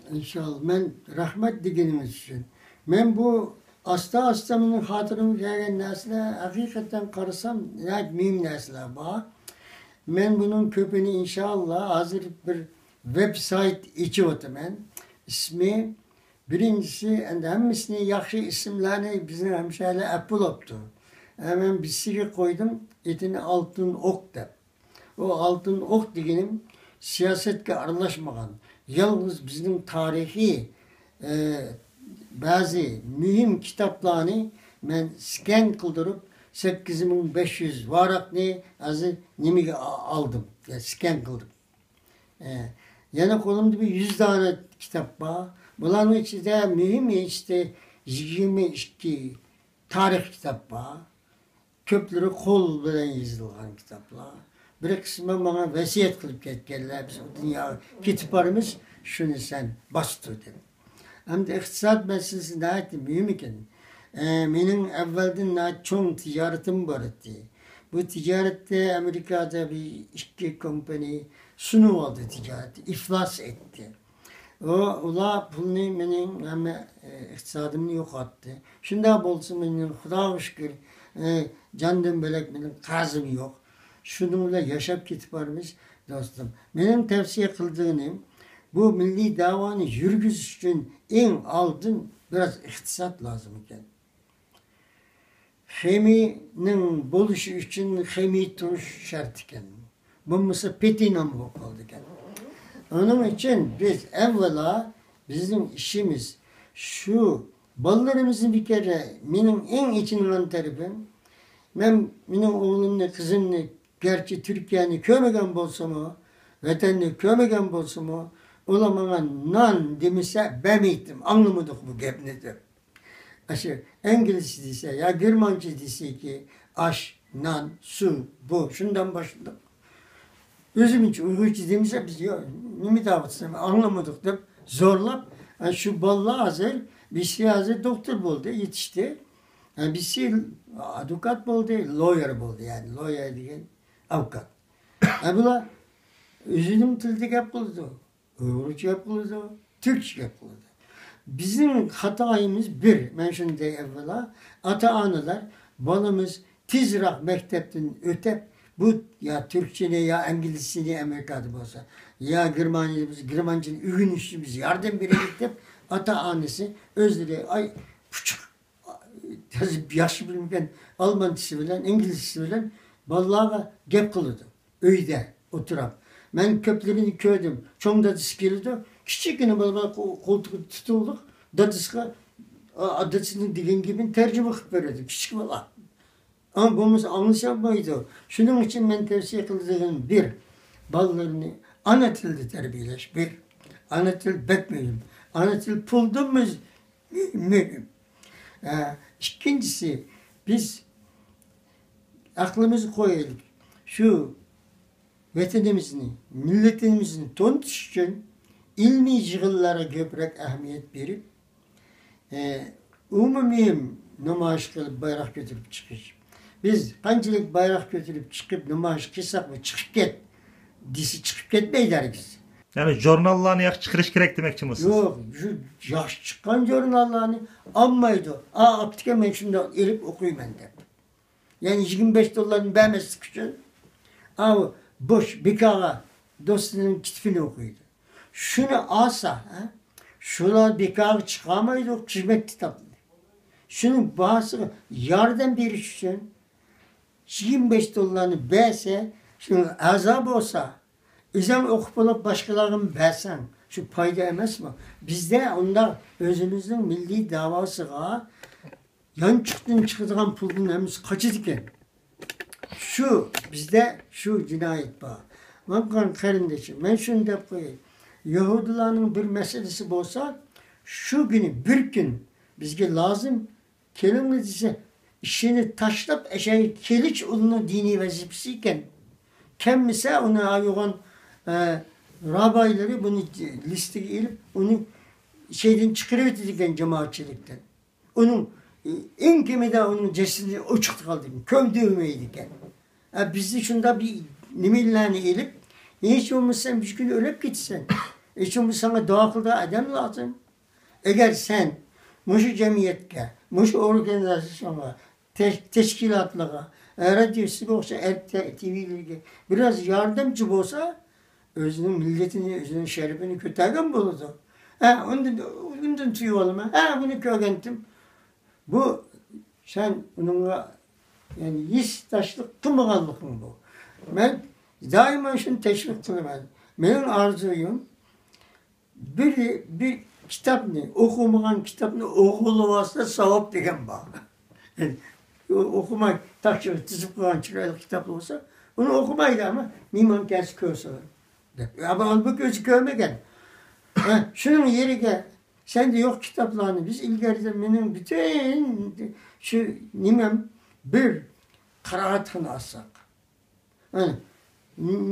ئىنشاللا، مەن رەھمەت دېگىنىڭىز ئۈچۈن. مەن بۇ ئاستا-ئاستا مېنىڭ خاتىرەمگە كەلگەن نەرسىلەر، ھەقىقەتەن قارىسام، ناھايىتى مۇھىم نەرسىلەر بار. مەن بۇنىڭ كۆپىنى، ئىنشاللا، ھازىر بىر ۋېبسايت ئېچىۋاتىمەن. ئىسمى، بىرىنچىسى، ئەمدى ھەممىسىنى، ياخشى ئىسىملەرنى بىزنىڭ ھەمشەھەرلەر ئەپ بولۇپتۇ. ئە، مەن بىرسىگە قويدۇم، ئېتىنى ئالتۇن ئوق دەپ. ئۇ ئالتۇن ئوق دېگىنىم سىياسەتكە ئارىلاشمىغان، يالغۇز بىزنىڭ تارىخىي، ئە، بەزى مۇھىم كىتابلارنى مەن سكەن قىلدۇرۇپ، سەككىز مىڭ بەش يۈز ۋاراقنى ھازىر نېمىگە ئا-، ئالدىم، يا سكەن قىلدىم. ئە، يەنە قولۇمدا بىر يۈز دانە كىتاب بار. بۇلارنىڭ ئىچىدە مۇھىم ھېچتە يىگىرمە ئىككى تارىخ كىتاب بار. كۆپلىرى قول بىلەن يېزىلغان كىتابلار. بىر قىسمى ماڭا ۋەسىيەت قىلىپ كەتكەنلەر، بىز ئۇ دۇنياغا كېتىپ بارىمىز، شۇنى سەن باستۇر دەپ. ئەمدى ئىقتىساد مەسىلىسى ناھايىتى مۇھىم ئىكەن. ئە، مېنىڭ ئەۋۋەلدىن ناھايىتى چوڭ تىجارىتىم بار ئىدى. بۇ تىجارەتتە ئەمېرىكادا بىر ئىككى كومپانىيە سۇنۇۋالدى تىجارەتنى، ئىفلاس ئەتتى. ئۇ، ئۇلار پۇلنى مېنىڭ ھەممە، ئى، ئىقتىسادىمنى يوقاتتى. شۇنداق بولسىمۇ، مېنىڭ خۇداغا شۈكۈر، ئى، جاندىن بۆلەك مېنىڭ قەرزىم يوق. شۇنىڭ بىلەن ياشاپ كېتىپ بارىمىز، دوستۇم. مېنىڭ تەۋسىيە قىلىدىغىنىم، بۇ مىللىي دەۋانى يۈرگۈزۈش ئۈچۈن ئەڭ ئالدىن بىراز ئىقتىساد لازىم ئىكەن. خېمىينىڭ بولۇشى ئۈچۈن خېمىي تۇرۇش شەرت ئىكەن. بولمىسا پېتى نان بولۇپ قالىدىكەن. ئۇنىڭ ئۈچۈن بىز ئەۋۋەلا بىزنىڭ ئىشىمىز شۇ بالىلىرىمىزنى بىر كەرە مېنىڭ ئەڭ ئېچىنغان تەرىپىم، مەن مېنىڭ ئوغلۇمنى، قىزىمنى گەرچە تۈركىيەنى كۆرمىگەن بولسىمۇ، ۋەتەننى كۆرمىگەن بولسىمۇ، ئۇلار ماڭا نان دېمىسە بەرمەيتتىم، ئاڭلىمىدۇق بۇ گەپنى دەپ. ئاشۇ ئىنگلىزچە دېسە يا گېرمانچە دېسىكى، ئاش، نان، سۇ، بۇ، شۇنداق باشلىدۇق. ئۆزىمىزچە ئۇيغۇرچە دېمىسە، بىز، يا، نېمە دەۋاتىسەن، ئاڭلىمىدۇق دەپ زورلاپ، ئە، شۇ بالىلار ھازىر، بىرسى ھازىر دوكتور بولدى، يېتىشتى. ئە، بىرسى ئادۋوكات بولدى، لويېر بولدى، يەنى لويېر دېگەن ئاۋوكات. ئە، بۇلار ئۆزىنىڭ تىلىدا گەپ قىلىدۇ. ئۇيغۇرچە گەپ قىلىدۇ، تۈركچە گەپ قىلىدۇ. بىزنىڭ خاتايىمىز بىر، مەن شۇنى دەي ئەۋۋەلا، ئاتا-ئانىلار بالىمىز تېزراق مەكتەپتىن ئۆتەپ، بۇ يا تۈركچىنى، يا ئىنگلىزچىنى ئامېرىكادا بولسا، يا گېرمانىيەدە بولسا، گېرمانچىنى ئۆگىنىشىمىز ياردەم بېرەيلىك دەپ، ئاتا-ئانىسى ئۆزلىرى، ئاي، پۇچۇق ياخشى بىلمىگەن ئالمانچىسى بىلەن، ئىنگلىزچىسى بىلەن بالىلارغا گەپ قىلىدۇ. ئۆيدە ئولتۇرۇپ. مەن كۆپلىرىنى كۆردۈم. چوڭ دادىسى كېلىدۇ، كىچىككىنە بالىلار قو-، قولتۇقىدا تۇتۇقلۇق، دادىسىغا، ئا، دادىسىنىڭ دېگەن گېپىنى تەرجىمە قىلىپ بېرىدۇ، كىچىك بالا. ئەمما بولمىسا ئاڭلىشالمايدۇ. شۇنىڭ ئۈچۈن مەن تەۋسىيە قىلىدىغىنىم بىر، بالىلىرىنى ئانا تىلدا تەربىيەلەش، بىر. ئانا تىل بەك مۇھىم. ئانا تىل پۇلدىنمۇ مۇھىم. ئە، ئىككىنچىسى، بىز ئەقلىمىزگە قويايلى. شۇ ۋەتىنىمىزنى، مىللىتىمىزنى تونۇتۇش ئۈچۈن ئىلمىي يىغىنلارغا كۆپرەك ئەھمىيەت بېرىپ، ئە، ئومۇمىي نامايىش قىلىپ، بايراق كۆتۈرۈپ چىقىش. بىز قانچىلىك بايراق كۆتۈرۈپ چىقىپ نامايىش قىلساقمۇ، چىقىپ كەت دېسە، چىقىپ كەتمەيدۇ ھەرگىز. يەنى ژۇرناللارنى ياخشى چىقىرىش كېرەك دېمەكچىمۇ سىز؟ يوق، شۇ ياخشى چىققان ژۇرناللارنى ئالمايدۇ. ئا، ئاپتىكەن، مەن شۇنداق ئېلىپ ئوقۇيمەن دەپ. يەنى يىگىرمە بەش دوللارنى بەرمەسلىك ئۈچۈن، ئاۋۇ بوش بىكارغا دوستىنىڭ كىتابىنى ئوقۇيدۇ. شۇنى ئالسا، ھە، شۇلار بىكارغا چىقارمايدۇ قىممەت كىتابنى. شۇنىڭ باھاسىغا ياردەم بېرىش ئۈچۈن يىگىرمە بەش دوللارنى بەرسە، شۇنىڭ ئەزا بولسا، ئۆزۈڭ ئوقۇپ بولۇپ باشقىلارغىمۇ بەرسەڭ، شۇ پايدا ئەمەسمۇ؟ بىزدە ئۇنداق ئۆزىمىزنىڭ مىللىي داۋاسىغا يانچۇقتىن چىقىدىغان پۇلدىن ھەممىسى قاچىدىكەن. شۇ، بىزدە شۇ جىنايەت بار. ماڭا قاراڭ قېرىندىشىم، مەن شۇنى دەپ قوياي. يەھۇدىيلارنىڭ بىر مەسىلىسى بولسا، شۇ كۈنى بىر كۈن بىزگە لازىم، كېلىڭلار دېسە، ئىشىنى تاشلاپ ئەشەگە كېلىش ئۇلىنىڭ دىنىي ۋەزىپىسى ئىكەن. كەلمىسە، ئۇنى يوغان، ئە، راھىبلىرى بۇنى لىستىگە ئېلىپ، ئۇنى شەيدىن چىقىرىۋېتىدىكەن جامائەتچىلىكتىن. ئۇنىڭ، ئىڭ كېمىدە ئۇنىڭ جەسىتى ئوچۇقتا قالىدىكەن، كۆمدۈرمەيدىكەن. ئە، بىزدە شۇنداق بىر نېمىلەرنى ئېلىپ، ھېچ بولمىسا سەن بىر كۈنى ئۆلۈپ كېتىسەن. ھېچ بولمىسا ساڭا دۇئا قىلىدىغان ئادەم لازىم. ئەگەر سەن مۇشۇ جەمئىيەتكە، مۇشۇ ئورگانىزاتسىيەگە، تەش-، تەشكىلاتلارغا، ئە، رادىيو سىزگە ئوخشاش ئەرك تە-، تىۋىلەرگە بىراز ياردەمچى بولسا، ئۆزىنىڭ مىللىتىنى، ئۆزىنىڭ شەرىپىنى كۆتەرگەن بولىدۇ. ھە، ئۇندىن، ئۇندىن تۇيۇۋالىمەن. ھە، بۇنى كۆرگەنتىم. بۇ سەن ئۇنىڭغا، يەنى ھېسداشلىق قىلمىغانلىقىڭ بۇ. مەن دائىما شۇنى تەشۋىق قىلىمەن. مېنىڭ ئارزۇيۇم، بىر، بىر كىتابنى، ئوقۇمىغان كىتابنى ئوغۇرلىۋالسا ساۋاب دېگەن بار. ئۇ ئوقۇماي، تاپشۇرۇق تىزىپ قويغان چىرايلىق كىتاب بولسا، ئۇنى ئوقۇمايدۇ، ئەمما مېھمان كەلسە كۆرسۇن دەپ. ئەمما ھالبۇكى ئۆزى كۆرمىگەن. ھە، شۇنىڭ يېرىگە سەندە يوق كىتابلارنى بىز ئىلگىرىدە مېنىڭ پۈتۈن شۇ نېمەم بىر قىرائەتخانا ئاچساق. ئەنە،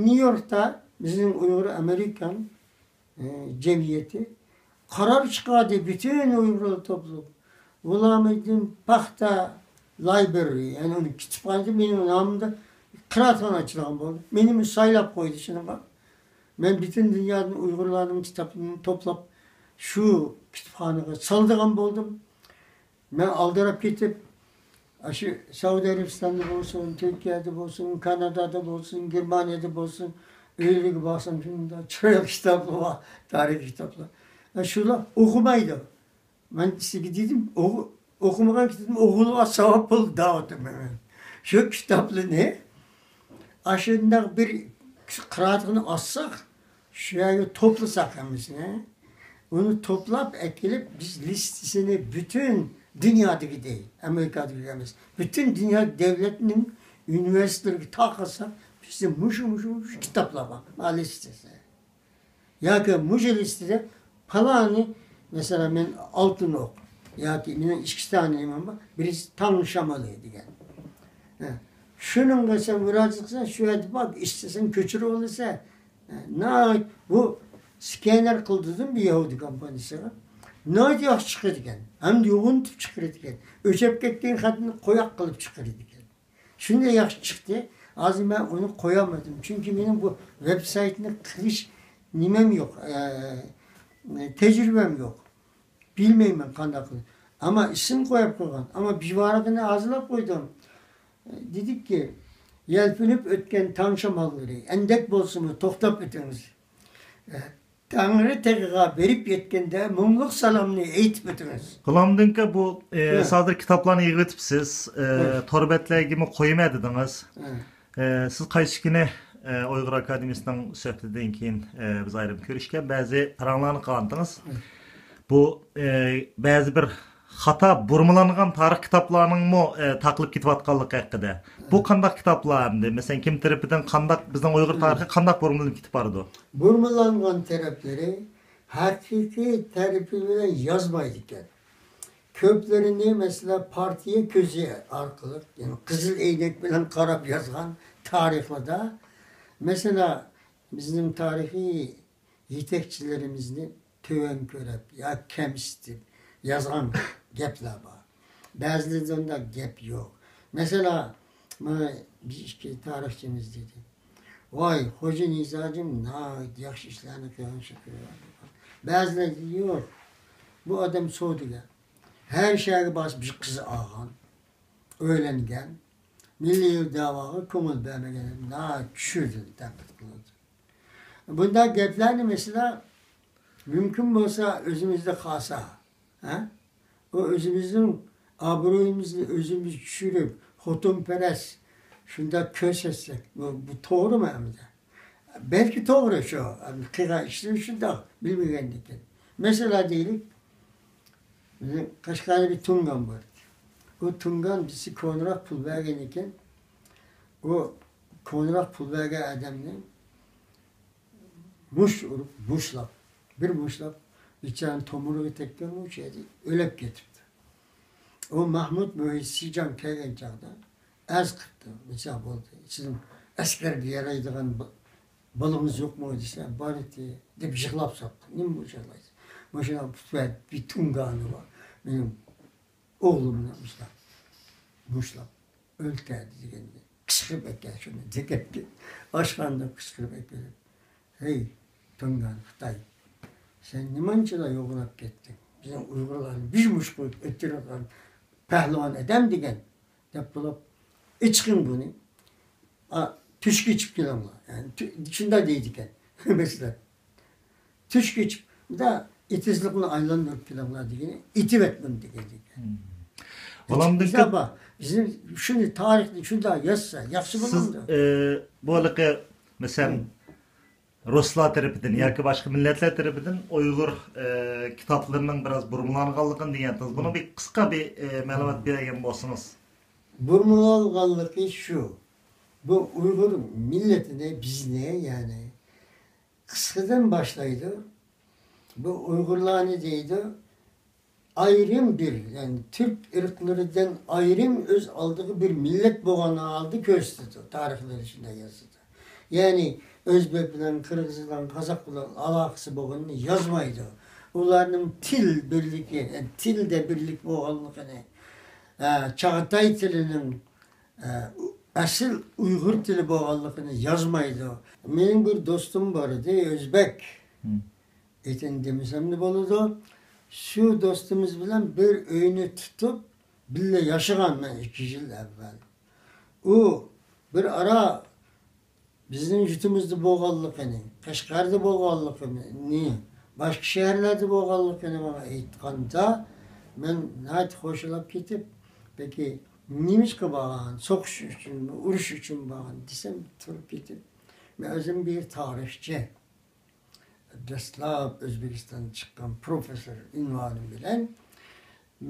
نيۇ يوركتا بىزنىڭ ئۇيغۇر ئامېرىكان، ئە، جەمئىيىتى قارار چىقاردى، پۈتۈن ئۇيغۇرلارنى توپلاپ، غۇلامىدىن پاختا لايبرېرى، يەنى ئۇنىڭ كۇتۇپخانىسى مېنىڭ نامىمدا قىرائەتخانا ئاچىدىغان بولدى. مېنىمۇ سايلاپ قويدى شۇنىڭغا. مەن پۈتۈن دۇنيادىن ئۇيغۇرلارنىڭ كىتابىنى توپلاپ، شۇ كۇتۇپخانىغا سالىدىغان بولدۇم. مەن ئالدىراپ كېتىپ، ئاشۇ سەئۇدى ئەرەبىستاندا بولسۇن، تۈركىيەدە بولسۇن، كانادادا بولسۇن، گېرمانىيەدە بولسۇن، ئۆيلىرىگە بارسام، شۇنداق چىرايلىق كىتابلار بار، تارىخىي كىتابلار. ئە، شۇلار ئوقۇمايدۇ. مەن سىزگە دېدىم، ئوقۇ-، ئوقۇمىغان كىتابنى ئوقۇغىلى ساۋاب بولدى دەۋاتىمەن مەن. شۇ كىتابلارنى ئاشۇنداق بىر قىرائەتخانا ئاچساق، شۇ يەرگە توپلىساق ھەممىسىنى، ئۇنى توپلاپ ئەكېلىپ، بىز لىستىسىنى پۈتۈن دۇنيادىكى دەي، ئامېرىكادىكى ئەمەس، پۈتۈن دۇنيا دۆلەتنىڭ ئۇنىۋېرسىتېتلىرىگە تارقاتساق، بىزدە مۇشۇ، مۇشۇ، مۇشۇ كىتابلار بار، مانا لىستىسى. ياكى مۇشۇ لىستىدە پالانى، مەسىلەن، مەن ئالتۇن ئوق ياكى مېنىڭ ئىككى دانە نېمەم بار، بىرسى تاڭ شامىلى دېگەن. ھە. شۇنىڭغا سەن مۇراجىئەت قىلساڭ، شۇ يەردە بار، ئىستىسەڭ كۆچۈرۈۋالىسەن. ھە، ناھايىتى بۇ سكېنېر قىلدىم بۇ يەھۇدىي كومپانىيىسىغا. ناھايىتى ياخشى چىقىدىكەن. ھەم يوغىنىتىپ چىقىرىدىكەن. ئۆچۈپ كەتكەن خەتنى قوياق قىلىپ چىقىرىدىكەن. شۇنداق ياخشى چىقتى. ھازىر مەن ئۇنى قويالمىدىم. چۈنكى مېنىڭ بۇ ۋېبسايتنى قىلىش نېمەم يوق، ئە، تەجرىبەم يوق. بىلمەيمەن قانداق قىلىپ. ئەمما ئىسىم قويۇپ قويغان. ئەمما بىر ۋارىقىنى ھازىرلاپ قويدۇم. دېدىككى، يەلپۈنۈپ ئۆتكەن تاڭ شاماللىرى، ئەندەك بولسىمۇ توختاپ ئۆتىمىز. تەڭرى تېغىغا بېرىپ يەتكەندە، مۇڭلۇق سالامنى ئېيتىپ ئۆتىمىز. غۇلامىدىن ئاكا، بۇ، ئە، ھە. سىز ھازىر كىتابلارنى يىغىۋېتىپسىز، ئە، ھە. تور بەتلەرگىمۇ قويىمەن دېدىڭىز. ھە. ئە، سىز قايسى كۈنى، ئە، ئۇيغۇر ئاكادېمىيىسىنىڭ سۆھبىتىدىن كېيىن، ئە، بىز ئايرىم كۆرۈشكەن بەزى پاراڭلارنى قىلغانتىڭىز. ھە. بۇ، ئە، بەزى بىر خاتا بۇرمىلانغان تارىخ كىتابلارنىڭمۇ، ئە، تاقىلىپ كېتىۋاتقانلىقى ھەققىدە. بۇ قانداق كىتابلار ئەمدى؟ مەسىلەن، كىم تەرىپىدىن قانداق، بىزنىڭ ئۇيغۇر تارىخى قانداق بۇرمىلىنىپ كېتىپ بارىدۇ؟ بۇرمىلانغان تەرەپلىرى ھەقىقىي تەرىپى بىلەن يازمايدىكەن. كۆپلىرىنى، مەسىلەن، پارتىيە كۆزى ئارقىلىق، يەنى قىزىل ئەينەك بىلەن قاراپ يازغان تارىخلاردا، مەسىلەن، بىزنىڭ تارىخىي يېتەكچىلىرىمىزنى تۆۋەن كۆرۈپ ياكى كەمسىتىپ يازغان گەپلەر بار. بەزىلىرىدە ئۇنداق گەپ يوق. مەسىلەن، مانا بىر ئىككى تارىخچىمىز دېدى، ۋاي، خوجا نىزاجىم ناھايىتى ياخشى ئىشلارنى قىلغان شۇ. بەزىلەر دېدى، يوق، بۇ ئادەم سودىگەر. ھەر شەھەرگە بارسا بىر قىز ئالغان، ئۆيلەنگەن، مىللىي دەۋاغا كۆڭۈل بەرمىگەن، ناھايىتى چۈشۈردى، تەنقىد قىلدى. بۇنداق گەپلەرنى، مەسىلەن، مۇمكىن بولسا ئۆزىمىزدە قالسا، ھە؟ ئۇ ئۆزىمىزنىڭ ئابرۇيىمىزنى ئۆزىمىز چۈشۈرۈپ، خوتۇنپەرەس شۇنداق كۆرسەتسەك، بۇ، بۇ توغرىمۇ ئەمدى؟ بەلكى توغرا شۇ. قىلغان ئىشلىرى شۇنداق، بىلمىگەندىكىن. مەسىلەن، دەيلىك، بىزنىڭ قەشقەردە بىر تۇڭگان بار. ئۇ تۇڭگان بىزگە كونىراق پۇل بەرگەن ئىكەن. ئۇ كونىراق پۇل بەرگەن ئادەمنى مۇشت ئۇرۇپ، مۇشتلاپ، بىر مۇشتلاپ، بىچارىنىڭ تومۇرىغا تەگكەن، ئۇ شۇ يەردە ئۆلۈپ كېتىپتۇ. ئۇ مەھمۇد مۇھىت سىجاڭ كەلگەن چاغدا ئەرز قىپتۇ، مۇشۇنداق بولدى، سىزنىڭ ئەسكەرگە يارايدىغان با-، بالىڭىز يوقمۇ دېسە، بار ئىدى دەپ يىغلاپ ساپتۇ. نېمە بۇ يىغلايسىز؟ مۇشۇنداق بىر تۇڭگانى بار، مېنىڭ ئوغلۇمنى مۇشۇنداق مۇشتلاپ ئۆلتۈردى دېگەندە، قىچقىرىپ ئەكەل شۇنى دېگەنكى، ئاشخانىدىن قىچقىرىپ ئەكېلىپ، ھەي، تۇڭگان خىتاي، سەن نېمانچىلا يوغىناپ كەتتىڭ؟ بىزنىڭ ئۇيغۇرلارنى بىر مۇشت قويۇپ ئۆلتۈرۈۋاتقان پەھلىۋان ئادەم دېگەن، دەپ بولۇپ، ئېچىقىڭ بۇنى. ئا، تۈشكە ئېچىپ كېلىڭلار. يەنى، تۈ-، شۇنداق دەيدىكەن. مەسىلەن، تۈشكە ئېچىپ، مۇنداق ئېتىزلىقنى ئايلاندۇرۇپ كېلىڭلار دېگىنى، ئېتىۋەت بۇنى دېگەن. مم. بالامدىن كىتاب كۆپ بار. بىزنىڭ شۇنى، تارىخنى شۇنداق يازسا ياخشى سىز، بولامدۇ؟ ئى، بۇ ھېلىقى، مەسىلەن، مم. رۇسلار تەرىپىدىن ياكى باشقا مىللەتلەر تەرىپىدىن ئۇيغۇر، ئى، كىتابلىرىنىڭ بىراز بۇرمىلانغانلىقىنى دېگەن گەپتىڭىز. بۇنىڭ بىر قىسقا بىر، ئى، مەلۇمات بېرەلىگەن بولسىڭىز. بۇرمىلانغانلىقى شۇ. بۇ ئۇيغۇر مىللىتىنى، بىزنى، يەنى، قىسقىدىن باشلايدۇ. بۇ ئۇيغۇرلارنى دەيدۇ. ئايرىم بىر، يەنى تۈرك ئىرقلىرىدىن ئايرىم ئۆز ئالدىغا بىر مىللەت بولغان ھالدا كۆرسىتىدۇ، تارىخلىرى شۇنداق يازىدۇ. يەنى ئۆزبېك بىلەن، قىرغىز بىلەن، قازاق بىلەن ئالاقىسى بولغىنىنى يازمايدۇ. ئۇلارنىڭ تىل بىرلىكى، يەنى تىلدە بىرلىك بولغانلىقىنى، ئە، چاغاتاي تىلىنىڭ، ئە، ئەسلى ئۇيغۇر تىلى بولغانلىقىنى يازمايدۇ. مېنىڭ بىر دوستۇم بار ئىدى، ئۆزبەك. مم. ئېتىنى دېمىسەممۇ بولىدۇ. شۇ دوستىمىز بىلەن بىر ئۆينى تۇتۇپ، بىللە ياشىغان مەن ئىككى يىل ئەۋۋەل. ئۇ بىر ئارا بىزنىڭ يۇرتىمىزدا بولغانلىقىنى، قەشقەردە بولغانلىقىنى، باشقا شەھەرلەردە بولغانلىقىنى ماڭا ئېيتقاندا، مەن ناھايىتى خۇشاللىنىپ كېتىپ، بەكى نېمىشقا بارغان، سوقۇش ئۈچۈنمۇ، ئۇرۇش ئۈچۈن بارغان دېسەم، تۇرۇپ كېتىپ، مەن ئۆزۈم بىر تارىخچى. دەسلەپ ئۆزبېكىستاندىن چىققان پروفېسسور ئۇنۋانى بىلەن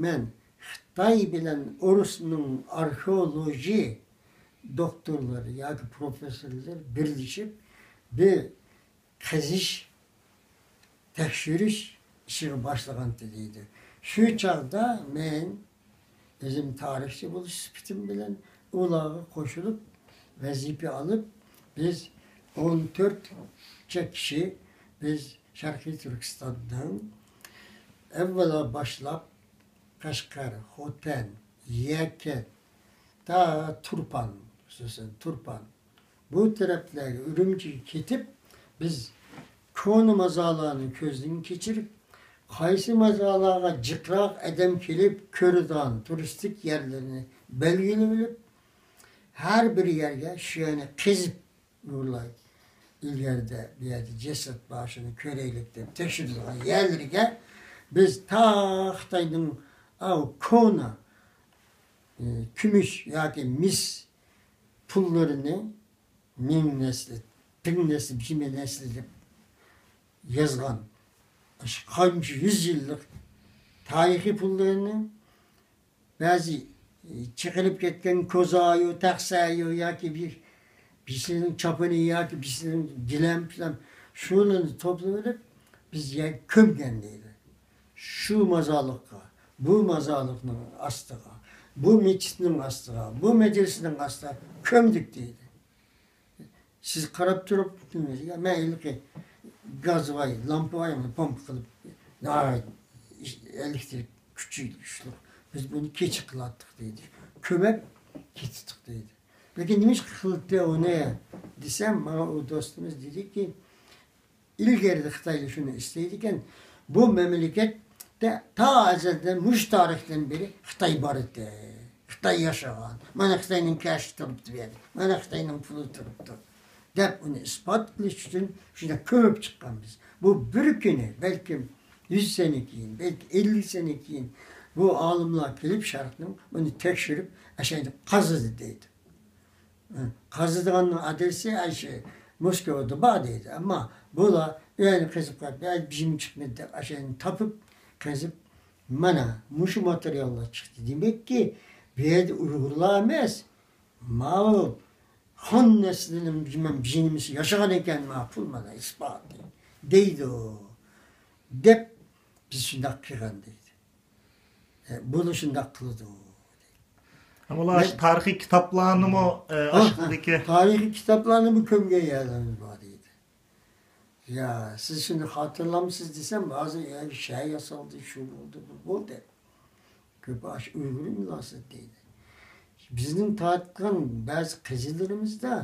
مەن خىتاي بىلەن ئورۇسنىڭ ئارخېئولوگىيە دوكتورلىرى ياكى پروفېسسورلىرى بىرلىشىپ بىر قېزىش، تەكشۈرۈش ئىشىغا باشلىغانتى دەيدۇ. شۇ چاغدا مەن ئۆزۈم تارىخچى بولۇش سۈپىتىم بىلەن ئۇلارغا قوشۇلۇپ ۋەزىپە ئالىپ، بىز ئون تۆتچە كىشى، بىز شەرقىي تۈركىستاننىڭ ئەۋۋەلا باشلاپ قەشقەر، خوتەن، يەكەن، تا تۇرپان، خۇسۇسەن تۇرپان، بۇ تەرەپلەرگە، ئۈرۈمچىگە كېتىپ، بىز كونا مازارلارنى كۆزدىن كەچۈرۈپ، قايسى مازارلارغا جىقراق ئادەم كېلىپ كۆرىدىغان تۇرىستىك يەرلىرىنى بەلگىلىۋېلىپ، ھەر بىر يەرگە شۇ يەرنى قېزىپ، ئۇيغۇرلار ئىلگىرىدە بۇ يەردە جەسەت بار، شۇنى كۆرەيلىك دەپ تەكشۈرىدىغان يەرلىرىگە بىز تا خىتاينىڭ ئاۋۇ كونا، ئى، كۈمۈش ياكى مىس پۇللىرىنى مىڭ نەسلى، پىڭ نەسلى، بىمە نەسلى دەپ يازغان، شۇ قانچە يۈز يىللىق تارىخىي پۇللىرىنى، بەزى، ئى، چېقىلىپ كەتكەن كوزايۇ، تەخسەيۇ ياكى بىر، بىرسىنىڭ چاپىنى ياكى بىرسىنىڭ گىلەم پىلەن، شۇلارنى توپلىۋېلىپ، بىز يەرگە كۆمگەن دەيدۇ. شۇ مازارلىققا، بۇ مازارلىقنىڭ ئاستىغا، بۇ مەسچىتنىڭ ئاستىغا، بۇ مەدرىسىنىڭ ئاستىغا كۆمدۇق دەيدۇ. سىز قاراپ تۇرۇپ، مەن ھېلىقى گازۋاي، لامپىۋاي پومپا قىلىپ، ناھايىتى ئېلېكتىرىك كۈچى كۈچلۈك. بىز بۇنى كېچە قىلاتتۇق دەيدۇ. كۆمۈپ كېتىتتۇق دەيدۇ. لېكىن نېمىشقا قىلدى ئۇنى دېسەم، ماڭا ئۇ دوستىمىز دېدىكى، ئىلگىرىدە خىتايلار شۇنى ئىستەيدىكەن، بۇ مەملىكەتتە تا ئەزەلدىن، مۇشۇ تارىختىن بېرى خىتاي بار ئىدى. خىتاي ياشىغان. مانا خىتاينىڭ كەشى تۇرۇپتۇ بۇ يەردە. مانا خىتاينىڭ پۇلى تۇرۇپتۇ. دەپ ئۇنى ئىسپات قىلىش ئۈچۈن شۇنداق كۆمۈپ چىققان بىز. بۇ بىر كۈنى، بەلكىم يۈز سەنە كېيىن، بەلكى ئەللىك سەنە كېيىن بۇ ئالىملار كېلىپ شەرقنىڭ ئۇنى تەكشۈرۈپ، ئەشەندە قازىدى دەيدۇ. قازىدىغاننىڭ ئادرېسى ئاشۇ موسكۋادا بار دەيدۇ. ئەمما بۇلار ئۆينى قېزىپ قويۇپ، بىر بىزمۇ چىقمىدى دەپ ئاشۇنى تاپىپ، قېزىپ، مانا مۇشۇ ماتېرىياللار چىقتى. دېمەككى، بۇ يەردە ئۇيغۇرلار ئەمەس، ماۋۇ خان نەسلىنىڭ بىزنىڭ بىزنىمىز ياشىغان ئىكەن، ماقۇل، مانا ئىسپاتى دەيدۇ، دەپ بىز شۇنداق قىلغان دەيدۇ. ئە، بۇلار شۇنداق قىلىدۇ. ئەمما ئۇلار مەن تارىخىي كىتابلارنىمۇ، ئە، ھا، ئاشۇندىكى ھا، تارىخىي كىتابلارنىمۇ كۆمگەن يەرلىرىمىز بار دەيدۇ. يا، سىز شۇنى خاتىرىلەمسىز دېسەم، ھازىر ئۇ يەرگە شەھەر ياسالدى، شۇ بولدى، بۇ بولدى. كۆپ ئاشۇ ئۇيغۇر ئىملاسى دەيدۇ. بىزنىڭ تارتقان بەزى قېزىلىرىمىزدا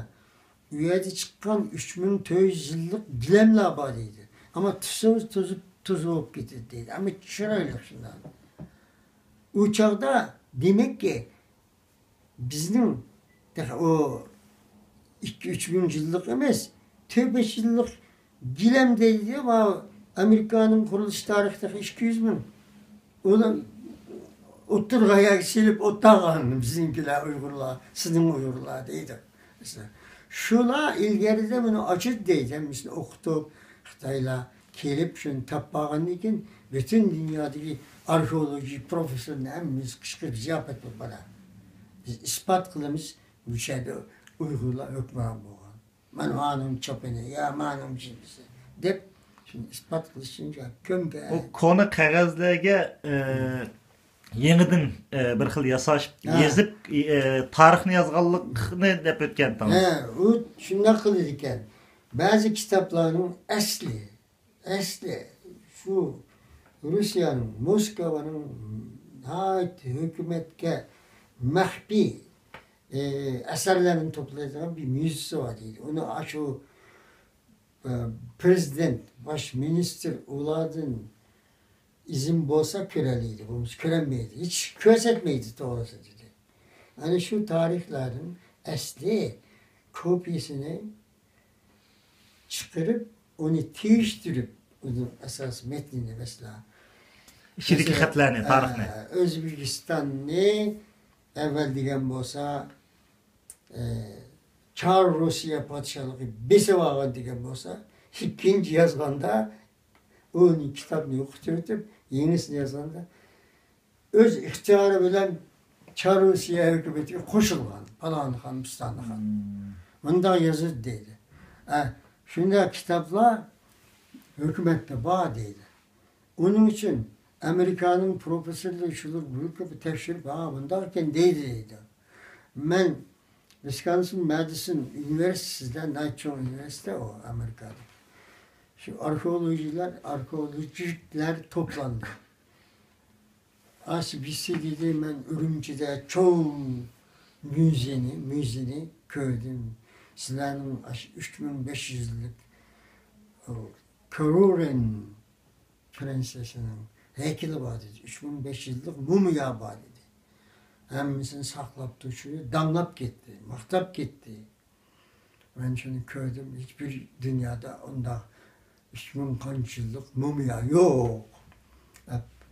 ئۇ يەردە چىققان ئۈچ مىڭ تۆت يۈز يىللىق گىلەملەر بار دەيدۇ. ئەمما تۇتسىڭىز توزۇپ، توزۇپ بولۇپ كېتىدۇ دەيدۇ. ئەمما چىرايلىق شۇنداق. ئۇ چاغدا دېمەككى، بىزنىڭ تېخى ئۇ ئىككى، ئۈچ مىڭ يىللىق ئەمەس، تۆت، بەش يىللىق گىلەم دەيدۇ، ماۋۇ ئامېرىكانىڭ قۇرۇلۇش تارىخى تېخى ئىككى يۈز مىڭ. ئۇنى ئوتتۇرىغا يەرگە سېلىپ ئولتۇرغان بىزنىڭكىلەر ئۇيغۇرلار، سىزنىڭ ئۇيغۇرلار دەيدۇ. مەسىلەن، شۇلار ئىلگىرىدە بۇنى ئاچىدۇ دەيدۇ، ھەممىسىنى ئوقۇتۇپ، خىتايلار كېلىپ شۇنى تاپالغاندىن كېيىن، پۈتۈن دۇنيادىكى ئارخېئولوگىيە پروفېسسورلىرىنى ھەممىمىز قىچقىرىپ زىياپەت قىلىپ، مانا بىز ئىسپات قىلىمىز، مۇشۇ يەردە ئۇيغۇرلار ھۆكۈمران بولغان. مانا مانىڭ چوپىنى، يا مانىڭ جىنسى دەپ، شۇنى ئىسپات قىلىش ئۈچۈن كۆمگەن. ئۇ كونا قەغەزلەرگە، ئە، يېڭىدىن، ئە، بىر خىل ياساش، ھە. يېزىپ، ئە، تارىخنى يازغانلىقنى دەپ ئۆتكەنتىڭىز. ھە، ئۇ شۇنداق قىلىدىكەن. بەزى كىتابلارنىڭ ئەسلى، ئەسلى شۇ روسىيەنىڭ، موسكۋانىڭ ناھايىتى ھۆكۈمەتكە مەخپىي، ئە، ئەسەرلەرنى توپلايدىغان بىر مۇزېيسى بار دەيدۇ. ئۇنى ئاشۇ، ئە، پرېزىدېنت، باش مىنىستىر ئۇلاردىن ئىزىن بولسا كۆرەلەيدۇ، بولمىسا كۆرەلمەيدۇ. ھېچ كۆرسەتمەيدۇ توغرىسى دېدى. ئەنە شۇ تارىخلارنىڭ ئەسلى كوپىيىسىنى چىقىرىپ، ئۇنى تېگىشتۈرۈپ، ئۇنىڭ ئاساسىي مەتنىنى، مەسىلەن، ئىچىدىكى مەسىلەن، خەتلەرنى، ئە، تارىخنى. ئۆزبېكىستاننى ئەۋۋەل دېگەن بولسا، ئە، چار روسىيە پادىشاھلىقى بېسىۋالغان دېگەن بولسا، ئىككىنچى يازغاندا ئۇنى كىتابنى يوقىتىۋېتىپ، يېڭىسىنى يازغاندا، ئۆز ئىختىيارى بىلەن چار روسىيە ھۆكۈمىتىگە قوشۇلغان، پالان خان، پىستان خان. مم. مۇنداق يازىدۇ دەيدۇ. ئە، شۇنداق كىتابلار ھۆكۈمەتتە بار دەيدۇ. ئۇنىڭ ئۈچۈن ئامېرىكانىڭ پروفېسسورلىرى شۇلار گۇرۇپپا تەكشۈرۈپ، ھا، مۇنداق ئىكەن دەيدۇ دەيدۇ. مەن ۋىسكونسىن مادىسون ئۇنىۋېرسىتېتىدە، ناھايىتى چوڭ ئۇنىۋېرسىتېت ئۇ ئامېرىكادا. شۇ ئارخېئولوگلار، ئارخېئولوگلار توپلاندى. ئاس بىسى دېدى، مەن ئۈرۈمچىدە چوڭ مۇزېينى، مۇزېينى كۆردۈم. سىلەرنىڭ ئاشۇ ئۈچ مىڭ بەش يۈز يىللىق، ئۇ، كارورېن پرىنسېسسىنىڭ ھەيكىلى بار دېدى. ئۈچ مىڭ بەش يۈز يىللىق مۇمىيا بار دېدى. ھەممىسىنى ساقلاپ تۇرۇشى داڭلاپ كەتتى، ماختاپ كەتتى. مەن شۇنى كۆردۈم، ھېچبىر دۇنيادا ئۇنداق ئۈچ مىڭ قانچە يىللىق مۇمىيا يوق.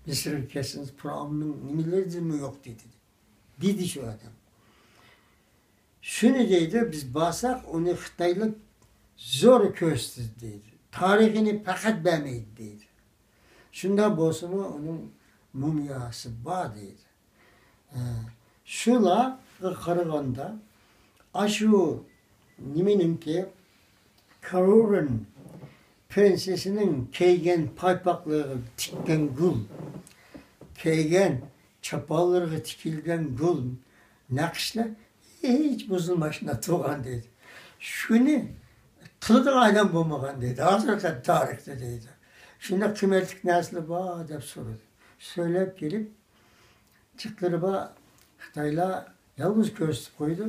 مىسىرغا كەتسىڭىز، پىرئاۋننىڭ نېمىلىرىدىنمۇ يوق دېدى. دېدى شۇ ئادەم. شۇنى دەيدۇ، بىز بارساق، ئۇنى خىتايلار زور كۆرسىتىدۇ دەيدۇ. تارىخىنى پەقەت بەرمەيدۇ دەيدۇ. شۇنداق بولسىمۇ، ئۇنىڭ مۇمىياسى بار دەيدۇ. ئە، شۇلارغا قارىغاندا، ئاشۇ نېمىنىڭكى، كارورېن پرىنسېسسىنىڭ كىيگەن پايپاقلىرىغا تىككەن گۈل، كىيگەن چاپانلىرىغا تىكىلگەن گۈل، نەقىشلەر ھېچ بۇزۇلماي شۇنداق تۇرغان دەيدۇ. شۇنى قىلىدىغان ئادەم بولمىغان دەيدۇ، ھازىرغا قەدەر تارىختا دەيدۇ. شۇنداق قىممەتلىك نەرسىلەر بار دەپ سورىدى. سۆزلەپ كېلىپ، جىقلىرى بار خىتايلار يالغۇز كۆرسىتىپ قويىدۇ.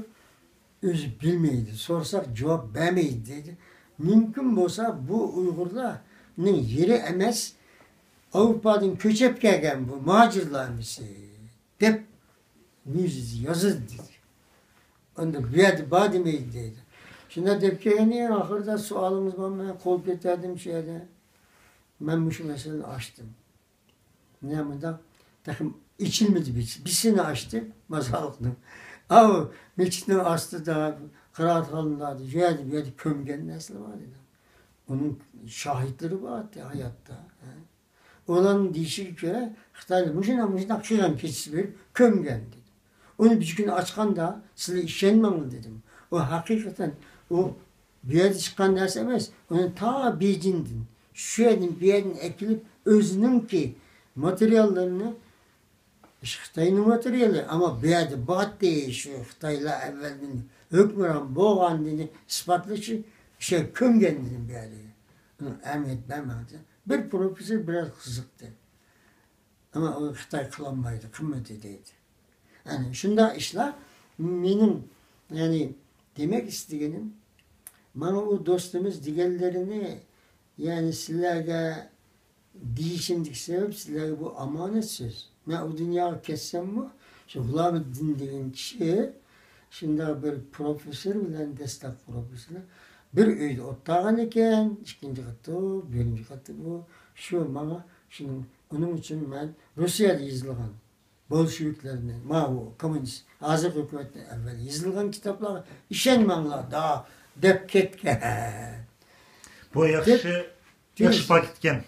ئۆزى بىلمەيدۇ. سورىساق جاۋاب بەرمەيدۇ دەيدۇ. مۇمكىن بولسا بۇ ئۇيغۇرلارنىڭ يېرى ئەمەس، ئاۋروپادىن كۆچۈپ كەلگەن بۇ مۇھاجىرلار ھەممىسى دەپ مۇزېيدا يازىدۇ دېدى. ئەمدى بۇ يەردە بار دېمەيدۇ دەيدۇ. شۇنداق دەپ كەينى ئاخىرىدا سوئالىڭىز بارمۇ؟ قويۇپ كېتەردىم شۇ يەردە. مەن مۇشۇ مەسىلىنى ئاچتىم. نېمە مۇنداق؟ تېخى ئېچىلمىدى بىز. بىسىنى ئاچتى مازارلىقنىڭ. ئاۋۇ مەسچىتنىڭ ئاستىدا، قىرائەتخانىلاردا، شۇ يەردە، بۇ يەردە كۆمگەن نەرسىلەر بار دېدى. ئۇنىڭ شاھىتلىرى بار ھاياتتا. ئۇلارنىڭ دېيىشىگە كۆرە، خىتايلار مۇشۇنداق، مۇشۇنداق قىلغان، كېچىسى بېرىپ كۆمگەن دېدى. ئۇنى بىر كۈنى ئاچقاندا، سىلەر ئىشەنمەڭلار دېدىم. ئۇ ھەقىقەتەن ئۇ بۇ يەردە چىققان نەرسە ئەمەس. ئۇنى تا بېيجىڭدىن، شۇ يەردىن، بۇ يەردىن ئەكېلىپ، ئۆزىنىڭكى ماتېرىياللىرىنى، خىتاينىڭ ماتېرىيالى، ئەمما بۇ يەردە بارتتى، شۇ خىتايلار ئەۋۋەلدىن ھۆكۈمران بولغانلىقىنى ئىسپاتلىشى، شۇ كۆمگەن دېدىم بۇ يەردە. ئۇنىڭ ئەھمىيەت بەرمەڭ دېدى. بىر پروفېسسور بىراز قىزىقتى. ئەمما ئۇ خىتاي قىلالمايدۇ، قىممىتى دەيدۇ. يەنى شۇنداق ئىشلار مېنىڭ، يەنى دېمەك ئىستىگىنىم، مانا ئۇ دوستىمىز دېگەنلىرىنى، يەنى سىلەرگە دېيىشىمدىكى سەۋەب، سىلەرگە بۇ ئامانەت سۆز. مەن ئۇ دۇنياغا كەتسەممۇ، شۇ غۇلامىدىن دېگەن كىشى شۇنداق بىر پروفېسسور بىلەن، دەسلەپ پروفېسسور بىر ئۆيدە ئولتۇرغان ئىكەن، ئىككىنچى قاتتا، بىرىنچى قاتتا بۇ، شۇ ماڭا شۇنىڭ، ئۇنىڭ ئۈچۈن مەن روسىيەدە يېزىلغان بولشېۋىكلارنى، ماۋۇ كوممۇنىست، ھازىرقى ھۆكۈمەتتىن ئەۋۋەل يېزىلغان كىتابلارغا ئىشەنمەڭلار دا، دەپ كەتكەن. بۇ ياخشى، دەپ ياخشى دېيىش. پاكىتكەن.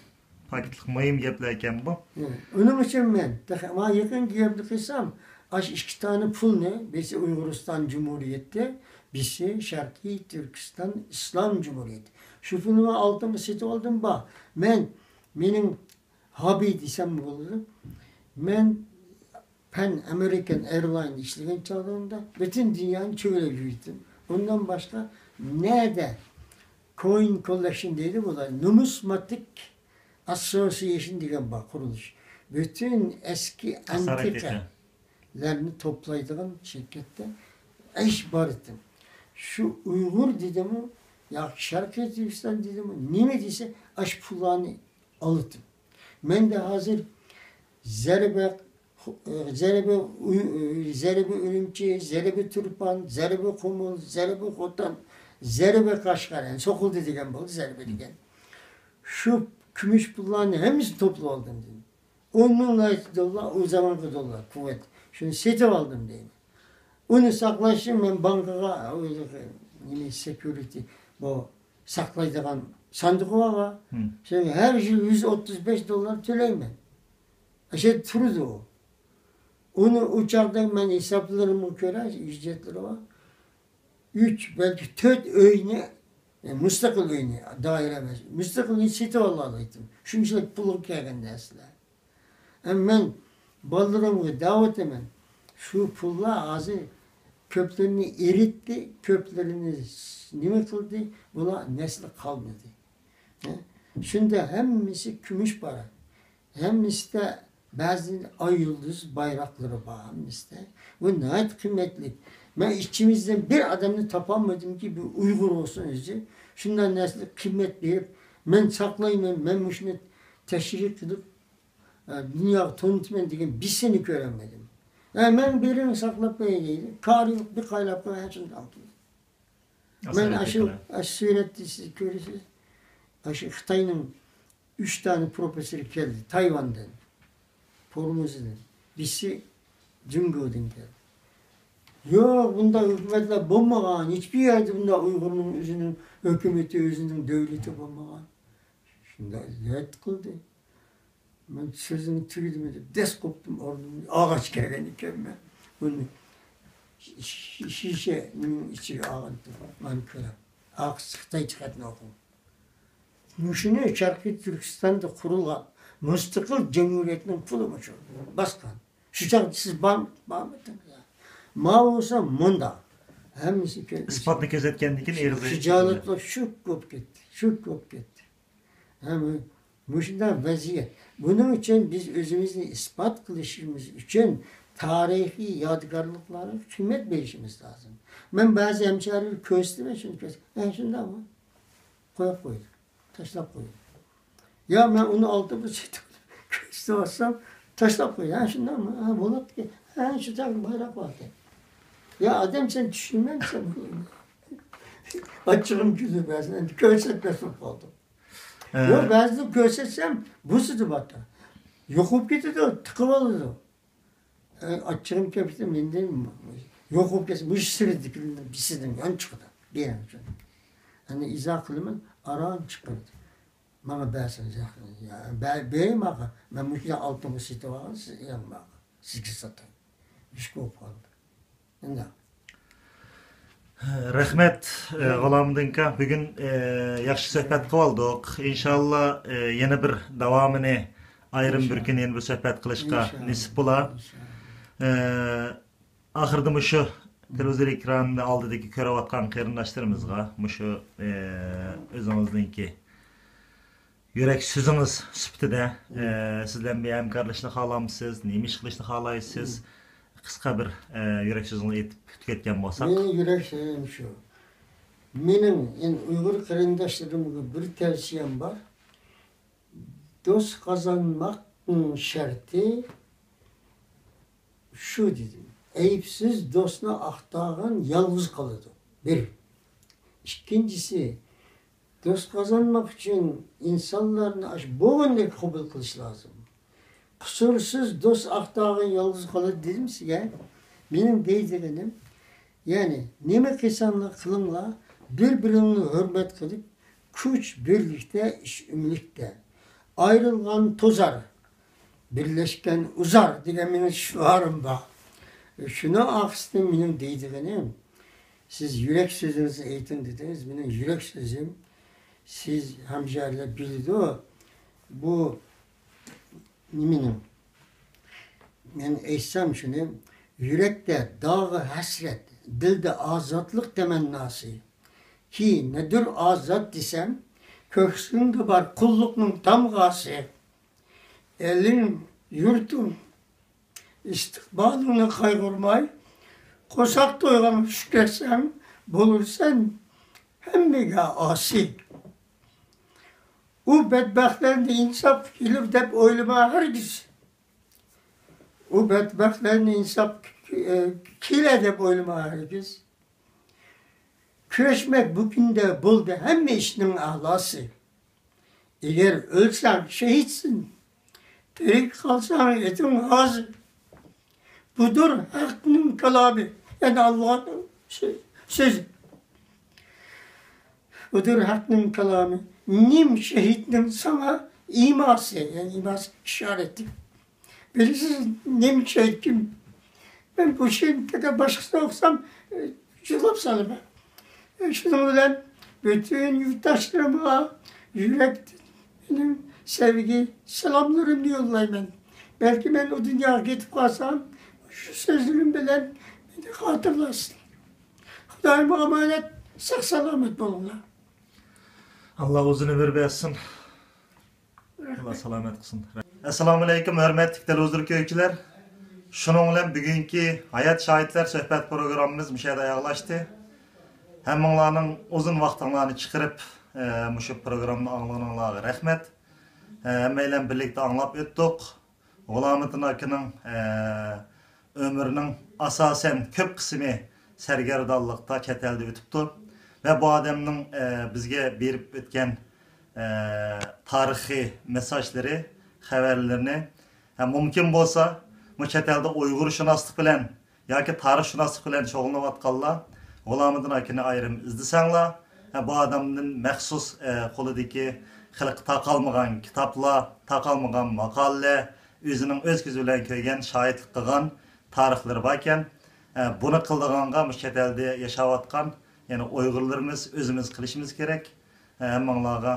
پاكىتلىق مۇھىم گەپلەر ئىكەن بۇ. ئۇنىڭ ئۈچۈن مەن تېخى ماڭا يېقىنقى گەپنى قىلسام، ئاشۇ ئىككى دانە پۇلنى، بىرسى ئۇيغۇرىستان جۇمھۇرىيىتى، بىرسى شەرقىي تۈركىستان ئىسلام جۇمھۇرىيىتى. شۇ پۇلنى مەن ئالتۇنغا سېتىۋالدىم، بار. مەن، مېنىڭ ھاببى دېسەم بولىدۇ. مەن پەن ئامېرىكان ئېرلايندا ئىشلىگەن چاغلىرىمدا پۈتۈن دۇنيانى چۆگىلەپ يۈرگەن. ئۇندىن باشقا نەدە كوين كوللېكشن دەيدۇ بۇلار، نۇمىزماتىك ئاسسوسىيېشن دېگەن بار قۇرۇلۇش. پۈتۈن ئەسكى ئەنتىقىلەرنى توپلايدىغان شىركەتتە ئىش بار ئىدى. شۇ ئۇيغۇر دېدىمۇ ياكى شەرقىي تۈركىستان دېدىمۇ، نېمە دېسە، ئاشۇ پۇللارنى ئالىتىم. مەندە ھازىر زەربە، زەربە ئۇ-، زەربە ئۈرۈمچى، زەربە تۇرپان، زەربە قۇمۇل، زەربە خوتەن، زەربە قەشقەر، يەنى سوقۇلدى دېگەن بولدى، زەربە دېگەن. شۇ كۈمۈش پۇللارنى ھەممىسىنى توپلاپ ئالدىم دېدى. ئون مىڭ دوللار، ئۇ زامانقى دوللار، قۇۋۋەت. شۇنى سېتىپ ئالدىم دەيدۇ. ئۇنى ساقلاش ئۈچۈن مەن بانكىغا، نېمە، سېكيۇرىتى، بۇ ساقلايدىغان ساندۇقى بارغا، شۇ ھەر يىل يۈز ئوتتۇز بەش دوللار تۆلەيمەن. ئاشۇ يەردە تۇرىدۇ ئۇ. ئۇنى ئۇ چاغدا مەن ھېسابلىرىمغا كۆرە، ھۆججەتلىرى بار. ئۈچ، بەلكى تۆت ئۆينى، يەنى مۇستەقىل ئۆينى، دائىرە ئەمەس، مۇستەقىل ئۆينى سېتىۋالالايتتىم. شۇنچىلىك پۇلغا كەلگەن نەرسىلەر. ئەمما مەن بالىلىرىمغا دەۋاتىمەن، شۇ پۇللار ھازىر كۆپلىرىنى ئېرىتتى، كۆپلىرىنى نېمە قىلدى، بۇلار نەسلى قالمىدى. ھە؟ شۇنداق ھەممىسى كۈمۈش بار. ھەممىسىدە بەزى ئاي يۇلدۇز بايراقلىرى بار ھەممىسىدە. بۇ ناھايىتى قىممەتلىك. مەن ئىچىمىزدىن بىر ئادەمنى تاپالمىدىمكى، بۇ ئۇيغۇر بولسۇن ئۆزى، شۇنداق نەرسىلەرگە قىممەت بېرىپ، مەن ساقلايمەن، مەن مۇشۇنى تەشھىر قىلىپ، ئە، دۇنياغا تونۇتىمەن دېگەن بىرسىنى كۆرەلمىدىم. ھە، مەن بىرىنى ساقلاپ قوياي دەيدۇ. كارى يوق، بىر قايلاپ قويۇپ، ھە، شۇنداق قىلدى. مەن ئاشۇ، ئاشۇ سۈرەتتە سىز كۆرىسىز. ئاشۇ خىتاينىڭ ئۈچ دانە پروفېسسورى كەلدى تايۋاندىن، فورموزدىن، بىرسى جۇڭگودىن كەلدى. يوق، بۇنداق ھۆكۈمەتلەر بولمىغان، ھېچبىر يەردە بۇنداق ئۇيغۇرنىڭ ئۆزىنىڭ ھۆكۈمىتى، ئۆزىنىڭ دۆلىتى بولمىغان. شۇنداق رەت قىلدى. مەن سۆزىنى تۈگىدىمەن دەپ دەس قوپتۇم ئورنۇمدىن. ئاغاچ كەلگەن ئىكەنمەن. بۇنى شىشە نېمىنىڭ ئىچىگە ئالغان مانا كۆرە. ئارقىسى خىتايچە خەتنى ئوقۇڭ. مۇشۇنى شەرقىي تۈركىستاندا قۇرۇلغان مۇستەقىل جۇمھۇرىيەتنىڭ پۇلى مۇشۇ. باسقان. شۇ چاغدا سىز بار-، بارمىدىڭىز؟ ما بولسا مۇنداق. ھەممىسى كۆ-، ئىسپاتنى كۆزەتكەندىن كېيىن ئېرىزى خىجالەتلىك شوك بولۇپ كەتتى. شوك بولۇپ كەتتى. ھە، مۇ-، مۇشۇنداق ۋەزىيەت. بۇنىڭ ئۈچۈن بىز ئۆزىمىزنى ئىسپات قىلىشىمىز ئۈچۈن تارىخىي يادىكارلىقلارغا قىممەت بېرىشىمىز لازىم. مەن بەزى ھەمشەھەرلەرگە كۆرسىتىمەن، شۇنى كۆرسىتىمەن. ھە، شۇنداقمۇ؟ قويۇپ قويدۇم. تاشلاپ قويدۇم. يا مەن ئۇنى ئالدىمدا سېتىپ كۆرسىتىۋاتسام، تاشلاپ قويدى. ھە، شۇنداقمۇ؟ ھە، بولاتتىكەن. ھە، شۇنداق بايراق باركەن. يا ئادەم، سەن چۈشىنىمەن سەن. ئاچچىقىم كېلىپ بەزىدە ئەمدى كۆرسەتمەس بولۇپ قالدىم. ھە. يوق، بەزىدە كۆرسەتسەم بۇزۇلۇپ كېتىدۇ، يوقىلىپ كېتىدۇ، تىقىۋالىدۇ. ئاچچىقىم كەپتۇ مەندىن، يوقىلىپ كەتسە مۇشۇ سىرتىدىكىلەرنىڭ بىرسىدىن يان چىقىدۇ. بىرەڭ ئۈچۈن. ئەنە ئىزا قىلىمەن، ئاران چىقىرىدۇ. ماڭا بەرسىڭىز ياخشى. يا، بە-، بېرىڭ ماڭا. مەن مۇشۇ ئالتۇنغا سېتىپ ئالغان، سىز ئېلىڭ ماڭا. سىزگە ساتاي. مۇشۇ بولۇپ قالدى. ئەمدى. رەھمەت، ئە، غۇلامىدىن ئاكا. بۈگۈن، ئە، ياخشى سۆھبەت قىلىۋالدۇق. ئىنشاللا، ئە، يەنە بىر داۋامىنى ئايرىم بىر كۈن يەنە بىر سۆھبەت قىلىشقا نېسىپ بولا. ئە، ئاخىرىدا مۇشۇ تېلېۋىزور ئېكرانى ئالدىدىكى كۆرۈۋاتقان قېرىنداشلىرىمىزغا مۇشۇ، ئە، ئۆزىڭىزنىڭكى يۈرەك سۆزىڭىز سۈپىتىدە، ئە، سىز بىلەن بىر ھەمكارلىشىشنى خالامسىز؟ نېمە ئىش قىلىشنى خالايسىز؟ قىسقا بىر، ئە، يۈرەك سۆزىڭىزنى ئېيتىپ تۈگەتكەن بولساق. مېنىڭ يۈرەك سۆزۈم شۇ. مېنىڭ ئەن ئۇيغۇر قېرىنداشلىرىمغا بىر تەۋسىيەم بار. دوست قازانماقنىڭ شەرتى شۇ دېدىم. ئەيىبسىز دوستنى ئاختارغان يالغۇز قالىدۇ. بىر. ئىككىنچىسى، دوست قازانماق ئۈچۈن ئىنسانلارنى ئاشۇ بولغىنىدەك قوبۇل قىلىش لازىم. قۇسۇرسىز دوست ئاختارغان يالغۇز قالىدۇ دېدىم سىزگە. مېنىڭ دەيدىغىنىم، يەنى نېمە قىلساڭلار قىلىڭلار، بىر-بىرىڭلارنى ھۆرمەت قىلىپ، كۈچ بىرلىكتە، ئىش ئۆملۈكتە. ئايرىلغان توزار، بىرلەشكەن ئۇزار دېگەن مېنىڭ شوئارىم بار. شۇنىڭ ئارقىسىدىن مېنىڭ دەيدىغىنىم، سىز يۈرەك سۆزىڭىزنى ئېيتىڭ دېدىڭىز. مېنىڭ يۈرەك سۆزۈم، سىز ھەمشەھەرلەر بىلىدۇ، بۇ نېمىنى؟ مەن ئېيتسام شۇنى، يۈرەكتە داغ ھەسرەت، دىلدا ئازادلىق تەمەنناسى. كى نەدۇر ئازاد دېسەم، كۆكسۈڭدە بار قۇللۇقنىڭ تامغاسى. ئېلىڭ، يۇرتۇڭ، ئىستىقبالىڭنى قايغۇرماي، قورساق تويغاڭ شۈكرەتسەڭ، بولۇرسەن ھەممىگە ئاسىي. ئۇ بەتبەختلەرنى ئىنساپ كېلۇر دەپ ئويلىما ھەرگىز. ئۇ بەتبەختلەرنى ئىنساپ، ئە، كېلە دەپ ئويلىما ھەرگىز. كۈرەشمەك بۇ كۈندە بولدى ھەممە ئىشنىڭ ئەلاسى. ئەگەر ئۆلسەڭ شېھىتسەن، تىرىك قالساڭ ئېتىڭ ھازىر. بۇدۇر ھەقنىڭ كالامى، يەنى ئاللانىڭ سۆ-، سۆزى. بۇدۇر ھەقنىڭ كالامى. نىم شېھىتنىڭ ساڭا ئىماسى، يەنى ئىماسى ئىشارىتى. بىلىسىز، نىم شېھىت كىم؟ مەن بۇ شېئىرنى تېخى باشقىسىنى ئوقۇسام، ئە، يىغلاپ سالىمەن. ئە، شۇنىڭ بىلەن پۈتۈن يۇرتداشلىرىمغا يۈرەكتىن مېنىڭ سەۋگى سالاملىرىمنى يوللايمەن. بەلكى مەن ئۇ دۇنياغا كېتىپ قالسام، شۇ سۆزلىرىم بىلەن مېنى خاتىرىلەسسىلەر. خۇدايىمغا ئامانەت، ساق-سالامەت بولۇڭلار. ئاللا ئۇزۇن ئۆمۈر بەرسۇن. ئاللا سالامەت قىلسۇن. ئەسسالامۇئەلەيكۇم، ھۆرمەتلىك تېلېۋىزور كۆرگۈچىلەر. شۇنىڭ بىلەن بۈگۈنكى ھايات شاھىتلار سۆھبەت پروگراممىمىز مۇشۇ يەردە ئاياغلاشتى. ھەممىڭلارنىڭ ئۇزۇن ۋاقتىڭلارنى چىقىرىپ، ئە، مۇشۇ پروگراممىنى ئاڭلىغىنىڭلارغا رەھمەت. ئە، ھەممەيلەن بىرلىكتە ئاڭلاپ ئۆتتۇق. غۇلامىدىن ئاكىنىڭ، ئە، ئۆمرىنىڭ ئاساسەن كۆپ قىسمى سەرگەردانلىقتا چەت ئەلدە ئۆتۈپتۇ ۋە بۇ ئادەمنىڭ، ئە، بىزگە بېرىپ ئۆتكەن، ئە، تارىخىي مېساژلىرى، خەۋەرلىرىنى، ھە، مۇمكىن بولسا، مۇ چەت ئەلدە ئۇيغۇرشۇناسلىق بىلەن ياكى تارىخشۇناسلىق بىلەن شۇغۇللىنىۋاتقانلار غۇلامىدىن ئاكىنى ئايرىم ئىزدىسەڭلار، ھە، بۇ ئادەمدىن مەخسۇس، ئە، قولىدىكى خەلققە تاقالمىغان كىتابلار، تاقالمىغان ماقالىلەر، ئۆزىنىڭ ئۆز كۆزى بىلەن كۆرگەن، شاھىتلىق قىلغان تارىخلىرى باركەن. ئە، بۇنى قىلىدىغانغا مۇشۇ چەت ئەلدە ياشاۋاتقان، يەنى ئۇيغۇرلىرىمىز ئۆزىمىز قىلىشىمىز كېرەك. ئە، ھەممىڭلارغا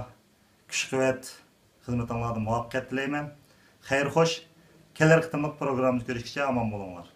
كۈچ-قۇۋۋەت، خىزمىتىڭلاردا مۇۋەپپەقىيەت تىلەيمەن. خەير خوش. كېلەر قېتىملىق پروگراممىدا كۆرۈشكىچە ئامان بولۇڭلار.